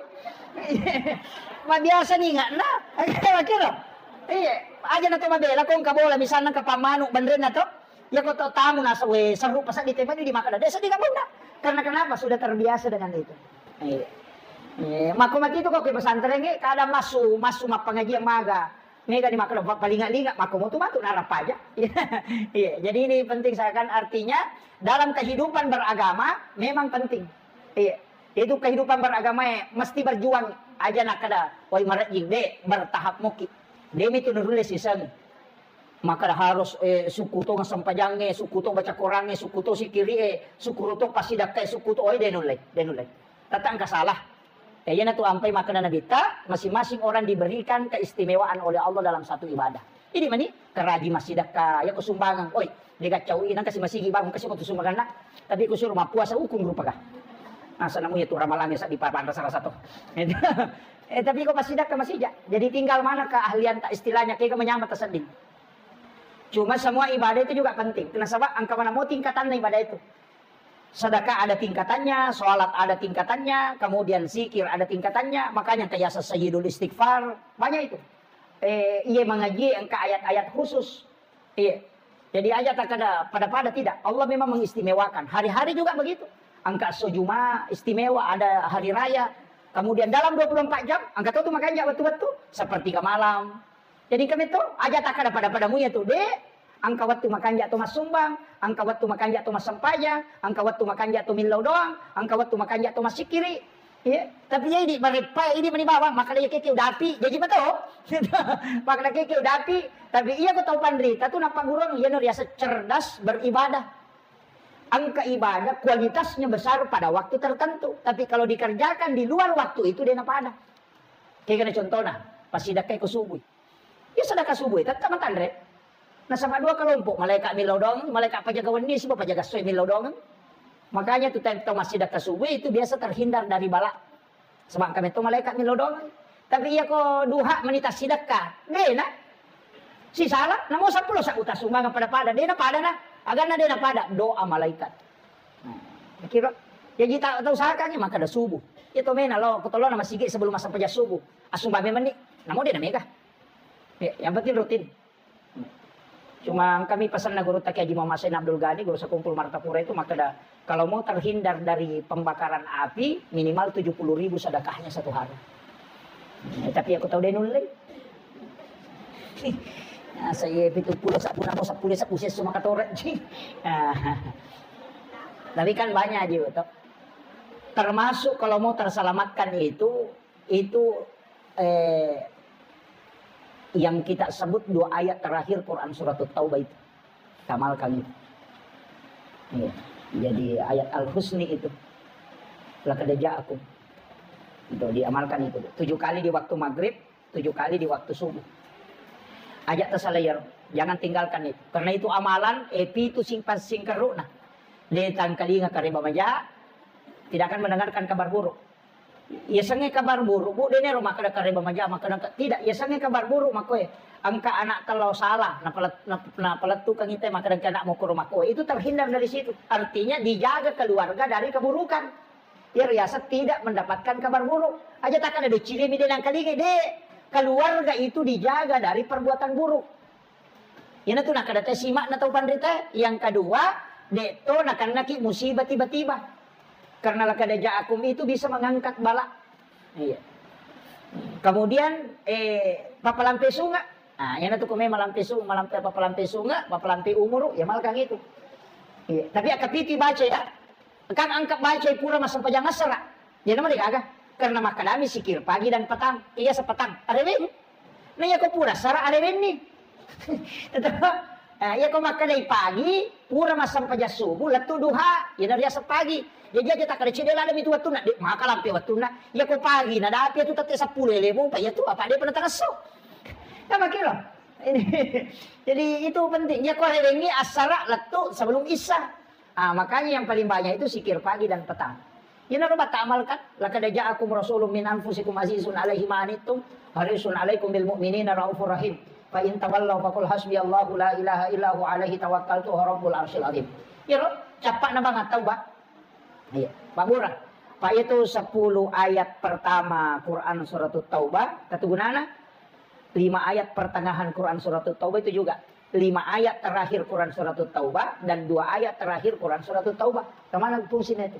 Mabiasa ni ngana. Akhirnya, iya, aja na to mabela, ko engka bola, misalnya engka pammanu, benrenna to. Iya, ko to tamu nasa, we, seru pasaddi temani di makan. Desa di kampung, nak. Karena kenapa? Sudah terbiasa dengan itu. Iya. Eh, makko makitu ko ke pesantren e, kadang massu, massu mappangajiang maga. Mega ni makko pa-, palinga-linga, makko motu matu narapaja. Iya, jadi ini penting saya kan, artinya dalam kehidupan beragama memang penting. Iya. Itu kehidupan beragama e, mesti berjuang aja nak kada. Woi marajing de, bertahap muki. Demi tu nurulle siseng. Makkada harus, eh, sukku to sempajangnge, sukku to baca Korangnge, sukku to sikiri'e, sukku to passidakkae, sukku to, oh, de nulle, de nulle. Tata engka salah. Eh, iyanatu ampai makkada Nabitta, masing-masing orang diberikan keistimewaan oleh Allah dalam satu ibadah. Idi mani, karaji massidakka, iya ko sumbangan, oi, de gaccau i, nang kasi masigi bangun, kasi ko tu sumbanganna. Tapi ko suruh mappuasa ukung rupa ka. Asa namu iya tu ramalangnge sa di papan rasa-rasa to. Eh, tapi ko massidakka masija. Jadi tinggal mana keahlian ta istilahnya, kega manyameng tasedding. Cuma semua ibadah itu juga penting. Nasaba engka manamo tingkatanna ibadah itu. Sedekah ada tingkatannya, sholat ada tingkatannya, kemudian zikir ada tingkatannya, makanya kayak Sayyidul Istighfar, banyak itu. Eh, iya mengaji engka ayat-ayat khusus. Iya. Jadi aja tak ada pada-pada, tidak. Allah memang mengistimewakan. Hari-hari juga begitu. Engka so Juma istimewa, ada hari raya. Kemudian dalam dua puluh empat jam, engka to tu makanja wettu-wettu, sepertiga malam. Jadi kami tu aja tak ada pada-pada muya tu, dek. Engka wettu makanja to massumbang, engka wettu makanja to massempajang, engka wettu makanja to millau doang, engka wettu makanja to massikiri. Iya, tapi iya idi mareppa, idi mani bawang, maka dia keke udapi, jadi betul. Maka dia keke udapi, tapi iya ko tau panrita tu nappa gurung, iya no riaseng cerdas beribadah. Engka ibadah kualitasnya besar pada waktu tertentu, tapi kalau dikerjakan di luar waktu itu dia napada. Kayak gini contohnya, pas sidakkai ko subuh. Iya sedekah subuh, tetap matanre. Nasaba dua kelompok, malaikat millau doang, malaikat pajaga wenni, siba pajaga soe millau doang. Makanya tu tau massidekka subuh itu biasa terhindar dari bala. Sebab kami tu malaikat millau doang. Tapi iya ko duha menita sidekka, dena. Si salah, namo sepuluh sakuta sumbangan pada-pada, dena pada na. Agana dena pada, doa malaikat. Nah, kira, jadi tak tahu sahakanya maka ada subuh. Itu mena lo, kutolona masigi sebelum masa pajak subuh. Asumba memang ni, namo dena mega. Ya, yang penting rutin. Cuma kami pesan na guru Taki Haji Muhammad Sain Abdul Ghani, guru sekumpul Martapura itu, maka ada, kalau mau terhindar dari pembakaran api, minimal tujuh puluh ribu sedekahnya satu hari. Ya, tapi aku tahu deh nulle. Nah, saya itu puluh sepuluh, sepuluh sepuluh, saya semua katoran. Tapi kan banyak aja, toh. Termasuk kalau mau terselamatkan itu, itu eh, yang kita sebut dua ayat terakhir Quran Surat Taubah itu. Kita amalkan itu. Iya. Jadi ayat Al-Husni itu. Laqad ja'akum. Itu diamalkan itu. Tujuh kali di waktu maghrib, tujuh kali di waktu subuh. Aja tersalah ya, jangan tinggalkan itu. Karena itu amalan, epi itu simpan singkeruna. Dia tangkalinga kareba maja, tidak akan mendengarkan kabar buruk. Iya sengnge kabar buruk, Bu, dene ro makkeda kareba maja, makkeda engka, tidak, iya sengnge kabar buruk makkoe. Engka anak tello salah, napalet-, nap-, napalettukeng ite makkeda engka anak mokoro makkoe. Itu terhindar dari situ. Artinya dijaga keluarga dari keburukan. Iya riaseng tidak mendapatkan kabar buruk. Aja takkeda decile mi de nangkalingai, de. Keluarga itu dijaga dari perbuatan buruk. Iyanatu nakkeda te sima'na tau panrita. Yang kedua, de to nakennaki musibah tiba-tiba. Karena laqad ja'akum itu bisa mengangkat bala. Iya. Kemudian, eh, papalampe sunga. Nah, iyanatu ko memang malampe sunga, malampe, papalampe sunga, papalampe umuru, ya malkang itu. Iya. Tapi akkapiti baca ya. Kan angka baca pura massempajang assara. Jadi nama degaga. Karena makkedami sikir pagi dan petang. Iya sepetang. Areweng. Nah, iya ko pura sara arewenni. Tetap. Eh, iya ko makkedai pagi, pura massempajang subuh, lettu duha. Iya riaseng pagi. Jadi aja takkeda cedde lademi tu wettunna. Dek, maka lampe wettunna. Iya ko pagi, nadapi tu tette seppulo lemo, pa iya tu apa de pernah tangesso. Ya, makiro. Jadi itu penting. Iya ko arewenni assara lettu sebelum isya. Ah, makanya yang paling banyak itu sikir pagi dan petang. Ina ro batta amalkan, laqad ja'akum rasulun min anfusikum azizun alaihi ma anittum, harisun alaikum bil mu'minina raufur rahim. Fa in tawallaw faqul hasbiyallahu la ilaha illa huwa alaihi tawakkaltu wa rabbul arsyil azim. Iya ro, cappa'na bang At-Taubah. Iya, Pak Bura. Pak, itu sepuluh ayat pertama Quran Suratut Taubah, tatu gunana? Lima ayat pertengahan Quran Suratut Taubah itu juga. Lima ayat terakhir Quran Suratut Taubah dan dua ayat terakhir Quran Suratut Taubah. Kemana fungsinya itu?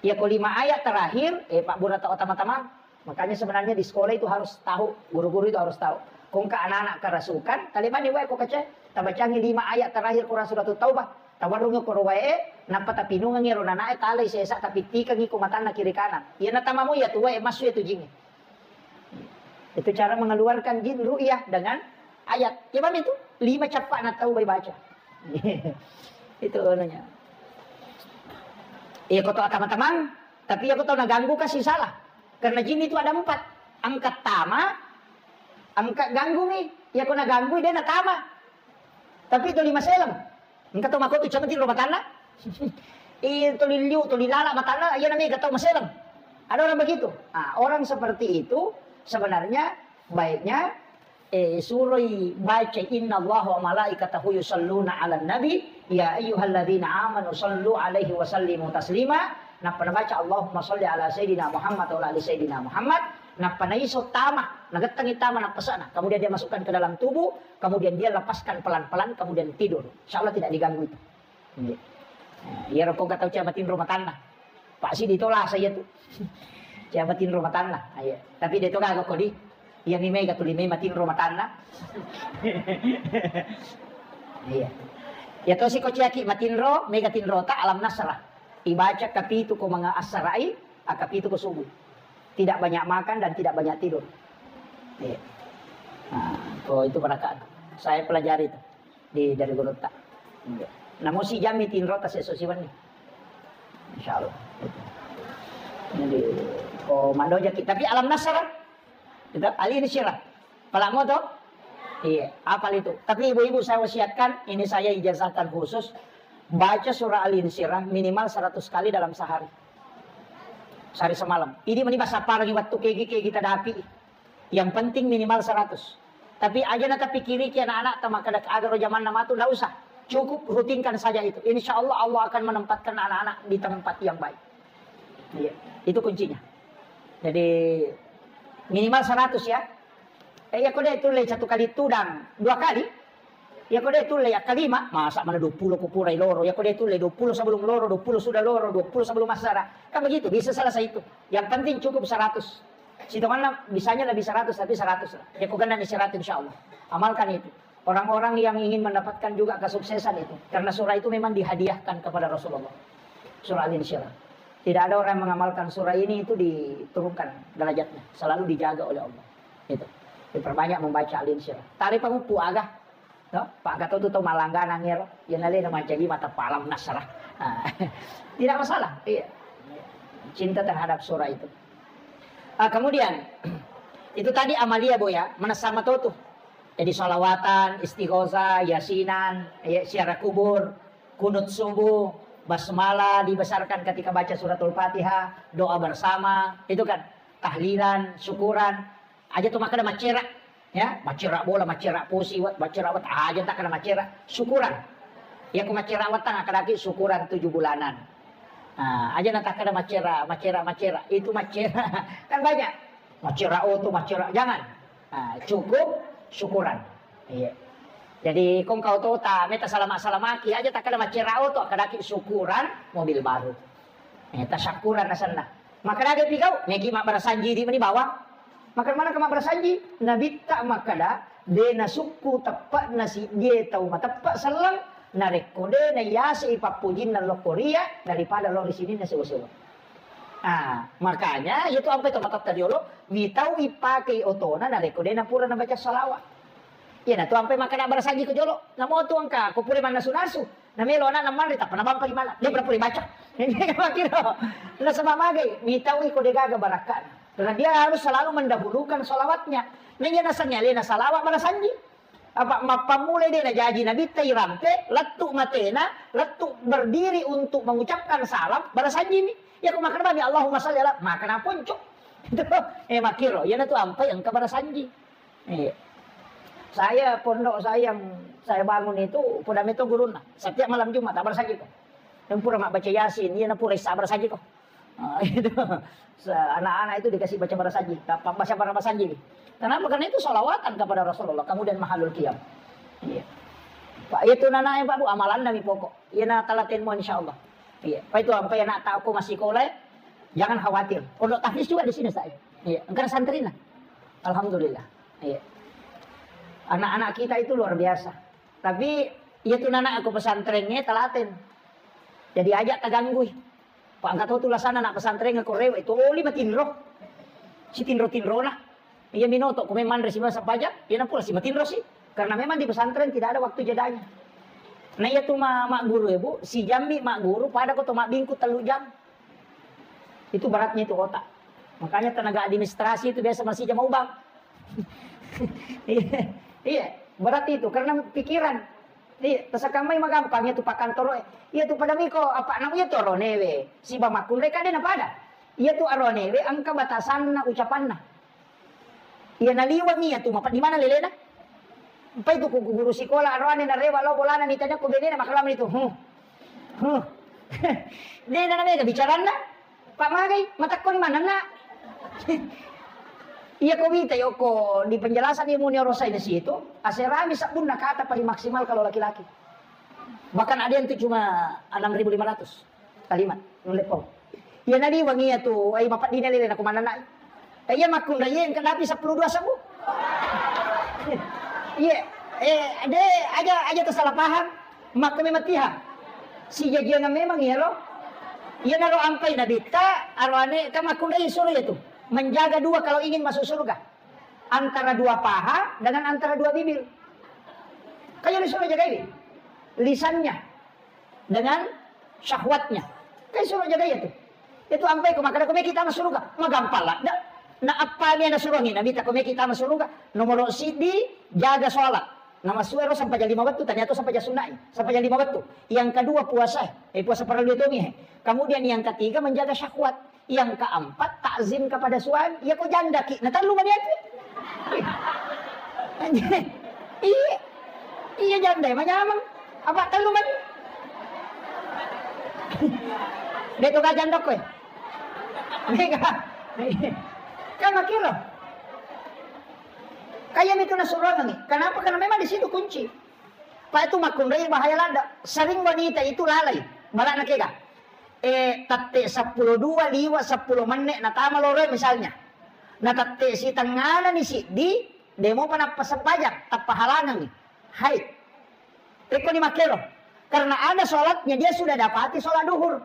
Ya, kalau lima ayat terakhir, eh, Pak Bura tahu teman-teman. Makanya sebenarnya di sekolah itu harus tahu, guru-guru itu harus tahu. Kongka anak-anak kerasukan, taliban wae ko kace, tabacangi lima ayat terakhir Quran Suratut Taubah. Tawarrungi ko wae, nappa tapinungangi ro nanae talai sesa, tapittikangi ko matanna kiri kanan. Iya natamamu ya tu wae, massu ya tu jingi. Itu cara mengeluarkan jin ru'yah dengan ayat. Ya, paham itu? Lima cappa'na tau baca. Itu anunya. Iya, ko tau teman-teman, tapi iya ko tau naganggu kasih salah. Karena jin itu ada empat. Angkat tama, angkat ganggu nih. Iya, ko naganggu dia natama. Tapi itu lima seleng. Engka tau makko tu cemeti ro matanna. Iya, tuli liu, tuli lala matanna, iya namanya tau maseleng. Ada orang begitu. Ah, orang seperti itu sebenarnya baiknya eh, suroi baca, "Innallaha wa malaikatahu yusalluna 'alan nabi, ya ayyuhalladzina amanu sallu 'alaihi wa sallimu taslima." Nappa nabaca, "Allahumma salli ala sayyidina Muhammad wa ala ali sayyidina Muhammad." Nappa naiso tama, nagettangi tama nappasana. Kemudian dia masukkan ke dalam tubuh, kemudian dia lepaskan pelan-pelan, kemudian tidur. Insya Allah tidak diganggu itu. Iya. Nah, iyaro ko engka tau cia matinro matanna. Pak sidi to lasa iya tu. Cia matinro matanna. Iya. Tapi de to gaga kodi. Iya mi mega tuli mai matinro matanna. Iya. Iya to si ko ciaki matinro, mega tinrota Alam Nasrah. Ibaca kapitu ko manga assarai, akapitu ko subuh. Tidak banyak makan dan tidak banyak tidur. Iya. Nah, ko itu berakaat. Saya pelajari itu di, dari gurutta. Iya. Namo si jammi tinrota seso siwenni. Insya Allah. Jadi, ko mandoja ki-, tapi Alam Nasrah, kita alin sirah. Pala mo to? Iya, apal itu. Tapi ibu-ibu saya wasiatkan, ini saya ijazahkan khusus, baca surah Al-Insyirah minimal seratus kali dalam sehari. Sehari semalam. Ini meni basa parang waktu kegi-kegi tadapi. Yang penting minimal seratus. Tapi aja na tapikiriki anak-anak ta makkeda aga ro jamanna matu, ndak usah. Cukup rutinkan saja itu. Insya Allah, Allah akan menempatkan anak-anak di tempat yang baik. Iya, itu kuncinya. Jadi minimal seratus ya. Eh, ya kode tulle satu kali tudang dua kali. Ya kode tulle ya kalima, masa mana dua puluh kupurai loro. Ya kode tulle dua puluh sebelum loro, dua puluh sudah loro, dua puluh sebelum asara. Kan begitu, bisa selesai itu. Yang penting cukup seratus. Situ mana bisanya lebih seratus, tapi seratus lah. Ya kau kena seratus insya Allah. Amalkan itu. Orang-orang yang ingin mendapatkan juga kesuksesan itu. Karena surah itu memang dihadiahkan kepada Rasulullah. Surah Al-Insyirah. Tidak ada orang yang mengamalkan surah ini itu diturunkan derajatnya. Selalu dijaga oleh Allah. Itu. Diperbanyak membaca Al-Insyirah. Tali panguppu aga. No? Pak Gatot itu malangganang ya, lo. Ya nale na mancaji mata palam nasrah. Ah, tidak masalah. Iya. Cinta terhadap surah itu. Ah, kemudian, itu tadi amalia, Bu, ya. Mana sama tuh. Jadi salawatan, istighosah, yasinan, ya, ziarah kubur, kunut subuh, basmalah dibesarkan ketika baca suratul Fatihah, doa bersama, itu kan tahlilan, syukuran. Aja tu makkeda maccera, ya, maccera bola, maccera pusi, wat, maccera wat, aja takkeda maccera, syukuran. Ya ku maccera wat tang akkadaki syukuran tujuh bulanan. Nah, aja na takkeda maccera, maccera, maccera, itu maccera. Kan banyak. Maccera oto, maccera, jangan. Ah, cukup syukuran. Iya. Jadi, kong kau to ta, meta salama-salamaki, aja takkeda maccera oto, akkadaki syukuran mobil baru. Eh, tasakkuran asenna. Makkeda aga pigau, meki mabbarasanji di meni bawang. Makkeda mana ke mabbarasanji? Nabitta makkeda, de nasukku teppe'na siddie tau mateppe selleng, narekko de nayase i pappojinna lokkoria daripada lo ri sininna sewa-sewa. Ah, makanya itu ampe to matatta riolo, mitau ipake otona narekko de napura nabaca salawat. Iya, na tu ampe makkeda barasanji ko jolo, namo tu engka ko pura mannasu-nasu. Na melo anakna manre tappa nabampa ri mana. Dia pura-pura baca. Makkiro. Nasaba magai, mitau iko de gaga barakkana. Karena dia harus selalu mendahulukan salawatnya. Na iya nasengnge alena salawat barasanji. Apa mappammulai de najaji nabitta irampe, lettu matena, lettu berdiri untuk mengucapkan salam, barasanjimi. Ya ku makkeda bami, Allahumma salli ala, makkeda ponco. Eh, makkiro, iya na tu ampai engka barasanji. Eh, saya, pondok saya yang saya bangun itu, poda meto gurunna. Setiap malam Jumat, tak barasanji ko. Yang pura mak baca Yasin, iya na pura isa barasanji ko. Ah, itu. Se-, anak-anak itu dikasih baca barasanji, tak pa-, baca barasanji. Kenapa? Karena itu salawatan kepada Rasulullah, kemudian mahalul qiyam. Iya. Pak, itu nana yang Pak Bu, amalan nami pokok. Iya na talaten mo, insya Allah. Iya. Pak itu, apa ya nak tahu ko masih kolai? Jangan khawatir. Pondok tahfiz juga di sini, saya. Iya. Engkau santrina. Alhamdulillah. Iya. Anak-anak kita itu luar biasa. Tapi iya tu nana aku pesantrennya talaten. Jadi aja taganggui. Pak angkat tu lasana anak pesantren ko rewe itu oli matinro. Si tinro-tinrona. Iya minoto ko manre si masa paja, iya na pura si matinro si. Karena memang di pesantren tidak ada waktu jedanya. Nah iya tu ma-, mak guru ya Bu, si jambi mak guru pada ko to mak bingku telu jam. Itu beratnya itu otak. Makanya tenaga administrasi itu biasa masih jam ubang. Iya, iya, berat itu karena pikiran. Iya, terus kamai magampang itu pakantoro. Iya tu pada miko apa namanya toro newe. Si bamakunre kade na pada. Iya tu aro newe angka batasanna ucapanna. Iya naliwang iya tu mapa di mana lelena? Empai tu ku guru sikola aroane narewa lao bolana nitanya ko benena makalama itu. Huh. Huh. De na mega bicaranna. Pak magai, matakkoni manenna. Iya ko wita yoko di penjelasan ilmu neuroscience itu, aserami sabbunna kata paling maksimal kalau laki-laki. Bahkan ada yang tuh cuma enam ribu lima ratus kalimat nulle pau. Iya naliwang iya tu, ai mapaddina lele nako manenna. Eh, iya makkunrai engka napi seppulo dua sebbu. Iya, eh, de aja aja tersalah paham. Makko memang tiha. Si jajiangan memang iya lo. Iya naro ampai nabitta, aroane kan makkunrai suruh itu. Menjaga dua kalau ingin masuk surga. Antara dua paha dengan antara dua bibir. Kayak disuruh jagai lisannya dengan syahwatnya. Kan suruh jaga iya tu. Itu ampai ko makkeda ko meki tama suruga, magampang ladde. Na appa mi nasuruangi Nabi ta ko meki tama suruga, nomor siddi jaga sholat. Nama suero sampajang lima wettu, ternyata sampajang sunnah, sampajang lima wettu. Yang kedua puasa, eh puasa parellu itu mi. Kemudian yang ketiga menjaga syahwat. Yang keempat, takzim kepada suami. Iya ko janda ki, na tellu mani atu. Iya. Iya janda manyameng. Apa tellu mani? Beto ga janda koe. Mega. Kan makiro. Kaya itu nasuruh nih. Kenapa? Karena memang di situ kunci. Pak itu makkunrai bahaya ladde. Sering wanita itu lalai. Balak na kega. Eh, tette seppulo dua liwa seppulo menne natama loro misalnya. Na tette sitengana ni siddi, demo pa nappa sempajang, tappa halangangi. Hai. Pekko ni makkero. Karena ada sholatnya dia sudah dapati sholat duhur.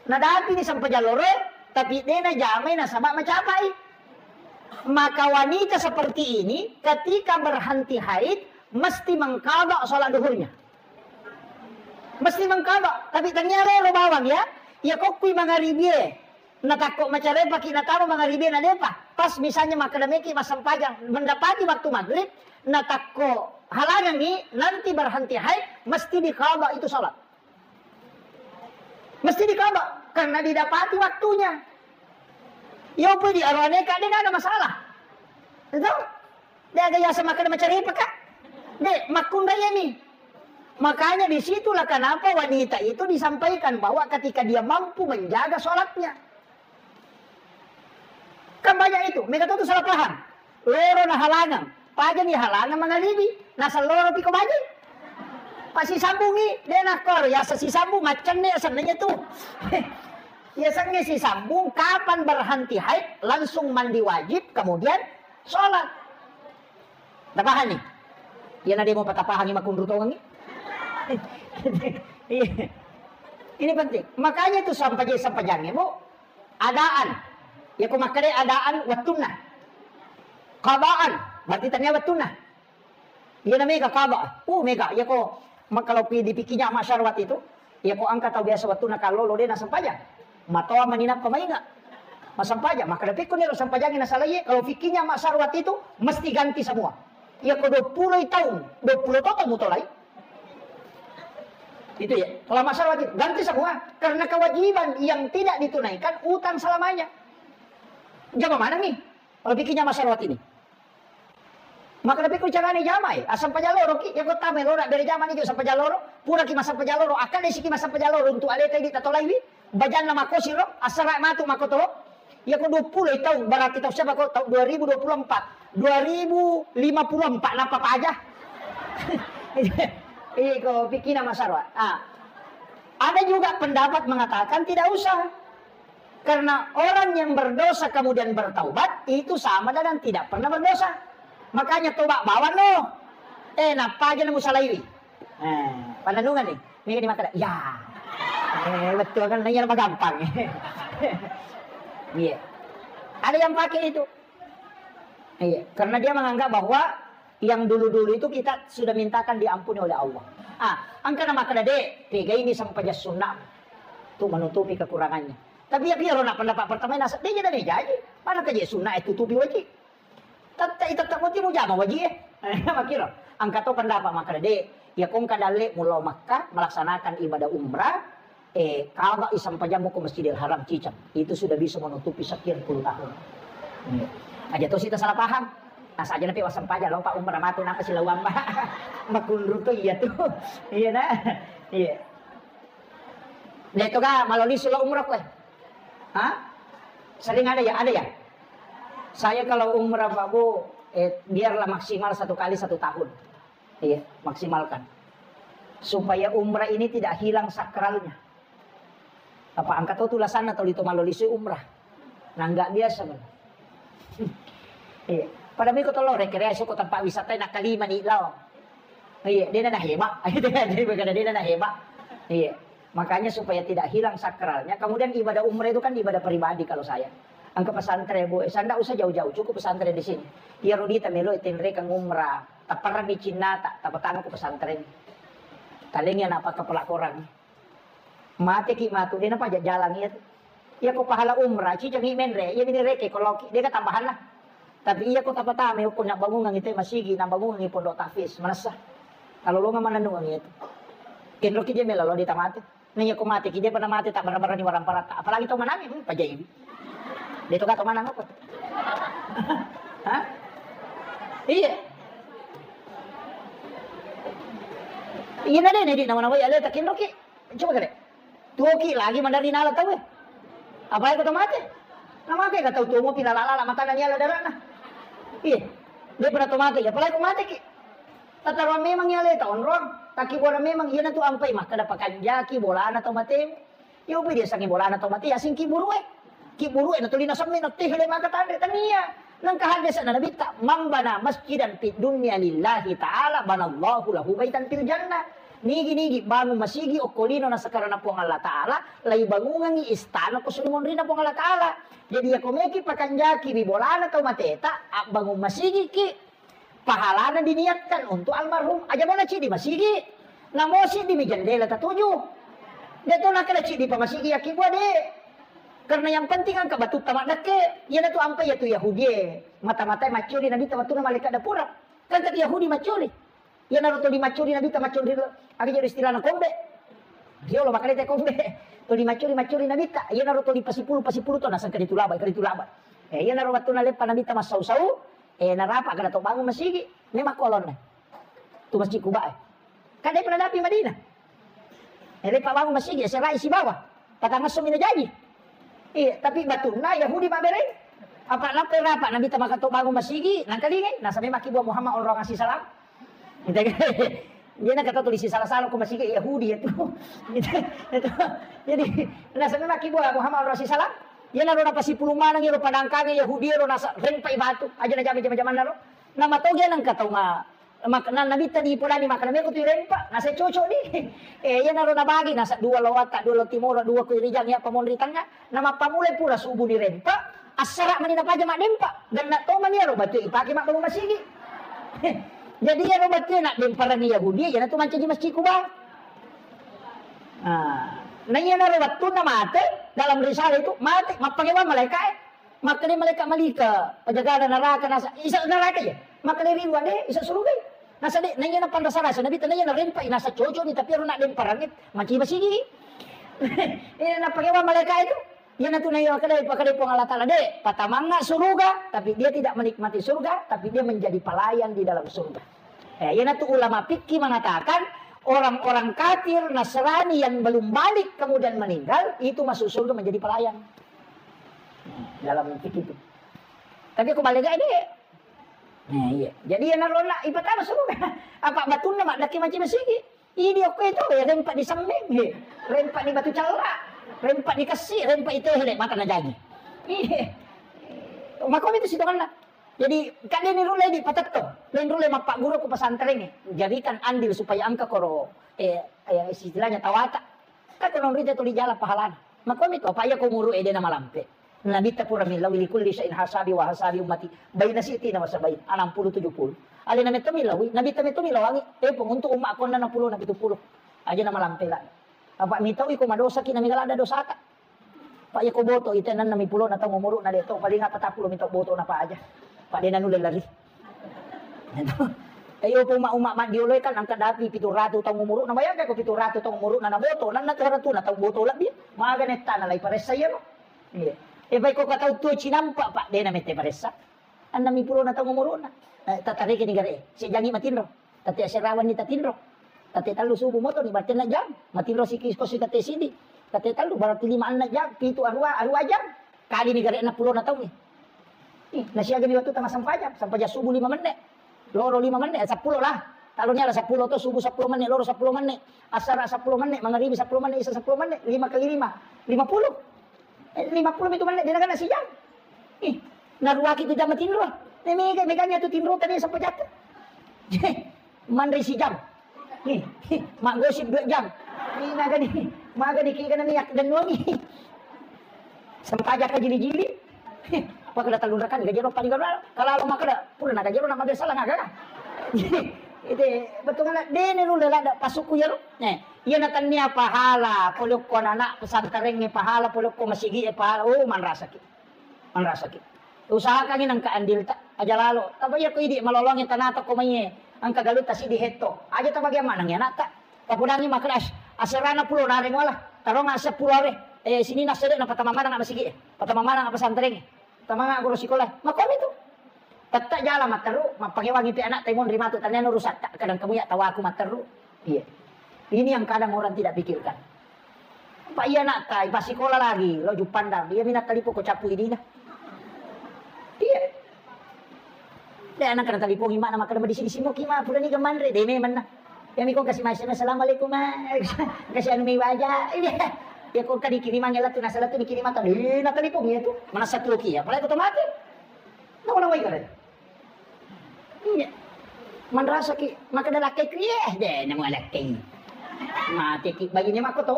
Nadapi ni sempajang loro, tapi dena jamai nasaba macapai. Maka wanita seperti ini ketika berhenti haid mesti mengqadha sholat duhurnya. Mesti mengqadha, tapi tania rero bawang ya. Ya kokkui mangaribie. Natakko macarepa ki natama mangaribie na depa. Pas misalnya makkeda meki massempajang mendapati waktu maghrib, natakko halangangi nanti berhenti haid, mesti diqadha itu sholat. Mesti diqadha karena didapati waktunya. Yo pun di arwane ka de ada masalah. Itu Dé' aga yaseng makkeda macarepa, Kak. Dé', makkunraiami. Makanya disitulah kenapa wanita itu disampaikan bahwa ketika dia mampu menjaga sholatnya. Kan banyak itu, mega to tu salah paham. Loro na halangang, pajani halangang mangalibi, naseng loro piko baji. Pas sisambungi, dé' nakkoro, yaseng sisambung, maccenne sennengnge tu. Yasengnge sisambung, kapan berhenti haid, langsung mandi wajib, kemudian sholat. Tapahani? Iyana dé' mopa tapahangi makkunru tongengngi. Iya. Ini penting. Makanya itu sampajang-sampajangnge, Bu. Adaan. Ya ko makkeda adaan wettunna. Qadaan, berarti tania wettunna. Iyana mega qada. Uh, mega. Ya ko mak-, kalau pi-, dipikirnya Mak Syarwat itu, ya ko engka tau biasa wettunna kallolo dé' nasampajang. Matoa mani nappa mainga. Masampajang, makkeda pekko ni ro sampajangnge nasalai, kalau fikirnya Mak Syarwat itu mesti ganti semua. Ya ko dua puluh tahun, dua puluh tahun mutolai. Itu ya, kalau Mak Syarwat itu ganti semua karena kewajiban yang tidak ditunaikan utang selamanya. Jama mana nih? Kalau fikirnya Mak Syarwat ini. Makkeda pekko carane jamai, assampajang loro ki, ya ko tama loro, bere jamani jo sampajang loro, puraki massampajang loro, akkaddesiki massampajang loro untuk aleta idi tatolaiwi, bajanna makkosiro, assara matu makkoto, ya ko dua puluh taung, berarti taung siapa ko, taung dua ribu dua puluh empat, dua ribu lima puluh empat nappa paja. Iko pikirna Mak Syarwat. Ah. Ada juga pendapat mengatakan tidak usah. Karena orang yang berdosa kemudian bertaubat, itu sama dengan tidak pernah berdosa. Makanya tobat bawang no. Eh, nappa aja nemu salaiwi. Eh, pandanungan nih. Mega dimakan. Ya. Eh, betul kan? Nanya gampang. Iya. Ada yang pakai itu. Iya, karena dia menganggap bahwa yang dulu-dulu itu kita sudah mintakan diampuni oleh Allah. Ah, engka na makkeda, "Dé', pegai ni sampajang sunnah tu menutupi kekurangannya." Tapi ya, biar nak pendapat pertama nasa, dia jadi jaji. Mana kerja sunnah itu tutupi wajib. Tetap, tetap wajib mau jama wajib, eh. Makiro, engka to pendapat makkeda, "Dé', ya ko engka dalle mulao Makkah melaksanakan ibadah umrah, eh, qadai sampajammu ko Masjidil Haram ciceng. Itu sudah bisa menutupi sekian puluh tahun." Hmm. Aja to sita salah paham. Saja napi wasempajang lo Pak umrah matu napa silawang Pak. Makunru tu iya tu. Iya nah. Iya. Dek tu ga maloli silo umrah kue. Hah? Sering ada ya? Ada ya? Saya kalau umrah Pak Bu, eh, biarlah maksimal satu kali satu tahun. Iya, maksimalkan. Supaya umrah ini tidak hilang sakralnya. Apa angkat tu tulasanna tuli to maloli sui umrah. Nah, nggak biasa benar. Iya. Pada miko tolo rekreasi ko tempat wisata nak kalima ni lao. Iya, dia na hebat. Dia na hebat. Iya. Makanya supaya tidak hilang sakralnya. Kemudian ibadah umrah itu kan ibadah pribadi kalau saya. Angka pesantren bu, saya ndak usah jauh-jauh, cukup pesantren di sini. Iya Rodi tamelo tenre kang umrah, taparami cinnata, tapatama ke pesantren. Talengi anak apa kepala korang. Mate ki matu, dia napa jalan iya tu. Iya ko pahala umrah, cicangi menre, iya bini reke koloki, dia tambahan lah. Tapi iya ko tapatama, ko nak bangungan itu masigi, nak bangungan pondok tahfiz, manessa. Kalau lo nggak mana nungang itu. Kenro ki dia melo lo dia tamate. Naiya ko mate ki, dia pernah mate tak bara-bara ni warang parata. Apalagi tau manang, hmm, pajai. Dia tu kata manang apa? Hah? Iya. Iya na deh, na di nama-nama ya le takinro ki. Coba kade. Tuo ki lagi mandari nala tau eh. Apalagi ko tau mate. Na mate ka tau tuo mo pila lala mata na nyala darana. Iya. Dia pernah tau mate, ya apalagi ko mate ki. Tataruang memang iya le taonrong, takkibuarang memang iyanatu ampai makkeda pakanjaki bolana tau mate. Iya upi dia sangi bolana tau mate, asing kiburu e. Kiburu e natuli nasemmi nattehe le maka tanre tania. Nangka haddese'na nabitta, "Man bana masjidan fid dunya lillahi ta'ala banallahu lahu baitan fil jannah." Nigi-nigi bangun masigi okko lino nasakarana Puang Allah Ta'ala, laibangungengngi istana ko sulumonrina Puang Allah Ta'ala. Jadi iya ko meki pakanjaki mi bolana tau mateta, abbangun masigi ki. Pahalana diniatkan untuk almarhum. Aja bona cidi masigi. Namo siddi mi jendela tatuju. De to nakkeda cidi pa masigi yakkibua de. Karena yang penting angka batutta maddekke. Iyanatu ampai yatu Yahudi e. Mata-matai maccuri Nabitta wettunna malaikat dapura. Kan kati Yahudi maccuri. Iyanaro tuli maccuri Nabitta maccuri. Aga jadi istilahna kombe. Riolo makale te kombe. Tuli maccuri maccuri Nabitta. Iyanaro tuli pasipulu pasipulu to naseng kadi tulaba kadi tulaba. Eh, iyanaro wettunna leppa Nabitta massau-sau. Eh, narapa kada to bangun masigi, memang kolonna. Tu Masjid Kuba e. Kan de pernah dapi Madinah. Eh, lepa bangun masigi, serai sibawa. Patangasso mina jaji. Iya, tapi batunna Yahudi mabereng. Apa lape rapa Nabitta maka to bangun masigi, nangkalingai, nasa memang kibua Muhammad orang kasih salam. Dia nak kata tulis salah-salah ko masigi Yahudi itu. Itu. Jadi, nasa memang kibua Muhammad orang kasih salam. Iyanaro napasipulung maneng iyaro padangkange Yahudi ero nasa rempai batu. Aja najama jama-jamanna ro. Namatoge nengka tau ma-, mak-, na-, Nabitta dipodani makkeda meko tu irempa, nasa cocok ni. Eh, iyanaro nabagi nasa dua lo watta, dua lo timoro, dua ko irijang ya pamonri tengah. Namappamulai pura subuh ni rempa, assara mani napaja maddempa. Genna to mani iyaro batu ipake mabbangun masigi. Jadi iyaro batu na demparani Yahudi, iyanatu mancaji masjid Kuba. Ah, na iyanaro wettunna mate, dalam risalah itu, mate, mappangewang malaika'e. Makkeda malaika Malika, penjaga neraka nasa, isa neraka ya. Makkeda ridwa de, isa suruga. Nasa de, na iyana panrasa-rasa, Nabitta na iyana rempa, nasa cocok ni, tapi ero nak demparangi, mancaji masigi. Iya, napangewang malaika itu. Iyanatu na iya makkeda, pakkedai Puang Allah Ta'ala, de, patamanga suruga, tapi dia tidak menikmati surga, tapi dia menjadi pelayan di dalam surga. Eh, iyanatu ulama fikih mengatakan, orang-orang kafir Nasrani yang belum balik kemudian meninggal, itu masuk surga menjadi pelayan. Dalam fikih itu. Tapi ko balik gak, de. Nah, iya. Jadi iyanaro na ipatama suruga. Apa batunna maddekke mancaji masigi. Idi okko itu, ya, rempa di semmeng, he. Rempa di batu calla, rempa di kessi, rempa itu, hele, mata na jaji. Iya. Makomi itu sitonganna. Jadi, kan de ni rulle di patetto. De ni rulle mappagguru ko pesantren e. Jadikan andil supaya engka koro, eh, eh, istilahnya tawata. Kan kono rita tuli jala pahalana. Makomi to, apa iya ko umuru e de na malampe. Nabitta pura millaui, "Likulli syai'in hasabi wa hasabi ummati baina si'tina wa sab'in." Enam puluh tujuh puluh. Alena metto millaui, Nabitta metto millawangi, "Eh, Puang, untuk umma konna enam puluh na pitu puluh." Aja na malampe la. Apa mitau iko madosa ki na mega ladda dosata. Pak, iya ko boto, ite enam puluh na taung umuru na de to, paling apa tappulo mitau boto na pa aja. Pak, de na nulle lari. Ayo, ko umma-umma maddiolo kan angka dapi pitu ratu taung umuru na, bayangkan ko pitu ratu taung umuru na, na boto, nanna tu ratu na taung boto lebbi. Maga netta na lai paressa iya lo. Iya. E, pai ko ka tau tuo cinampa, Pak, de na mette paressa. Enneng mi pulona taung umuruna. Eh, tatareke ni gare. Sejangi matinro. Tette aserawanni tatinro. Tette tellu subuh motoni, berarti enneng jam. Matinro siki kosi tette sidi. Tette tellu, berarti lima enneng jam. Pitu arua, arua jam. Kali ni gare enneng pulona taung ni. Ih, nasiaga ni wettu tama sempajang. Sempajang subuh lima menit. Loro lima menit, eh, seppulo lah. Kalau ni ala seppulo to, subuh seppulo menit, loro seppulo menit. Asara seppulo menit, mangaribi seppulo menit, isa seppulo menit. Lima kali lima, lima puluh. Eh, lima puluh itu menit, dia kena sijam. Ih, naruaki tu jam tinro. Ni mega, meganya tu tinro tadi sampai jatuh. Manre sijam. Ih, ih, maggosip dua jam. Ih, maga di, maga di kigana minyak dan wangi. Sempajang ka jili-jili. Ih, apa kada talunrakan, gajero paling gara. Kalau lo makada, pura na gajero nama biasa lah ngaga. Jadi, itu betul kan, dene lu lela ada pasuku ya lo. Nih, iya na tania pahala, polokko anak pesantren ni pahala, polokko masigi e pahala. Oh, manrasaki. Manrasaki. Usahakangngi nengka andilta, aja lalo. Taba iya ko idi malolongi tanata ko maiye, engka galutta sidi hetto. Aja tabagiang maneng ya anakta. Tapudangi makelas, aserana pulo nare muala. Tarong ase pulo are. Eh, sini nasede na patama maneng apa sigi. Patama maneng apa santreng. Tamanga guru sikola. Makomi tu. Tetta jala matteru, mappakewangi pe anakta monri matu taneno rusatta. Kadang kamu ya tawaku matteru. Iya. Ini yang kadang orang tidak pikirkan. Pak iya nak tai, pas sekolah lagi, lo Jupandang, iya minat talipo ko capu idina. Iya. Deh anak kena talipo gimana makan di sini sini kima, pura ni gemanre, deh memang nah. Ya miko kasih masih assalamualaikum ma, kasih anu mi waja. Iya. Ya kok kadi kiriman ya tu nasala tu dikirim atau deh na talipo gitu. Mana satu lagi ya, apalagi otomatis. Nah, orang baik kan? Iya. Manrasaki, makkeda lakkaikku, "Iye, de, namo lakkai." Mateki, baginya makko to.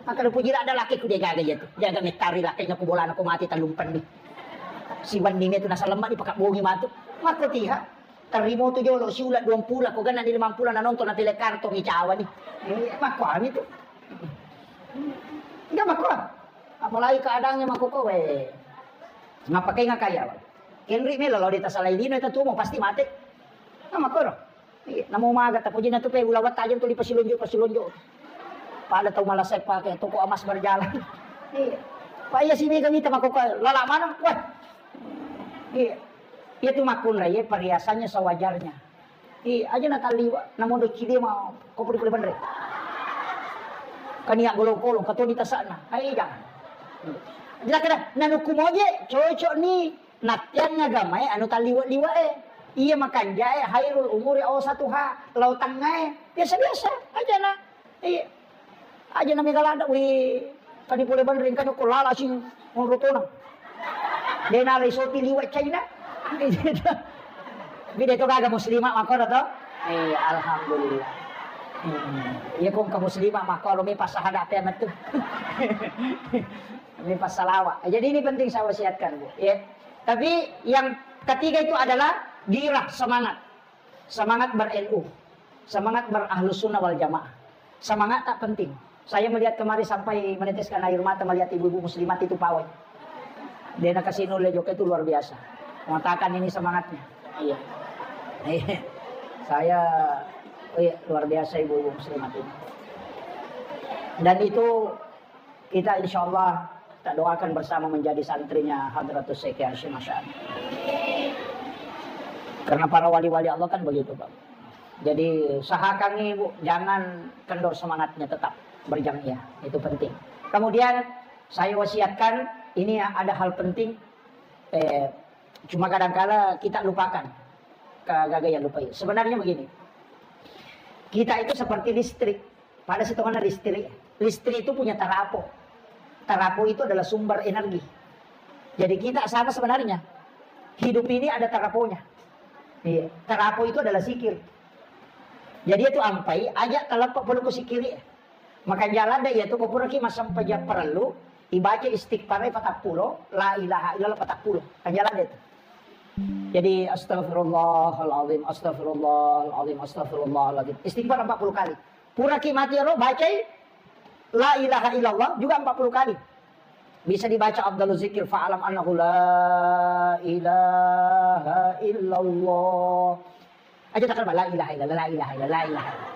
Makkeda puji ladda lakkaikku, de gaga iya tu. Jaga mettari lakkai, naku bolana ko mati tallumpenni. Siwenni me tu nasalemma di pakabbongi matu. Makko tiha. Terrimo tu jolo, siula duampulo, ko ganna di limampulo na nonton na pele kartong i cawa ni. Eh, makko ami tu. Enggak makko. Apalagi keadaannya makko ko, we. Ngapakai ngakaya, we. Kenri melo lao ditasalai lino itu tumo pasti mate. Nah, makkoro. Iya, namo maga tapojina tu pe ulawat tajeng tu lipasilonjo-pasilonjo. Pada tau malasai pake toko emas berjalan. Iya. Pak iya sini kami tama koko lala mana? Wah. Iya. Iya tu makkunra, iya perhiasannya sewajarnya. Iya, aja na taliwa, namo do cili ma ko puri puri benre. Kania golong-golong, katoni tasakna. Hai jangan. Jelas kada, nanuku moje, cocok ni. Nattiang agamae anu talliwe-liwe'e. Iya makanjae khairul umuri awsatuha, lao tengngae. Biasa-biasa aja na. Iya. Aja na mega ladde, wi, kani pole banring kani ko lala sing onrotona. De nala isoti liwe Cina. Bida to gaga muslimah makkoro to. Eh, alhamdulillah. Hmm. Iya kong ke muslimah makkoro mi pas sahada pe metu. Mi pas salawat. Jadi ini penting saya wasiatkan, Bu. Ya. Tapi yang ketiga itu adalah gairah, semangat. Semangat ber-N U. Semangat ber-Ahlus Sunnah wal Jamaah. Semangat tak penting. Saya melihat kemarin sampai meneteskan air mata melihat ibu-ibu muslimat itu pawai. Dia nak kasih nol joget itu luar biasa. Mengatakan ini semangatnya. Iya. Iya. Saya, oh iya, luar biasa ibu-ibu muslimat ini. Dan itu kita insya Allah kita doakan bersama menjadi santrinya Hadratus Syekh Hasyim Asy'ari. Karena para wali-wali Allah kan begitu, Pak. Jadi usahakan Ibu jangan kendor semangatnya, tetap berjamaah, itu penting. Kemudian saya wasiatkan, ini ada hal penting, eh, cuma kadangkala kita lupakan, kagagayan lupa. Sebenarnya begini, kita itu seperti listrik. Pada sitongenna listrik, listrik itu punya tarapo. Tarapo itu adalah sumber energi. Jadi kita sama sebenarnya. Hidup ini ada taraponya. Iya. Tarapo itu adalah zikir. Jadi itu ampai aja taleppa pole ko zikir. Makanya jalan deh ya tuh, ko puraki masam paja perlu, ibaca istighfar patappulo, la ilaha illallah patappulo. Kan jalan deh tuh. Jadi astagfirullahaladzim, astagfirullahaladzim, astagfirullahaladzim. Istighfar empat puluh kali. Puraki mati ro, bacai la ilaha illallah juga empat puluh kali. Bisa dibaca afdalu zikir, fa'alam annahu la ilaha illallah. Aja takkan la ilaha illallah, la ilaha illallah, la ilaha illallah.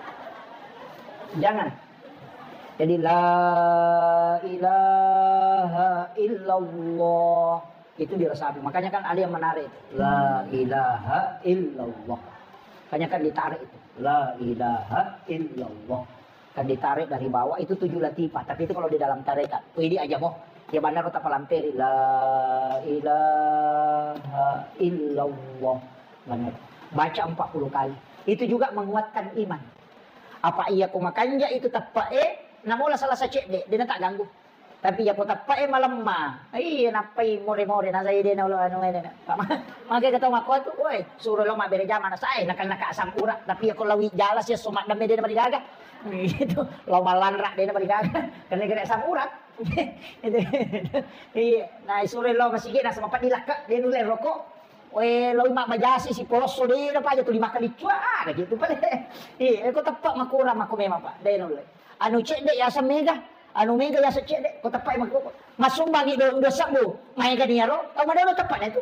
Jangan. Jadi la ilaha illallah. Itu diresapi. Makanya kan ada yang menarik itu. La ilaha illallah. Makanya kan ditarik itu. La ilaha illallah. Kan ditarik dari bawah itu tujuh latifah. Tapi itu kalau di dalam tarekat. Widi aja mo. Ya benar, tapalamperi. La ilaha illallah. Benar. Baca empat puluh kali. Itu juga menguatkan iman. Apa iya ko makanja itu teppa'e, namola salah sacedde, dena tak ganggu. Tapi iya ko teppa'e malemma, iya nappai more-more, na saya dena lo anu ene. Maka kata mako tu, woi, suro lo mabbere jama na sae, nakal naka asam urat, tapi iya ko lawi jala sia so maddemme dena marigaga. Gitu, lo malanra dena marigaga, karena kena asam urat. Iya, nah suro lo masigi na sama padilakka, dena le rokok. Weh, loi mabbajasi si polosso, de na paja tuli makkaliccu, ah, ada gitu pale. Iya, ko teppa makurang mako memang, Pak. De nulle. Anu cedde yaseng mega, anu mega yaseng cedde, ko teppa mako. Masumbangi do, dua sebbu, maega niaro, tau madono teppa na itu.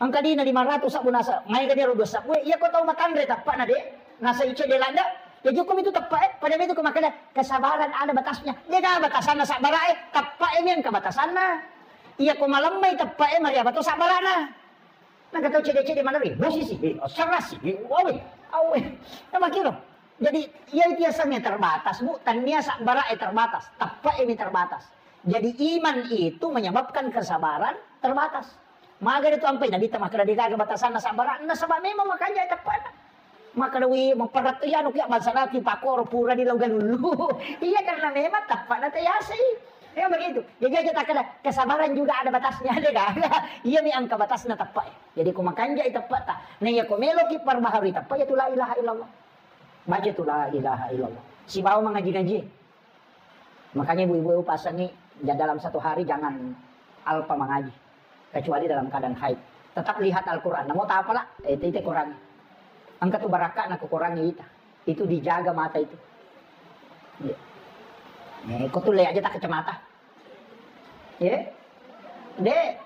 Engka dina lima ratus sebbu nasa, maega niaro dua sebbu, iya ko tau matanre teppa na de, nasa cedde lada, ya cukup itu teppa, eh. Pada itu ko makkeda, kesabaran ada batasnya. Dia kan batasanna sabbara, eh, teppa, eh, engka batasanna. Iya ko malemmai teppa, eh, mariaba to sabbarana. Nengka tau cedde-cedde maneng, eh, bosi si, eh, serras si, eh, awe, awe. Nah, makiro. Jadi, iya itu yasengnge terbatas, Bu. Tania sabbara e terbatas, teppa e mi terbatas. Jadi, iman itu menyebabkan kesabaran terbatas. Maga itu ampai Nabi ta makkeda degaga batasanna sabbara, nasaba memang makanja teppa na. Makkeda wi, maparattu anu kia bangsa naki pakoro pura di Laugalulu. Iya, karena memang teppa na tayasei. Ya begitu. Jadi aja tak ada kesabaran juga ada batasnya, ada gak? Iya mi angka batasna teppa. Jadi ko makanjai teppa'ta, na iya ko meloki parbaharui teppa, iya tu la ilaha illallah. Baca tu la ilaha illallah. Sibawa mengaji-ngaji. Makanya ibu-ibu pasangi, ja-, dalam satu hari jangan alpa mengaji. Kecuali dalam keadaan haid. Tetap lihat Al-Quran. Namo tapala, eh, itu, itu Quran. Engka tu barakka na ko Quran ita. Itu dijaga mata itu. Iya. Eh, ko tu le aja tak kacamata. Ya. De,